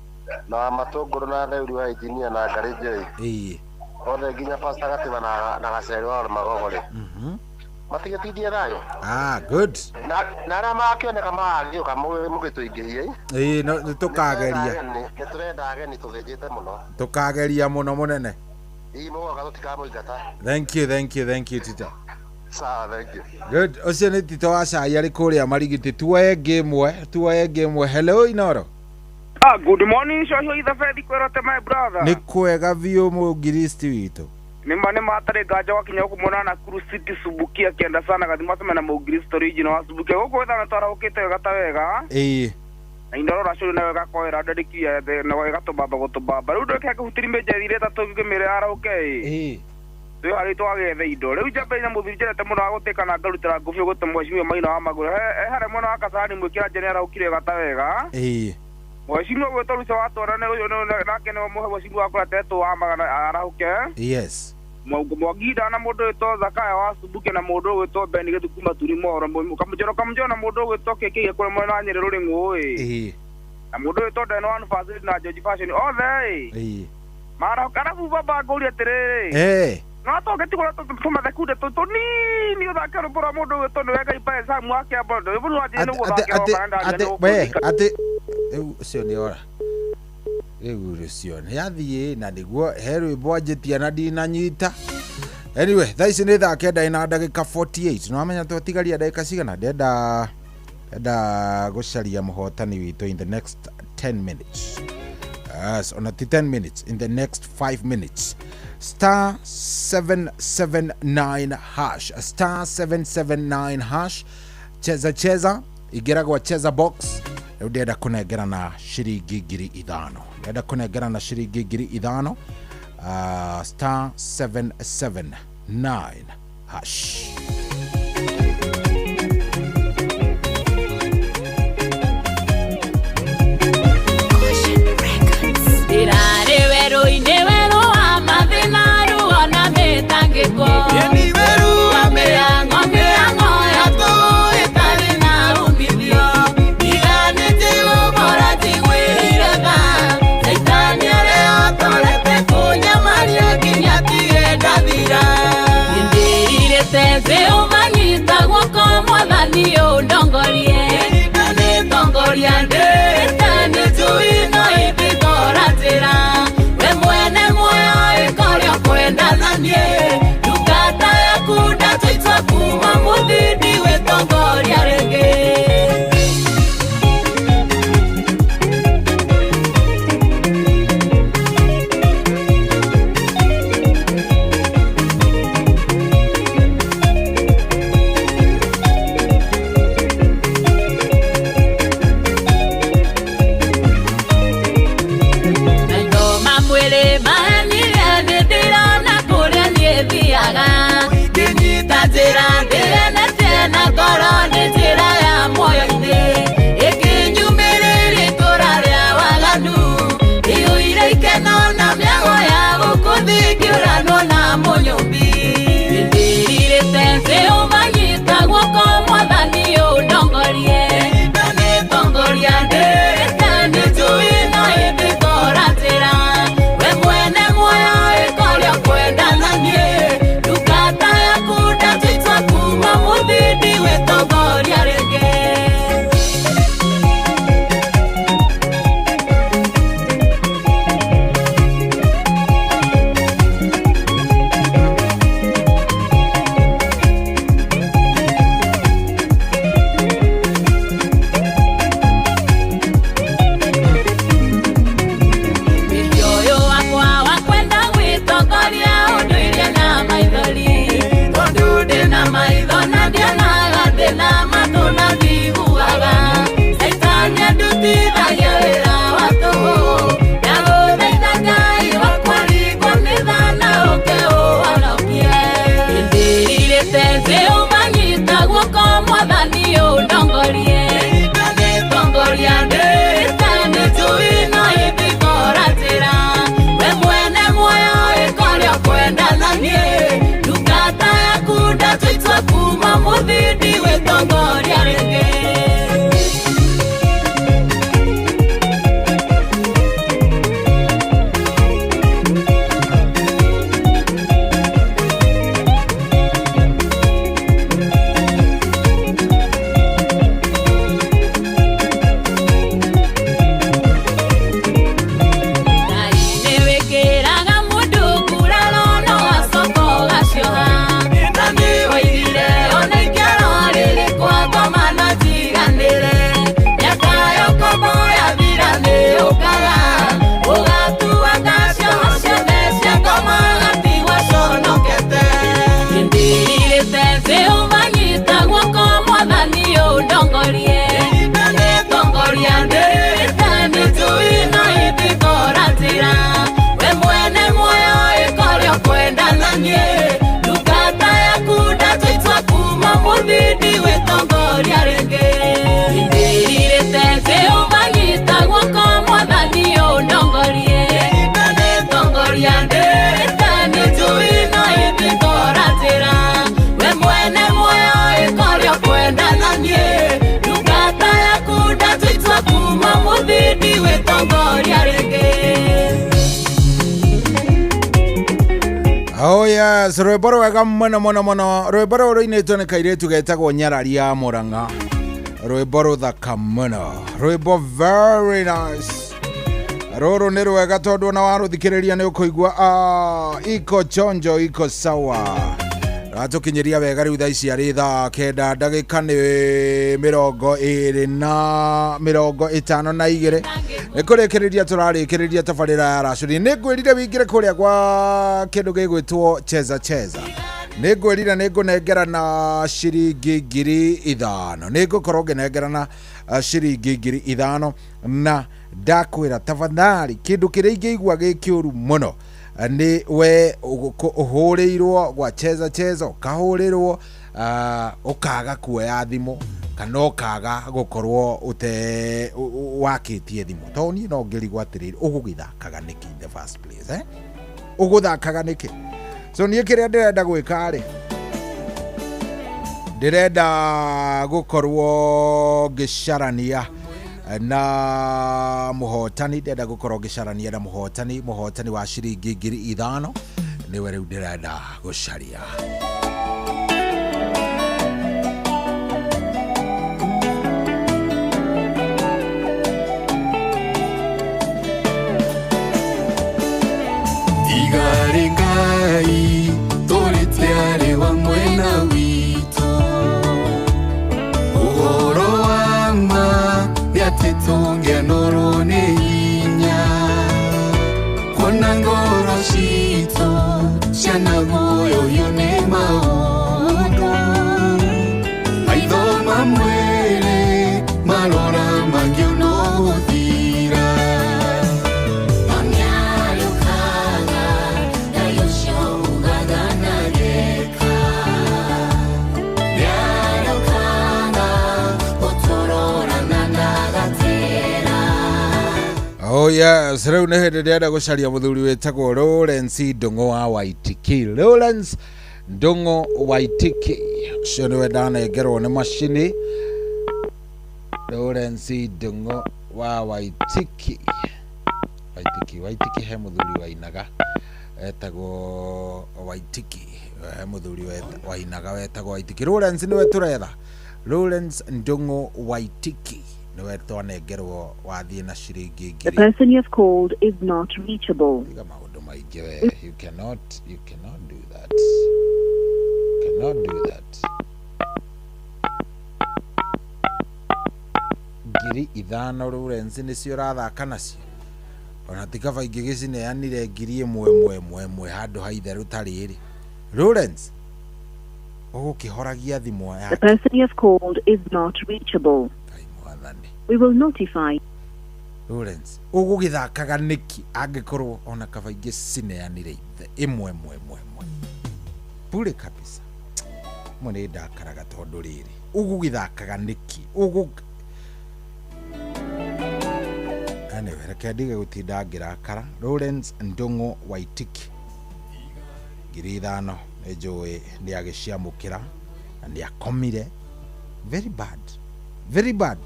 Na wa Matũngũrũ na Theuri wa Engineer na Ngarĩ Njeri. Ĩĩ. Othe nginya Pastor Gatiba na Gaceri wa Magogo rĩ. Matigĩtindie thayũ. Ah, good. Na arĩa magakĩoneka magagĩũka mũgĩtũingĩhie. Ĩĩ no tũkageria. Nĩ tũrenda ageni tũthĩnjĩte mũno. Tũkageria mũno mũnene. Ĩĩ mũgoka tũtikamũingata. Thank you, thank you, thank you Tito. Sawa, thank you. Good. Ũcio nĩ Tito wa Cai arĩ kũrĩa Marigiti. Tuoye ngĩ ĩmwe. Hello Inoro. Ah, good morning, Shosho Ithabethi kwerote my brother. Nĩ kwega biũ mũngiristi witũ. Nĩ matarĩ nganja wakinya gũkũ mwena wa Nakuru City Subukia kĩenda sana gathima cema na mũngiristo original wa Subukia gũkũ wetha twarahũkĩte wega ta wega. Ĩĩ. Na Inoro racũrĩ nayo ĩgakoera ndĩrĩkia nayo ĩgatũbamba gũtũbamba rĩu ndũke ngĩhutiri mĩnjethire ĩtatũ ngĩmĩre arahũke ĩ. Ĩĩ. Twĩ harĩ twagĩethe indo rĩu njamba ina mũthuri njerete mũno wa gũtĩka na ngarutĩra ngũbio gũte mheshimiwa Maina wa Magũrũ he harĩa mwena wa Kasarani mwĩkĩra njene arahũkire wega ta wega. Ĩĩ. Mheshimiwa gwĩtwo Ruca wa Twara nĩ ũyũ nake nĩ mheshimiwa wa kũrĩa wa magana arahũke. Yes. Mwanginda na mũndũ wĩtwo Zakaya wa Subuke na mũndũ wĩtwo Ben Gĩthu kuma Turi Moro kamũnjoro kamũnjoro na mũndũ wĩtwo KK kũrĩa mwena wa Nyĩrĩ Rũrĩng'ũ ĩ. Ĩĩ. Na mũndũ wĩtwo Deno One Facility na George Fashion othe ĩ. Ĩĩ. Mara arabu baba ngũrie atĩrĩrĩ. Eh. No tũngĩtigwo tũmathekunde tũnini ũthake rwĩmbo rwa mũndũ ũgwĩtwo nĩ Wengai Mbae Sam wa Kĩambondo. Rwĩmbo rwa njĩrĩ nĩguo Atĩ ũthake atĩ kana ndaria atĩ nĩ we gũkũnyita. atĩ rĩu ũcio nĩ ora. Rĩu ũcio nĩ athiĩ na nĩguo he rwĩmbo anjĩtia na ndinanyita. Anyway, thaa ici nĩ thaa 9 ina ndagĩka 48. Nĩwamenya twatigaria ndagĩka cigana? Ndenda gũcaria mũhotani witũ in the next 10 minutes. Yes, ona ti 10 minutes, in the next 5 minutes. Star 779 hash. Star 779 hash. Cheza cheza, ingĩra gwa cheza box. Rĩu ndĩrenda kũnengerana ciringi 5,000. Ndĩrenda kũnengerana ciringi 5,000. Star 779 hash. Ndĩrarĩ werũ-inĩ werũ wa mathĩna ruo na mĩtangĩko. Wa mĩang'o mĩang'o ya tũhũ ĩtarĩ na umithio. Ndiganĩtie gũkora njiguĩire tha. Caitani arĩhotorete kũnyamaria nginya tige ndathira. Nĩndĩrirĩte thĩ ũmanyita guoko mwathani ũndongorie. Ndanitongoria ndĩte nĩ njũĩ no ĩngĩtora njĩra. We mwene muoyo ĩkorĩa ũkwenda na niĩ. Ndungata yaku ndatũitwa kuma mũthindi gwĩtongoria rĩngĩ. Maitho ma mwĩrĩ mahenirie nĩ ndĩrona kũrĩa niĩ thiaga. Ingĩnyita njĩra ndĩgenetie na ngoro nĩ njĩra ya muoyo-inĩ. Ĩkĩnyumĩrĩria itũũra rĩa waganu. Iyũire ikeno na mĩago ya gũkũ thĩ ngĩũranwo na mũnyũmbi. Nĩndĩrirĩte thĩ ũmanyita guoko mwathani ũndongorie. Ndanitongoria ndĩrĩte nĩ njũĩ no ĩngĩtora njĩra. We mwene muoyo ĩkorĩa ũkwenda na niĩ. Ndungata yaku ndatũitwa kuma mũthindi gwĩtongoria Yes, rwĩmbo rwega mũno mũno mũno. Rwĩmbo rũrũ rũinĩtwo nĩ kairĩtu getagwo Nyarari ya Mũrang'a. Rwĩmbo rũthaka mũno. Rwĩmbo very nice. Rũrũ nĩ rwega tondũ ona warũthikĩrĩria nĩ ũkũigua iko chonjo iko sawa. Ratũkinyĩria wega rĩu thaa ici arĩ thaa 9 ndagĩka nĩ 2 na 52. Nĩ kũrĩkĩrĩria tũrarĩkĩrĩria tabarĩra ya racũri. Nĩ ngwĩrire wĩingĩre kũrĩa gwa kĩndũ gĩgwĩtwo cheza cheza. Nĩ ngwĩrire nĩ ngũnengerana ciringi 5,000. Nĩ ngũkorwo ngĩnengerana ciringi 5,000 na ndakwĩra tafadhali kĩndũ kĩrĩa ingĩigua gĩ kĩũru mũno nĩ we ũhũrĩirwo gwa cheza cheza ũkahũrĩrwo ũkaga kuoya thimũ kana ũkaga gũkorwo ũte wakĩtie thimũ tondũ niĩ no ngĩrigwo atĩrĩrĩ ũgũgĩthakaga nĩkĩ in the first place, eh? Ũgũthakaga nĩkĩ? So niĩ kĩrĩa ndĩrenda gwĩka rĩ, ndĩrenda gũkorwo ngĩcarania na mũhotani, ndĩrenda gũkorwo ngĩcarania na mũhotani wa ciringi 5,000 nĩwe rĩu ndĩrenda gũcaria. Igarĩ Ngai tũrĩte arĩ wa mwena witũ, ũhoro wa ma nĩ atĩ tũngĩanorwo nĩ hinya kuona ngoro citũ cianaguoyohio nĩ maũndũ, maitho ma mwĩrĩ marora mangĩonwo gũthira. Oh yes, rĩu nĩ hĩndĩ ndĩrenda gũcaria mũthuri wĩtagwo Lawrence Ndũng'ũ wa Waitiki. Lawrence Ndũng'ũ Waitiki ũcio nĩwe ndanengerwo nĩ macini. Lawrence Ndũng'ũ wa Waitiki. Waitiki, Waitiki he mũthuri wainaga etagwo Waitiki. He mũthuri wainaga wetagwo Waitiki. Lawrence nĩwe tũretha. Lawrence Ndũng'ũ Waitiki nĩwe twanengerwo wathiĩ na ciringi The 1,000. person you have called is not reachable. Tiga maũndũ maingĩ we. You cannot do that. Cannot do that. 5,000 Lawrence nĩcio ũrathaka nacio. Ona ti kaba ingĩgĩcineanire 1,000 ĩmwe ĩmwe handũ ha itherũ ta rĩrĩ. Lawrence ũgũkĩhoragia thimũ The ya person you have called is not reachable. Mwathani. We will notify. Lawrence ũgũgĩthakaga nĩkĩ angĩkorwo ona kaba ingĩcineanire ithe ĩmwe ĩmwe ĩmwe ĩmwe bure kabisa. Mwe nĩ ndakaraga tondũ rĩrĩ ũgũgĩthakaga nĩkĩ ũgũ anyway, reke ndige gũtinda ngĩrakara. Lawrence Ndũng'ũ Waitiki 5,000 nĩ njũĩ nĩ agĩciamũkĩra na nĩ akomire. Very bad, very bad.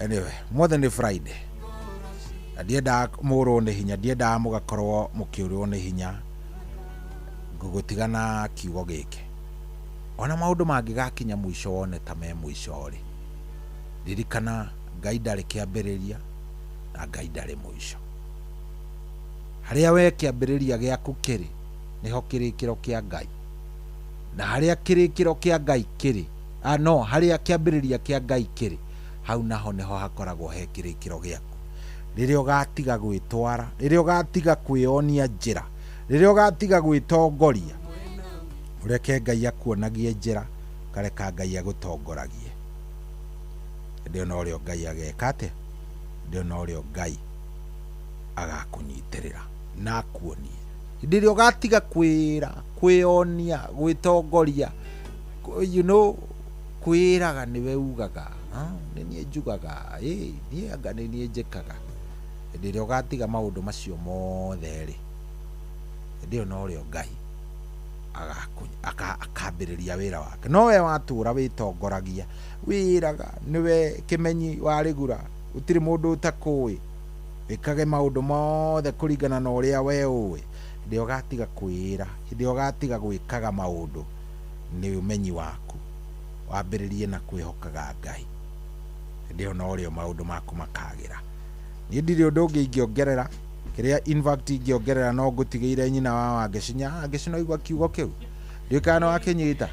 Anyway, mothe nĩ Friday na ndiendaga mũrwo nĩ hinya, ndiendaga mũgakorwo mũkĩũrwo nĩ hinya. Ngũgũtigana kiugo gĩkĩ, ona maũndũ mangĩgakinya mũico wone ta me mũico rĩ, ririkana Ngai ndarĩ kĩambĩrĩria na Ngai ndarĩ mũico. Harĩa we kĩambĩrĩria gĩaku kĩrĩ nĩho kĩrĩkĩro kĩa Ngai, na harĩa kĩrĩkĩro kĩa Ngai kĩrĩ, no harĩa kĩambĩrĩria kĩa Ngai kĩrĩ, hau naho nĩho hakoragwo he kĩrĩkĩro gĩaku. Rĩrĩa ũgatiga gwĩtwara, rĩrĩa ũgatiga kwĩonia njĩra, rĩrĩa ũgatiga gwĩtongoria, ũreke Ngai akuonagie njĩra, ũkareka Ngai agũtongoragie. Hĩndĩ ĩyo norĩo Ngai ageka atĩa? Hĩndĩ ĩyo norĩo Ngai agakũnyitĩrĩra na akuonie. Hĩndĩ ĩrĩa ũgatiga kwĩra, kwĩonia, gwĩtongoria, you know, kwĩraga nĩwe ugaga, nĩ niĩ njugaga, niĩ anga nĩ niĩ njĩkaga. Hĩndĩ ĩrĩa ũgatiga maũndũ macio mothe rĩ, hĩndĩ ĩyo norĩo Ngai akambĩrĩria wĩra wake. No we watũra wĩtongoragia, wĩraga nĩwe kĩmenyi warĩgura, gũtirĩ mũndũ ũtakũĩ. Wĩkage maũndũ mothe kũringana na ũrĩa we ũĩ. Hĩndĩ ĩrĩa ũgatiga kwĩĩra, hĩndĩ ĩrĩa ũgatiga gwĩkaga maũndũ nĩ ũmenyi waku, wambĩrĩrie na kwĩhokaga Ngai, hĩndĩ ĩyo norĩo maũndũ maku makagĩra. Niĩ ndirĩ ũndũ ũngĩ ingĩongerera. Kĩrĩa in fact ingĩongerera no ngũtigĩire nyina wa Wangeci. Nya Wangeci no igua kiugo kĩu? Ndiũĩ kana nĩ wakĩnyita?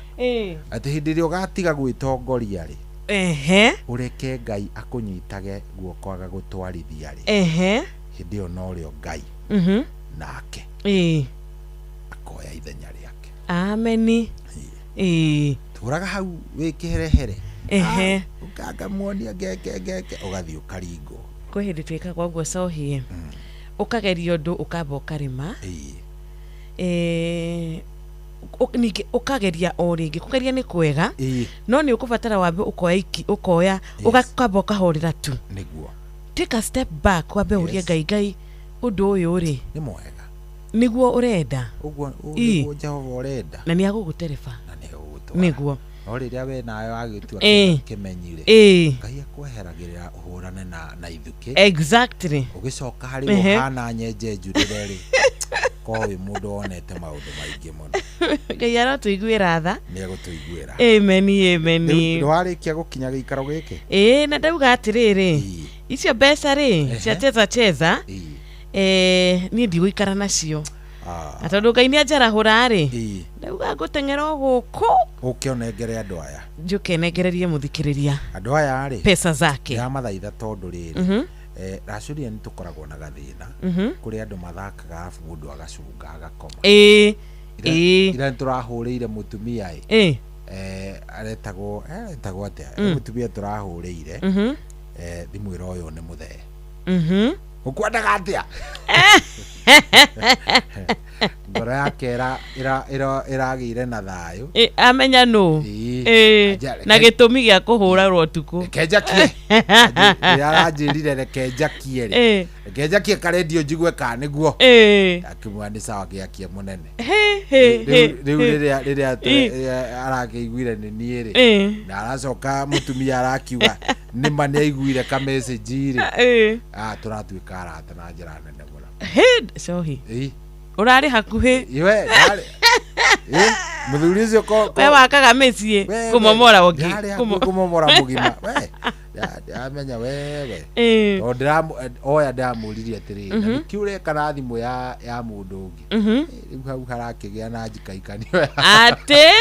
Atĩ hĩndĩ ĩrĩa ũgatiga gwĩtongoria rĩ, ũreke Ngai akũnyitage guoko agagũtwarithia rĩ, hĩndĩ ĩyo norĩo Ngai nake akoya ithenya rĩake. Ameni. Tũraga hau wĩ kĩherehere. Ũkangamuonia ngeke ngeke ũgathiĩ ũkaringwo. Kwĩ hĩndĩ twĩkaga ũguo cohie, ũkageria ũndũ ũkamba ũkarĩma. Ningĩ ũkageria o rĩngĩ. Kũgeria nĩ kwega, no nĩ ũkũbatara wambe ũkoya iki ũkoya ũgakamba ũkahorera tu. Nĩguo. Take a step back, wambe ũrie Ngai, Ngai ũndũ ũyũ rĩ nĩ mwega, nĩguo ũrenda? Ũguo nĩguo Jehova ũrenda. Na nĩ agũgũtereba. Na nĩ agũgũtwara. Nĩguo. No rĩrĩa we nawe wagĩtua kĩmenyi rĩ, Ngai akweheragĩrĩra ũhũrane na ithukĩ. Ũgĩcoka harĩ ũhana nyenje njurĩre rĩ, korwo wĩ mũndũ wonete maũndũ maingĩ mũno. Ngai arotũiguĩra tha. Nĩ egũtũiguĩra. Amen, amen. Rĩu nĩwarĩkia gũkinya gĩikaro gĩkĩ? Ĩĩ, na ndauga atĩrĩrĩ, icio mbeca rĩ cia cheza cheza, niĩ ndigũikara nacio. Na tondũ Ngai nĩ anjarahũra rĩ, ndauga ngũteng'era o gũkũ Ũke ũnengere andũ aya. Njũke nengererie mũthikĩrĩria Andũ aya rĩ, pesa zake. Ndĩramathaitha tondũ rĩrĩ, racũria nĩ tũkoragwo na gathĩna. Kũrĩ andũ mathakaga arabu mũndũ agacunga agakoma. Ira nĩ tũrahũrĩire mũtumia ĩ. Aretagwo aretagwo atĩa? Mũtumia tũrahũrĩire. Thimũ ĩroywo nĩ mũthee. Ũkwendaga atĩa? Ngoro yake ĩragĩire na thayũ. Amenya nũ. Na gĩtũmi gĩa kũhũrarwo ũtukũ. Reke njakie. Rĩrĩa aranjĩrire reke njakie rĩ, reke njakie karendio njigue kana nĩguo. Akĩmwĩra nĩ sawa, gĩakie mũnene. Rĩu rĩrĩa arakĩiguire nĩ niĩ rĩ, na aracoka mũtumia arakiuga nĩma nĩ aiguire ka message rĩ, tũratuĩka arata na njĩra nene mũno. Cohi. Ũrarĩ hakuhĩ. Iwe ndarĩ. Mũthuri ũcio we wakaga mĩciĩ kũmomora ũngĩ. Ndarĩ hakuhĩ kũmomora mũgima. We ndamenya wewe. Tondũ oya ndĩramũririe atĩrĩrĩ, na nĩkĩ ũreka na thimũ ya mũndũ ũngĩ? Rĩu hau harakĩgĩa na njikaikanio. Atĩ?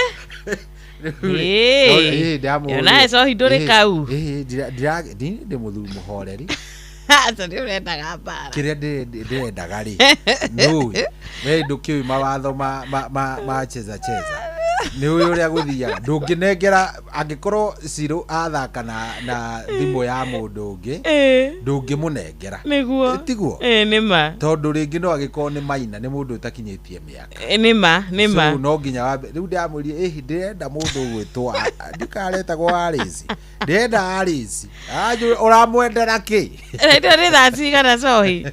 Nawe cohi ndũrĩ kau. Ndĩ mũthuri mũhoreri. Aca, nĩ ũrendaga mbara. Kĩrĩa ndĩrendaga rĩ, nĩũĩ we ndũkĩũĩ mawatho ma cheza cheza, nĩũĩ ũrĩa gũthiaga. Ndũngĩnengera angĩkorwo Ciro athaka na thimũ ya mũndũ ũngĩ, ndũngĩmũnengera. Nĩguo. Tiguo? Nĩma. Tondũ rĩngĩ no agĩkorwo nĩ maina, nĩ mũndũ ũtakinyĩtie mĩaka. Nĩma, nĩma. So no nginya wambe rĩu ndĩramwĩrire, ĩhi ndĩrenda mũndũ ũgwĩtwo ndikaretagwo Alice, ndĩrenda Alice. Ũramwendera kĩ? Rĩu nĩ thaa cigana cohi?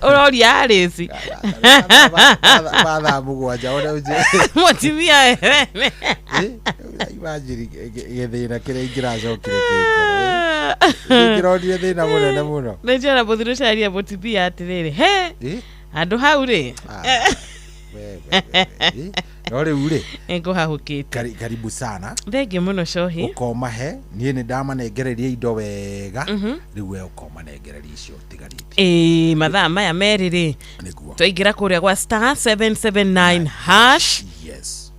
Ũroria Alice? Mathaa 7 ũrĩa Mũtumia we. Imagine gĩthĩna kĩrĩa ingĩracokire kĩngoro. Ingĩronire thĩna mũnene mũno. Nĩ njĩra mũthuri ũcaria mũtumia atĩrĩrĩ, he handũ hau rĩ. No rĩu rĩ, Nĩngũhahũkĩte. Karibu sana. Thengiũ mũno cohi. Ũkomahe, niĩ nĩ ndamanengereria indo wega. Rĩu we ũkomanengereria icio ũtigarĩtie. Ĩĩ, mathaa maya merĩ rĩ, Nĩguo. twaingĩra kũrĩa gwa star 779 hash. Yes.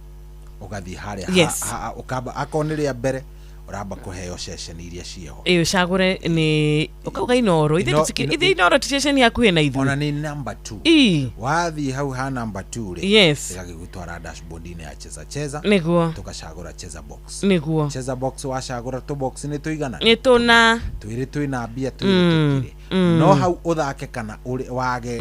Ũgathiĩ harĩa ũkamba akorwo nĩ rĩa mbere ũramba kũheo ceceni iria ciĩho. Ĩĩ, ũcagũre nĩ ũkauga Inooro. Ithuĩ Inooro ti ceceni hakuhĩ na ithuĩ. Ona nĩ number 2. Wathiĩ hau ha number 2 rĩ, ĩgagĩgũtwara dashboard-inĩ ya cheza cheza. Nĩguo. Tũgacagũra cheza box. Nĩguo. Cheza box wacagũra tũ box nĩ tũigana? Nĩ tũna. Twĩrĩ twĩna mbia, twĩrĩ tũtirĩ. No hau ũthake kana wage,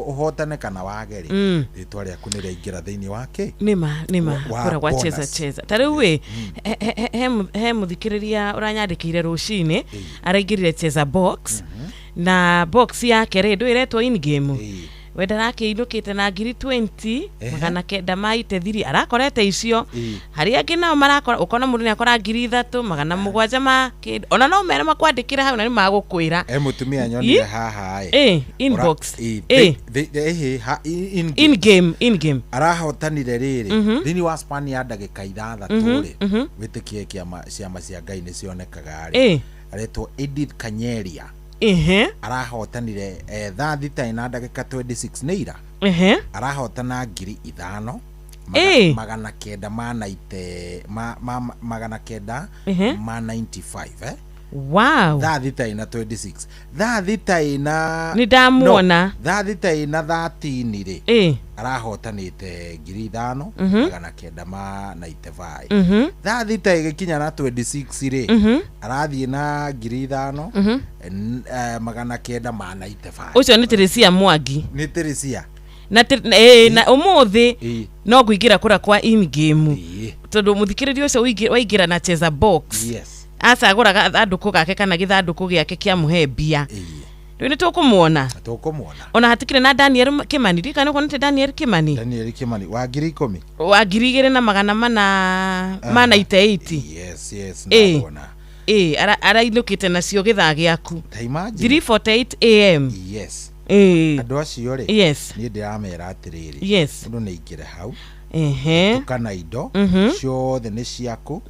ũhotane kana wage rĩ, rĩtwa rĩaku nĩ rĩaingĩra thĩinĩ wa kĩ? Nĩma, nĩma. Wa Kũrĩa gwa cheza bonus. cheza. Ta rĩu ĩ, he mũthikĩrĩria ũranyandĩkĩire rũcinĩ, araingĩrire cheza box, na box yake rĩ, ndũĩ ĩretwo in game. We ndarakĩinũkĩte na ngiri 20 900 ma itethiri arakorete icio. Harĩ angĩ nao marakora, ũkona mũndũ nĩakora 3700 ma kĩndũ, ona no mere makwandĩkĩre hau na nĩ magũkwĩra. E mũtumia nyonire haha ĩ. Inbox. Ĩ, ĩhĩ, in In game, in game. Arahotanire rĩrĩ thĩinĩ wa span ya ndagĩka 6 rĩ. Wĩtĩkie kĩama ciama cia Ngai nĩ cionekaga rĩ. Aretwo Edith Kanyeria. Arahotanire thaa 6 na ndagĩka 26 nĩ ira. Arahotana 5000 900 ma naite ma 900 ma 95, eh? Thaa 6 na 26, thaa 6 ina Nĩ ndamuona. No, thaa 6 na 13 rĩ, arahotanĩte 5905 ma 95. Thaa 6 ĩgĩkinya na 26 rĩ, arathiĩ na 5000 900 ma 95. Ũcio nĩ Teresia Mwangi. Nĩ Teresia. Na ũmũthĩ no ngũingĩra kũra kwa in game, tondũ mũthikĩrĩria ũcio waingĩra na cheza box, acagũra gathandũkũ gake kana gĩthandũkũ gĩake kĩamũhe mbia. Rĩu nĩ tũkũmuona. Tũkũmuona. Ona hatikĩrĩ na Daniel Kimani, ndikana ũkonete Daniel Kimani. Daniel Kimani wa 10,000. Wa 2400 ma 98. Yes. Ndamuona. Ĩ arainũkĩte nacio gĩthaa gĩaku. Ta imagine. 3:48 am. Andũ acio rĩ, niĩ ndĩramera atĩrĩrĩ, mũndũ nĩ aingĩre hau, tukana indo ciothe nĩ ciaku.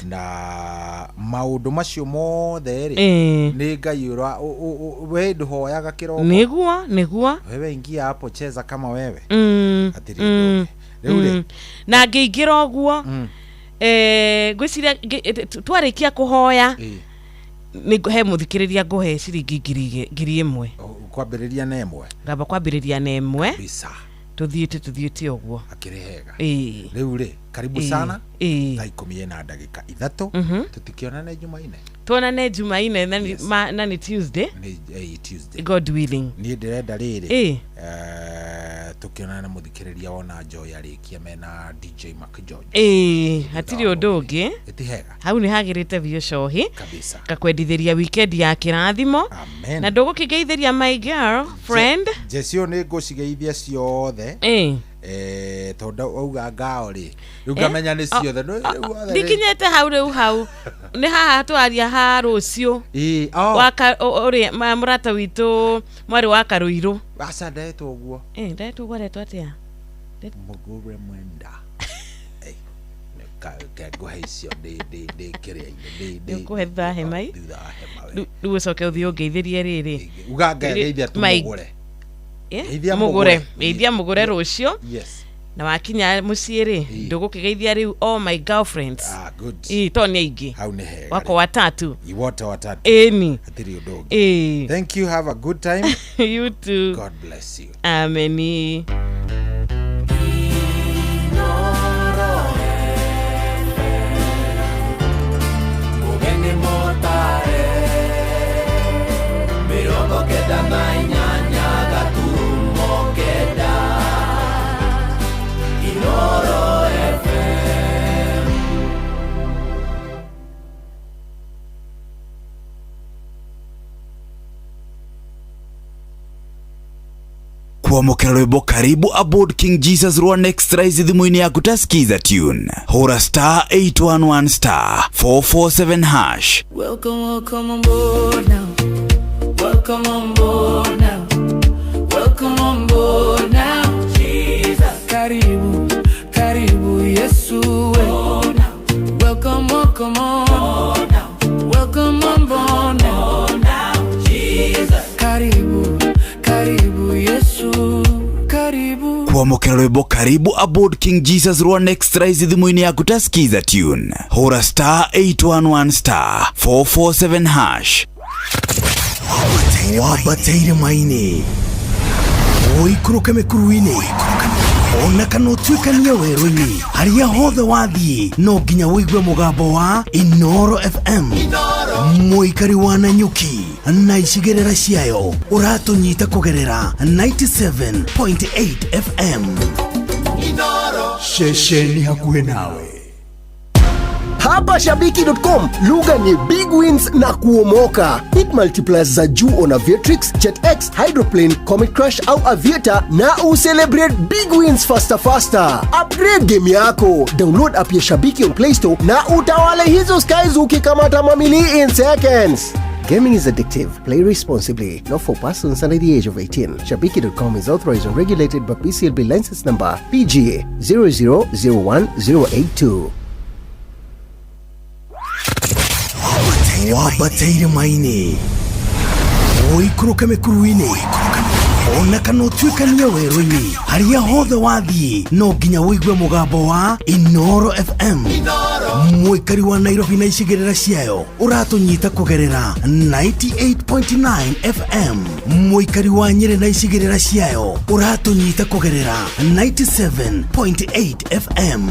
Na maũndũ macio mothe rĩ, nĩ Ngai ũra we ndũhoyaga kĩroko. Nĩguo, nĩguo. Wewe ingia hapo, cheza kama wewe. Hatirĩ ũndũ ũngĩ. Rĩu rĩ, Na ngĩingĩra ũguo, ngwĩciria twarĩkia kũhoya, nĩ he mũthikĩrĩria ngũhe ciringi 1000. Kwambĩrĩria na 1. Ngamba kwambĩrĩria na 1. Kabisa. Tũthiĩte ũguo. Akĩrĩ hega. Rĩu rĩ, karibu sana. Thaa 10 na ndagĩka 3. Tũtikĩonane Jumaine. Tuonane Jumaine, na nĩ Tuesday. Nĩ Tuesday. God willing. Niĩ ndĩrenda rĩrĩ, tũkĩonana na mũthikĩrĩria wona Joy arĩkia mena DJ Mark George. Ĩ, hatirĩ ũndũ ũngĩ. Ĩti hega. Hau nĩ hagĩrĩte biũ cohi. Kabisa. Ngakwendithĩria weekend ya kĩrathimo. Amen. Na ndũgũkĩngeithĩria my girl friend. Jecio nĩ ngũcigeithia ciothe. Tondũ auga ngao rĩ, rĩu ngamenya nĩ ciothe. No, rĩu othe rĩ. Ndikinyĩte hau rĩu, hau nĩ haha twaria ha rũciũ. Ĩ, oh. Waka ũrĩa mũrata witũ mwarĩ wa Karũirũ. Aca, ndetwo ũguo. Ĩ, ndetwo ũguo, aretwo atĩa? Mũgũre Mwenda. Ke ngũhe icio ndĩ kĩrĩa-inĩ ndĩ Nĩũkũhe thutha wa hema ĩ? Thutha wa hema we. Rĩu ũcoke ũthiĩ ũngeithĩrie rĩrĩ. Uga ngeithia tu mũgũre. Geithia Mũgũre. Mũgũre. Geithia mũgũre rũciũ. Na wakinya mũciĩ rĩ, ndũgũkĩgeithia rĩu all my girlfriends. Ah, good. Ĩ, to nĩ aingĩ. Hau nĩ hega. Wako watatu. Wote watatu. Ĩni. Hatirĩ ũndũ ũngĩ. Thank you, have a good time. You too. God bless you. Ameni. Mũgeni mũtare 98.9 Inoro FM. Kwamũkĩra rwĩmbo karibu aboard King Jesus rwa Next Rise thimũ-inĩ yaku ta skiza tune, hũra star 811 star 447 hash. Welcome, welcome on board now. Welcome on board now. Welcome on board now. Jesus. Karibu, karibu Yesu. Welcome, welcome on. Welcome on board now. Jesus. Karibu, karibu Yesu. Karibu. Kwamũkĩra rwĩmbo karibu aboard King Jesus rwa Next Rise thimũ-inĩ yaku ta skiza tune, hũra star 811 star 447 hash. Wambatĩire maini, ũikũrũke mĩkuru-inĩ, ona kana ũtuĩkanie werũ-inĩ, harĩa hothe wathiĩ no nginya ũigue mũgambo wa Inoro FM. Mũikari wa Nanyuki na icigĩrĩra ciayo, ũratũnyita kũgerera 97.8 FM, ceceni hakuhĩ nawe. Hapa shabiki.com lugha ni big wins na kuomoka. Hit multipliers za juu on Aviatrix, JetX, Hydroplane, Comet Crush au Aviator na ucelebrate big wins faster faster. Upgrade game yako. Download app ya Shabiki on Play Store na utawale hizo skies ukikamata mamili in seconds. Gaming is addictive. Play responsibly. Not for persons under the age of 18. Shabiki.com is authorized and regulated by PCLB license number PG 0001082. Wabataire maini ũikũrũke mĩkuru-inĩ ona kana ũtuĩkanie werũ-inĩ harĩa hothe wathiĩ no nginya ũigue mũgambo wa Inoro FM. Mũikari wa Nairobi na icigĩrĩra ciayo ũratũnyita kũgerera 98.9 FM. Mũikari wa Nyĩrĩ na icigĩrĩra ciayo ũratũnyita kũgerera 97.8 FM.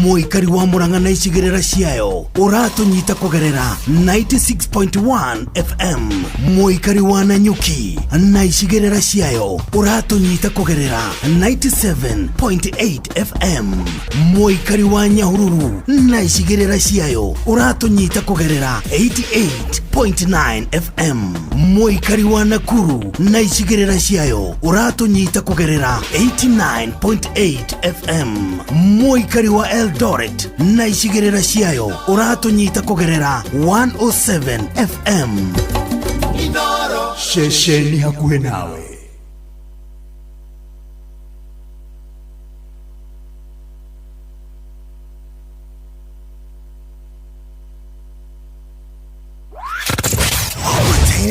Mũikari wa Murang'a na icigĩrĩra ciayo ũratũnyita kũgerera 96.1 FM. Mũikari wa Nanyuki na icigĩrĩra ciayo ũratũnyita kũgerera 97.8 FM. Mũikari wa Nyahururu na icigĩrĩra ciayo ũratũnyita kũgerera 88.9 FM. Mũikari wa Nakuru na icigĩrĩra ciayo ũratũnyita kũgerera 89.8 FM. Mũikari wa Eldoret na icigĩrĩra ciayo ũratũnyita kũgerera 107 FM. Ceceni hakuhĩ nawe.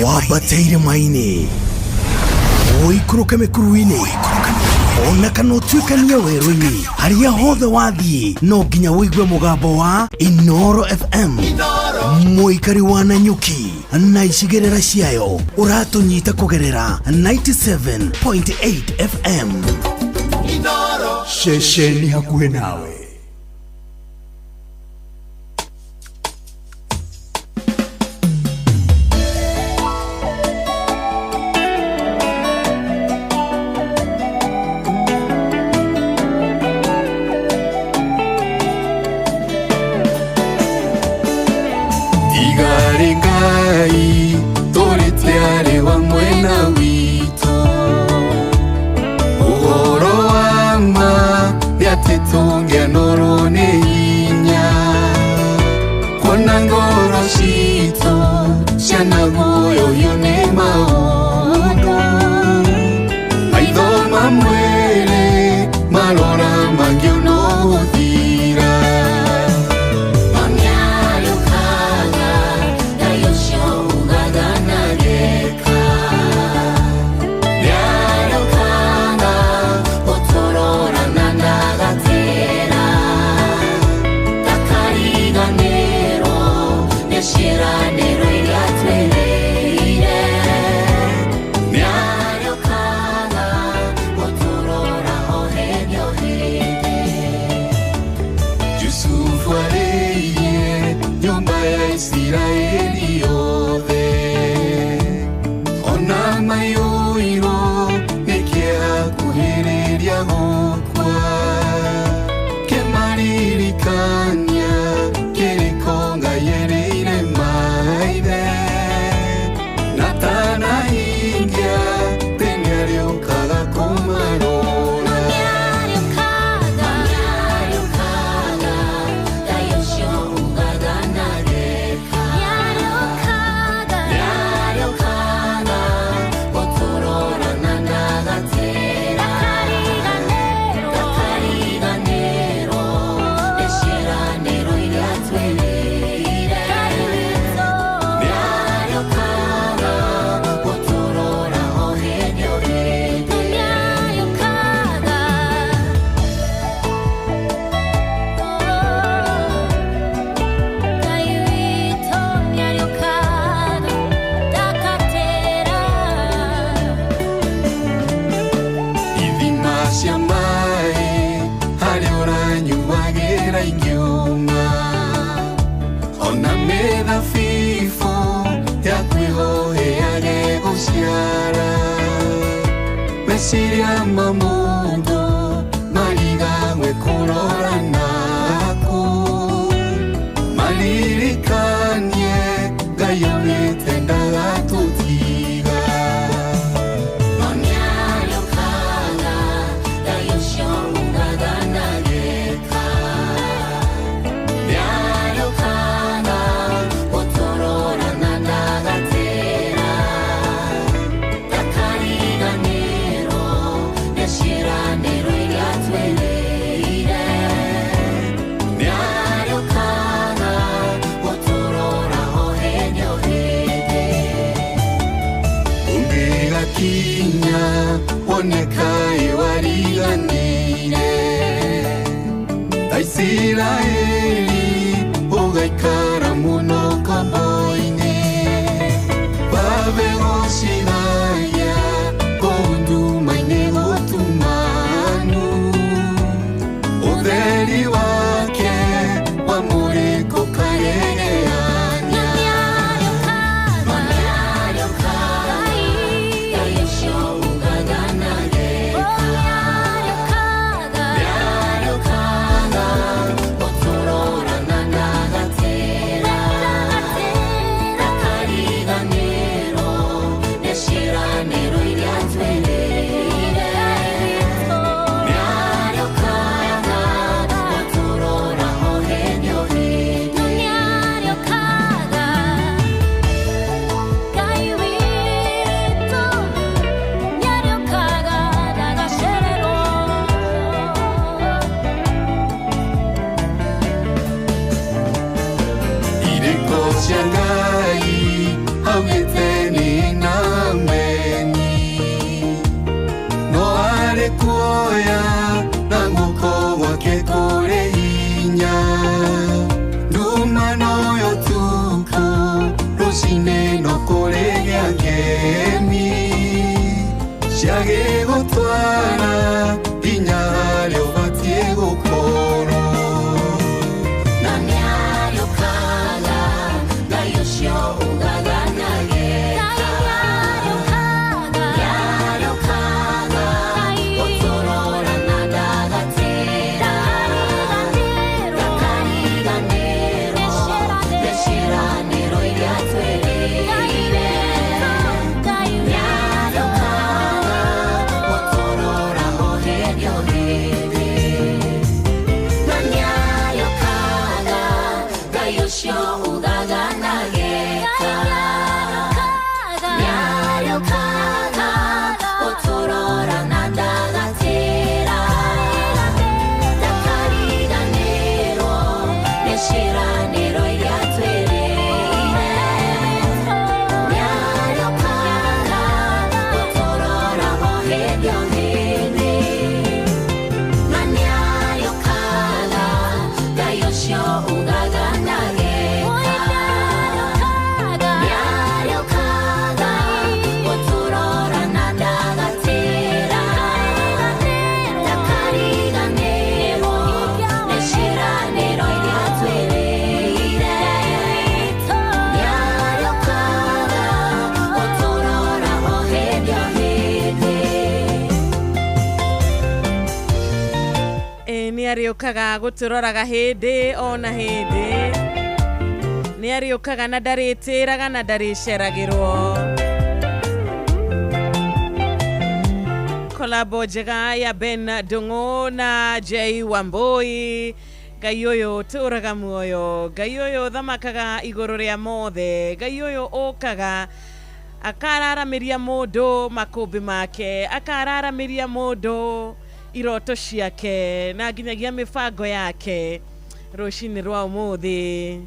Wabataire maini ũikũrũke mĩkuru-inĩ ona kana ũtuĩkanie werũ-inĩ harĩa hothe wathiĩ no nginya ũigue mũgambo wa Inoro FM. Mũikari wa Nanyuki na icigĩrĩra ciayo ũratũnyita kũgerera 97.8 FM. Ceceni hakuhĩ nawe. Igare Ngai tũrĩte wa mwena witũ ũhoro wa ma nĩ atĩ tũngĩanorwo nĩ hinya kuona ngoro citũ cianaguoyohio nĩ maũndũ maitho ma mwĩrĩ marora mangĩona gũthira. Israeli yothe ona mayũirwo nĩkĩakuhĩrĩria gũkua kĩmaririkania kĩrĩko Ngai erĩire maithe na tanahingia tene arĩũkaga kũmarora. Meciria ma mũndũ marigagwe kũrora naku Wone kaĩ wariganĩire Aisiraeli ũgaikara mũno kombo-inĩ Babe gũcithagia kũu nduma-inĩ gũtumanu Ũtheri wake wamũrĩkũ karegeania Irĩko cia Ngai augĩte nĩ na meni No arĩ kuoya na guoko gwake kũrĩ hinya Nduma noyo tukũ rũcinĩ no kũrĩ gĩa ngemi Ciagĩgũtwara nginya harĩa ũbatiĩ gũkorwo Ĩ nĩ arĩũkaga gũtũroraga hĩndĩ ona hĩndĩ nĩ arĩũkaga na ndarĩtĩraga na ndarĩceragĩrwo kolabo njega ya Ben Ndung'u na Jay Wambui Ngai ũyũ ũtũraga muoyo Ngai ũyũ ũthamakaga igũrũ rĩa mothe Ngai ũyũ ũkaga akararamĩria mũndũ makũmbĩ make akararamĩria mũndũ iroto ciake na nginyagia mĩbango yake rũcinĩ rwa ũmũthĩ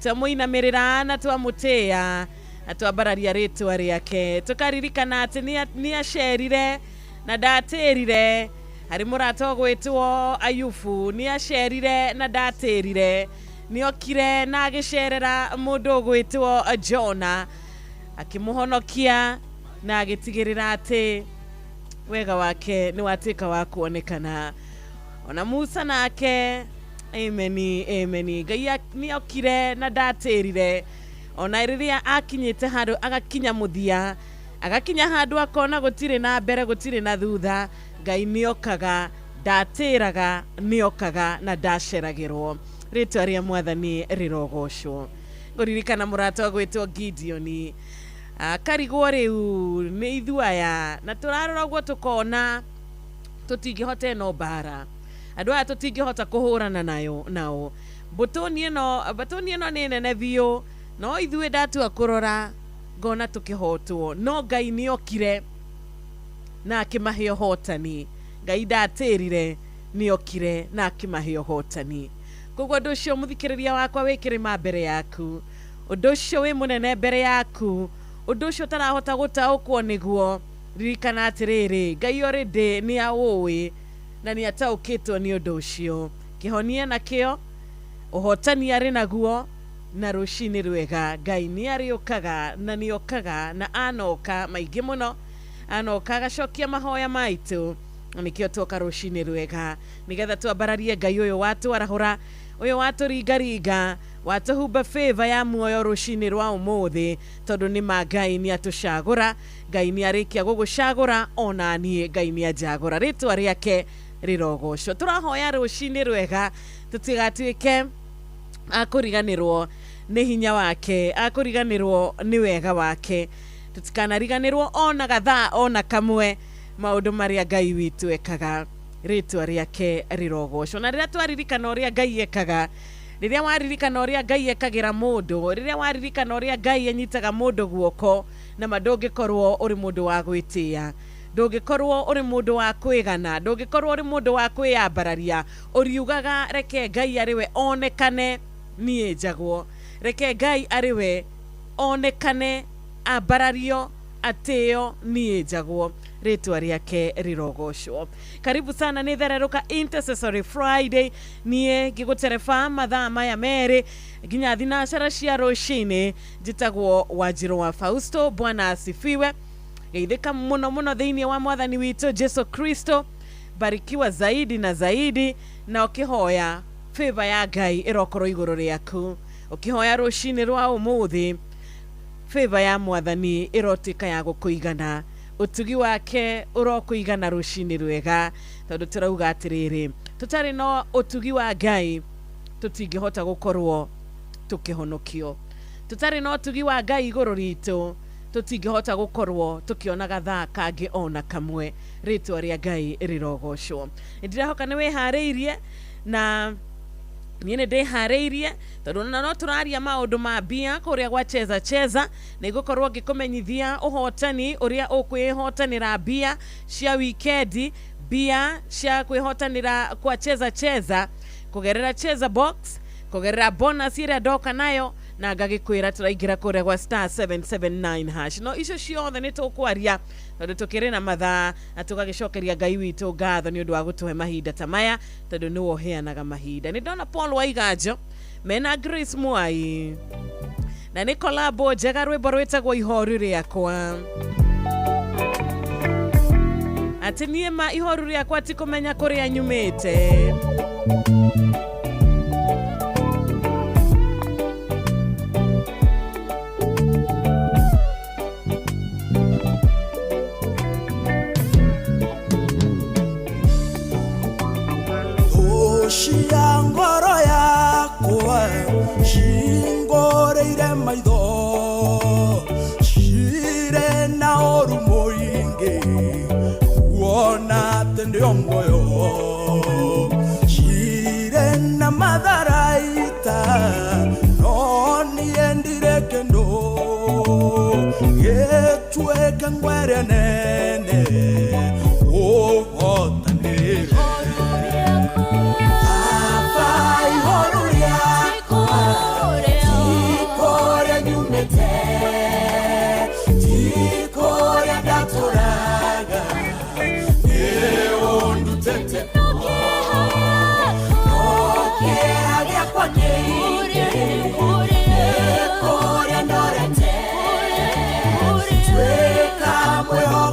twamũinamĩrĩra na twamũtĩĩa na twambararia rĩtwa rĩake tũkaririkana atĩ nĩ acerire na ndatĩrire harĩ mũrata ũgwĩtwo Ayubu nĩ acerire na ndatĩrire nĩokire na agĩcerera mũndũ ũgwĩtwo Jona akĩmũhonokia na agĩtigĩrĩra atĩ wega wake nĩ watuĩka wa kuonekana ona Musa nake ameni ameni Ngai nĩokire na ndatĩrire ona rĩrĩa akinyĩte handũ agakinya mũthia agakinya handũ akona gũtirĩ na mbere gũtirĩ na thutha Ngai nĩokaga ndatĩraga nĩokaga na ndaceragĩrwo rĩtwa rĩa mwathani rĩrogocwo ngũririkana mũrata ũgwĩtwo Gideoni akarigwo rĩu nĩ ithuĩ aya na tũrarora ũguo tũkona tũtingĩhota ĩno mbara andũ aya tũtingĩhota kũhũrana nayo nao mbũtũni ĩno nĩ nene biũ no ithuĩ ndatua kũrora ngona tũkĩhotwo no Ngai nĩokire na akĩmahe ũhotani Ngai ndatĩrire nĩokire na akĩmahe ũhotani koguo ũndũ ũcio mũthikĩrĩria wakwa wĩ kĩrĩma mbere yaku ũndũ ũcio wĩ mũnene mbere yaku ũndũ ũcio ũtarahota gũtaũkwo nĩguo Ririkana atĩrĩrĩ, Ngai already nĩ aũĩ na nĩ ataũkĩtwo nĩ ũndũ ũcio. Kĩhonia nakĩo, ũhotani arĩ naguo, na rũcinĩ rwega Ngai nĩ arĩũkaga na nĩ okaga na anoka maingĩ mũno, anoka agacokia mahoya maitũ. Na nĩkĩo tuoka rũcinĩ rwega nĩgetha twambararie Ngai ũyũ watwarahũra, ũyũ watũringaringa, watũhumba favor ya muoyo rũcinĩ rwa ũmũthĩ, tondũ nĩ ma Ngai nĩ atũcagũra, Ngai nĩ arĩkia gũgũcagũra, ona niĩ Ngai nĩ anjagũra. Rĩtwa rĩake rĩrogocwo. Tũrahoya rũcinĩ rwega tũtigatuĩke akũriganĩrwo nĩ hinya wake, akũriganĩrwo nĩ wega wake, tũtikanariganĩrwo ona gathaa ona kamwe maũndũ marĩa Ngai witũ ekaga. Rĩtwa rĩake rĩrogocwo. Na rĩrĩa twaririkana ũrĩa Ngai ekaga, rĩrĩa waririkana ũrĩa Ngai ekagĩra mũndũ, rĩrĩa waririkana ũrĩa Ngai anyitaga mũndũ guoko, na ma ndũngĩkorwo ũrĩ mũndũ wa gwĩtĩĩa, ndũngĩkorwo ũrĩ mũndũ wa kwĩgana, ndũngĩkorwo ũrĩ mũndũ wa kwĩyambararia, ũriugaga reke Ngai arĩ we onekane niĩ njagwo, reke Ngai arĩ we onekane ambarario atĩo niĩ njagwo. Rĩtwa rĩake rĩrogocwo. Karibu sana, nĩ Thererũka Intercessory Friday. Niĩ ngĩgũtereba mathaa maya merĩ nginya thinacara cia rũcinĩ. Njĩtagwo Wanjirũ wa Fausto. Bwana asifiwe. Geithĩka mũno mũno thĩinĩ wa mwathani witũ Jesu Kristo. Barikiwa zaidi na zaidi, na ũkĩhoya favor ya Ngai ĩrokorwo igũrũ rĩaku. Ũkĩhoya rũcinĩ rwa ũmũthĩ, favor ya mwathani ĩrotuĩka ya gũkũigana, ũtugi wake ũrokũigana rũcinĩ rwega, tondũ tũrauga atĩrĩrĩ, tũtarĩ na ũtugi wa Ngai tũtingĩhota gũkorwo tũkĩhonokio, tũtarĩ na ũtugi wa Ngai igũrũ ritũ tũtingĩhota gũkorwo tũkĩona gathaa kangĩ ona kamwe. Rĩtwa rĩa Ngai rĩrogocwo. Nĩndĩrehoka nĩ wĩharĩirie, na niĩ nĩ ndĩharĩirie, tondũ ona no tũraria maũndũ ma mbia kũrĩa gwa Cheza Cheza. Nĩ ngũkorwo ngĩkũmenyithia ũhotani ũrĩa ũkwĩhotanĩra mbia cia wikendi, mbia cia kwĩhotanĩra kwa Cheza Cheza kũgerera Cheza Box, kũgerera bonus ĩrĩa ndoka nayo, na ngagĩkwĩra tũraingĩra kũrĩa gwa star 779 hash. No icio ciothe nĩ tũkwaria tondũ tũkĩrĩ na mathaa, na tũgagĩcokeria Ngai witũ ngatho nĩ ũndũ wa gũtũhe mahinda ta maya, tondũ nĩwe ũheanaga mahinda. Nĩ ndona Paul Waiganjo mena Grace Mwai na nĩ kolabo njega, rwĩmbo rwĩtagwo Ihoru Rĩakwa. Atĩ niĩ ma ihoru rĩakwa ti kũmenya kũrĩa nyumĩte. Cia ngoro yakwa cingoreire maitho, cirĩ na ũru mũingĩ, kuona atĩ ndĩ muoyo, cirĩ na matharaita, no niĩ ndirĩ kĩndũ, gĩtuĩke ngwere nene ũhotanĩre. Tweka mweho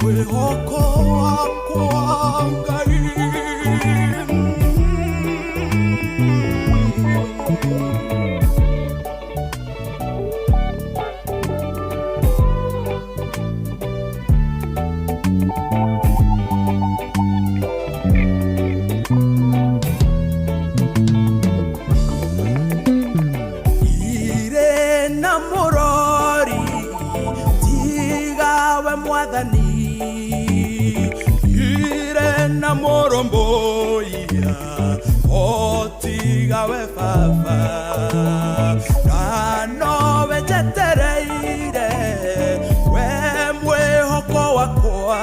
Mwĩhoko wakwa Ngai. Ire na mũrori tigawe mwathani, ire na mũrũmbũiya o tigawe baba, na nowe njetereire we mwĩhoko wakwa,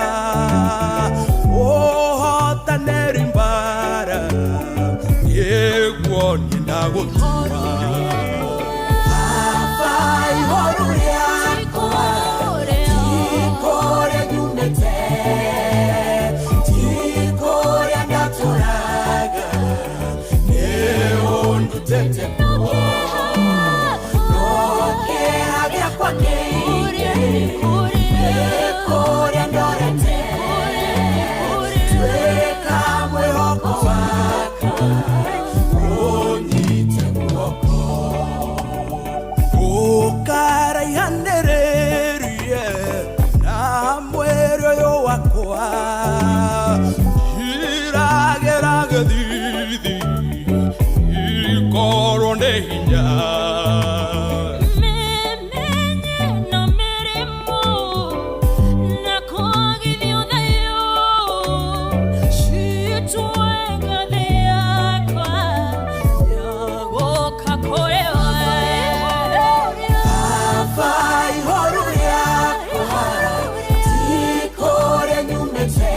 ũhotanĩri mbara nĩguo niĩ ndagũtua. Baba ihoru rĩakwa ti kũrĩa nyumĩte, ti kũrĩa ndatũraga, nĩ ũndutĩte kuo, no kĩeha gĩakwa kĩingĩ nĩ kũrĩa ndorete, tuĩka mwĩhoko wakwa, ũnyite guoko. Ũkaraihanĩrĩrie na mwĩrĩ ũyũ wakwa, iragĩra gĩthithi ikorwo nĩ hinya. Baba ihoru rĩakwa ti kũrĩa nyumĩte,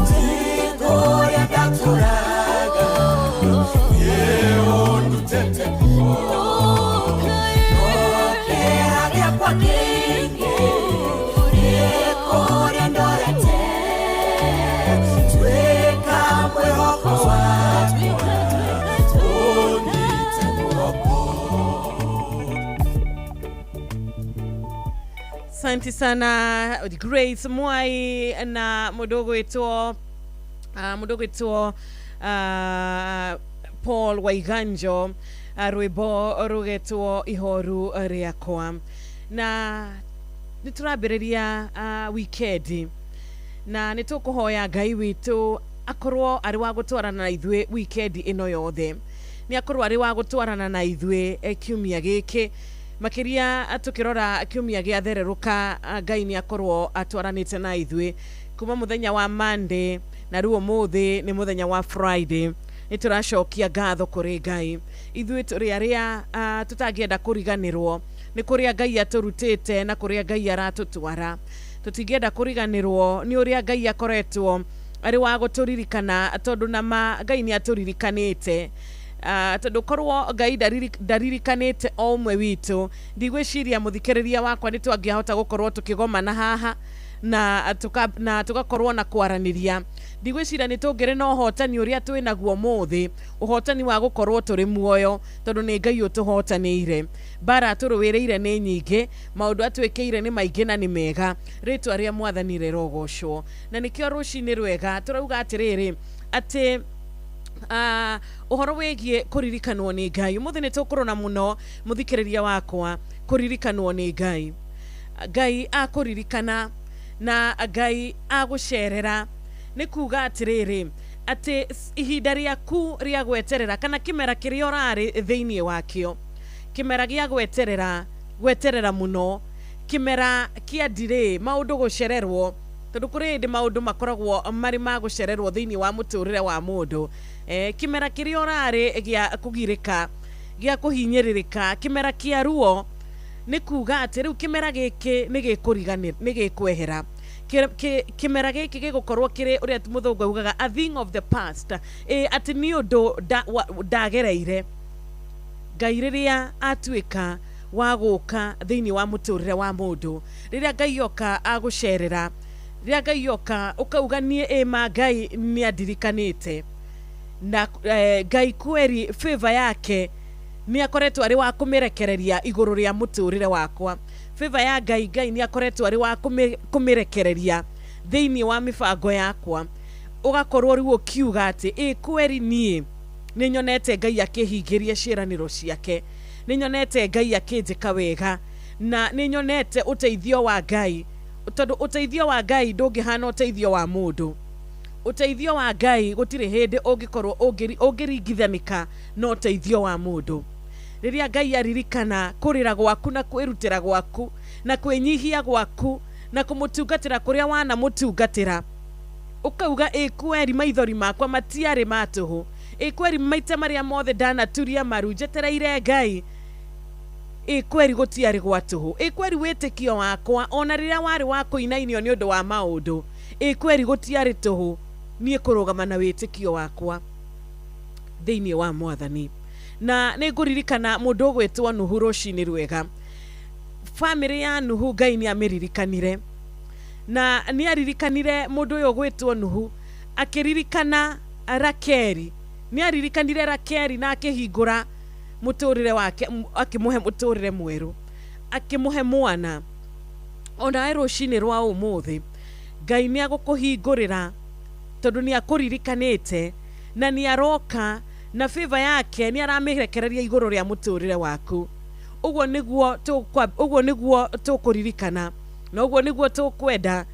ti kũrĩa ndatũraga, nĩ ũndutĩte kuo, no kĩeha gĩakwa kĩingĩ nĩ kũrĩa ndorete, tuĩka mwĩhoko wakwa, ũnyite guoko. Asante sana Grace Mwai na mudogo wetu Paul Waiganjo, rwĩmbo rũgetwo ihoru rĩakwa. Na nĩ tũrambĩrĩria wikendi, na nĩ tũkũhoya Ngai witũ akorwo arĩ wa gũtwarana na ithuĩ wikendi ĩno yothe, nĩ akorwo arĩ wa gũtwarana na ithuĩ kiumia gĩkĩ, makĩria tũkĩrora kiumia gĩa thererũka. Ngai nĩ akorwo atwaranĩte na ithuĩ kuma mũthenya wa Monday, na rĩu ũmũthĩ nĩ mũthenya wa Friday. Nĩ tũracokia ngatho kũrĩ Ngai. Ithuĩ tũrĩ arĩa tũtangĩenda kũriganĩrwo nĩ kũrĩa Ngai atũrutĩte na kũrĩa Ngai aratũtwara. Tũtingĩenda kũriganĩrwo nĩ ũrĩa Ngai akoretwo arĩ wa gũtũririkana, tondũ nama Ngai nĩ atũririkanĩte. Tondũ korwo Ngai ndaririkanĩte o ũmwe witũ, ndigwĩciria mũthikĩrĩria wakwa nĩ twangĩahota gũkorwo tũkĩgomana haha na tũgakorwo na kwaranĩria. Ndigwĩciria nĩ tũngĩrĩ na ũhotani ũrĩa twĩ naguo ũmũthĩ, ũhotani wa gũkorwo tũrĩ muoyo, tondũ nĩ Ngai ũtũhotanĩire. Mbara atũrũĩrĩire nĩ nyingĩ, maũndũ atwĩkĩire nĩ maingĩ na nĩ mega, rĩtwa rĩa mwathani rĩrogocwo. Na nĩkĩo rũcinĩ rwega tũrauga atĩrĩrĩ, atĩ ũhoro wĩgiĩ kũririkanwo nĩ Ngai. Ũmũthĩ nĩ tũkũrora mũno mũthikĩrĩria wakwa kũririkanwo nĩ Ngai. Ngai akũririkana na Ngai agũcerera, nĩ kuga atĩrĩrĩ, atĩ ihinda rĩaku rĩa gweterera kana kĩmera kĩrĩa ũrarĩ thĩinĩ wakĩo, kĩmera gĩa gweterera, gweterera mũno, kĩmera kĩa delay, maũndũ gũcererwo, tondũ kũrĩ hĩndĩ maũndũ makoragwo marĩ ma gũcererwo thĩinĩ wa mũtũrĩre wa mũndũ. Kĩmera kĩrĩa ũrarĩ gĩa kũgirĩka, gĩa kũhinyĩrĩrĩka, kĩmera kĩa ruo, nĩ kuga atĩ rĩu kĩmera gĩkĩ nĩ gĩkũriganĩra, nĩ gĩkwehera. Kĩmera gĩkĩ gĩgũkorwo kĩrĩ ũrĩa mũthũngũ augaga a thing of the past, atĩ nĩ ũndũ ndagereire. Ngai rĩrĩa atuĩka wa gũka thĩinĩ wa mũtũrĩre wa mũndũ, rĩrĩa Ngai oka agũcerera, rĩrĩa Ngai oka ũkauga niĩ ĩma Ngai nĩ andirikanĩte, na Ngai kweri favor yake nĩ akoretwo arĩ wa kũmĩrekereria igũrũ rĩa mũtũrĩre wakwa. Favor ya Ngai, Ngai nĩ akoretwo arĩ wa kũmĩrekereria thĩinĩ wa mĩbango yakwa, ũgakorwo rĩu ũkiuga atĩ ĩ kweri niĩ nĩ nyonete Ngai akĩhingĩria ciĩranĩro ciake, nĩ nyonete Ngai akĩnjĩka wega, na nĩ nyonete ũteithio wa Ngai, tondũ ũteithio wa Ngai ndũngĩhana ũteithio wa mũndũ. Ũteithio wa Ngai gũtirĩ hĩndĩ ũngĩkorwo ũngĩringithanĩka na ũteithio wa mũndũ. Rĩrĩa Ngai aririkana kũrĩra gwaku na kwĩrutĩra gwaku na kwĩnyihia gwaku na kũmũtungatĩra kũrĩa wanamũtungatĩra, ũkauga ĩ kweri maithori makwa matiarĩ ma tũhũ, ĩ kweri maita marĩa mothe ndanaturia maru njetereire Ngai, ĩ kweri gũtiarĩ gwa tũhũ, ĩ kweri wĩtĩkio wakwa ona rĩrĩa warĩ wa kũinainio nĩ ũndũ wa maũndũ, ĩ kweri gũtiarĩ tũhũ niĩ kũrũgama na wĩtĩkio wakwa thĩinĩ wa Mwathani. Na nĩ ngũririkana mũndũ ũgwĩtwo Nuhu rũcinĩ rwega. Bamĩrĩ ya Nuhu Ngai nĩ amĩririkanire, na nĩ aririkanire mũndũ ũyũ ũgwĩtwo Nuhu, akĩririkana Rakeli, nĩ aririkanire Rakeli na akĩhingũra mũtũrĩre wake, akĩmũhe mũtũrĩre mwerũ, akĩmũhe mwana. Onawe rũcinĩ rwa ũmũthĩ Ngai nĩ agũkũhingũrĩra, tondũ nĩ akũririkanĩte na nĩ aroka na favor yake nĩ aramĩrekereria igũrũ rĩa mũtũrĩre waku. Ũguo nĩguo tũkũririkana na ũguo nĩguo tũkwenda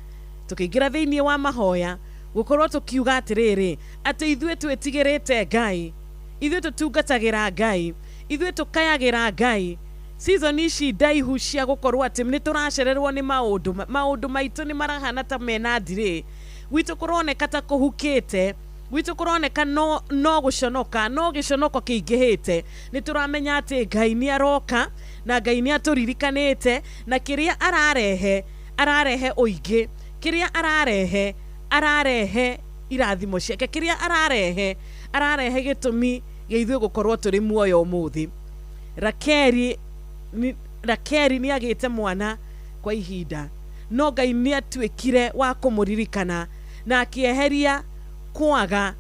tũkĩingĩra thĩinĩ wa mahoya, gũkorwo tũkiuga atĩrĩrĩ, atĩ ithuĩ twĩtigĩrĩte Ngai, ithuĩ tũtungatagĩra Ngai, ithuĩ tũkayagĩra Ngai. Season ici ndaihu cia gũkorwo atĩ nĩ tũracererwo nĩ maũndũ, maũndũ maitũ nĩ marahana ta mena ndirĩ, gwitũ kũroneka ta kũhukĩte, gwitũ kũroneka no gũconoka, no gĩconoko kĩingĩhĩte. Nĩ tũramenya atĩ Ngai nĩ aroka na Ngai nĩ atũririkanĩte, na kĩrĩa ararehe, ararehe ũingĩ, kĩrĩa ararehe, ararehe irathimo ciake, kĩrĩa ararehe, ararehe gĩtũmi gĩa ithuĩ gũkorwo tũrĩ muoyo ũmũthĩ. Rakeli nĩ agĩte mwana kwa ihinda, no Ngai nĩ atuĩkire wa kũmũririkana na akĩeheria kwaga,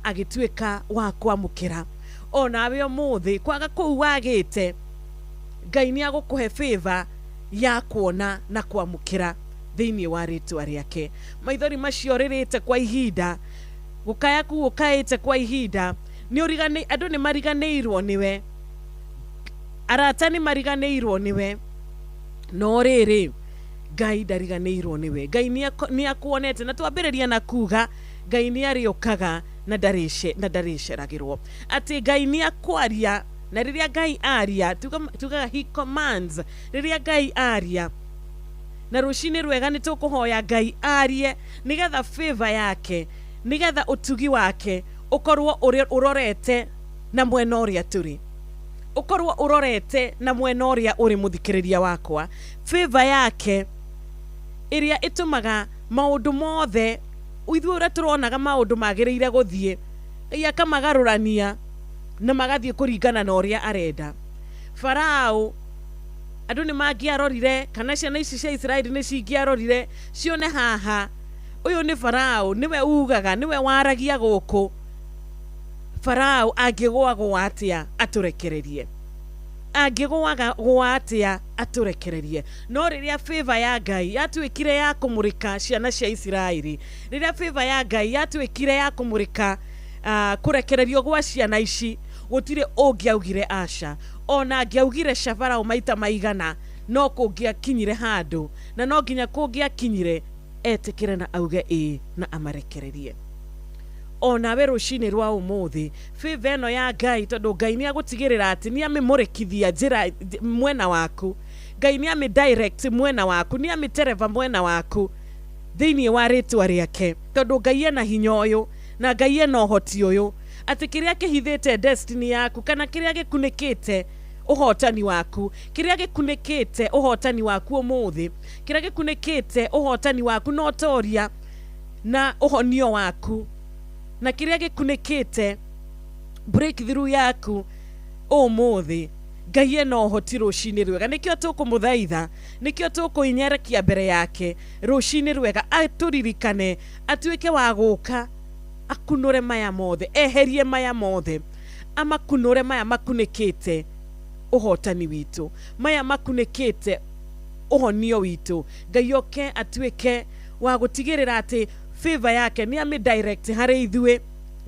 agĩtuĩka wa kwamũkĩra. Onawe ũmũthĩ kwaga kũu wagĩte, Ngai nĩ agũkũhe favor ya kuona na kwamũkĩra thĩinĩ wa rĩtwa rĩake. Maithori macio rĩrĩte kwa ihinda, gũkaya kũu ũkaĩte kwa ihinda, andũ nĩ mariganĩirwo nĩwe, arata nĩ mariganĩirwo nĩwe, no rĩrĩ Ngai ndariganĩirwo nĩwe. Ngai nĩ akuonete, na twambĩrĩria na kuga Ngai nĩ arĩũkaga na ndarĩceragĩrwo, atĩ Ngai nĩ akwaria, na rĩrĩa Ngai aria, tugaga he commands, rĩrĩa Ngai aria, na rũcinĩ rwega nĩ tũkũhoya Ngai arie nĩgetha favor yake, nĩgetha ũtugi wake ũkorwo ũrorete na mwena ũrĩa tũrĩ, ũkorwo ũrorete na mwena ũrĩa ũrĩ mũthikĩrĩria wakwa. Favor yake ĩrĩa ĩtũmaga maũndũ mothe ithuĩ ũrĩa tũronaga maũndũ magĩrĩire gũthiĩ, Ngai akamagarũrania na magathiĩ kũringana na ũrĩa arenda. Farao andũ nĩ mangĩarorire, kana ciana ici cia Isiraeli nĩ cingĩarorire cione haha ũyũ nĩ Farao, nĩwe ugaga, nĩwe waragia gũkũ. Farao angĩgũagũa atĩa atũrekererie, angĩgũagũa atĩa atũrekererie. No rĩrĩa favor ya Ngai yatuĩkire ya kũmũrĩka ciana cia Isiraeli, rĩrĩa favor ya Ngai yatuĩkire ya kũmũrĩka kũrekererio gwa ciana ici, gũtirĩ ũngĩaugire aca. Ona angĩaugire ca Farao maita maigana, no kũngĩakinyire handũ, na no nginya kũngĩakinyire etĩkĩre na auge ĩĩ na amarekererie. Onawe rũcinĩ rwa ũmũthĩ favor ĩno ya Ngai, tondũ Ngai nĩ agũtigĩrĩra atĩ nĩ amĩmũrĩkithia njĩra mwena waku, Ngai nĩ amĩ direct mwena waku, nĩ amĩtereva mwena waku thĩinĩ wa rĩtwa rĩake, tondũ Ngai ena hinya ũyũ na Ngai ena ũhoti ũyũ, atĩ kĩrĩa kĩhithĩte destiny yaku, kana kĩrĩa gĩkunĩkĩte ũhotani waku, kĩrĩa gĩkunĩkĩte ũhotani waku ũmũthĩ, kĩrĩa gĩkunĩkĩte ũhotani waku na ũtoria na ũhonio waku, na kĩrĩa gĩkunĩkĩte breakthrough yaku ũmũthĩ, Ngai ena ũhoti rũcinĩ rwega. Nĩkĩo tũkũmũthaitha, nĩkĩo tũkũinyerekia mbere yake rũcinĩ rwega, atũririkane, atuĩke wa gũka akunũre maya mothe, eherie maya mothe, amakunũre maya makunĩkĩte ũhotani witũ, maya makunĩkĩte Ũhonio witũ, Ngai oke atuĩke wa gũtigĩrĩra atĩ favor yake nĩ amĩ direct harĩ ithuĩ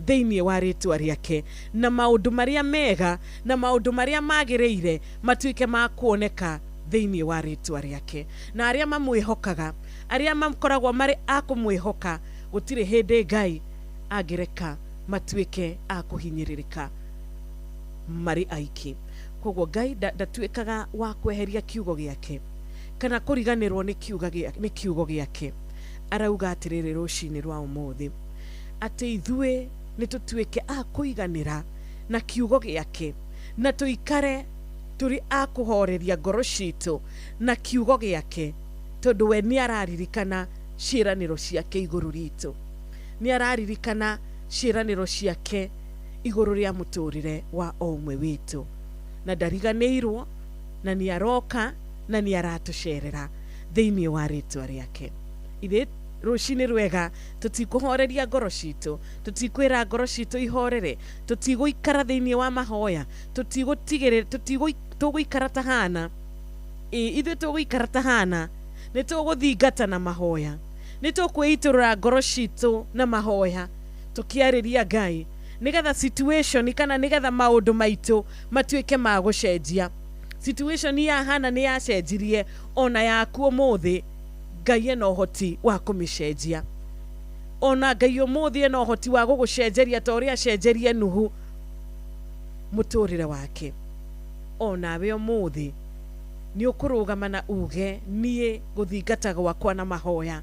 thĩinĩ wa rĩtwa rĩake, na maũndũ marĩa mega na maũndũ marĩa magĩrĩire matuĩke ma kuoneka thĩinĩ wa rĩtwa rĩake. Na arĩa mamwĩhokaga, arĩa makoragwo marĩ a kũmwĩhoka, gũtirĩ hĩndĩ Ngai angĩreka matuĩke a kũhinyĩrĩrĩka marĩ aiki. Koguo Ngai ndatuĩkaga wa kweheria kiugo gĩake kana kũriganĩrwo nĩ kiugo gĩake. Arauga atĩrĩrĩ rũcinĩ rwa ũmũthĩ atĩ ithuĩ nĩ tũtuĩke a kũiganĩra na kiugo gĩake, na tũikare tũrĩ a kũhoreria ngoro citũ na kiugo gĩake, tondũ we nĩ araririkana ciĩranĩro ciake igũrũ ritũ, nĩ araririkana ciĩranĩro ciake igũrũ rĩa mũtũrĩre wa o ũmwe witũ, na ndariganĩirwo, na nĩ aroka na nĩ aratũcerera thĩinĩ wa rĩtwa rĩake. Ithe rũcinĩ rwega, tũtikũhoreria ngoro citũ, tũtikwĩra ngoro citũ ihorere, tũtigũikara thĩinĩ wa mahoya, tũtigũtigĩrĩra, tũgũikara ta Hana. Ithuĩ tũgũikara ta Hana, nĩ tũgũthingata na mahoya, nĩ tũkwĩitũrũra ngoro citũ na mahoya, tũkĩarĩria Ngai nĩgetha situation kana nĩgetha maũndũ maitũ matuĩke ma gũcenjia. Situation ya Hana nĩ yacenjirie, ona yaku ũmũthĩ Ngai ena ũhoti wa kũmĩcenjia. Ona Ngai ũmũthĩ ena ũhoti wa gũgũcenjeria ta ũrĩa acenjerie Nuhu mũtũrĩre wake. Onawe ũmũthĩ nĩ ũkũrũgama na uge, niĩ gũthingata gwakwa na mahoya,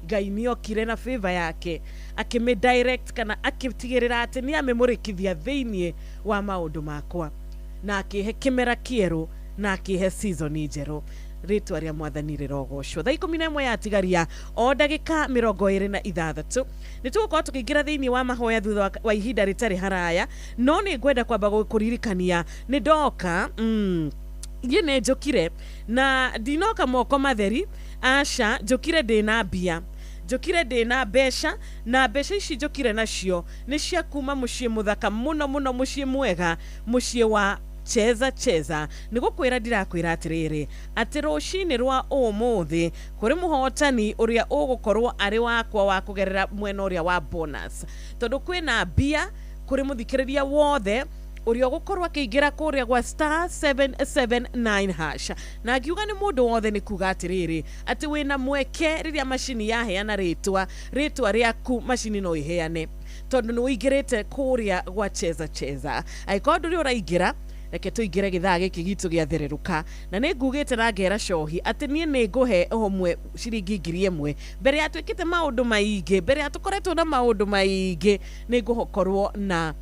Ngai nĩ okire na favor yake akĩmĩ direct kana akĩtigĩrĩra atĩ nĩ amĩmũrĩkithia thĩinĩ wa maũndũ makwa, na akĩhe kĩmera kĩerũ na akĩhe season njerũ. Rĩtwa rĩa Mwathani rĩrogocwo. Thaa 11 yatigaria o ndagĩka 26, nĩ tũgũkorwo tũkĩingĩra thĩinĩ wa mahoya thutha wa ihinda rĩtarĩ haraya, no nĩ ngwenda kwamba gũkũririkania nĩ ndoka niĩ nĩ njũkire na ndinoka moko matheri, aca, njũkire ndĩna mbia, njũkire ndĩna mbeca, na mbeca ici njũkire nacio nĩ cia kuma mũciĩ mũthaka mũno mũno, mũciĩ mwega, mũciĩ wa Cheza Cheza. Nĩ gũkwĩra ndirakwĩra atĩrĩrĩ atĩ rũcinĩ rwa ũmũthĩ kũrĩ mũhotani ũrĩa ũgũkorwo arĩ wakwa wa kũgerera mwena ũrĩa wa bonus, tondũ kwĩna mbia kũrĩ mũthikĩrĩria wothe ũrĩa ũgũkorwo akĩingĩra kũrĩa gwa star 779 hash. Na ngiuga nĩ mũndũ wothe nĩ kuga atĩrĩrĩ atĩ wĩna mweke rĩrĩa macini yaheana rĩtwa rĩaku, macini no ĩheane tondũ nĩ ũingĩrĩte kũrĩa gwa Cheza Cheza. Angĩkorwo ndũrĩ ũraingĩra, reke tũingĩre gĩthaa gĩkĩ gitũ gĩathererũka, na nĩ ngugĩte na ngera cohi atĩ niĩ nĩ ngũhe ũmwe ciringi 1000 mbere ya twĩkĩte maũndũ maingĩ, mbere ya tũkoretwo na maũndũ maingĩ, nĩ ngũkorwo na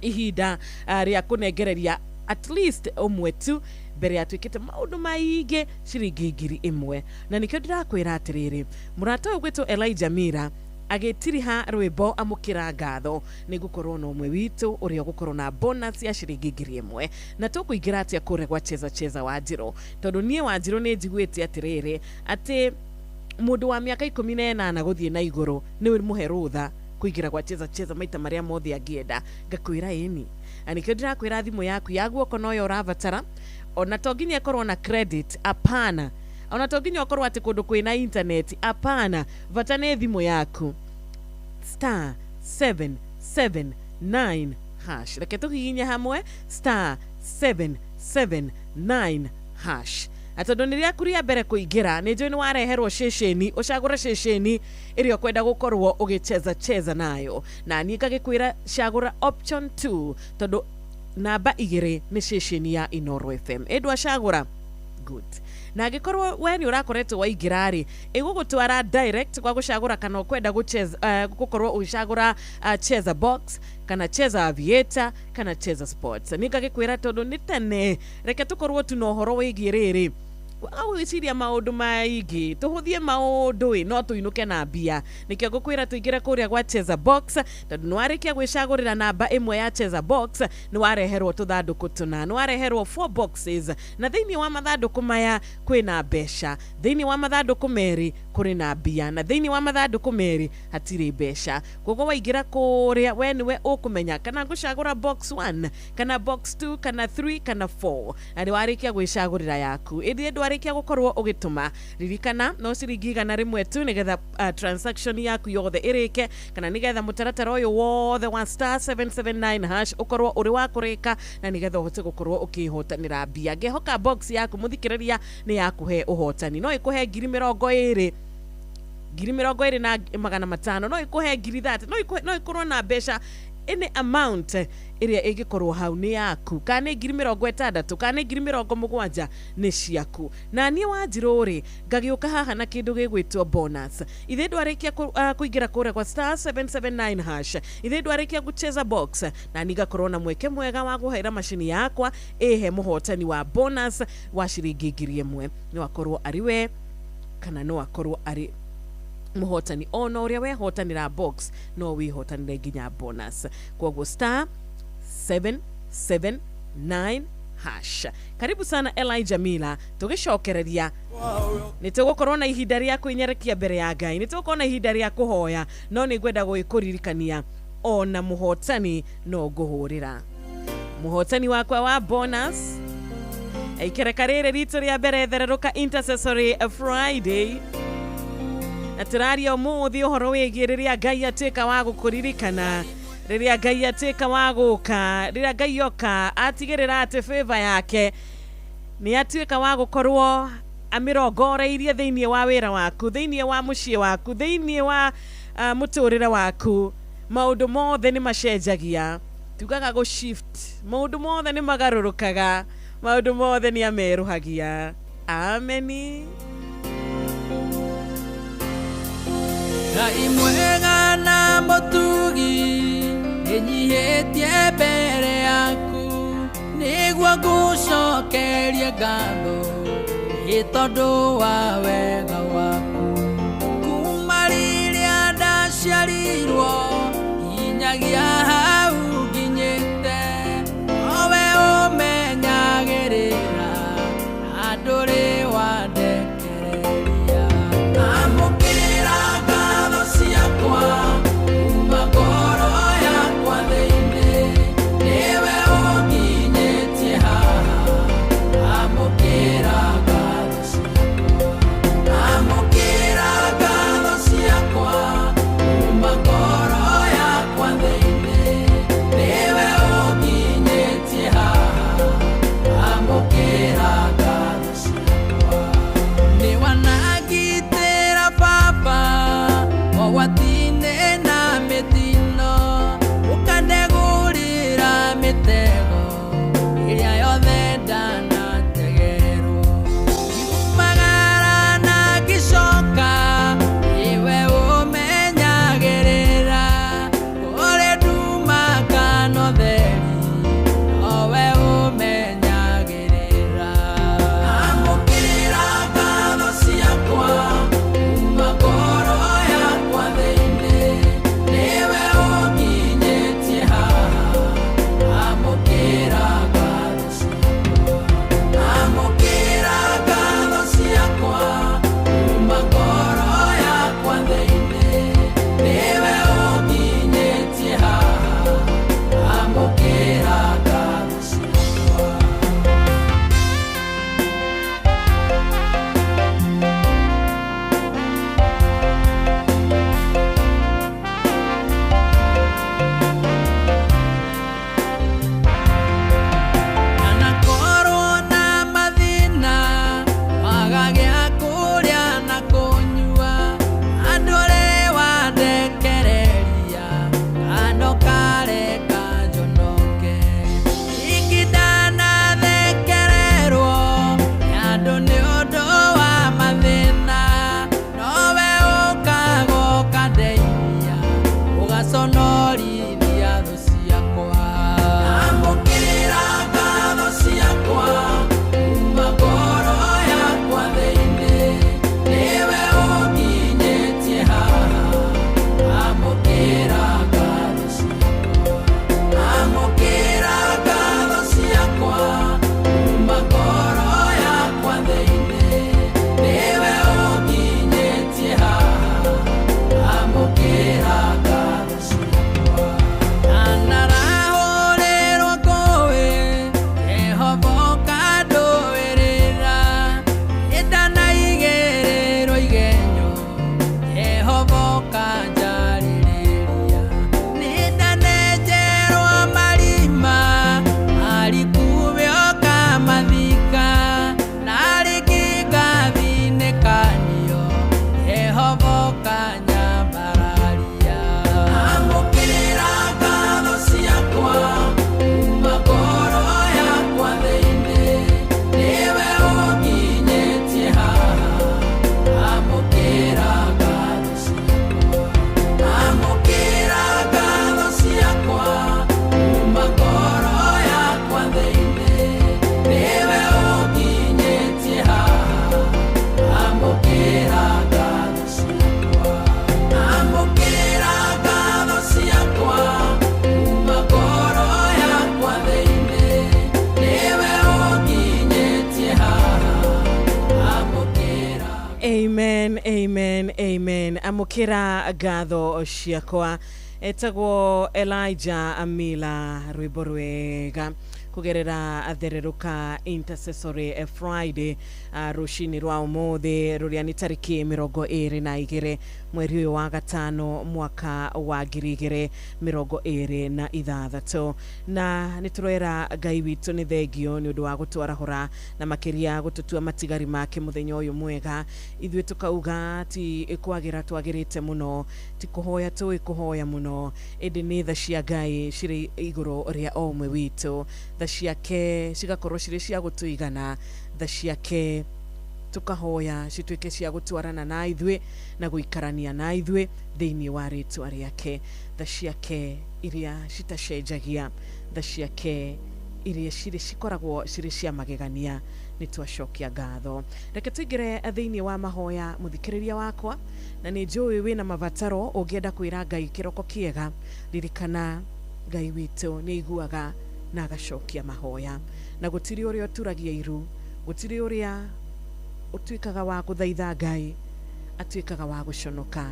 ihinda rĩa kũnengereria at least ũmwe tu mbere ya twĩkĩte maũndũ maingĩ ciringi 1000. Na nĩkĩo ndĩrakwĩra atĩrĩrĩ, mũrata ũyũ gwĩtwo Elijah Mira agĩtiriha rwĩmbo amũkĩra ngatho, nĩ ngũkorwo na ũmwe witũ ũrĩa ũgũkorwo na bonus ya ciringi 1000. Na tũkũingĩra atĩa kũrĩa gwa Cheza Cheza Wanjirũ, tondũ niĩ Wanjirũ nĩ njiguĩte atĩrĩrĩ atĩ mũndũ wa mĩaka 18 gũthiĩ na igũrũ nĩ mũhe rũtha kũingĩra gwa Cheza Cheza maita marĩa mothe angĩenda. Ngakwĩra ĩni, na nĩkĩo ndĩrakwĩra thimũ yaku ya guoko noyo ũrabatara, ona to nginya ĩkorwo na credit, apana, ona to nginya ũkorwo atĩ kũndũ kwĩna internet, apana, bata nĩ thimũ yaku. Star 779 hash, reke tũhihinye hamwe star 779 hash. Na tondũ nĩ rĩaku rĩa mbere kũingĩra, nĩ njũĩ nĩ wareherwo ceceni, ũcagũre ceceni ĩrĩa ũkwenda gũkorwo ũgĩcheza cheza nayo, na niĩ ngagĩkwĩra cagũra option 2, tondũ namba 2 nĩ ceceni ya Inooro FM. Ĩ ndwacagũra, good. Na angĩkorwo we nĩ ũrakoretwo waingĩra rĩ, ĩgũgũtwara direct kwa gũcagũra kana ũkwenda gũkorwo ũgĩcagũra Cheza Box kana Cheza Aviator kana Cheza Sports. Nĩ ngagĩkwĩra tondũ nĩ tene, reke tũkorwo tu na ũhoro wĩgiĩ rĩrĩ kwaga gwĩciria maũndũ maingĩ, tũhũthie maũndũ ĩ no tũinũke na mbia. Nĩkĩo ngũkwĩra tũingĩre kũrĩa gwa Cheza Box, tondũ nĩ warĩkia gwĩcagũrĩra namba ĩmwe ya Cheza Box, nĩ wareherwo tũthandũkũ tũna, nĩ wareherwo 4 boxes, na thĩinĩ wa mathandũkũ maya kwĩna mbeca, thĩinĩ wa mathandũkũ merĩ kũrĩ na mbia, na thĩinĩ wa mathandũkũ merĩ hatirĩ mbeca. Koguo waingĩra kũrĩa we nĩwe ũkũmenya kana ngũcagũra box 1 kana box 2 kana 3 kana 4, na nĩ warĩkia gwĩcagũrĩra yaku. Ĩndĩ ndwarĩkia Warĩkia gũkorwo ũgĩtũma, ririkana no ciringi 100 tu nĩgetha transaction yaku yothe ĩrĩke, kana nĩgetha mũtaratara ũyũ wothe wa star 779 hash ũkorwo ũrĩ wa kũrĩka, na nĩgetha ũhote gũkorwo ũkĩhotanĩra mbia. Ngehoka box yaku mũthikĩrĩria nĩ yakũhe ũhotani, no ĩkũhe 20,000, 20,500, no ĩkũhe 30,000, no ĩkorwo na mbeca any amount ĩrĩa ĩngĩkorwo hau nĩ yaku, kana nĩ 60,000, kana nĩ 70,000, nĩ ciaku. Na niĩ Wanjirũ rĩ, ngagĩũka haha na kĩndũ gĩgwĩtwo bonus. Ithe ndwarĩkia kũingĩra kũrĩa kwa star 779 hash, ithe ndwarĩkia gũcheza box, na niĩ ngakorwo na mweke mwega wa kũhera macini yakwa ĩhe mũhotani wa bonus wa ciringi 1,000. No akorwo arĩ we kana no akorwo arĩ mũhotani ona ũrĩa wehotanĩra box, no wĩhotanĩre nginya bonus. Koguo star 779 hash. Karibu sana Elijah Mila, tũgĩcokereria nĩ tũgũkorwo na ihinda rĩa kwĩnyerekia mbere ya Ngai, nĩ tũgũkorwo na ihinda rĩa kũhoya, no nĩ ngwenda gũgĩkũririkania ona mũhotani no ngũhũrĩra mũhotani wakwa wa bonus ikereka rĩrĩ ritũ rĩa mbere thererũka Intercessory Friday. Na tũraria ũmũthĩ ũhoro wĩgiĩ rĩrĩa Ngai atuĩka wa gũkũririkana, rĩrĩa Ngai atuĩka wa gũka, rĩrĩa Ngai oka atigĩrĩra atĩ favor yake nĩ atuĩka wa gũkorwo amĩrongoreirie thĩinĩ wa wĩra waku, thĩinĩ wa mũciĩ waku, thĩinĩ wa mũtũrĩre waku. Maũndũ mothe nĩ macenjagia, tugaga gũ shift, maũndũ mothe nĩ magarũrũkaga, maũndũ mothe nĩ amerũhagia. Ameni. Ngai mwega na mũtugi, nĩnyihĩtie mbere yaku, nĩguo ngũcokerie ngatho nĩ tondũ wa wega waku. Kuma rĩrĩa ndaciarirwo nginyagia hau nginyĩte, nowe ũmenyagĩrĩra na ndũrĩ wandekereria. Amũkĩra ngatho ciakwa kuma ngoro yakwa thĩinĩ, nĩwe ũnginyĩtie haha. Amũkĩra ngatho ciakwa, amũkĩra ngatho ciakwa kuma ngoro yakwa thĩinĩ, nĩwe ũnginyĩtie haha. Amũkĩra ngatho ciakwa. Nĩwanangitĩra baba mogwati-inĩ na mĩtino, ũkandegũrĩra mĩtego ĩrĩa yothe ndanategerwo. Ngiumagara na ngĩcoka, nĩwe ũmenyagĩrĩra, kũrĩ nduma kana ũtheri, nowe ũmenyagĩrĩra. Amũkĩra ngatho ciakwa Amũkĩra ngatho ciakwa. Amũkĩra ngatho ciakwa kuma ngoro yakwa thĩinĩ, nĩwe ũnginyĩtie haha. Amũkĩra. Amen, amen, amen. Amũkĩra ngatho ciakwa. Etagwo Elijah Amila, rwĩmbo rwega kugerera athererũka Intercessory Friday, rũcinĩ rwa ũmũthĩ rũrĩa nĩ tarĩki 22 mweri ũyũ wa gatano mwaka wa 2026. Na nĩ tũrera Ngai witũ nĩ thengio nĩ ũndũ wa gũtwarahũra na makĩria gũtũtua matigari make mũthenya ũyũ mwega. Ithuĩ tũkauga ti kwagĩra twagĩrĩte mũno, ti kũhoya tũĩ kũhoya mũno, ĩndĩ nĩ tha cia Ngai cirĩ igũrũ rĩa o ũmwe witũ. Tha ciake cigakorwo cirĩ cia gũtũigana, tha ciake tukahoya cituĩke cia gũtwarana na ithuĩ na gũikarania na ithuĩ thĩinĩ wa rĩtwa rĩake. Tha ciake iria citacenjagia, tha ciake iria cirĩ cikoragwo cirĩ cia magegania, nĩ twacokia ngatho. Reke tũingĩre thĩinĩ wa mahoya, mũthikĩrĩria wakwa, na nĩ njũĩ wĩna mabataro ũngĩenda kwĩra Ngai kĩroko kĩega. Ririkana Ngai witũ nĩ aiguaga na agacokia mahoya, na gũtirĩ ũrĩa ũturagia iru, gũtirĩ ũrĩa ũtuĩkaga wa gũthaitha Ngai atuĩkaga wa gũconoka.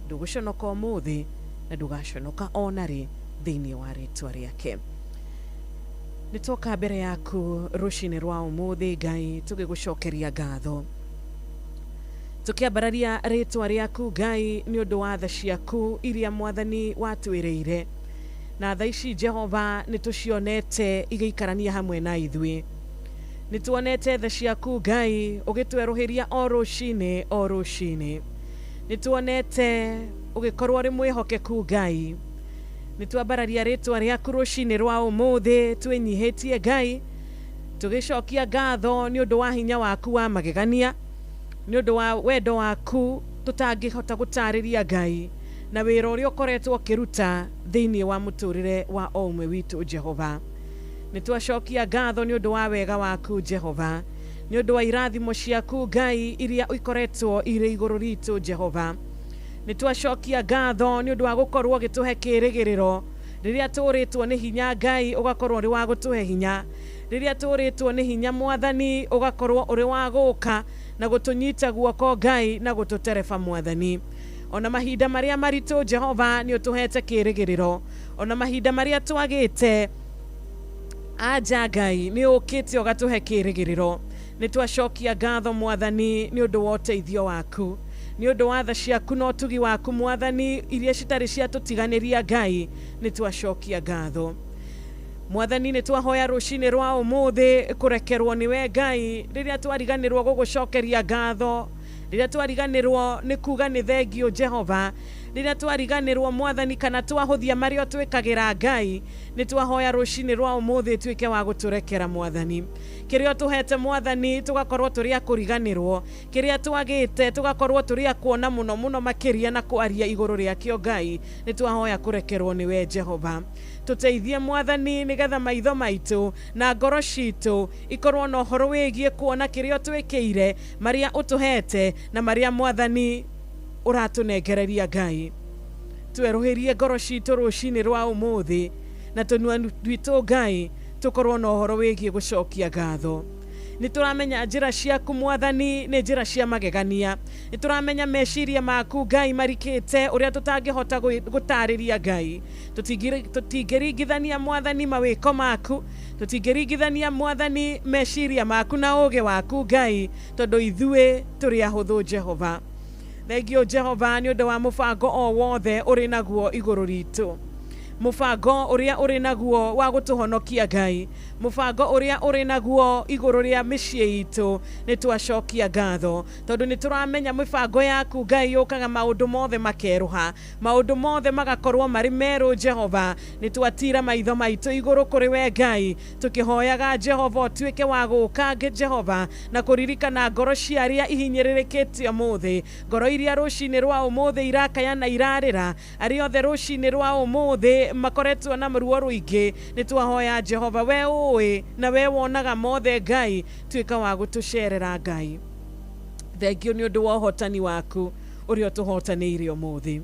Ndũgũconoka ũmũthĩ na ndũgaconoka ona rĩ thĩinĩ wa rĩtwa rĩake. Nĩ twoka mbere yaku rũcinĩ rwa ũmũthĩ Ngai, tũgĩgũcokeria ngatho, tũkĩambararia rĩtwa rĩaku Ngai nĩ ũndũ wa tha ciaku iria Mwathani watwĩrĩire, na tha ici Jehova nĩ tũcionete igĩikarania hamwe na ithuĩ. Nĩ tuonete tha ciaku Ngai ũgĩtwerũhĩria o rũcinĩ o rũcinĩ. Nĩ tuonete ũgĩkorwo ũrĩ mwĩhokeku Ngai. Nĩ twambararia rĩtwa rĩaku rũcinĩ rwa ũmũthĩ twĩnyihĩtie Ngai, tũgĩcokia ngatho nĩ ũndũ wa hinya waku wa magegania, nĩ ũndũ wa wendo waku tũtangĩhota gũtarĩria Ngai, na wĩra ũrĩa ũkoretwo ũkĩruta thĩinĩ wa mũtũrĩre wa o ũmwe witũ Jehova. Nĩ twacokia ngatho nĩ ũndũ wa wega waku Jehova, nĩ ũndũ wa irathimo ciaku Ngai iria ikoretwo irĩ igũrũ ritũ Jehova. Nĩ twacokia ngatho nĩ ũndũ wa gũkorwo ũgĩtũhe kĩĩrĩgĩrĩro rĩrĩa tũrĩtwo nĩ hinya Ngai, ũgakorwo ũrĩ wa gũtũhe hinya. Rĩrĩa tũrĩtwo nĩ hinya Mwathani, ũgakorwo ũrĩ wa gũka na gũtũnyita guoko Ngai na gũtũtereba Mwathani. Ona mahinda marĩa maritũ Jehova nĩ ũtũhete kĩĩrĩgĩrĩro, ona mahinda marĩa twagĩte anja Ngai nĩ ũkĩte ũgatũhe kĩĩrĩgĩrĩro. Nĩ twacokia ngatho Mwathani nĩ ũndũ wa ũteithio waku, nĩ ũndũ wa tha ciaku na ũtugi waku Mwathani iria citarĩ ciatũtiganĩria Ngai, nĩ twacokia ngatho Mwathani. Nĩ twahoya rũcinĩ rwa ũmũthĩ kũrekerwo nĩwe Ngai rĩrĩa twariganĩrwo gũgũcokeria ngatho, rĩrĩa twariganĩrwo nĩ kuga nĩ thengio Jehova, rĩrĩa twariganĩrwo Mwathani kana twahũthia marĩa ũtwĩkagĩra Ngai, nĩ twahoya rũcinĩ rwa ũmũthĩ tuĩke wa gũtũrekera Mwathani. Kĩrĩa ũtũhete Mwathani tũgakorwo tũrĩ a kũriganĩrwo, kĩrĩa twagĩte tũgakorwo tũrĩ a kuona mũno mũno makĩria na kwaria igũrũ rĩakĩo Ngai, nĩ twahoya kũrekerwo nĩwe Jehova. Tũteithie Mwathani nĩgetha maitho maitũ na ngoro citũ ikorwo na ũhoro wĩgiĩ kuona kĩrĩa ũtwĩkĩire, marĩa ũtũhete na marĩa Mwathani ũratũnengereria Ngai. Twerũhĩrie ngoro citũ rũcinĩ rwa ũmũthĩ na tũnua twitũ Ngai tũkorwo na ũhoro wĩgiĩ gũcokia ngatho. Nĩ tũramenya njĩra ciaku Mwathani nĩ njĩra cia magegania, nĩ tũramenya meciria maku Ngai marikĩte ũrĩa tũtangĩhota gũtarĩria Ngai. Tũtingĩringithania Mwathani mawĩko maku, tũtingĩringithania Mwathani meciria maku na ũũgĩ waku Ngai, tondũ ithuĩ tũrĩ ahũthũ Jehova. Thengio Jehova nĩ ũndũ wa mũbango o wothe ũrĩ naguo igũrũ ritũ, mũbango ũrĩa ũrĩ naguo wa gũtũhonokia Ngai, mũbango ũrĩa ũrĩ naguo igũrũ rĩa mĩciĩ itũ. Nĩ twacokia ngatho tondũ nĩ tũramenya mĩbango yaku Ngai yũkaga maũndũ mothe makerũha, maũndũ mothe magakorwo marĩ merũ Jehova. Nĩ twatira maitho maitũ igũrũ kũrĩ we Ngai, tũkĩhoyaga Jehova ũtuĩke wa gũka Jehova na kũririkana ngoro cia arĩa ihinyĩrĩrĩkĩte ũmũthĩ, ngoro iria rũcinĩ rwa ũmũthĩ irakaya na irarĩra, arĩa othe rũcinĩ rwa ũmũthĩ makoretwo na ruo rũingĩ. Nĩ twahoya Jehova we ũĩ na we wonaga mothe Ngai, tuĩka wa gũtũcerera Ngai. Thengio nĩ ũndũ wa ũhotani waku ũrĩa ũtũhotanĩire ũmũthĩ.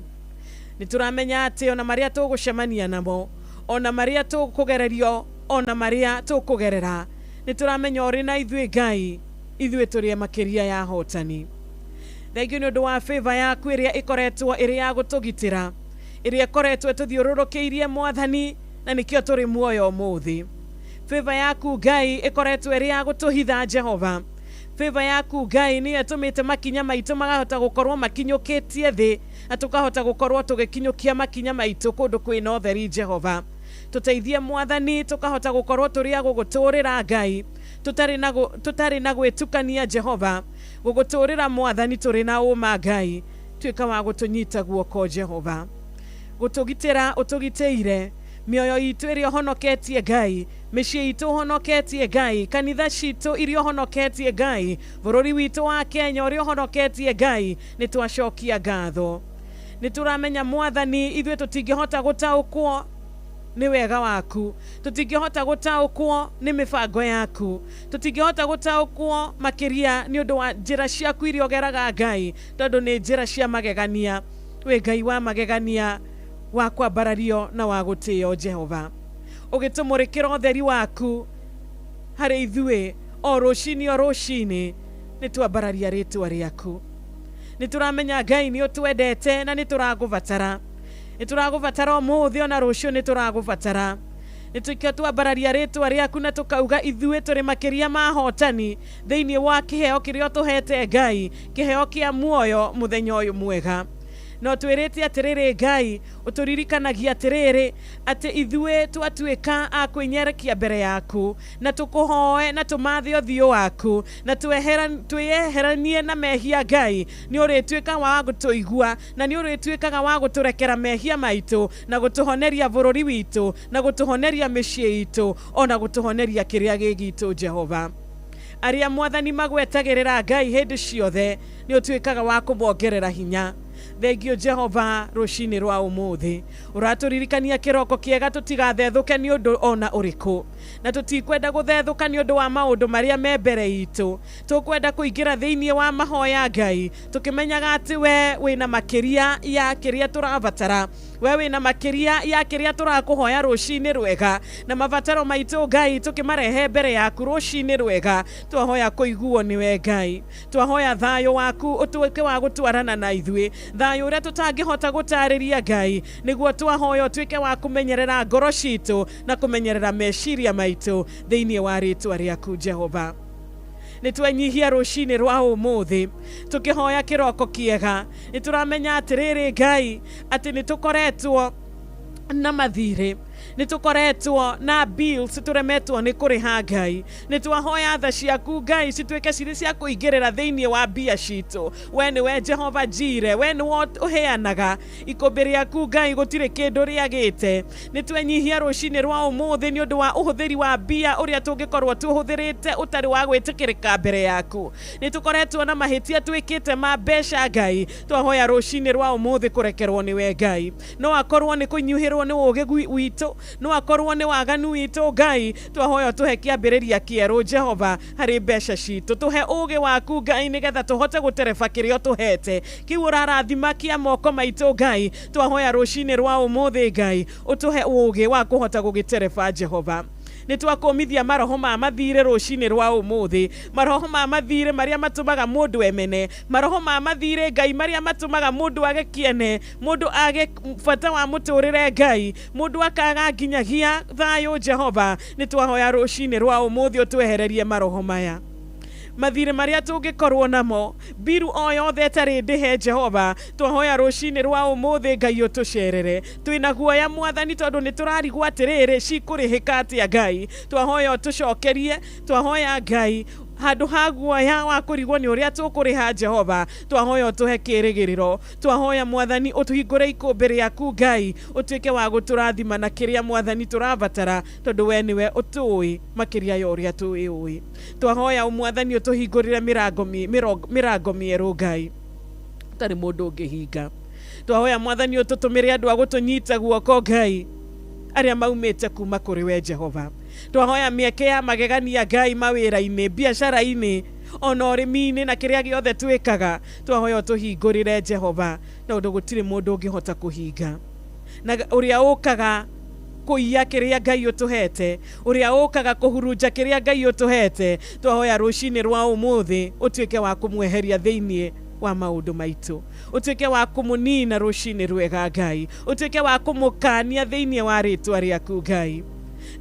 Nĩ tũramenya atĩ ona marĩa tũgũcemania namo, ona marĩa tũkũgererio, ona marĩa tũkũgerera, nĩ tũramenya ũrĩ na ithuĩ Ngai, ithuĩ tũrĩ makĩria ya ahotani. Thengio nĩ ũndũ wa favor yaku ĩrĩa ĩkoretwo ĩrĩ ya gũtũgitĩra, ĩrĩa ĩkoretwo ĩtũthiũrũrũkĩirie Mwathani, na nĩkĩo tũrĩ muoyo ũmũthĩ. Favor yaku Ngai ĩkoretwo ĩrĩ ya gũtũhitha Jehova. Favor yaku Ngai nĩyo ĩtũmĩte makinya maitũ makahota gũkorwo makinyũkĩtie thĩ, na tũkahota gũkorwo tũgĩkinyũkia makinya maitũ kũndũ kwĩna ũtheri Jehova. Tũteithie Mwathani tũkahota gũkorwo tũrĩ a gũgũtũrĩra Ngai, tũtarĩ na gwĩtukania Jehova, gũgũtũrĩra Mwathani tũrĩ na ũma Ngai, tuĩka wa gũtũnyita guoko Jehova. Gũtũgitĩra ũtũgitĩire, mĩoyo itũ ĩrĩa ũhonoketie Ngai, mĩciĩ itũ ũhonoketie Ngai, kanitha citũ iria ũhonoketie Ngai, bũrũri witũ wa Kenya ũrĩa ũhonoketie Ngai, nĩ twacokia ngatho. Nĩ tũramenya Mwathani ithuĩ tũtingĩhota gũtaũkwo nĩ wega waku, tũtingĩhota gũtaũkwo nĩ mĩbango yaku, tũtingĩhota gũtaũkwo makĩria nĩ ũndũ wa njĩra ciaku iria ũgeraga Ngai, tondũ nĩ njĩra cia magegania. Wĩ Ngai wa magegania, wa kwambarario na wa gũtĩo Jehova. Ũgĩtũmũrĩkĩra ũtheri waku harĩ ithuĩ o rũcinĩ o rũcinĩ, nĩ twambararia rĩtwa rĩaku. Nĩ tũramenya Ngai nĩ ũtwendete na nĩ tũragũbatara. Nĩ tũragũbatara ũmũthĩ ona rũciũ nĩ tũragũbatara. Nĩ tũikio twambararia rĩtwa rĩaku na tũkauga ithuĩ tũrĩ makĩria ma ahotani thĩinĩ wa kĩheo kĩrĩa ũtũhete Ngai, kĩheo kĩa muoyo mũthenya ũyũ mwega. No twĩrĩte atĩrĩrĩ Ngai, ũtũririkanagia atĩrĩrĩ atĩ ithuĩ twatuĩka a kwĩnyerekia mbere yaku, na tũkũhoe na tũmathe ũthiũ waku, na twĩyeheranie na mehia Ngai, nĩ ũrĩtuĩka wa gũtũigua, na nĩ ũrĩtuĩkaga wa gũtũrekera mehia maitũ, na gũtũhoneria bũrũri witũ, na gũtũhoneria mĩciĩ itũ, ona gũtũhoneria kĩrĩa gĩ gitũ Jehova. Arĩa Mwathani magwetagĩrĩra Ngai hĩndĩ ciothe, nĩ ũtuĩkaga wa kũmongerera hinya. Thengio Jehova rũcinĩ rwa ũmũthĩ. Ũratũririkania kĩroko kĩega tũtigathethũke nĩ ũndũ ona ũrĩkũ, na tũtikwenda gũthethũka nĩ ũndũ wa maũndũ marĩa me mbere itũ. Tũkwenda kũingĩra thĩinĩ wa mahoya Ngai, tũkĩmenyaga atĩ we wĩna makĩria ya kĩrĩa tũrabatara, we wĩna makĩria ya kĩrĩa tũrakũhoya rũcinĩ rwega, na mabataro maitũ Ngai tũkĩmarehe mbere yaku rũcinĩ rwega. Twahoya kũiguo nĩwe Ngai, twahoya thayũ waku ũtuĩke wa gũtwarana na ithuĩ, thayũ ũrĩa tũtangĩhota gũtarĩria Ngai, nĩguo twahoya ũtuĩke wa kũmenyerera ngoro citũ na kũmenyerera meciria maitũ thĩinĩ wa rĩtwa rĩaku Jehova. Nĩ twenyihia rũcinĩ rwa ũmũthĩ tũkĩhoya kĩroko kĩega. Nĩ tũramenya atĩrĩrĩ Ngai atĩ nĩ tũkoretwo na mathirĩ, nĩ tũkoretwo na bills tũremetwo nĩ kũrĩha Ngai. Nĩ twahoya tha ciaku Ngai cituĩke cirĩ cia kũingĩrĩra thĩinĩ wa mbia citũ. We nĩwe Jehova Jire, we nĩwe ũheanaga ikũmbĩ rĩaku Ngai, gũtirĩ kĩndũ rĩagĩte. Nĩ twenyihia rũcinĩ rwa ũmũthĩ nĩ ũndũ wa ũhũthĩri wa mbia ũrĩa tũngĩkorwo tũhũthĩrĩte ũtarĩ wa gwĩtĩkĩrĩka mbere yaku. Nĩ tũkoretwo na mahĩtia twĩkĩte ma mbeca Ngai, twahoya rũcinĩ rwa ũmũthĩ kũrekerwo nĩwe Ngai. No akorwo nĩ kũnyuhĩrwo nĩ ũũgĩ witũ, no akorwo nĩ waganu witũ Ngai, twahoya tũhe kĩambĩrĩria kĩerũ Jehova harĩ mbeca citũ. Tũhe ũũgĩ waku Ngai nĩgetha tũhote gũtereba kĩrĩa ũtũhete, kĩu ũrarathima kĩa moko maitũ Ngai. Twahoya rũcinĩ rwa ũmũthĩ Ngai ũtũhe ũũgĩ wa kũhota gũgĩtereba Jehova. Nĩ twakũmithia maroho ma mathirĩ rũcinĩ rwa ũmũthĩ, maroho ma mathirĩ marĩa matũmaga mũndũ emene, maroho ma mathirĩ Ngai marĩa matũmaga mũndũ age kĩene, mũndũ age bata wa mũtũrĩre Ngai, mũndũ akaga nginyagia thayũ Jehova. Nĩ twahoya rũcinĩ rwa ũmũthĩ ũtwehererie maroho maya, mathirĩ marĩa tũngĩkorwo namo, mbiru o yothe ĩtarĩ ndĩhe Jehova. Twahoya rũcinĩ rwa ũmũthĩ Ngai ũtũcerere. Twĩna guoya Mwathani tondũ nĩ tũrarigwo atĩrĩrĩ cikũrĩhĩka atĩa Ngai. Twahoya ũtũcokerie, twahoya Ngai handũ ha guoya wa kũrigwo nĩ ũrĩa tũkũrĩha Jehova, twahoya ũtũhe kĩrĩgĩrĩro. Twahoya Mwathani ũtũhingũre ikũmbĩ rĩaku Ngai, ũtuĩke wa gũtũrathima na kĩrĩa Mwathani tũrabatara, tondũ we nĩwe ũtũĩ makĩria ya ũrĩa tũĩũĩ. Twahoya Mwathani ũtũhingũrĩre mĩrango mĩerũ Ngai, ũtarĩ mũndũ ũngĩhinga. Twahoya Mwathani ũtũtũmĩre andũ a gũtũnyita guoko Ngai, arĩa maumĩte kuma kũrĩ we Jehova. Twahoya mĩeke ya magegania Ngai mawĩra-inĩ, biacara-inĩ, Ona ũrĩmi-inĩ na kĩrĩa gĩothe twĩkaga, twahoya ũtũhingũrĩre Jehova, tondũ gũtirĩ mũndũ ũngĩhota kũhinga. Na ũrĩa ũkaga kũiya kĩrĩa Ngai ũtũhete, ũrĩa ũkaga kũhurunja kĩrĩa Ngai ũtũhete, twahoya rũcinĩ rwa ũmũthĩ ũtuĩke wa kũmweheria thĩinĩ wa maũndũ maitũ, ũtuĩke wa kũmũnina rũcinĩ rwega Ngai, ũtuĩke wa kũmũkania thĩinĩ wa rĩtwa rĩaku Ngai.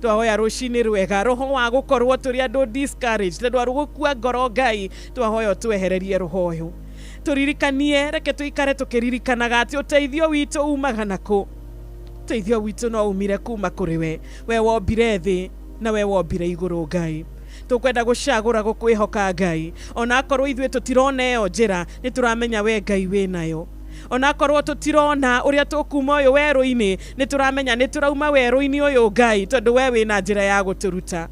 Twahoya rũcinĩ rwega roho wa gũkorwo tũrĩ andũ discouraged, andũ a gũkua ngoro Ngai, twahoya ũtwehererie roho ũyũ. Tũririkanie, reke tũikare tũkĩririkanaga atĩ ũteithio witũ umaga nakũ. Ũteithio witũ no umire kuma kũrĩ we, we wombire thĩ na we wombire igũrũ Ngai. Tũkwenda gũcagũra gũkwĩhoka Ngai, ona akorwo ithuĩ tũtirona ĩyo njĩra, nĩ tũramenya we Ngai wĩnayo. Ona akorwo tũtirona ũrĩa tũkuma ũyũ werũ-inĩ, nĩ tũramenya nĩ tũrauma werũ-inĩ ũyũ Ngai, tondũ we wĩna njĩra ya gũtũruta.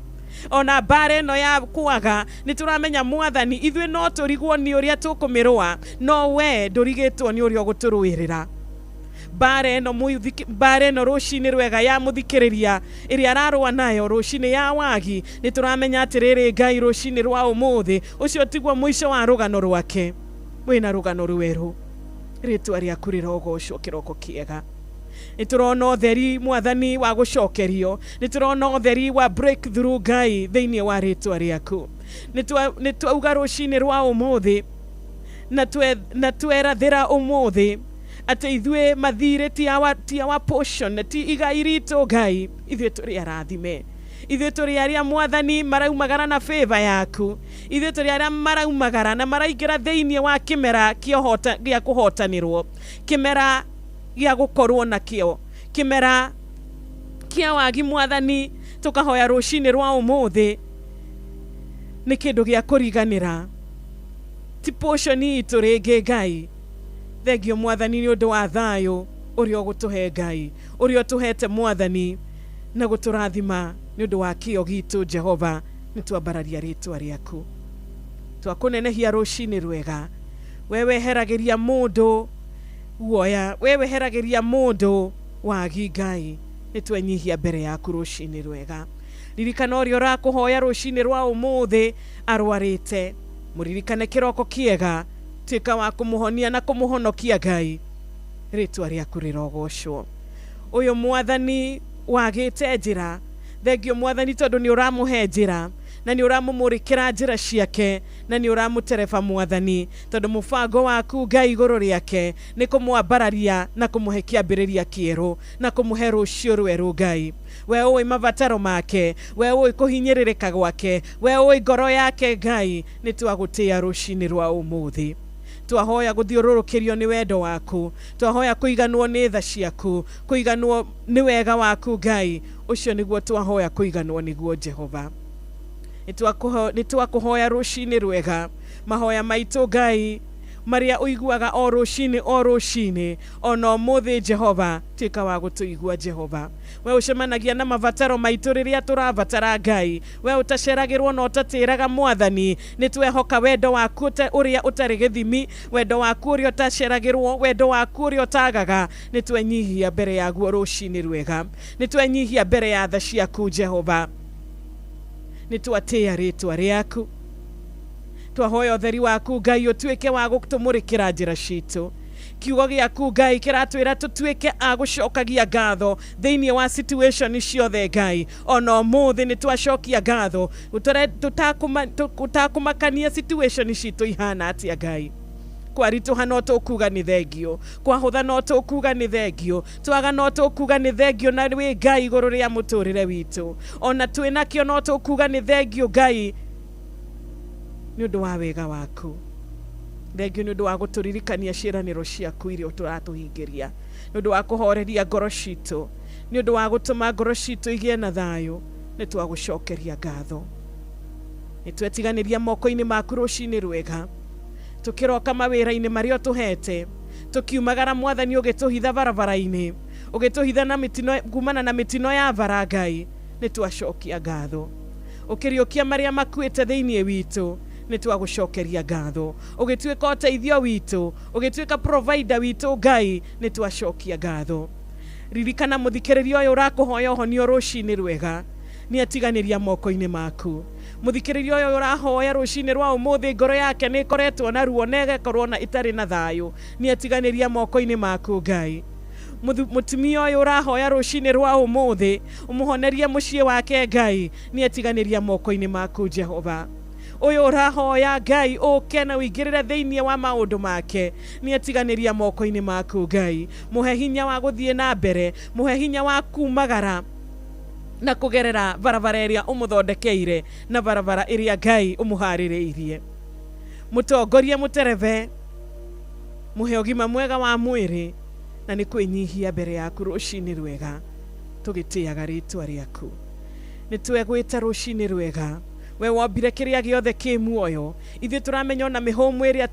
Ona mbara ĩno ya kwaga, nĩ tũramenya Mwathani ithuĩ no tũrigwo nĩ ũrĩa tũkũmĩrũa, no we ndũrigĩtwo nĩ ũrĩa ũgũtũrũĩrĩra. Mbara ĩno mbara ĩno rũcinĩ rwega ya mũthikĩrĩria ĩrĩa ararũa nayo rũcinĩ ya wagi, nĩ tũramenya atĩrĩrĩ Ngai rũcinĩ rwa ũmũthĩ ũcio tiguo mũico wa rũgano rwake, wĩna rũgano rwerũ. Rĩtwa rĩaku rĩrogocwo kĩroko kĩega. Nĩ tũrona ũtheri Mwathani wa gũcokerio, nĩ tũrona ũtheri wa breakthrough Ngai thĩinĩ wa rĩtwa rĩaku. Nĩ twauga rũcinĩ rwa ũmũthĩ na twerathĩra ũmũthĩ atĩ ithuĩ mathirĩ ti our portion, ti igai ritũ Ngai, ithuĩ tũrĩ arathime. Ithuĩ tũrĩ arĩa Mwathani maraumagara na favor yaku, ithuĩ tũrĩ arĩa maraumagara na maraingĩra thĩinĩ wa kĩmera gĩa kũhotanĩrwo, kĩmera gĩa gũkorwo nakĩo, kĩmera kĩa wagi Mwathani. Tũkahoya rũcinĩ rwa ũmũthĩ nĩ kĩndũ gĩa kũriganĩra, ti portion itũ rĩngĩ Ngai. Thengio Mwathani nĩ ũndũ wa thayũ ũrĩa ũgũtũhe Ngai, ũrĩa ũtũhete Mwathani na gũtũrathima nĩ ũndũ wa kĩo gitũ Jehova. Nĩ twambararia rĩtwa rĩaku, twakũnenehia rũcinĩ rwega. We weheragĩria mũndũ guoya, we weheragĩria mũndũ wagi Ngai, nĩ twenyihia mbere yaku rũcinĩ rwega. Ririkana ũrĩa ũrakũhoya rũcinĩ rwa ũmũthĩ arwarĩte, mũririkane kĩroko kĩega, tuĩka wa kũmũhonia na kũmũhonokia Ngai. Rĩtwa rĩaku rĩrogocwo. Ũyũ Mwathani wagĩte njĩra, thengio Mwathani tondũ nĩ ũramũhe njĩra na nĩ ũramũmũrĩkĩra njĩra ciake na nĩ ũramũtereba Mwathani, tondũ mũbango waku Ngai igũrũ rĩake nĩ kũmwambararia na kũmũhe kĩambĩrĩria kĩerũ na kũmũhe rũciũ rwerũ Ngai. We ũĩ mabataro make, we ũĩ kũhinyĩrĩrĩka gwake, we ũĩ ngoro yake Ngai. Nĩ twagũtĩĩa rũcinĩ rwa ũmũthĩ. Twahoya gũthiũrũrũkĩrio nĩ wendo waku, twahoya kũiganwo nĩ tha ciaku, kũiganwo nĩ wega waku Ngai, ũcio nĩguo twahoya kũiganwo nĩguo Jehova. Nĩ twakũhoya rũcinĩ rwega, mahoya maitũ Ngai marĩa ũiguaga o rũcinĩ o rũcinĩ, ona ũmũthĩ Jehova tuĩka wa gũtũigua Jehova. We ũcemanagia na mabataro maitũ rĩrĩa tũrabatara Ngai, we ũtaceragĩrwo na ũtatĩraga Mwathani, nĩ twehoka wendo waku ũrĩa ũtarĩ gĩthimi, wendo waku ũrĩa ũtaceragĩrwo, wendo waku ũrĩa ũtagaga, nĩ twenyihia mbere yaguo rũcinĩ rwega, nĩ twenyihia mbere ya tha ciaku Jehova. Nĩ twatĩĩa rĩtwa rĩaku, twahoya ũtheri waku Ngai ũtuĩke wa gũtũmũrĩkĩra njĩra citũ. Kiugo gĩaku Ngai kĩratwĩra tũtuĩke a gũcokagia ngatho thĩinĩ wa situation ciothe Ngai. Ona ũmũthĩ nĩ twacokia ngatho, tũtakũmakania situation citũ ihana atĩa Ngai. Kwaritũha no tũkuga nĩ thengio, kwahũtha no tũkuga nĩ thengio, twaga no tũkuga nĩ thengio, na wĩ Ngai igũrũ rĩa mũtũrĩre witũ. Ona twĩnakĩo no tũkuga nĩ thengio Ngai nĩ ũndũ wa wega waku. Thengio nĩ ũndũ wa gũtũririkania ciĩranĩro ciaku iria ũratũhingĩria, nĩ ũndũ wa kũhoreria ngoro citũ, nĩ ũndũ wa gũtũma ngoro citũ igĩe na thayũ. Nĩ twagũcokeria ngatho, nĩ twetiganĩria moko-inĩ maku rũcinĩ rwega, tũkĩroka mawĩra-inĩ marĩa ũtũhete, tũkiumagara Mwathani ũgĩtũhitha barabara-inĩ, ũgĩtũhitha na mĩtino, kumana na mĩtino ya bara Ngai, nĩ twacokia ngatho. Ũkĩriũkia marĩa makuĩte thĩinĩ witũ, nĩ twagũcokeria ngatho. Ũgĩtuĩka ũteithio witũ, ũgĩtuĩka provider witũ Ngai, nĩ twacokia ngatho. Ririkana mũthikĩrĩria ũyũ ũrakũhoya ũhonio rũcinĩ rwega. Nĩ atiganĩria moko-inĩ maku. Mũthikĩrĩria ũyũ ũrahoya rũcinĩ rwa ũmũthĩ, ngoro yake nĩ ĩkoretwo na ruo na ĩgakorwo na ĩtarĩ na thayũ, nĩ atiganĩria moko-inĩ maku Ngai. Mũtumia ũyũ ũrahoya rũcinĩ rwa ũmũthĩ, ũmũhonerie mũciĩ wake Ngai, nĩ atiganĩria moko-inĩ maku Jehova. Ũyũ ũrahoya Ngai ũke na ũingĩrĩre thĩinĩ wa maũndũ make, nĩ atiganĩria moko-inĩ maku Ngai. Mũhe hinya wa gũthiĩ na mbere, mũhe hinya wa kumagara na kũgerera barabara ĩrĩa ũmũthondekeire na barabara ĩrĩa Ngai ũmũharĩrĩirie. Mũtongorie mũterebe, mũhe ũgima mwega wa mwĩrĩ, na nĩ kwĩnyihia mbere yaku rũcinĩ rwega tũgĩtĩaga rĩtwa rĩaku. Nĩ twegwĩta rũcinĩ rwega, we wombire kĩrĩa gĩothe kĩ muoyo. Ithuĩ tũramenya ona mĩhũmũ ĩrĩa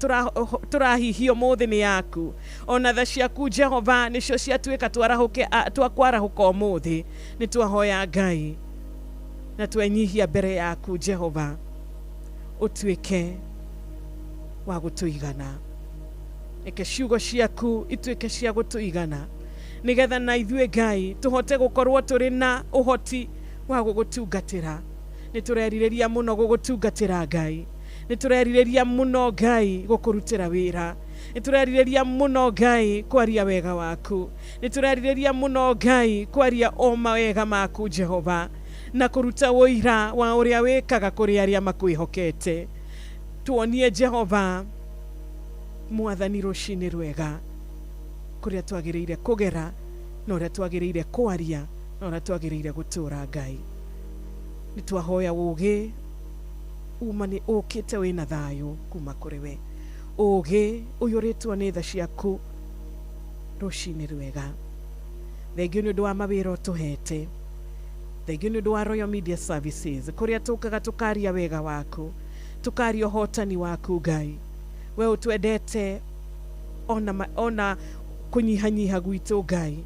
tũrahihia ũmũthĩ nĩ yaku, ona tha ciaku Jehova nĩcio ciatuĩka twakwarahũka ũmũthĩ. Nĩ twahoya Ngai na twenyihia mbere yaku Jehova, ũtuĩke wa gũtũigana. Reke ciugo ciaku ituĩke cia gũtũigana, nĩgetha na ithuĩ Ngai tũhote gũkorwo tũrĩ na ũhoti wa gũgũtungatĩra. Nĩ tũrerirĩria mũno gũgũtungatĩra Ngai, nĩ tũrerirĩria mũno Ngai gũkũrutĩra wĩra, nĩ tũrerirĩria mũno Ngai kwaria wega waku, nĩ tũrerirĩria mũno Ngai kwaria o mawega maku Jehova, na kũruta ũira wa ũrĩa wĩkaga kũrĩ arĩa makwĩhokete. Tuonie Jehova Mwathani rũcinĩ rwega kũrĩa twagĩrĩire kũgera na ũrĩa twagĩrĩire kwaria na ũrĩa twagĩrĩire gũtũũra Ngai. Nĩ twahoya ũũgĩ uma nĩ ũkĩte wĩna thayũ kuma kũrĩ we, ũũgĩ ũiyũrĩtwo nĩ tha ciaku rũcinĩ rwega. Thengio nĩ ũndũ wa mawĩra ũtũhete, thengio nĩ ũndũ wa Royal Media Services kũrĩa tũkaga tũkaria wega waku, tũkaria ũhotani waku Ngai. We ũtwendete ona kũnyihanyiha gwitũ Ngai,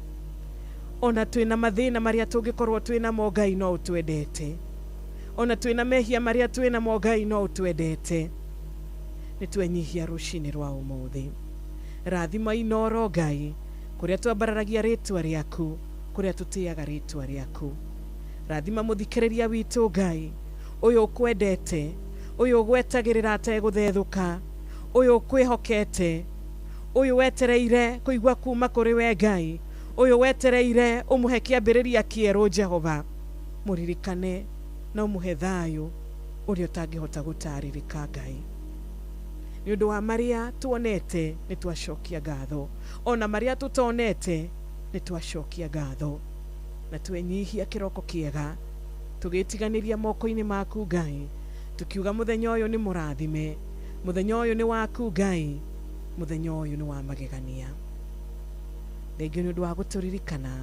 ona twĩna mathĩna marĩa tũngĩkorwo twĩnamo Ngai no ũtwendete, ona twĩna mehia marĩa twĩnamo Ngai no ũtwendete. Nĩ twenyihia rũcinĩ rwa ũmũthĩ. Rathima Inooro Ngai, kũrĩa twambararagia rĩtwa rĩaku, kũrĩa tũtĩaga rĩtwa rĩaku. Rathima mũthikĩrĩria witũ Ngai, ũyũ ũkwendete, ũyũ ũgwetagĩrĩra ategũthethũka, ũyũ ũkwĩhokete, ũyũ wetereire kũigua kuma kũrĩ we Ngai, ũyũ wetereire ũmũhe kĩambĩrĩria kĩerũ Jehova. Mũririkane na ũmũhe thayũ ũrĩa ũtangĩhota gũtarĩrĩka Ngai. Nĩ ũndũ wa marĩa tuonete nĩ twacokia ngatho, ona marĩa tũtonete nĩ twacokia ngatho, na twenyihia kĩroko kĩega tũgĩtiganĩria moko-inĩ maku Ngai, tukiuga mũthenya ũyũ nĩ mũrathime, mũthenya ũyũ nĩ waku Ngai, mũthenya ũyũ nĩ wa magegania. Thengio nĩ ũndũ wa gũtũririkana,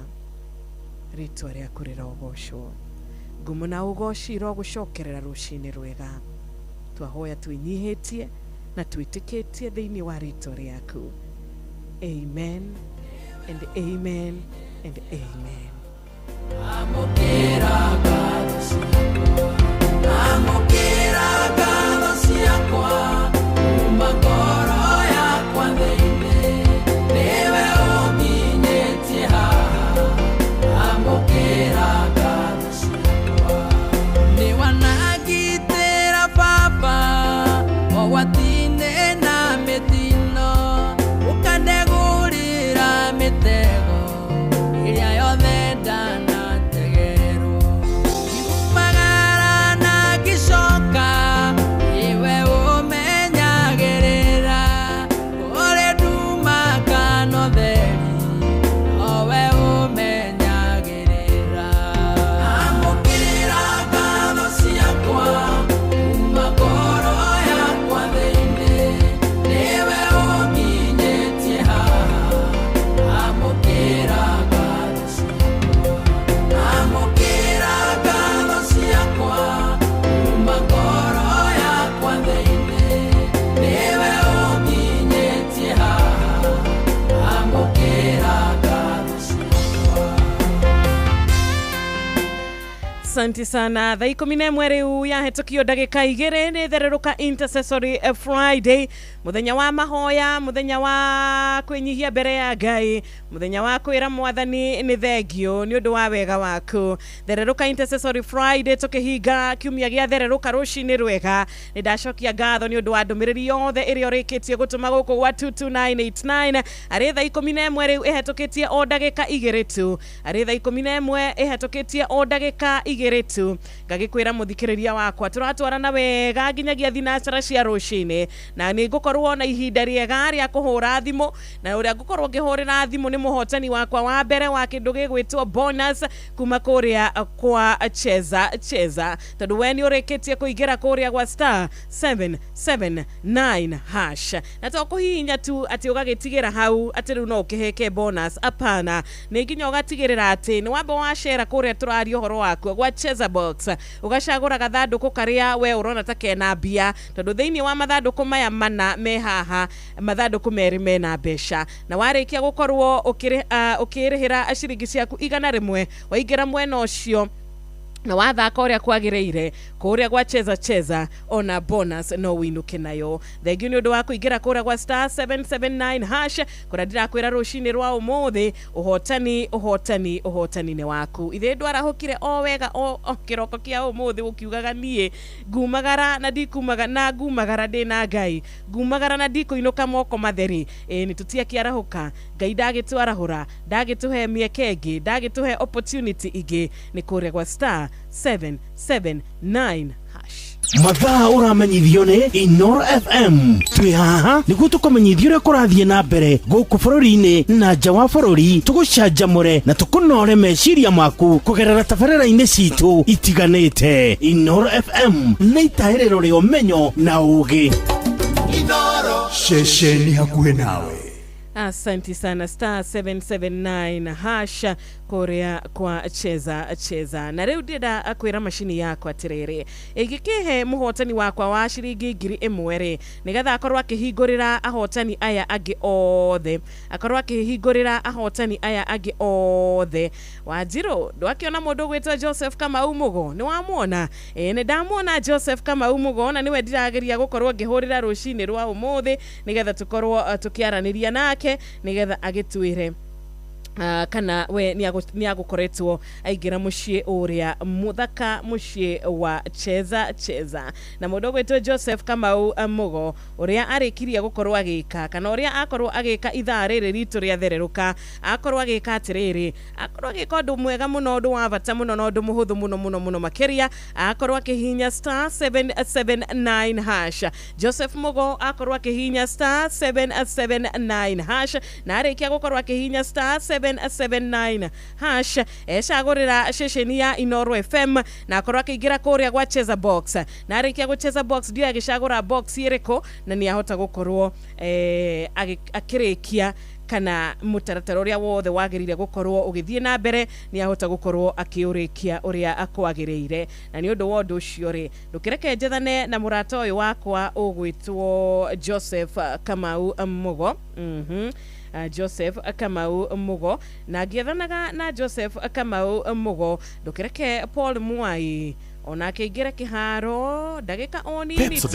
rĩtwa rĩaku rĩrogocwo, ngumo na ũgoci irogũcokerera rũcinĩ rwega. Twahoya twĩnyihĩtie na twĩtĩkĩtie thĩinĩ wa rĩtwa rĩaku. Amen and amen and amen. Amũkĩra ngatho ciakwa kuma ngoro yakwa thĩinĩ, nĩwe ũnginyĩtie haha. Amũkĩra ngatho ciakwa. Nĩ wanangitĩra Baba ũgwati-inĩ na mĩtino, ũkandegũrĩra mĩtego ĩrĩa yothe ndanategerwo. Ngimagara na ngĩcoka Asante sana. Thaa 11 riu yahetũkio ndagĩka 2 nĩ thererũka Intercessory Friday, mũthenya wa mahoya, mũthenya wa kwĩnyihia mbere ya Ngai, mũthenya wa kwĩra mwathani nĩ thengio nĩ ũndũ wa wega waku. Thererũka Intercessory Friday tũkĩhinga kiumia gĩa thererũka rũcinĩ rwega. Nĩ ndacokia ngatho nĩ ũndũ wa ndũmĩrĩri yothe ĩrĩa ũrĩkĩtie gũtũma gũkũ gwa 22989. Arĩ thaa 11 rĩu ĩhetũkĩtie o ndagĩka 2 tu, arĩ thaa 11 ĩhetũkĩtie o ndagĩka 2 tu. Ngagĩkwĩra mũthikĩrĩria wakwa tũratwarana wega nginyagia thinacara cia rũcinĩ, na nĩ ngũkorwo na ihinda rĩega rĩa kũhũra thimũ, na ũrĩa ngũkorwo ngĩhũrĩra thimũ nĩ mũhotani wakwa wa mbere wa kĩndũ gĩgwĩtwo bonus kuma kũrĩa kwa Cheza Cheza, tondũ we nĩ ũrĩkĩtie kũingĩra kũrĩa gwa star 779 hash, na to kũhihinya tu atĩ ũgagĩtigĩra hau atĩ rĩu no ũkĩheke bonus. Apana, nĩ nginya ũgatigĩrĩra atĩ nĩ wamba wacera kũrĩa tũraria ũhoro waku gwa Cheza Box, ũgacagũra gathandũkũ karĩa we ũrona ta kena mbia, tondũ thĩinĩ wa mathandũkũ maya mana me haha, mathandũkũ merĩ mena mbeca, na warĩkia gũkorwo ũkĩrĩhĩra ciringi ciaku 100 waingĩra mwena ũcio na wathaka ũrĩa kwagĩrĩire kũrĩa gwa Cheza Cheza, ona bonus no wĩinũke nayo. Thengiũ nĩ ũndũ wa kũingĩra kũrĩa gwa star 779 hash, kũrĩa ndĩrakwĩra rũcinĩ rwa ũmũthĩ ũhotani ũhotani ũhotani nĩ waku. Ithe ndwarahũkire o wega o kĩroko kĩa ũmũthĩ ũkiugaga niĩ ngumagara na ndikumaga na ngumagara ndĩ na Ngai, ngumagara na ndikũinũka moko matheri. Ĩ nĩ tũtiakĩarahũka, Ngai ndagĩtwarahũra, ndagĩtũhe mĩeke ĩngĩ, ndagĩtũhe opportunity ingĩ, nĩ kũrĩa gwa star 779 hash. Mathaa ũramenyithio nĩ Inoro FM. Twĩ haha nĩguo tũkũmenyithia ũrĩa kũrathiĩ na mbere gũkũ bũrũri-inĩ na nja wa bũrũri, tũgũcanjamũre na tũkũnore meciria maku kũgerera tabarĩra-inĩ citũ itiganĩte. Inoro FM nĩ itahĩrĩro rĩa ũmenyo na ũũgĩ. Ceceni hakuhĩ nawe. Asante sana star 779 hash kũrĩa kwa Cheza Cheza. Na rĩu ndĩrenda kwĩra macini yakwa atĩrĩrĩ, ĩngĩkĩhe mũhotani wakwa wa ciringi 1000 rĩ, nĩgetha akorwo akĩhingũrĩra ahotani aya angĩ othe, akorwo akĩhingũrĩra ahotani aya angĩ othe. Wanjirũ, ndwakĩona mũndũ ũgwĩtwo Joseph Kamau Mugo? Nĩ wamuona? Ĩĩ nĩ ndamuona Joseph Kamau Mugo, na nĩwe ndĩrageria gũkorwo ngĩhũrĩra rũcinĩ rwa ũmũthĩ nĩgetha tũkorwo tũkĩaranĩria nake, nĩgetha agĩtwĩre kana we nĩ agũkoretwo aingĩra mũciĩ ũrĩa mũthaka, mũciĩ wa Cheza Cheza. Na mũndũ ũgwĩtwo Joseph Kamau Mugo ũrĩa arĩkirie gũkorwo agĩka, kana ũrĩa akorwo agĩka ithaa rĩrĩ ritũ rĩa thererũka, akorwo agĩka atĩrĩrĩ, akorwo agĩka ũndũ mwega mũno, ũndũ wa bata mũno, na ũndũ mũhũthũ mũno mũno mũno makĩria, akorwo akĩhihinya star 779 hash. Joseph Mugo akorwo akĩhihinya star 779 hash, na arĩkia gũkorwo akĩhihinya star 779 hash, ecagũrĩra ceceni ya Inoro FM na akorwo akĩingĩra kũrĩa gwa Cheza Box, na arĩkia gũcheza box ndio agĩcagũra box ĩrĩkũ, na nĩ ahota gũkorwo akĩrĩkia kana mũtaratara ũrĩa wothe wagĩrĩire gũkorwo ũgĩthiĩ na mbere, nĩ ahota gũkorwo akĩũrĩkia ũrĩa akwagĩrĩire. Na nĩ ũndũ wa ũndũ ũcio rĩ, ndũkĩreke njethane na mũrata ũyũ wakwa ũgwĩtwo Joseph Kamau Mugo. Joseph Kamau Mugo, na ngĩethanaga na Joseph Kamau Mugo, ndũkĩreke Paul Mwai onake aingĩre kĩharo ndagĩka o nini tu,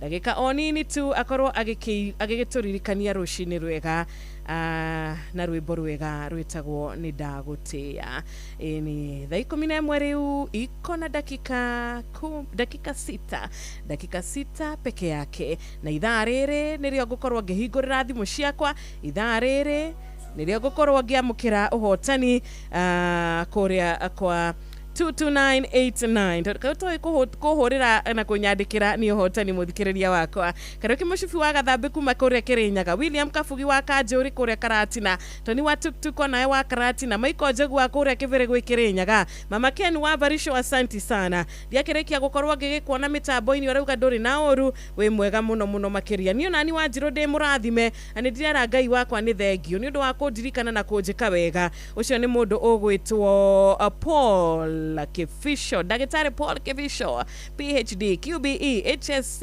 ndagĩka o nini tu akorwo agĩgĩtũririkania rũcinĩ rwega na rwĩmbo rwega rwĩtagwo nĩ ndagũtĩĩa. Ĩni thaa 11 rĩu iko na dakika 6, dakika 6 peke yake, na ithaa rĩrĩ nĩrĩo ngũkorwo ngĩhingũrĩra thimũ ciakwa, ithaa rĩrĩ nĩrĩo ngũkorwo ngĩamũkĩra ũhotani kũrĩa kwa 22989. Kau toĩ kũhũrĩra na kũnyandĩkĩra nĩ ũhotani mũthikĩrĩria wakwa. Kariũki Mũcibi wa Gathambĩ kuma kũrĩa Kĩrĩnyaga, William Kabugi wa Kanjũri kũrĩa Karatina, Toni wa Tuktuk onawe wa Karatina, Michael Njogu wa kũrĩa Kĩbĩrĩ gwĩ Kĩrĩnyaga, Mama Ken wa Barisho, asanti sana. Ndiakĩrĩkia gũkorwo ngĩgĩkuona mĩtambo-inĩ ũrauga ndũrĩ na ũru, wĩ mwega mũno mũno makĩria. Niĩ onani Wanjirũ ndĩ mũrathime, na nĩ ndĩrera Ngai wakwa nĩ thengio nĩ ũndũ wa kũndirikana na kũnjĩka wega. Ũcio nĩ mũndũ ũgwĩtwo Paul Kifisho, Ndagĩtarĩ Paul Kifisho, PhD QBE HSC.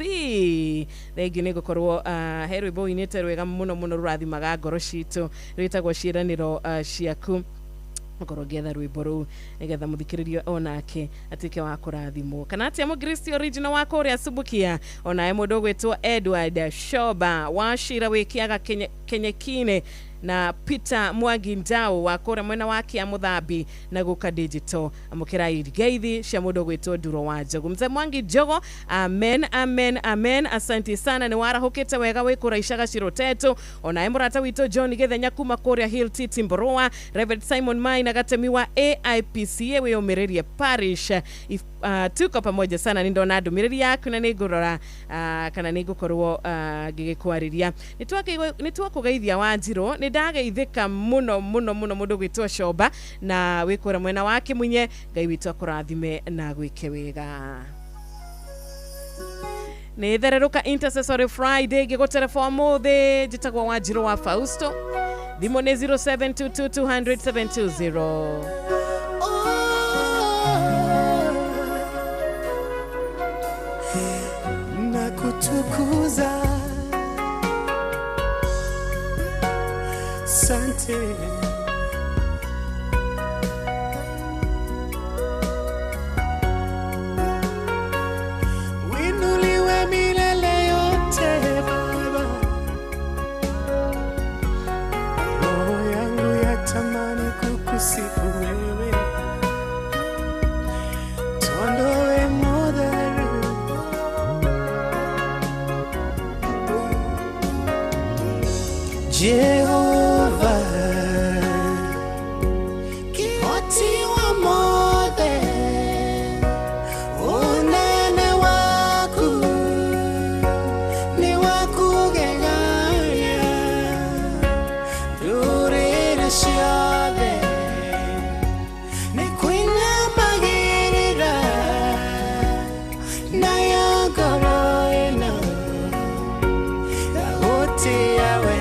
Thengiũ nĩ ngũkorwo he rwĩmbo ũinĩte rwega mũno mũno rũrathimaga ngoro citũ, rwĩtagwo ciĩranĩro ciaku. Ngorwo ngĩetha rwĩmbo rũu nĩgetha mũthikĩrĩrio onake atuĩke wa kũrathimwo. Kana atĩa mũkristi original wa kũrĩa Subukia, onawe mũndũ ũgwĩtwo Edward Shoba wa Cira wĩkĩaga Kenyekine, na Peter Mwangi Ndau wa kũrĩa mwena wa Kĩamũthambi na gũka digital, amũkĩra ngeithi cia mũndũ ũgwĩtwo Nduro wa Njogu. Mzee Mwangi Njogo, amen amen amen, asante sana, nĩ warahũkĩte wega wĩ kũraicaga Ciroteto. Onawe mũrata witũ John Gĩthenya kuma kũrĩa Hill Titi Mboroa, Reverend Simon Mai na gatemi wa AIPCA wĩyũmĩrĩrie parish. If, tuko pamoja sana. Nĩ ndona ndũmĩrĩri yaku na nĩ ngũrora kana nĩ ngũkorwo ngĩgĩkwarĩria. Nĩ twakũgeithia Wanjirũ, nĩ ndageithĩka mũno mũno mũno mũndũ gwĩtwo Coba na wĩkũra mwena wa Kĩmunye. Ngai witũ akũrathime na gwĩke wega. Nĩ thererũka Intercessory Friday ngĩgũtereba ũmũthĩ. Njĩtagwo Wanjirũ wa Fausto, thimũ nĩ 0722 200 720. Na kutukuza. Sante. Uinuliwe milele yote Baba, roho yangu yatamani kukusifu wewe, tuondoe modharu. Jehova, kihoti wa mothe, unene waku ni wa kugegania, ndũrĩrĩ ciothe nĩ kũinamagĩrĩra, nayo ngoro ĩno yagũtĩa we.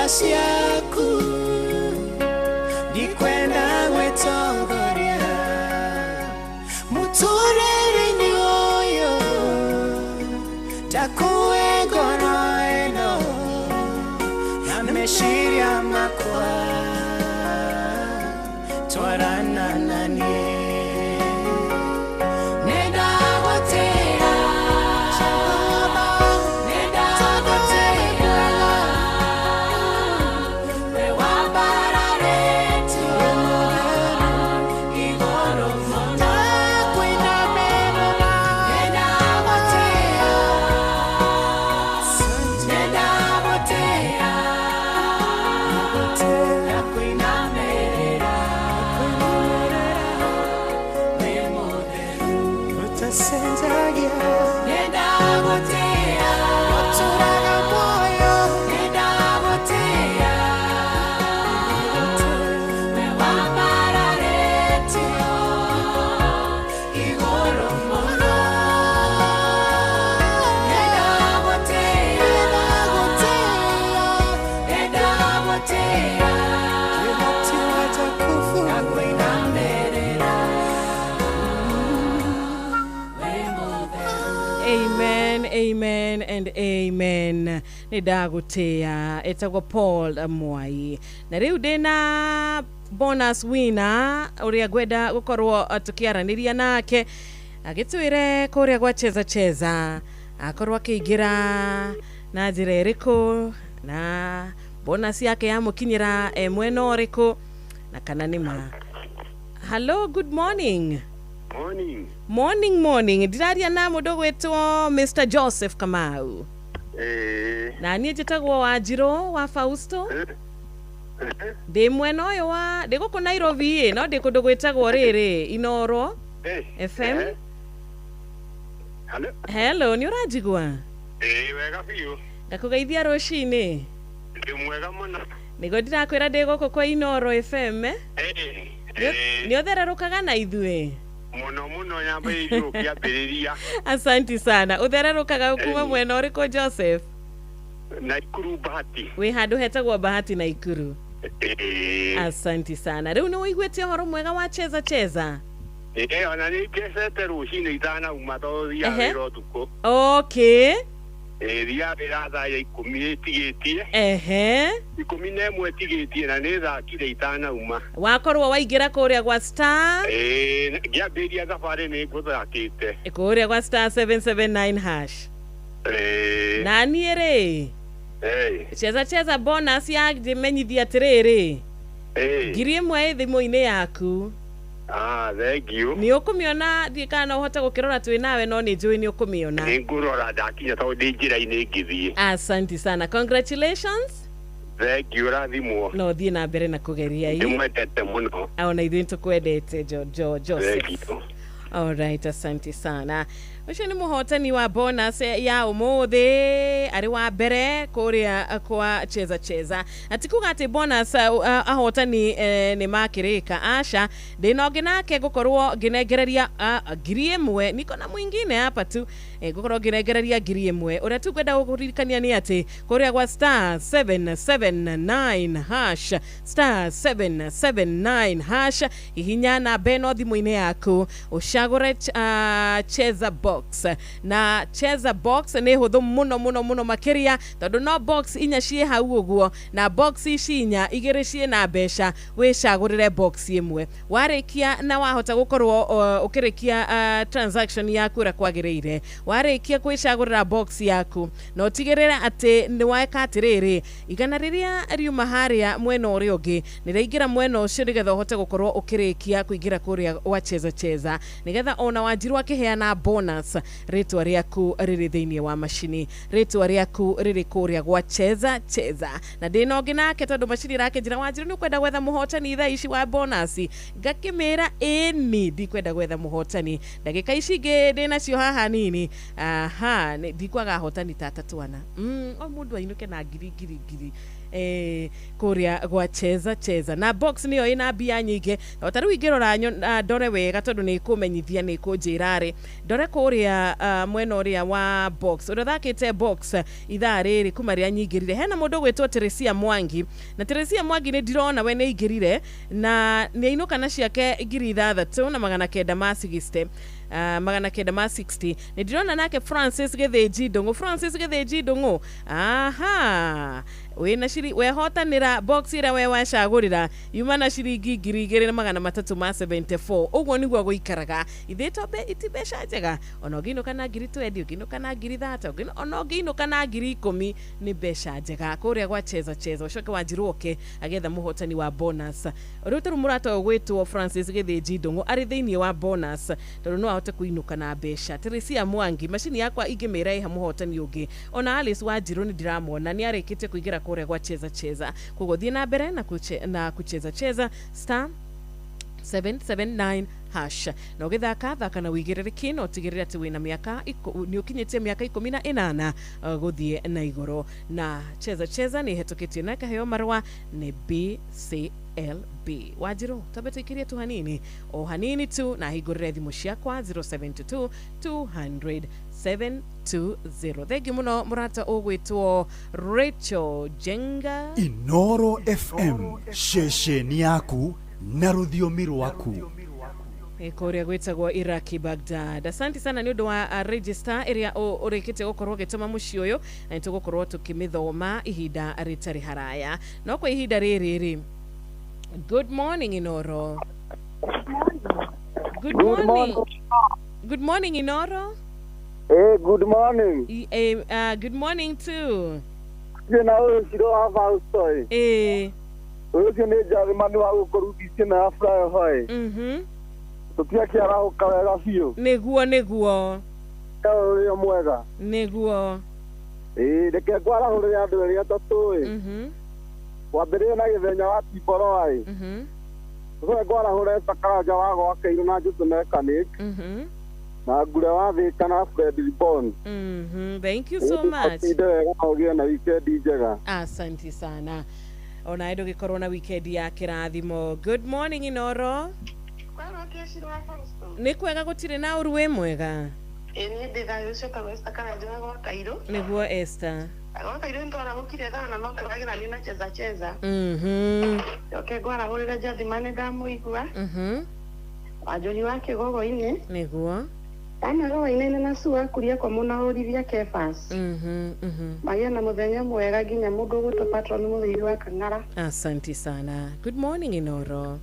Tha ciaku ndikwenda gwĩtongoria mũtũrĩre-inĩ ũyũ ndakue ngoro ĩno na meciria makwa twarana na niĩ nĩndagũtĩĩa nĩndagũtĩĩa we wambararĩtio igũrũ mũno nĩndagũtĩĩa nĩndagũtĩĩa ndakwinamĩrĩra wĩ mũtheru nĩndagũtĩĩa ũtũraga muoyo nĩndagũtĩĩa we wambararĩtio igũrũ mũno nĩndagũtĩĩa nĩndagũtĩĩa ndakwinamĩrĩra wĩ mũtheru. Amen, amen and amen. Nĩ ndagũtĩĩa etagwo Paul Mwai na rĩu ndĩna bonus winner ũrĩa ngwenda gũkorwo tũkĩaranĩria nake agĩtwĩre kũrĩa gwa cheza cheza akorwo akĩingĩra na njĩra ĩrĩkũ na bonus yake yamũkinyĩra e mwena ũrĩkũ na kana nĩ ma. Hello, good morning. Morning. Morning, morning. Ndĩraria na mũndũ gwĩtwo Mr. Joseph Kamau. Na niĩ njĩtagwo Wanjirũ wa Fausto. Ndĩ mwena ũyũ wa ndĩ gũkũ Nairobi ĩ no ndĩ kũndũ gwĩtagwo rĩrĩ Inoro FM. Hello. Hello, nĩ ũranjigua? Wega biũ. Ngakũgeithia rũcinĩ. Ndĩ mwega mũno. Nĩguo ndĩrakwĩra ndĩ gũkũ kwa Inoro FM. Nĩ ũthererũkaga na ithuĩ? Mũno mũno nyamba ithuĩ ũkĩambĩrĩria. Asanti sana. Ũthererũkaga kuma mwena ũrĩkũ Joseph? Naikuru Bahati. Wĩ handũ hetagwo Bahati Naikuru. Asanti sana. Rĩu nĩ ũiguĩte ũhoro mwega wa cheza cheza? Ona nĩ ngecete rũcinĩ itanauma tondũ thiaga wĩra ũtukũ. Okay. Thiaga wĩra thaa ya 10 ĩtigĩtie. 11 ĩtigĩtie na nĩ thakire itanauma. Wakorwo waingĩra kũrĩa gwa star. Ngĩambĩrĩria thabarĩ nĩ ngũthakĩte. Kũrĩa gwa star 779 hash. Na niĩ rĩ cheza cheza bonus yanjĩmenyithia atĩrĩrĩ 1,000 ĩ thimũ-inĩ yaku. Thank you. Nĩ ũkũmĩona ndiĩ kana no ũhote gũkĩrora twĩ nawe no nĩ njũĩ nĩ ũkũmĩona. Nĩ ngũrora ndakinya tondũ ndĩ njĩra-inĩ ngĩthiĩ. Asanti sana. Congratulations. Thank you, rathimwo. No thiĩ na mbere na kũgeria ĩ. Ndĩmwendete mũno. Ona ithuĩ nĩtũkwendete Joseph. Thank you. All right, asante sana. Ũcio nĩ mũhotani wa bonus ya ũmũthĩ arĩ wa mbere kũrĩa kwa cheza cheza. Na ti kuga atĩ bonus ahotani nĩ makĩrĩka aca ndĩna ũngĩ nake ngũkorwo ngĩnengereria 1,000 niko na mwingine hapa tu ngũkorwo ngĩnengereria 1,000 ũrĩa tu ngwenda gũkũririkania nĩ atĩ kũrĩa gwa star 779 hash star 779 hash hihinya namba ĩno thimũ-inĩ yaku ũcagũre cheza box na cheza box nĩ hũthũ mũno mũno mũno makĩria tondũ no box inya ciĩ hau ũguo na box ici inya igĩrĩ ciĩ na mbeca wĩcagũrĩre box ĩmwe warĩkia na wahota gũkorwo ũkĩrĩkia transaction yaku ũrĩa kwagĩrĩire warĩkia kwĩcagũrĩra box yaku na ũtigĩrĩre atĩ nĩ weka atĩrĩrĩ igana rĩrĩa riuma harĩa mwena ũrĩa ũngĩ nĩrĩaingĩra mwena ũcio nĩgetha ũhote gũkorwo ũkĩrĩkia kũingĩra kũrĩa wa cheza cheza nĩgetha ona Wanjirũ akĩheana bonus rĩtwa rĩaku rĩrĩ thĩinĩ wa macini rĩtwa rĩaku rĩrĩ kũrĩa gwa cheza cheza na ndĩna ũngĩ nake tondũ macini ĩrakĩnjĩra Wanjirũ nĩ ũkwenda gwetha mũhotani thaa ici wa bonus ngakĩmĩra ĩni ndikwenda gwetha mũhotani ndagĩka ici ingĩ ndĩnacio haha nini aha ndikwaga ahotani ta atatũ ana o mũndũ ainũke na ngiri ngiri ngiri Kuria gwa cheza cheza na box niyo ina mbia nyingĩ. O ta rĩu ingĩrora ndore wega tondũ nĩ kũmenyithia nĩ kũnjĩra rĩ ndore kũrĩa mwena ũrĩa wa box ũrĩa ũthakĩte box ithaa rĩrĩ kuma rĩrĩa nyingĩrire hena mũndũ ũgwĩtwo Teresia Mwangi, na Teresia Mwangi nĩ ndĩrona we nĩ aingĩrire na nĩ ainũka na ciake 6960 960. Nĩ ndĩrona nake Francis Gĩthĩnji Ndũng'ũ. Francis Gĩthĩnji Ndũng'ũ, aha, wĩna ciri wehotanĩra box ĩrĩa we wacagũrĩra yuma na ciringi 2374. Ũguo nĩguo gũikaraga ithe to iti mbeca njega, ona ũngĩinũka na 20,000, ũngĩinũka na 30,000, ona ũngĩinũka na 10,000 nĩ mbeca njega kũrĩa gwa cheza cheza. Ũcoke wanjirwo oke agetha mũhotani wa bonus. Rĩu tarĩu mũrata ũyũ gwĩtwo Francis Gĩthĩnji Ndũng'ũ arĩ thĩinĩ wa bonus tondũ no ahote kũinũka na mbeca. Teresia Mwangi macini yakwa ingĩmĩra ĩha mũhotani ũngĩ. Ona Alice Wanjirũ nĩ ndĩramwona nĩ arĩkĩtie kũingĩra kũrĩa gwa cheza cheza. Koguo thiĩ na mbere na kucheza cheza star 779 hash na ũgĩthaka thaka na wĩigĩrĩrĩki na ũtigĩrĩre atĩ wĩna mĩaka nĩ ũkinyĩtie mĩaka 18 gũthiĩ na igũrũ. Na cheza cheza nĩ ĩhetũkĩtio na ĩkaheo marũa nĩ BCLB. Wanjirũ twambe tũikĩrie tu hanini o hanini tu na hingũrĩre thimũ ciakwa 072 200 720. Thengiũ mũno mũrata ũgwĩtwo Rachel Jenga. Inoro FM, ceceni yaku na rũthiomi rwaku. Kũrĩa gwĩtagwo Iraki Baghdad. Asante sana nĩ ũndũ wa register ĩrĩa ũrĩkĩtie gũkorwo ũgĩtũma mũciĩ ũyũ, na nĩtũgũkorwo tũkĩmĩthoma ihinda rĩtarĩ haraya. No kwa ihinda rĩrĩ rĩ, good morning Inoro. Good morning. Good morning Inoro. Hey, good morning. Good morning too. Na ũyũ ciro wa Fausto. Ũcio nĩ Njathimani wa gũkũrugithia na fly hoi. Tũtiakĩarahũka wega biũ. Nĩguo nĩguo. Ũrĩa mwega. Nĩguo. Reke ngwarahũrĩre andũ erĩ atatũ ĩ. Wambĩrĩrie na Gĩthenya wa Tiboro ĩ. Ũcoke ngwarahũre Sakaranja wa Gwakeirũ na Njũtũ Mechanic. Na Ngure wa Thĩka na Fred Ribon. Thank you so much. Ũtinde wega na ũgĩe na wikendi njega. Asante sana. Ona ndũgĩkorwo na wikendi ya kĩrathimo. Good morning Inoro. Nĩ kwega gũtirĩ na ũru wĩ mwega. Niĩ ndĩ thayũ ũcio ũtagwo Esther Karanja wa Gwakairũ. Nĩguo Esther. Gwakairũ nĩtwarahũkire thaa na no tũragerania na cheza cheza. Njoke ngwarahũrĩre Njathima nĩ ndamũigua. Wanjũri wa Kĩgogo-inĩ. Nĩguo. Kana roho-inĩ na Sue kuria kwa mũna ũrithia Kefas. Magĩa na mũthenya mwega nginya mũndũ ũgwĩtwo patron mũthuri wa Kang'ara. Asante sana. Good morning Inoro.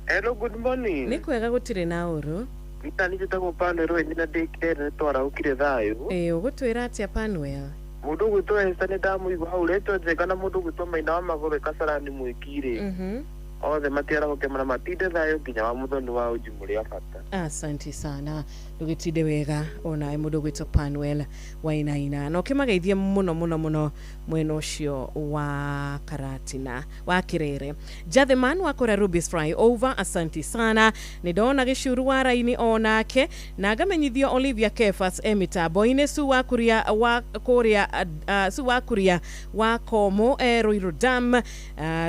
Hello, good morning. Nĩ kwega gũtirĩ na ũru. Nĩ njĩtagwo Panuel na ndĩ Kĩrere nĩtwarahũkire thayũ. Ũgũtwĩra atĩa Panuel? Mũndũ ũgwĩtwo Esther nĩ ndamũigua hau retwo Njenga na mũndũ ũgwĩtwo Maina wa Magũrũ Kasarani Mwĩkirĩ. Othe matiarahũke mana matinde thayũ nginya wa mũthoni wa ũnji mũrĩ a bata. Asante sana. Ndũgĩtinde wega ona mũndũ ũgwĩtwo Panuel Wainaina. Na ũkĩmageithie mũno mũno mũno mwena ũcio wa Karatina wa Kĩrere. Jathiman wa kũrĩa Rubis Fry over, asante sana. Nĩ ndona gĩcuru wa raini onake na ngamenyithio Olivia Kefas e mĩtambo-inĩ Su wa kuria wa kũrĩa Su wa kuria wa Komo e Ruiru Dam,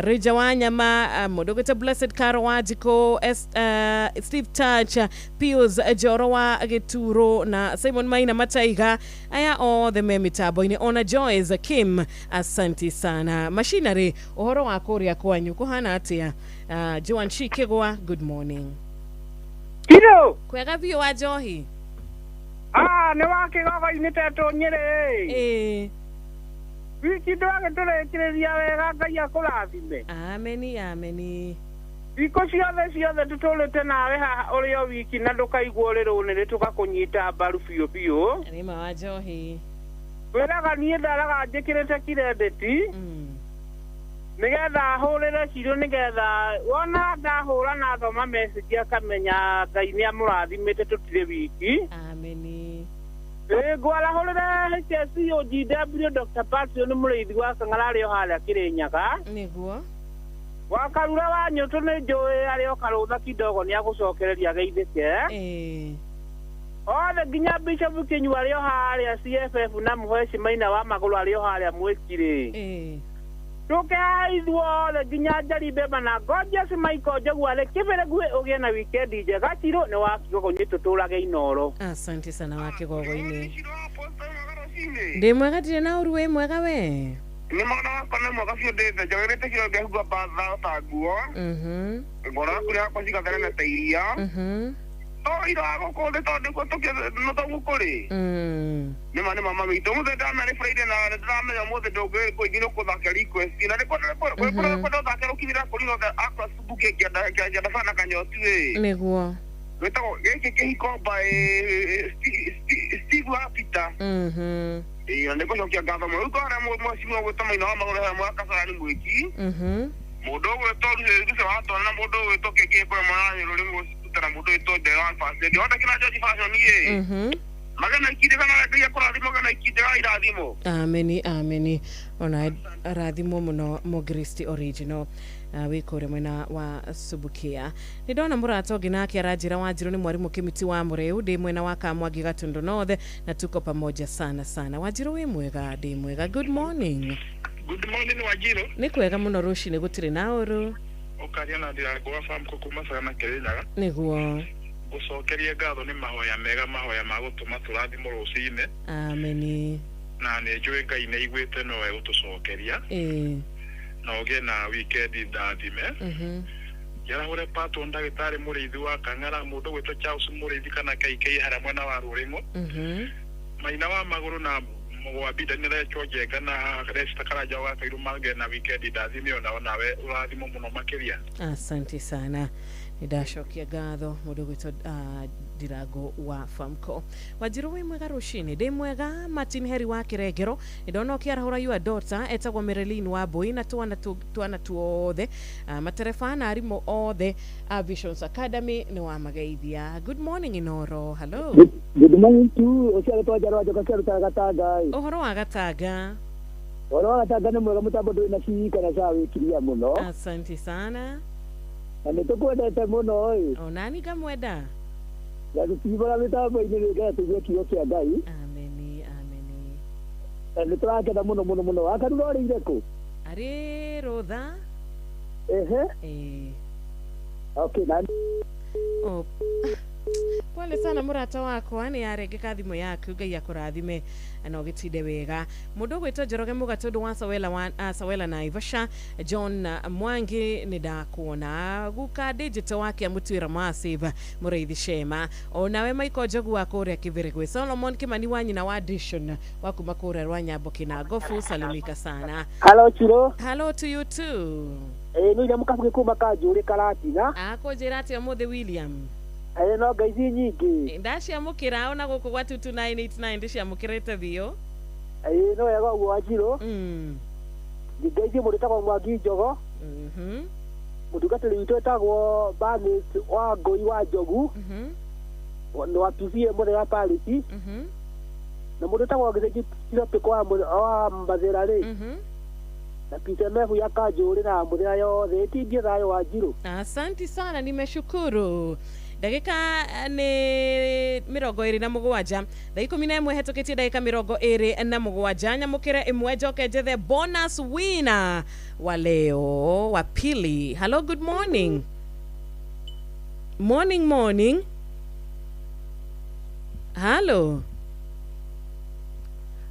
Rija wa Nyama, mũndũ ũgwĩtwo Blessed Caro wa Jiko, Steve Touch, Pius Joro wa Gĩturo na Simon Maina Mataiga, aya othe me mĩtambo-inĩ ona Joyce Kim, asante sana. Machinery ũhoro wa kũrĩa kwanyu kũhana atĩa? Joan Shikigwa, good morning. Kiro kwega biũ wa Njohi. Nĩ wa Kĩgogo-inĩ tetwo Nyĩrĩ. Wiki ndwagĩtũrĩkĩrĩria wega Ngai akũrathime. Ameni ameni. Thikũ ciothe ciothe tũtũrĩte nawe haha ũrĩ o wiki na ndũkaigua ũrĩ rũnĩrĩ tũgakũnyita mbaru biũ biũ. Nĩma wa Njohi. Wĩraga niĩ ndaraga njĩkĩrĩte kirendeti nĩgetha hũrĩre Cirũ nĩgetha wona ndahũra na thoma message akamenya Ngai nĩamũrathimĩte tũtirĩ wiki. Ameni. Ngwarahũrĩre HSCOGW Dr. Patrio nĩ mũrĩithi wa Kang'ara arĩ o harĩa Kĩrĩnyaga. Nĩguo. Wakarura wa Nyũtũ nĩ njũĩ arĩ o karũtha kidogo nĩagũcokereria geithĩke. Othe nginya Bishop Kĩnyua arĩ o harĩa CFF na Mũheci Maina wa Magũrũ arĩ o harĩa Mwĩkirĩ. Tũke haha ithuothe nginya Njeri Mbemba na Gorgeous Michael Njogu arĩ Kĩbĩrĩguĩ ũgĩe na wikendi njega. Chirũ nĩ wa Kigogo-inĩ tũtũrage Inoro. Asante sana wa Kigogo-inĩ. Ndĩ mwega ndirĩ na ũru, wĩ mwega we? Nĩ mwana wakwa nĩ mwega biũ ndĩte njagĩrĩte kĩo ngehumba batha ta nguo. Ngoro yaku yakwa cigathereme ta iria. No ira gũkũ thĩ tondũ nĩkuo tũkĩ kũrĩ. Nĩ ma nĩ mama witũ mũthĩ ndamenya nĩ Friday na nĩ ndĩramenya ũmũthĩ ndũngĩkũingĩ nĩ ũkũthaka request na nĩ kwenda ũthake rũkinyĩra kũri othe akwa cumbuke ngĩenda bana kanyotu ĩ. Nĩguo. Gwĩtagwo gĩkĩ kĩhiko by Steve wa Peter. Ĩĩ na nĩngũcokia ngatho mũno. Rĩu kwarĩa mheshimiwa gwĩtwo Maina wa Magũrũ harĩa mwaka Kasarani mwĩki. Mũndũ ũgwĩtwo Ruce wa Twana na mũndũ ũgwĩtwo KK kũrĩa mwena rũrĩmĩ gũcikuta na mũndũ ũgwĩtwo Ndewa Fashion. Othe kina George Fashion ĩ. Magana ikinde kana Ngai akũrathimo kana ikinde ga irathimo. Ameni ameni. Ona rathimo mũno Mũgristi original. Wĩ kũrĩa mwena wa Subukia. Nĩ ndona mũrata ũngĩ nake aranjĩra Wanjirũ nĩ mwarimũ Kĩmiti wa Mũrĩu, ndĩ mwena wa Kamwangi Gatundu North na tuko pamoja sana sana. Wanjirũ wĩ mwega? Ndĩ mwega. Good morning. Good morning Wanjirũ. Nĩ kwega mũno rũcinĩ gũtirĩ na ũru. Ũkaria na Ndirango wa Famco kuma Sagana Kĩrĩnyaga. Nĩguo. Gũcokeria ngatho nĩ mahoya mega, mahoya ma gũtũma tũrathimwo rũcinĩ. Ameni. Na nĩ njũĩ Ngai nĩ aiguĩte no egũtũcokeria. Na ũgĩe na weekend ndathime. Njarahũre patwo ndagĩtarĩ mũrĩithi wa Kang'ara, mũndũ ũgwĩtwo Charles mũrĩithi kana KK harĩa mwena wa Rũrĩng'o. Maina wa Magũrũ na Mũgwambi nĩretwo Njenga na Resta Karanja wa Kairu magĩe na weekend ndathime onao, nawe ũrathimwo mũno makĩria. Asante sana. Nĩndacokia ngatho mũndũ ũgwĩtwo Ndirango wa Famco. Wanjirũ wĩ mwega rũcinĩ? Ndĩ mwega. Martin Heri wa Kĩrengero, nĩndona ũkĩarahũra your daughter etagwo Merelin wa Mbui na twana tuothe, matereba na arimũ othe a Visions Academy nĩ wamageithia. Good morning Inoro. Hello. Good morning to ũcio agĩtwo Njarwa Njoka kĩarutaga Gatanga ĩ. Ũhoro wa Gatanga? Ũhoro wa Gatanga nĩ mwega, mũtambo ndũrĩ na cii kana caa wĩkiria mũno. Asante sana. Na nĩ tũkwendete mũno ĩ. Onani ngamwenda. Na tũtiumaga mĩtambo-inĩ nĩgetha tũigue kiugo kĩa Ngai. Ameni ameni. Na nĩ tũrakena mũno mũno mũno. Wakarura ũrĩire kũ? Arĩ rũtha. Ehe. Ĩĩ. Okay, na Oh. Pole sana mũrata wakwa, nĩ yarengeka thimũ yaku. Ngai akũrathime na ũgĩtinde wega. Mũndũ ũgwĩtwo Njoroge Mũgatũndũ wa Sawela wa Sawela Naivasha, John Mwangi nĩ ndakuona. Guka digital wake amũtuĩra massive mũrĩithi Shema. Onawe Michael Njogu wa kũrĩa Kĩbĩrĩgwe, Solomon Kimani wa nyina wa Dishon wa kuma kũrĩa Rwanyambo Kĩnangobu, salimika sana. Hello Chiro. Hello to you too. Ĩĩ nĩ William Kabugi kuma Kanjũrĩ Karatina. Akũnjĩra atĩa ũmũthĩ William? Ĩĩ no ngai ici nyingĩ. Ndaciamũkĩra ona gũkũ gwa 22989 ndĩciamũkĩrĩte biũ. Ĩĩ no wega ũguo Wanjirũ. Ngai ici mũndũ wĩtagwo Mwangi Njogo. Mũtungatĩri witũ wĩtagwo Bernice wa Ngũi wa Njogu. Nĩ wa PCA mũthenya wa Parisi. Na mũndũ wĩtagwo Gĩthĩnji Tirotiko wa Mbathĩra rĩ. Na PCMF ya Kanjũrĩ na mũthenya yothe ĩtindie thayũ Wanjirũ. Asante sana, nimeshukuru. Ndagĩka nĩ 27 thaa 11 hetũkĩtie ndagĩka 27. Nyamũkĩre ĩmwe njoke njethe bonus winner wa leo wa pili. Hello, good morning. Morning morning. Hello.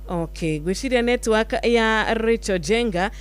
Okay, gwĩciria network ya Rachel Jenga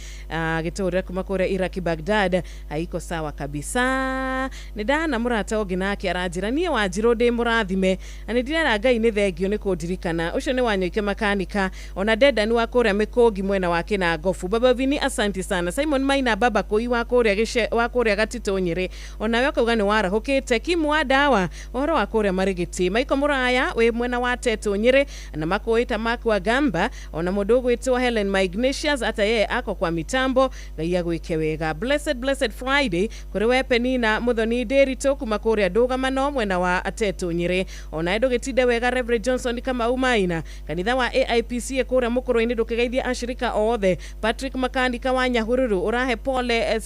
gĩtũrĩra kuma kũrĩa Iraki Baghdad haiko sawa kabisa. Nĩ ndana mũrata ũngĩ nake aranjĩra niĩ Wanjirũ ndĩ mũrathime na nĩ ndĩrera Ngai nĩ thengio nĩ kũndirikana. Ũcio nĩ Wanyoike makanika ona Dedan wa kũrĩa Mĩkũngi mwena wa Kĩnangobu. Baba Vini asante sana. Simon Maina baba kũi wa kũrĩa gĩce wa kũrĩa Gatitũ Nyĩrĩ onawe akauga nĩ warahũkĩte. Kimu wa dawa ũhoro wa kũrĩa Marigiti. Maiko Mũraya wĩ mwena wa Tetũ Nyĩrĩ na makũĩta Makwa Gamba ona mũndũ ũgwĩtwo Helen Ignatius ata yeye ako kwa mitambo. Ngai agwĩke wega. Blessed blessed Friday kũrĩ we Penina Muthoni Ndĩritũ kuma kũrĩa Ndũgamano mwena wa Atetũ Nyĩrĩ. Ona ndũgĩtinde wega Reverend Johnson Kamau Maina kanitha wa AIPC kũrĩa Mũkũrũ-inĩ ndũkĩgeithia ashirika othe. Patrick Makanika wa Nyahururu ũrahe pole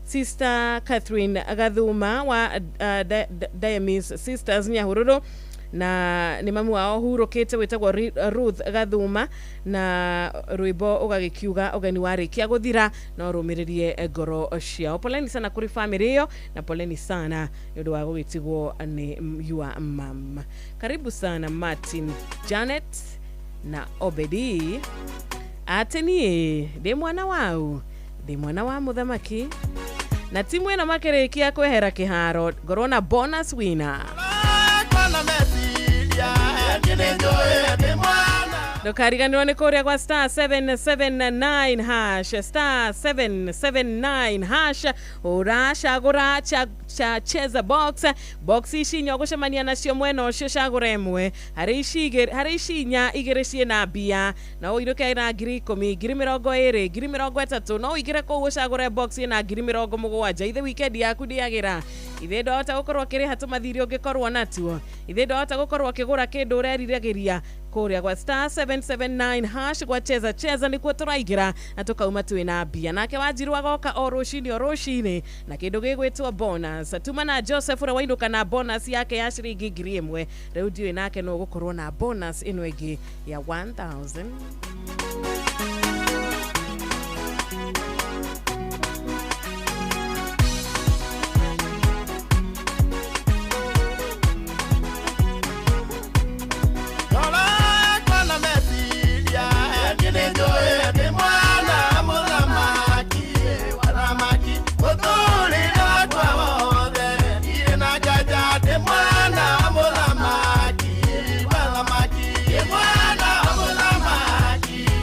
Sister Catherine Gathuma wa Diamis Sisters Nyahururu. Na nĩ mamu wao hurũkĩte wĩtagwo Ruth Gathuma, na rwĩmbo ũgagĩkiuga ũgeni warĩkia gũthira no rũmĩrĩrie ngoro ciao. Poleni sana kũrĩ family ĩyo, na poleni sana nĩ ũndũ wa gũgĩtigwo nĩ your mum. Karibu sana Martin, Janet na Obedi. Atĩ niĩ ndĩ mwana wau, ndĩ mwana wa mũthamaki, na timu ĩno makĩrĩkia kwehera kĩharo ngorwo na bonus winner. Ndũkariganĩrwo nĩ kũrĩa gwa star 779 hash, star 779 hash, ũracagũra cha cheza box. Box ici inya ũgũcemania nacio mwena ũcio, cagũra ĩmwe harĩ ici igĩrĩ, harĩ ici inya, igĩrĩ ciĩna mbia, na ũinũke na 10,000, 20,000, 30,000. No ũingĩre kũu ũcagũre box ĩna 70,000. Ithe weekend yaku ndĩagĩra. Ithe ndwahota gũkorwo ũkĩrĩha tũmathirĩ ũngĩkorwo natuo. Ithe ndwahota gũkorwo ũkĩgũra kĩndũ ũreriragĩria. Kũrĩa gwa star 779 hash gwa cheza cheza nĩkuo tũraingĩra na tũkauma twĩna mbia. Nake Wanjiru agoka o rũcinĩ o rũcinĩ na kĩndũ gĩgwĩtwo bonus. Tuma na Joseph ũrĩa wainũka na bonus yake ya ciringi 1,000. Rĩu ndiũĩ nake no ũgũkorwo na bonus ĩno ĩngĩ ya 1,000.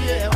Yeah.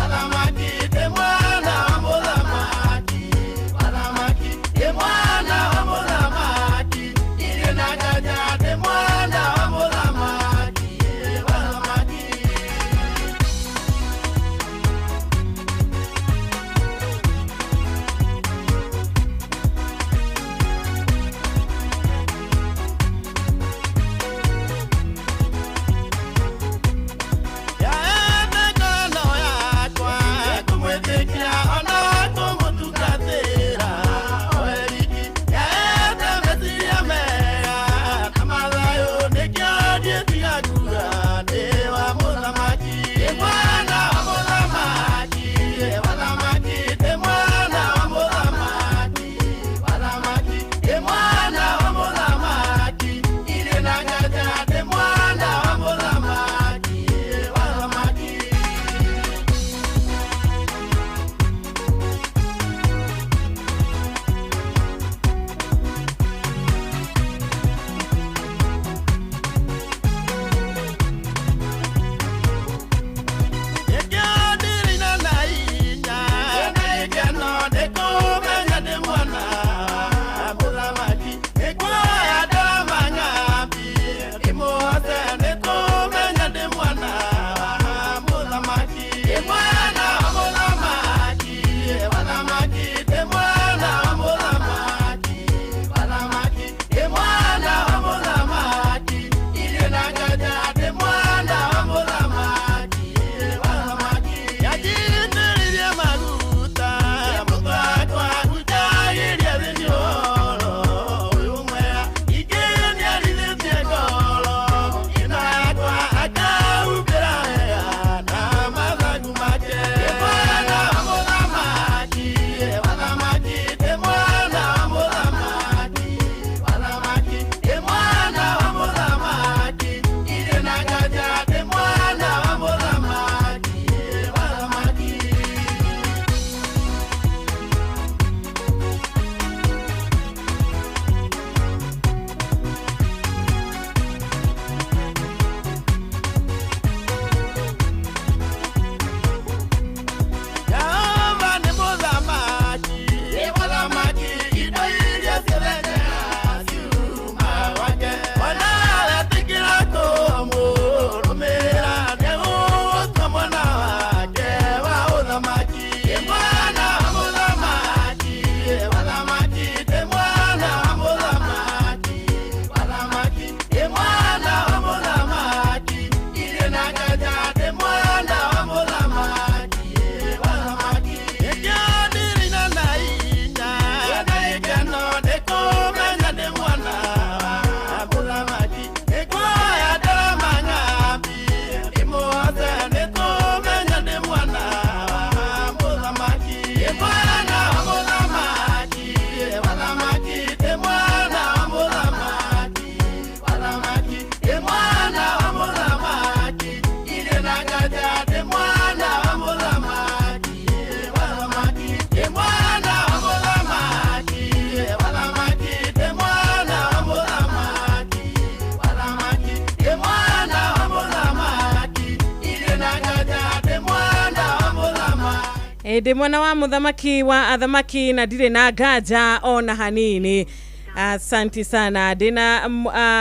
Ndĩ mwana wa mũthamaki wa athamaki na ndirĩ na nganja ona hanini. Asanti sana. Ndĩna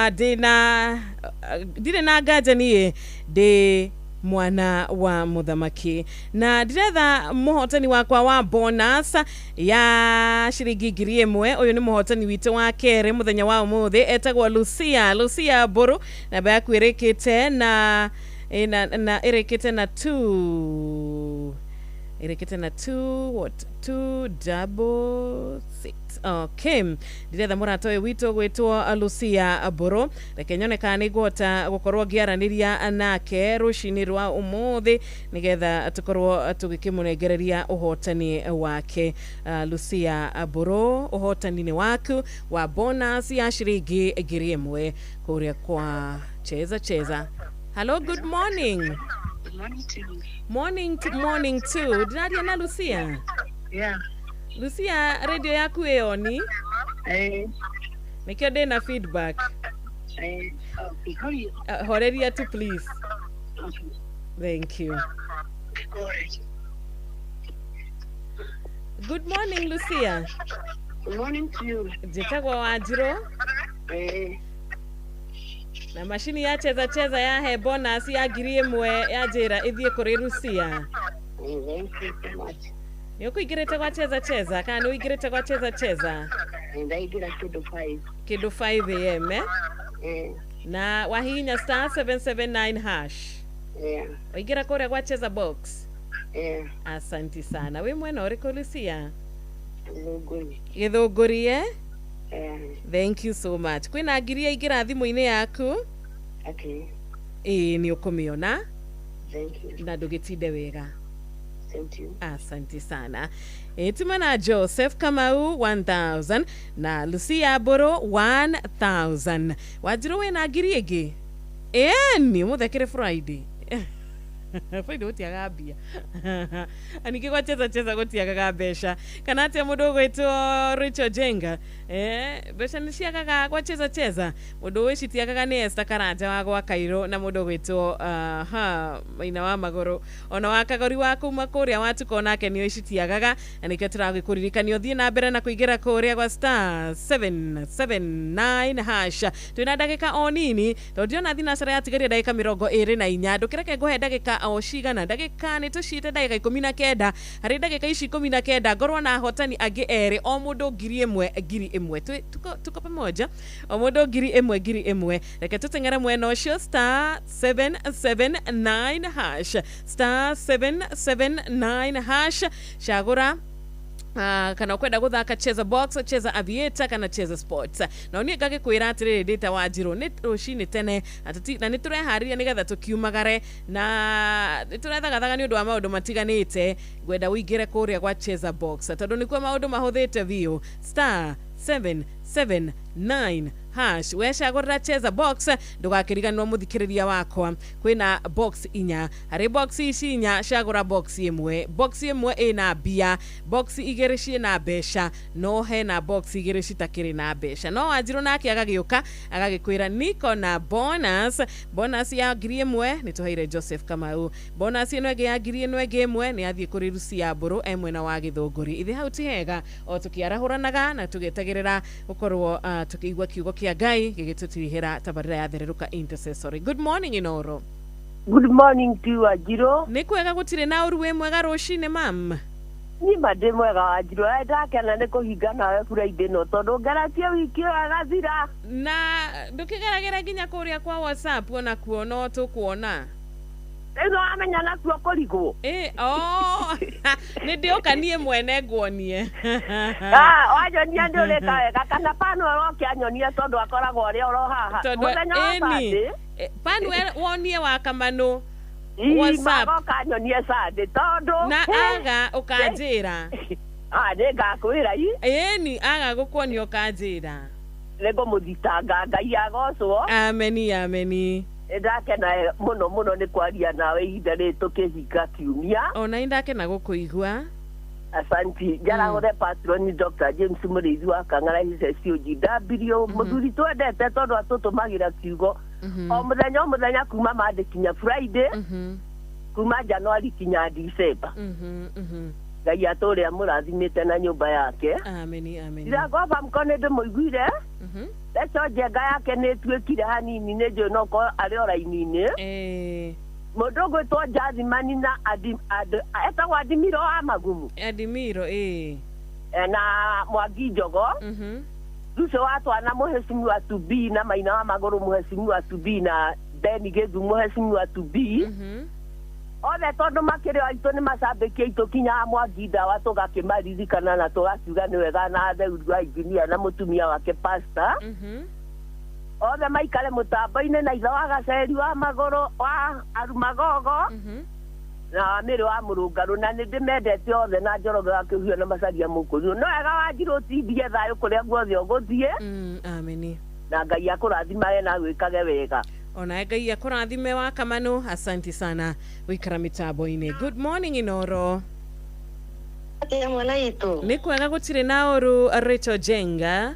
ndĩna ndirĩ na nganja niĩ ndĩ mwana wa mũthamaki na ndiretha mũhotani wakwa wa bonus ya ciringi 1000. Ũyũ nĩ mũhotani witũ wa kerĩ mũthenya wa ũmũthĩ, etagwo Lucia Mbũrũ. Namba yaku ĩrĩkĩte na na ĩrĩkĩte na 2 ĩrĩkĩte na 2 what 266. Okay, ndiretha mũrata ũyũ witũ gwĩtwo Lucia Mbũrũ. Reke nyone kana nĩ ngũhota gũkorwo ngĩaranĩria nake rũcinĩ rwa ũmũthĩ nĩgetha tũkorwo tũgĩkĩmũnengereria ũhotani wake. Lucia Mbũrũ, ũhotani nĩ waku wa bonus ya ciringi 1000 kũrĩa kwa Cheza Cheza. Hello, good morning. Good morning to you. Morning to morning too. Ndĩraria na Lucia? Yeah. Lucia, radio yaku ĩoni? Eh. Nĩkĩo ndĩna feedback. Eh. Okay, how are you? Horeria tu please. Okay. Thank you. All right. Good morning, Lucia. Good morning to you. Njĩtagwo Wanjirũ. Eh. Na macini ya Cheza Cheza yahe bonus ya 1000 ya njĩra ĩthiĩ kũrĩ Lucia. Thank you so much. Nĩ ũkũingĩrĩte gwa Cheza Cheza kana nĩ ũingĩrĩte gwa Cheza Cheza? Ndaingĩra kĩndũ 5. Kĩndũ 5 am eh? Eh. Na wahihinya star 779 hash. Yeah. Waingĩra kũrĩa gwa Cheza box. Yeah. Asanti sana. Wĩ mwena ũrĩkũ Lucia? Gĩthũngũri. Gĩthũngũri eh? Yeah. Thank you so much. Kwĩna ngiri yaingĩra thimũ-inĩ yaku? Okay. Ĩĩ nĩ ũkũmĩona. Thank you. Na ndũgĩtinde wega. Thank you. Asante sana. Tumana Joseph Kamau 1000 na Lucia Mbũrũ 1000. Wanjirũ wĩna ngiri ĩngĩ? Ĩni ũmũthĩ akĩrĩ Friday. Friday gũtiagaga mbia. Ningĩ gwa Cheza Cheza gũtiagaga mbeca. Kana atĩa mũndũ ũgwĩtwo Rachel Jenga? Mbeca nĩ ciagaga gwa Cheza Cheza. Mũndũ ũyũ citiagaga nĩ Esther Karanja wa gwa Kairũ na mũndũ ũgwĩtwo Maina wa Magũrũ ona wa Kagori wa kuma kũrĩa watuko nake nĩ citiagaga, na nĩkĩo tũragĩkũririkania ũthiĩ na mbere na kũingĩra kũrĩa gwa star 779 hash. Twĩna ndagĩka o nini tondũ ndĩrona thinacara yatigaria ndagĩka 24. Ndũkĩreke ngũhe ndagĩka o cigana, ndagĩka nĩ tũciĩte ndagĩka 19. Harĩ ndagĩka ici 19 ngorwo na ahotani angĩ erĩ, o mũndũ 1000 1000. Tuko pamoja, o mũndũ 1000 1000. Reke tũteng'ere mwena ũcio star 779 hash, star 779 hash. Cagũra kana ukwenda guthaka Cheza Box, Cheza Aviator kana Cheza Sports. Na niĩ ngagĩkwĩra atĩrĩrĩ ndĩta Wanjirũ nĩ rũcinĩ tene na nĩ tũreharĩria nĩgetha tũkiumagare na nĩ tũrethagathaga nĩ ũndũ wa maũndũ matiganĩte. Ngwenda ũingĩre kũrĩa gwa Cheza Box tondũ nĩkuo maũndũ mahũthĩte biũ. Star 779 hash. Wecagũrĩra Cheza Box ndũgakĩriganĩrwo mũthikĩrĩria wakwa kwĩna box inya. Harĩ box ici inya cagũra box ĩmwe. Box ĩmwe ĩna mbia, box igĩrĩ ciĩna mbeca, no hena box igĩrĩ citakĩrĩ na mbeca. No Wanjirũ nake agagĩũka agagĩkwĩra niko na bonus. Bonus ya 1000 nĩ tũheire Joseph Kamau. Bonus ĩno ĩngĩ ya ngiri ĩno ĩngĩ ĩmwe nĩ athiĩ kũrĩ Lucia Mbũrũ e mwena wa Gĩthũngũri. Ithe hau ti hega o tũkĩarahũranaga na tũgĩetagĩrĩra gũkorwo tũkĩigua kiugo kĩa Ngai gĩgĩtũtirihĩra tabarĩra ya Thererũka Intercessory. Good morning Inoro. Good morning to you, Wanjirũ. Nĩ kwega gũtirĩ na ũru. Wĩ mwega rũcinĩ mam? Nima ndĩ mwega Wanjirũ. Ndakena nĩ kũhinga nawe Friday ĩno tondũ ngeratie wiki ĩyo ĩgathira. Na ndũkĩgeragĩra nginya kũrĩa kwa WhatsApp onakuo no tũkuona. Rĩu nĩ wamenya nakuo kũrigwo. Nĩ ndĩũka niĩ mwene nguonie. Wanyonia nĩ ũrĩka wega kana Panuel oke anyonie tondũ akoragwo arĩ oro haha. Mũthenya wa Sunday. Panuel wonie wa Kamanũ WhatsApp. Magoka anyonie Sunday tondũ na aga ũkanjĩra. Nĩ ngakwĩra i. Ĩni aga gũkuonia ũkanjĩra. Nĩ ngũmũthitanga Ngai agocwo. Ameni ameni. Ndakena mũno mũno nĩ kwaria nawe ihinda rĩrĩ tũkĩhinga kiumia. Ona ndakena gũkũigua. Asanti. Njarahũre patroni Dr. James Mũrĩithi wa Kang'ara HSCOGW mũthuri twendete tondũ atũtũmagĩra kiugo o mũthenya o mũthenya kuma Monday kinya Friday, kuma January kinya December. Ngai atũũre amũrathimĩte na nyũmba yake. Ameni, ameni. Ndirango ba mkono ndĩmũiguire. Recho Njenga yake nĩ ĩtuĩkire hanini nĩ njũĩ no korwo arĩ o raini-inĩ. Mũndũ ũgwĩtwo Jathimani na etagwo Adimiro wa Magumu. Adimiro, ĩĩ. Na Mwangi Njogo. Lucio wa twana mũhecimiwa Tubii na Maina wa Magũrũ mũhecimiwa Tubii na Beni Gĩthu mũhecimiwa Tubii. Othe tondũ makĩrĩ aitũ nĩ macambĩki aitũ kinya Mwangi ndawa tũgakĩmaririkana na tũgakiuga nĩ wega na Theuri wa injinia na mũtumia wake pastor. Othe maikare mũtambo-inĩ na ithe wa Gaceri wa Magũrũ wa Arumagogo na Mĩrĩ wa Mũrũngarũ na nĩ ndĩmendete othe na Njoroge wa Kĩhuhio na Macaria Mũkũriũ. No wega Wanjirũ ũtindie thayũ kũrĩa guothe ũgũthiĩ. Ameni. Na Ngai akũrathimage na agwĩkage wega. Ona Ngai akũrathime wa Kamano. Asanti sana wikara mitambo-inĩ. Good morning Inoro. Atĩa mwana witũ? Nĩ kwega gũtirĩ na ũru. Rachel Jenga.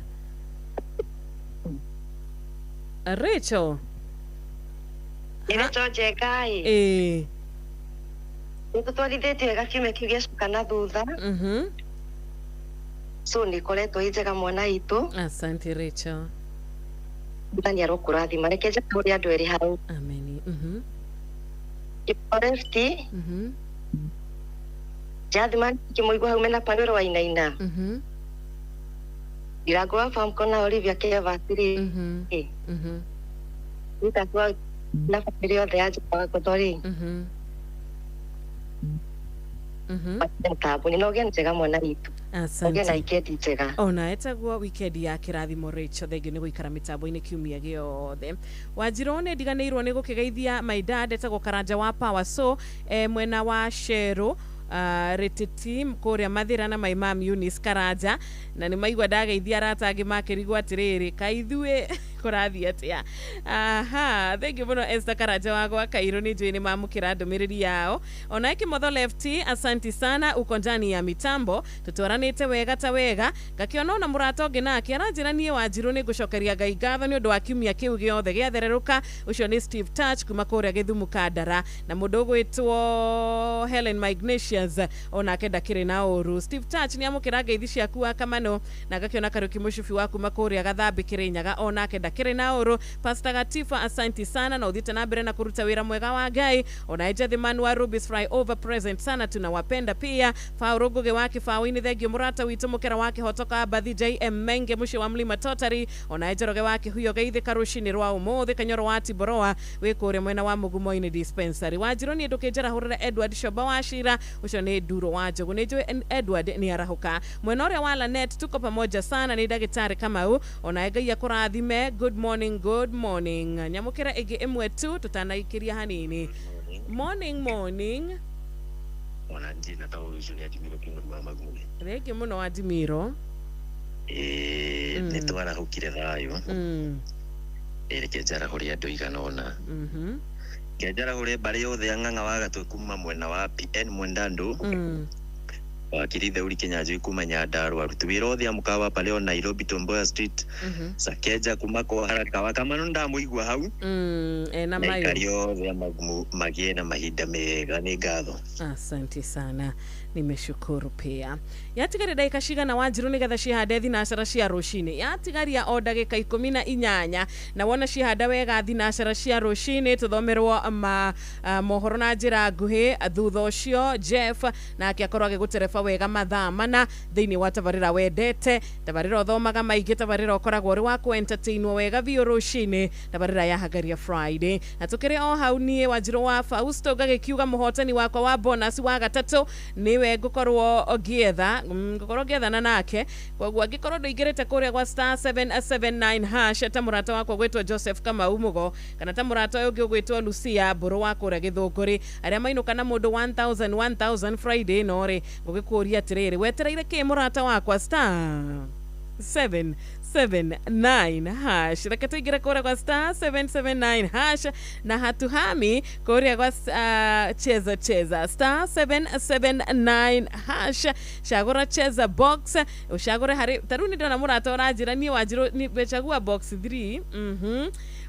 Rachel. Nĩ Rachel Njenga ĩ. Ĩĩ. Nĩ tũtwarithĩtie wega kiumia kĩu gĩacoka na thutha. So nĩ ĩkoretwo ĩ njega mwana witũ. Asante Rachel. Mwathani arokũrathima. Reke njahũre andũ erĩ hau. Ameni. Kĩborefti. Jathimani kĩmũigua hau mena Panuelo wainaina. Ndirango wa Famco na Olivia Kevas rĩ. Nĩtakwa na bamĩrĩ yothe ya Njamba wa Ngotho rĩ. Mũtambo-inĩ na ũgĩe njega mwana witũ. Asante. Ũgĩe na wikendi njega. Ona etagwo wikendi ya kĩrathimo Rachel. Thengio nĩ gũikara mĩtambo-inĩ kiumia gĩothe. Wanjirũ nĩ ndiganĩirwo nĩ gũkĩgeithia my dad etagwo Karanja wa Power so mwena wa Sheru Retiti kũrĩa Mathĩra na my mom Eunice Karanja na nĩ maigua ndageithia arata angĩ makĩrigwo atĩrĩrĩ kaithuĩ kũrathiĩ atĩa. Aha, thengiũ mũno Esther Karanja wa gwa Kairũ nĩ njũĩ nĩ mamũkĩra ndũmĩrĩri yao. Ona Kĩmotho Lefty, asanti sana uko ndani ya mitambo tũtwaranĩte wega ta wega. Ngakĩona ona mũrata ũngĩ nake aranjĩra niĩ Wanjirũ nĩ ngũcokeria Ngai ngatho nĩ ũndũ wa kiumia kĩu gĩothe gĩathererũka. Ũcio nĩ Steve Touch kuma kũrĩa Gĩthumu Kandara na mũndũ ũgwĩtwo Helen Magnesius onake ndakĩrĩ na ũru. Steve Touch nĩ amũkĩra ngeithi ciaku wa Kamano na ngakĩona Kariũki Mũcubi wa kuma kũrĩa Gathambĩ Kĩrĩnyaga onake ndakĩrĩ na ũru. Pastor Gatifa asanti sana na ũthiĩte na mbere na kũruta wĩra mwega wa Ngai. Ona Jathimani wa Rubis Fry over present sana tunawapenda pia. Faũrũ Ngũgĩ wa Kĩbaũ-inĩ thengio mũrata witũ mũkera wa Kĩhoto Mbathi JM Menge mũciĩ wa Mlima Totari. Ona Njoroge wa Kĩhuyo geithĩka rũcinĩ rwa ũmũthĩ. Kanyoro wa Tiboroa wĩ kũrĩa mwena wa Mugumo-inĩ dispensary. Wanjirũ niĩ ndũkĩnjarahũrĩre Edward Shoba wa Cira ũcio nĩ Nduro wa Njogu. Nĩ njũĩ Edward nĩ arahũka. Mwena ũrĩa wa Lanet tuko pamoja sana nĩ ndagĩtarĩ Kamau. Ona Ngai akũrathime. Good morning, good morning. Nyamũkĩra ĩngĩ ĩmwe tu tũtanaikĩria hanini. Morning, morning. Mwana njina ta ũcio nĩ Adimiro Kĩng'oru wa Magume. Rĩngĩ mũno Adimiro. Ĩĩ nĩ twarahũkire thayũ. Reke njarahũre andũ igana ũna. Reke njarahũre mbarĩ yothe ya Ng'ang'a wa Gatwe kuma mwena wa PN Mwendandũ. Wakiri Theuri Kinyanjui kuma Nyandarua aruti wĩra othe a mũkawa Paleo Nairobi Tomboya Street. Sakeja kuma kwa Haraka wa Kamano ndamũigua hau. Ena na mayo. aikari othe a Magumu magĩe na mahinda mega nĩ ngatho. Asante sana, nimeshukuru pia. Yatigaria ndagĩka cigana Wanjirũ nĩgetha cihande thinacara cia rũcinĩ? Yatigaria o ndagĩka 18 na wona cihanda wega thinacara cia rũcinĩ tũthomerwo ma mohoro na njĩra nguhĩ. Thutha ũcio Jeff nake akorwo agĩgũtereba wega mathaa mana thĩinĩ wa tabarĩra wendete, tabarĩra ũthomaga maingĩ, tabarĩra ũkoragwo ũrĩ wa kũ-entertainwo wega biũ rũcinĩ, tabarĩra ya Hagaria Friday. Na tũkĩrĩ o hau niĩ Wanjirũ wa Fausto ngagĩkiuga mũhotani wakwa wa bonus wa gatatũ nĩwe ngũkorwo ngĩetha ngũkorwo ngĩethana nake. Koguo angĩkorwo ndũingĩrĩte kũrĩa gwa star 779 hash ta mũrata wakwa gwĩtwo Joseph Kamau Mũgo kana ta mũrata ũyũ ũngĩ ũgwĩtwo Lucia Mbũrũ wa kũrĩa Gĩthũngũri arĩa mainũka na mũndũ 1000 1000 Friday ĩno rĩ, ngũgĩkũria atĩrĩrĩ wetereire kĩ mũrata wakwa star 779 hash. Reke tuingire kũrĩa kwa star 779 hash na hatuhami kũrĩa kwa cheza cheza star 779 hash cagũra cheza box ũcagũre harĩ ta rĩu nĩ ndona mũrata ũranjĩra niĩ Wanjirũ nimechagua box 3.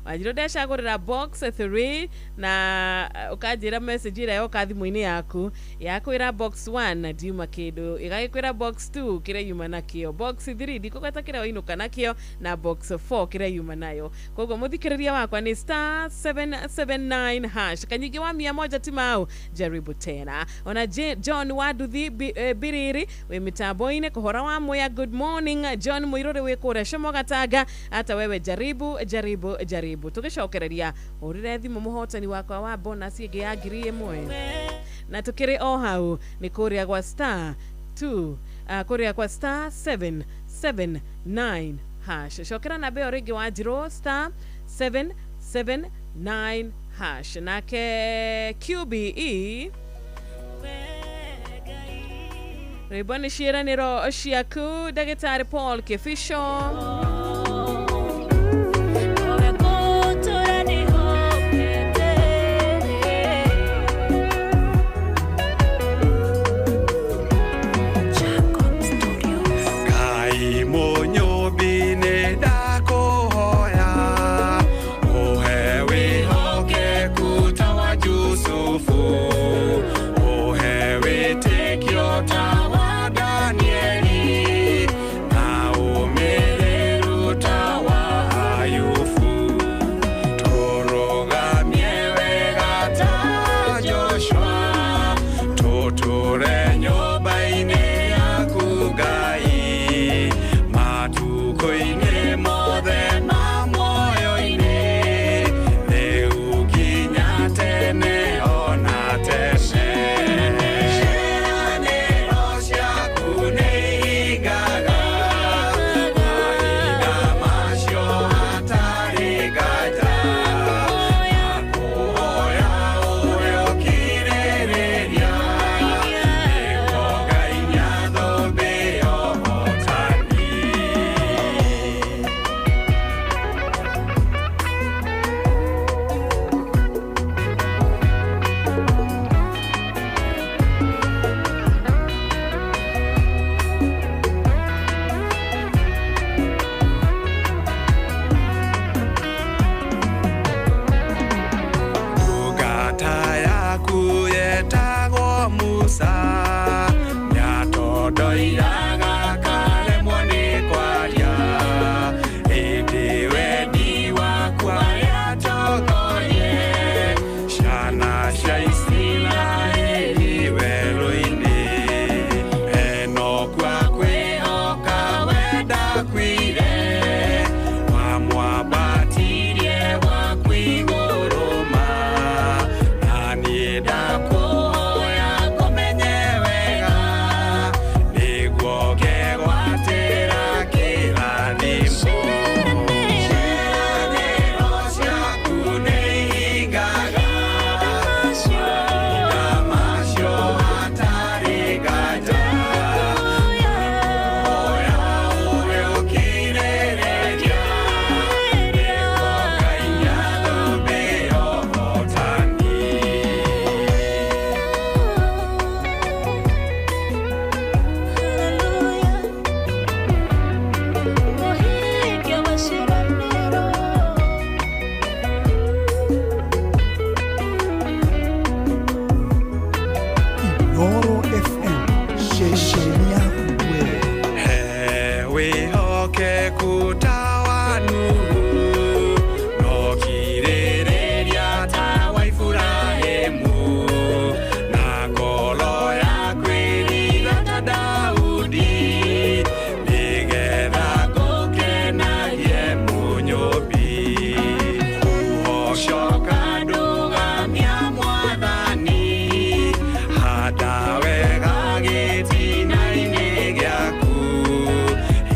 Wanjirũ ndecagũrĩra box 3 na ũkanjĩra message ĩrĩa yoka thimũ-inĩ yaku yakwĩra box 1 ndiuma kĩndũ, ĩgagĩkwĩra box 2 kĩrĩa yuma nakĩo, box 3 ndikũgweta kĩrĩa wainũka nakĩo, na box 4 kĩrĩa yuma nayo. Koguo mũthikĩrĩria wakwa nĩ star 779 hash kanyingi wa 100 timau jaribu tena. Ona John Waduthi Biriri wĩ mitambo-inĩ kũhora wa Mwea, good morning John Muiruri wĩ kũrĩa Shomogatanga, hata wewe jaribu jaribu jaribu. Tũgĩcokereria hũrĩre thimũ mũhotani wakwa wa bonus ĩngĩ ya 1000 na tukĩrĩ o hau nĩ kũrĩa gwa star 2 kũrĩa kwa star 779 hash. Cokera namba ĩyo rĩngĩ Wanjirũ star 779 hash. Nake QBE rwĩmbo nĩ ciĩranĩro ciaku ndagĩtarĩ Paul Kĩbico.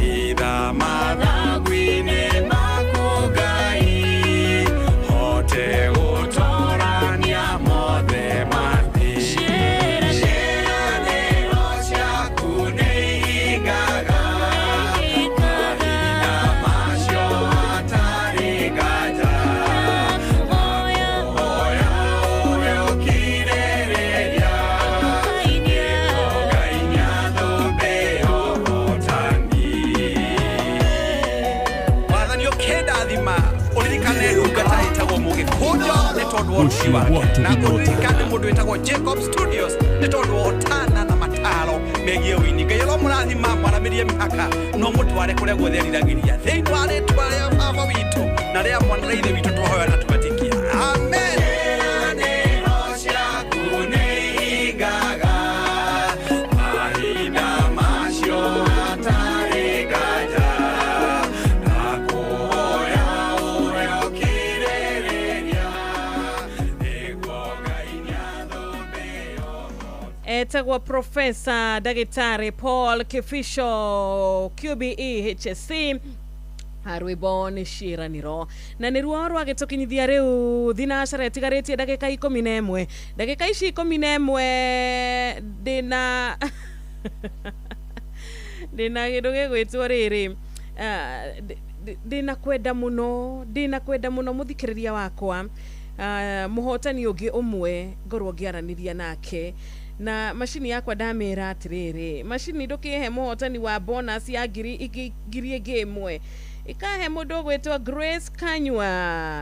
Hitha mathagu wa ũtugi wake. Na ngũririkane mũndũ wĩtagwo Jacob Studios nĩ tondũ wa ũtana na mataro megiĩ ũini. Ngai aromũrathima mwaramĩrie mĩhaka no mũtware kũrĩa guothe eriragĩria. Thĩinĩ wa rĩtwa rĩa Baba witũ na rĩa Mwana na Ithe witũ twahoya na twetĩkia. Amen. Etagwo Professor Dagitari Paul Kifisho QBE HSC rwĩmbo nĩ ciĩranĩro na nĩ ruo rwagĩtũkinyithia rĩu thinacara ĩtigarĩtie ndagĩka 11 ndagĩka ici 11 ndĩna ndĩna kĩndũ gĩgwĩtwo rĩrĩ ndĩna kwenda mũno mũthikĩrĩria wakwa mũhotani ũngĩ ũmwe ngorwo ngĩaranĩria nake na macini yakwa ndamĩra atĩrĩrĩ macini ndũkĩhe mũhotani wa bonus ya ngiri ĩngĩ ĩmwe ikahe mũndũ ũgwĩtwo Grace Kanyua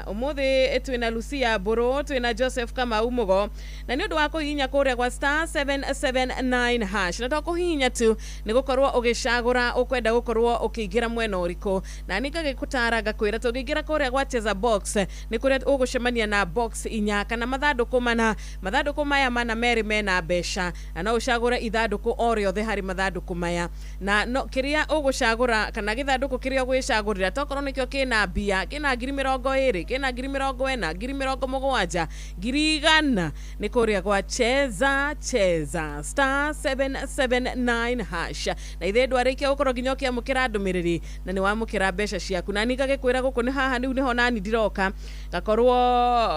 ũmũthĩ twĩna Lucia Mbũrũ twĩna Joseph Kamau Mũgo na nĩ ũndũ wa kũhihinya kũrĩa gwa star 779 hash na to kũhihinya tu nĩ gũkorwo ũgĩcagũra ũkwenda gũkorwo ũkĩingĩra mwena ũrĩkũ na nĩ ngagĩkũtara ngakwĩra tũngĩingĩra kũrĩa gwa Cheza Box nĩ kũrĩa ũgũcemania na box inya kana mathandũkũ mana mathandũkũ maya mana merĩ mena mbeca na no ũcagũre ithandũkũ o rĩothe harĩ mathandũkũ maya na no kĩrĩa ũgũcagũra kana gĩthandũkũ kĩrĩa ũgwĩcagũra tokorwo nĩkĩo kĩna mbia kĩna 20,000 kĩna 40,000 70,000 100,000 nĩ kũrĩa gwa Cheza Cheza star 779 hash na ithe ndwarĩkia gũkorwo nginya ũkĩamũkĩra ndũmĩrĩri na nĩ wamũkĩra mbeca ciaku na niĩ ngagĩkwĩra gũkũ nĩ haha rĩu nĩho nani ndiroka ngakorwo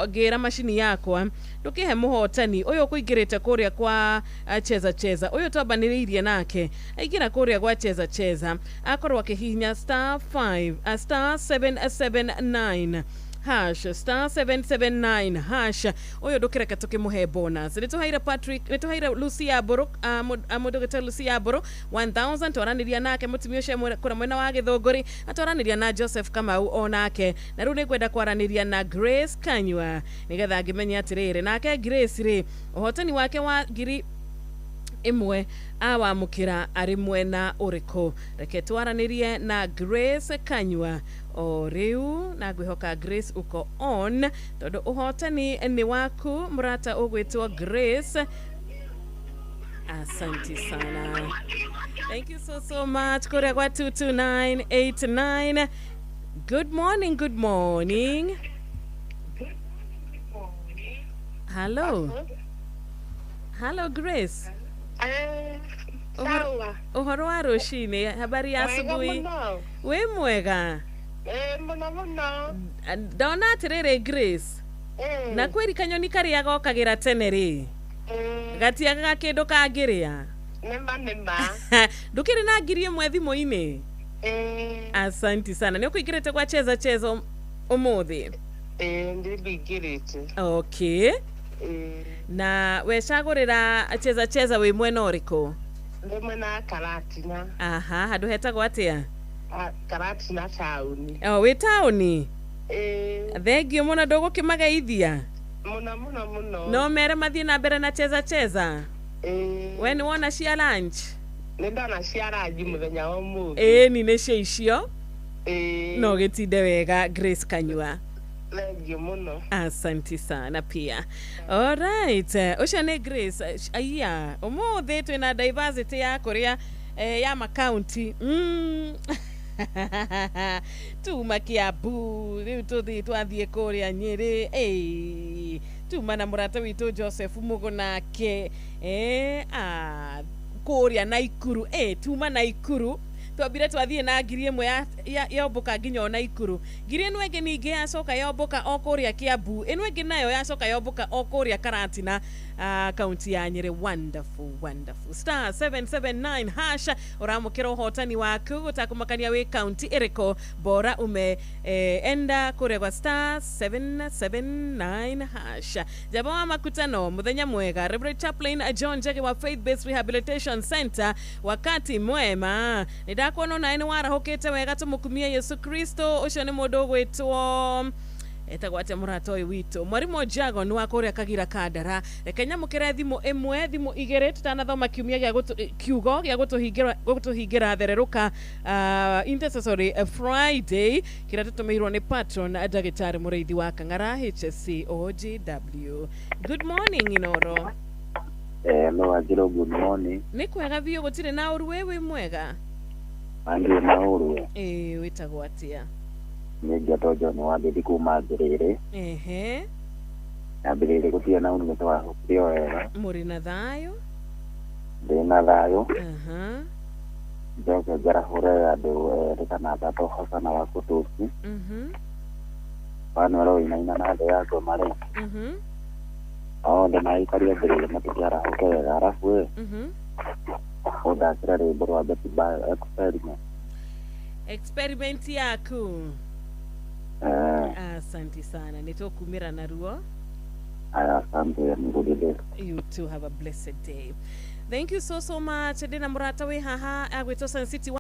ngĩra macini yakwa ndũkĩhe mũhotani ũyũ ũkũingĩrĩte kũrĩa kwa Cheza Cheza ũyũ twambanĩrĩirie nake aingĩra kũrĩa gwa Cheza Cheza akorwo akĩhihinya star 5 star 779 hash star 779 hash uyu ndukireke tukimuhe bonus nituhaire Patrick nituhaire Lucia Mbũrũ mũndũ gĩtwo Lucia Mbũrũ 1000 twaraniria nake mũtumia ũcio kũrĩa mwena wa Gĩthũngũri atwaraniria na Joseph Kamau o nake na rĩu nĩngwenda kwaranĩria na Grace Kanyua nĩgetha ngĩmenye atĩrĩrĩ nake Grace rĩ ũhotani wake wa 1,000 awamũkĩra arĩ mwena ũrĩkũ reke twaranĩrie na Grace Kanyua o rĩu na ngwĩhoka Grace uko on tondũ ũhotani nĩ waku mũrata ũgwĩtwo Grace. Asante sana, thank you so much kũrĩa gwa 22989. Good morning, good morning. Hello. Hello Grace. Sawa. Ũhoro wa rũcinĩ, habari ya asubuhi. Wĩ mwega? Mũno mũno. Ndona atĩrĩrĩ Grace. Na kwĩri kanyoni karĩa gokagĩra tene rĩ. Gatiagaga kĩndũ kangĩrĩa. Nĩma nĩma. Ndũkĩrĩ na 1,000 thimũ-inĩ? Asante sana. Nĩ ũkũingĩrĩte kwa Cheza Cheza ũmũthĩ? Ndĩmbingĩrĩte. Okay. Na wecagũrĩra Cheza Cheza wĩ mwena ũrĩkũ? Ndĩ mwena wa Karatina. Aha, handũ hetagwo atĩa? Karatina taũni. O, wĩ taũni? Thengiũ mũno, ndũgũkĩmageithia? Mũno mũno mũno. No mere mathiĩ na mbere na Cheza Cheza? We nĩ wona cia lunch? Nĩ ndona cia lunch mũthenya wa ũmũthĩ. Ĩni nĩcio icio. No gĩtinde wega Grace Kanyua. Thank you muno. Asante sana pia. All right. Ũcio nĩ Grace. Aya, ũmũthĩ twĩna diversity ya kũrĩa ya makaunti. Tuma Kiambu, rĩu tũthiĩ twathiĩ kũrĩa Nyĩrĩ. Tuma na mũrata witũ Joseph Mugo nake. Kũrĩa Naikuru. Tuma Naikuru. Twambire twathiĩ na 1,000 yombũka nginya o Naikuru. 1,000 ĩngĩ ningĩ yacoka yombũka o kũrĩa Kiambu. Ĩno ĩngĩ nayo yacoka yombũka o kũrĩa Karatina, kaunti ya Nyĩrĩ. Wonderful, wonderful. Star 779 hash ũramũkĩra ũhotani waku gũtakũmakania wĩ kaunti ĩrĩkũ bora ume enda kũrĩa gwa star 779 hash. Jaba wa makutano mũthenya mwega. Reverend Chaplain John Njagi wa Faith Based Rehabilitation Center, wakati mwema. Nĩndakuona nawe nĩ warahũkĩte wega tũmũkumie Yesu Kristo. Ũcio nĩ mũndũ ũgwĩtwo Etagwo atĩa mũrata ũyũ witũ mwarimũ Jagon wa kũrĩa Kagira Kandara. Reke nyamũkĩre thimũ ĩmwe, thimũ igĩrĩ tũtanathoma kiumia gĩa kiugo gĩa gũtũhingĩra thererũka intercessory Friday kĩrĩa tũtũmĩirwo nĩ patron ndagĩtarĩ mũrĩithi wa Kang'ara HSC OGW. Good morning, Inoro. Hello, Wanjirũ, good morning. Nĩ kwega biũ, gũtirĩ na ũru. Wĩ mwega? Wandirĩ na ũru. Ĩĩ, wĩtagwo atĩa? Nĩ ngetwo John Wambĩthi kuma Mbĩrĩrĩ. Na Mbĩrĩrĩ gũtirĩ na ũru, nĩ twarahũkire wega. Mũrĩ na thayũ? Ndĩ na thayũ. Njoke njarahũre andũ erĩ kana atatũ, Hosana wa Kũtũci. Manuel ũinaina na thĩ ya ngoma rĩ. Othe maikaria Mbĩrĩrĩ matikĩarahũke wega. Arabu ĩ, ũthakĩre rwĩmbo rwa Betty Bayo, Experiment. Experiment yaku. Asante sana, nĩtũkumĩra naruo. Aya, asante and good day. You too, have a blessed day. Thank you so so much. Ndĩna mũrata wĩ haha agwĩtwo Sun City.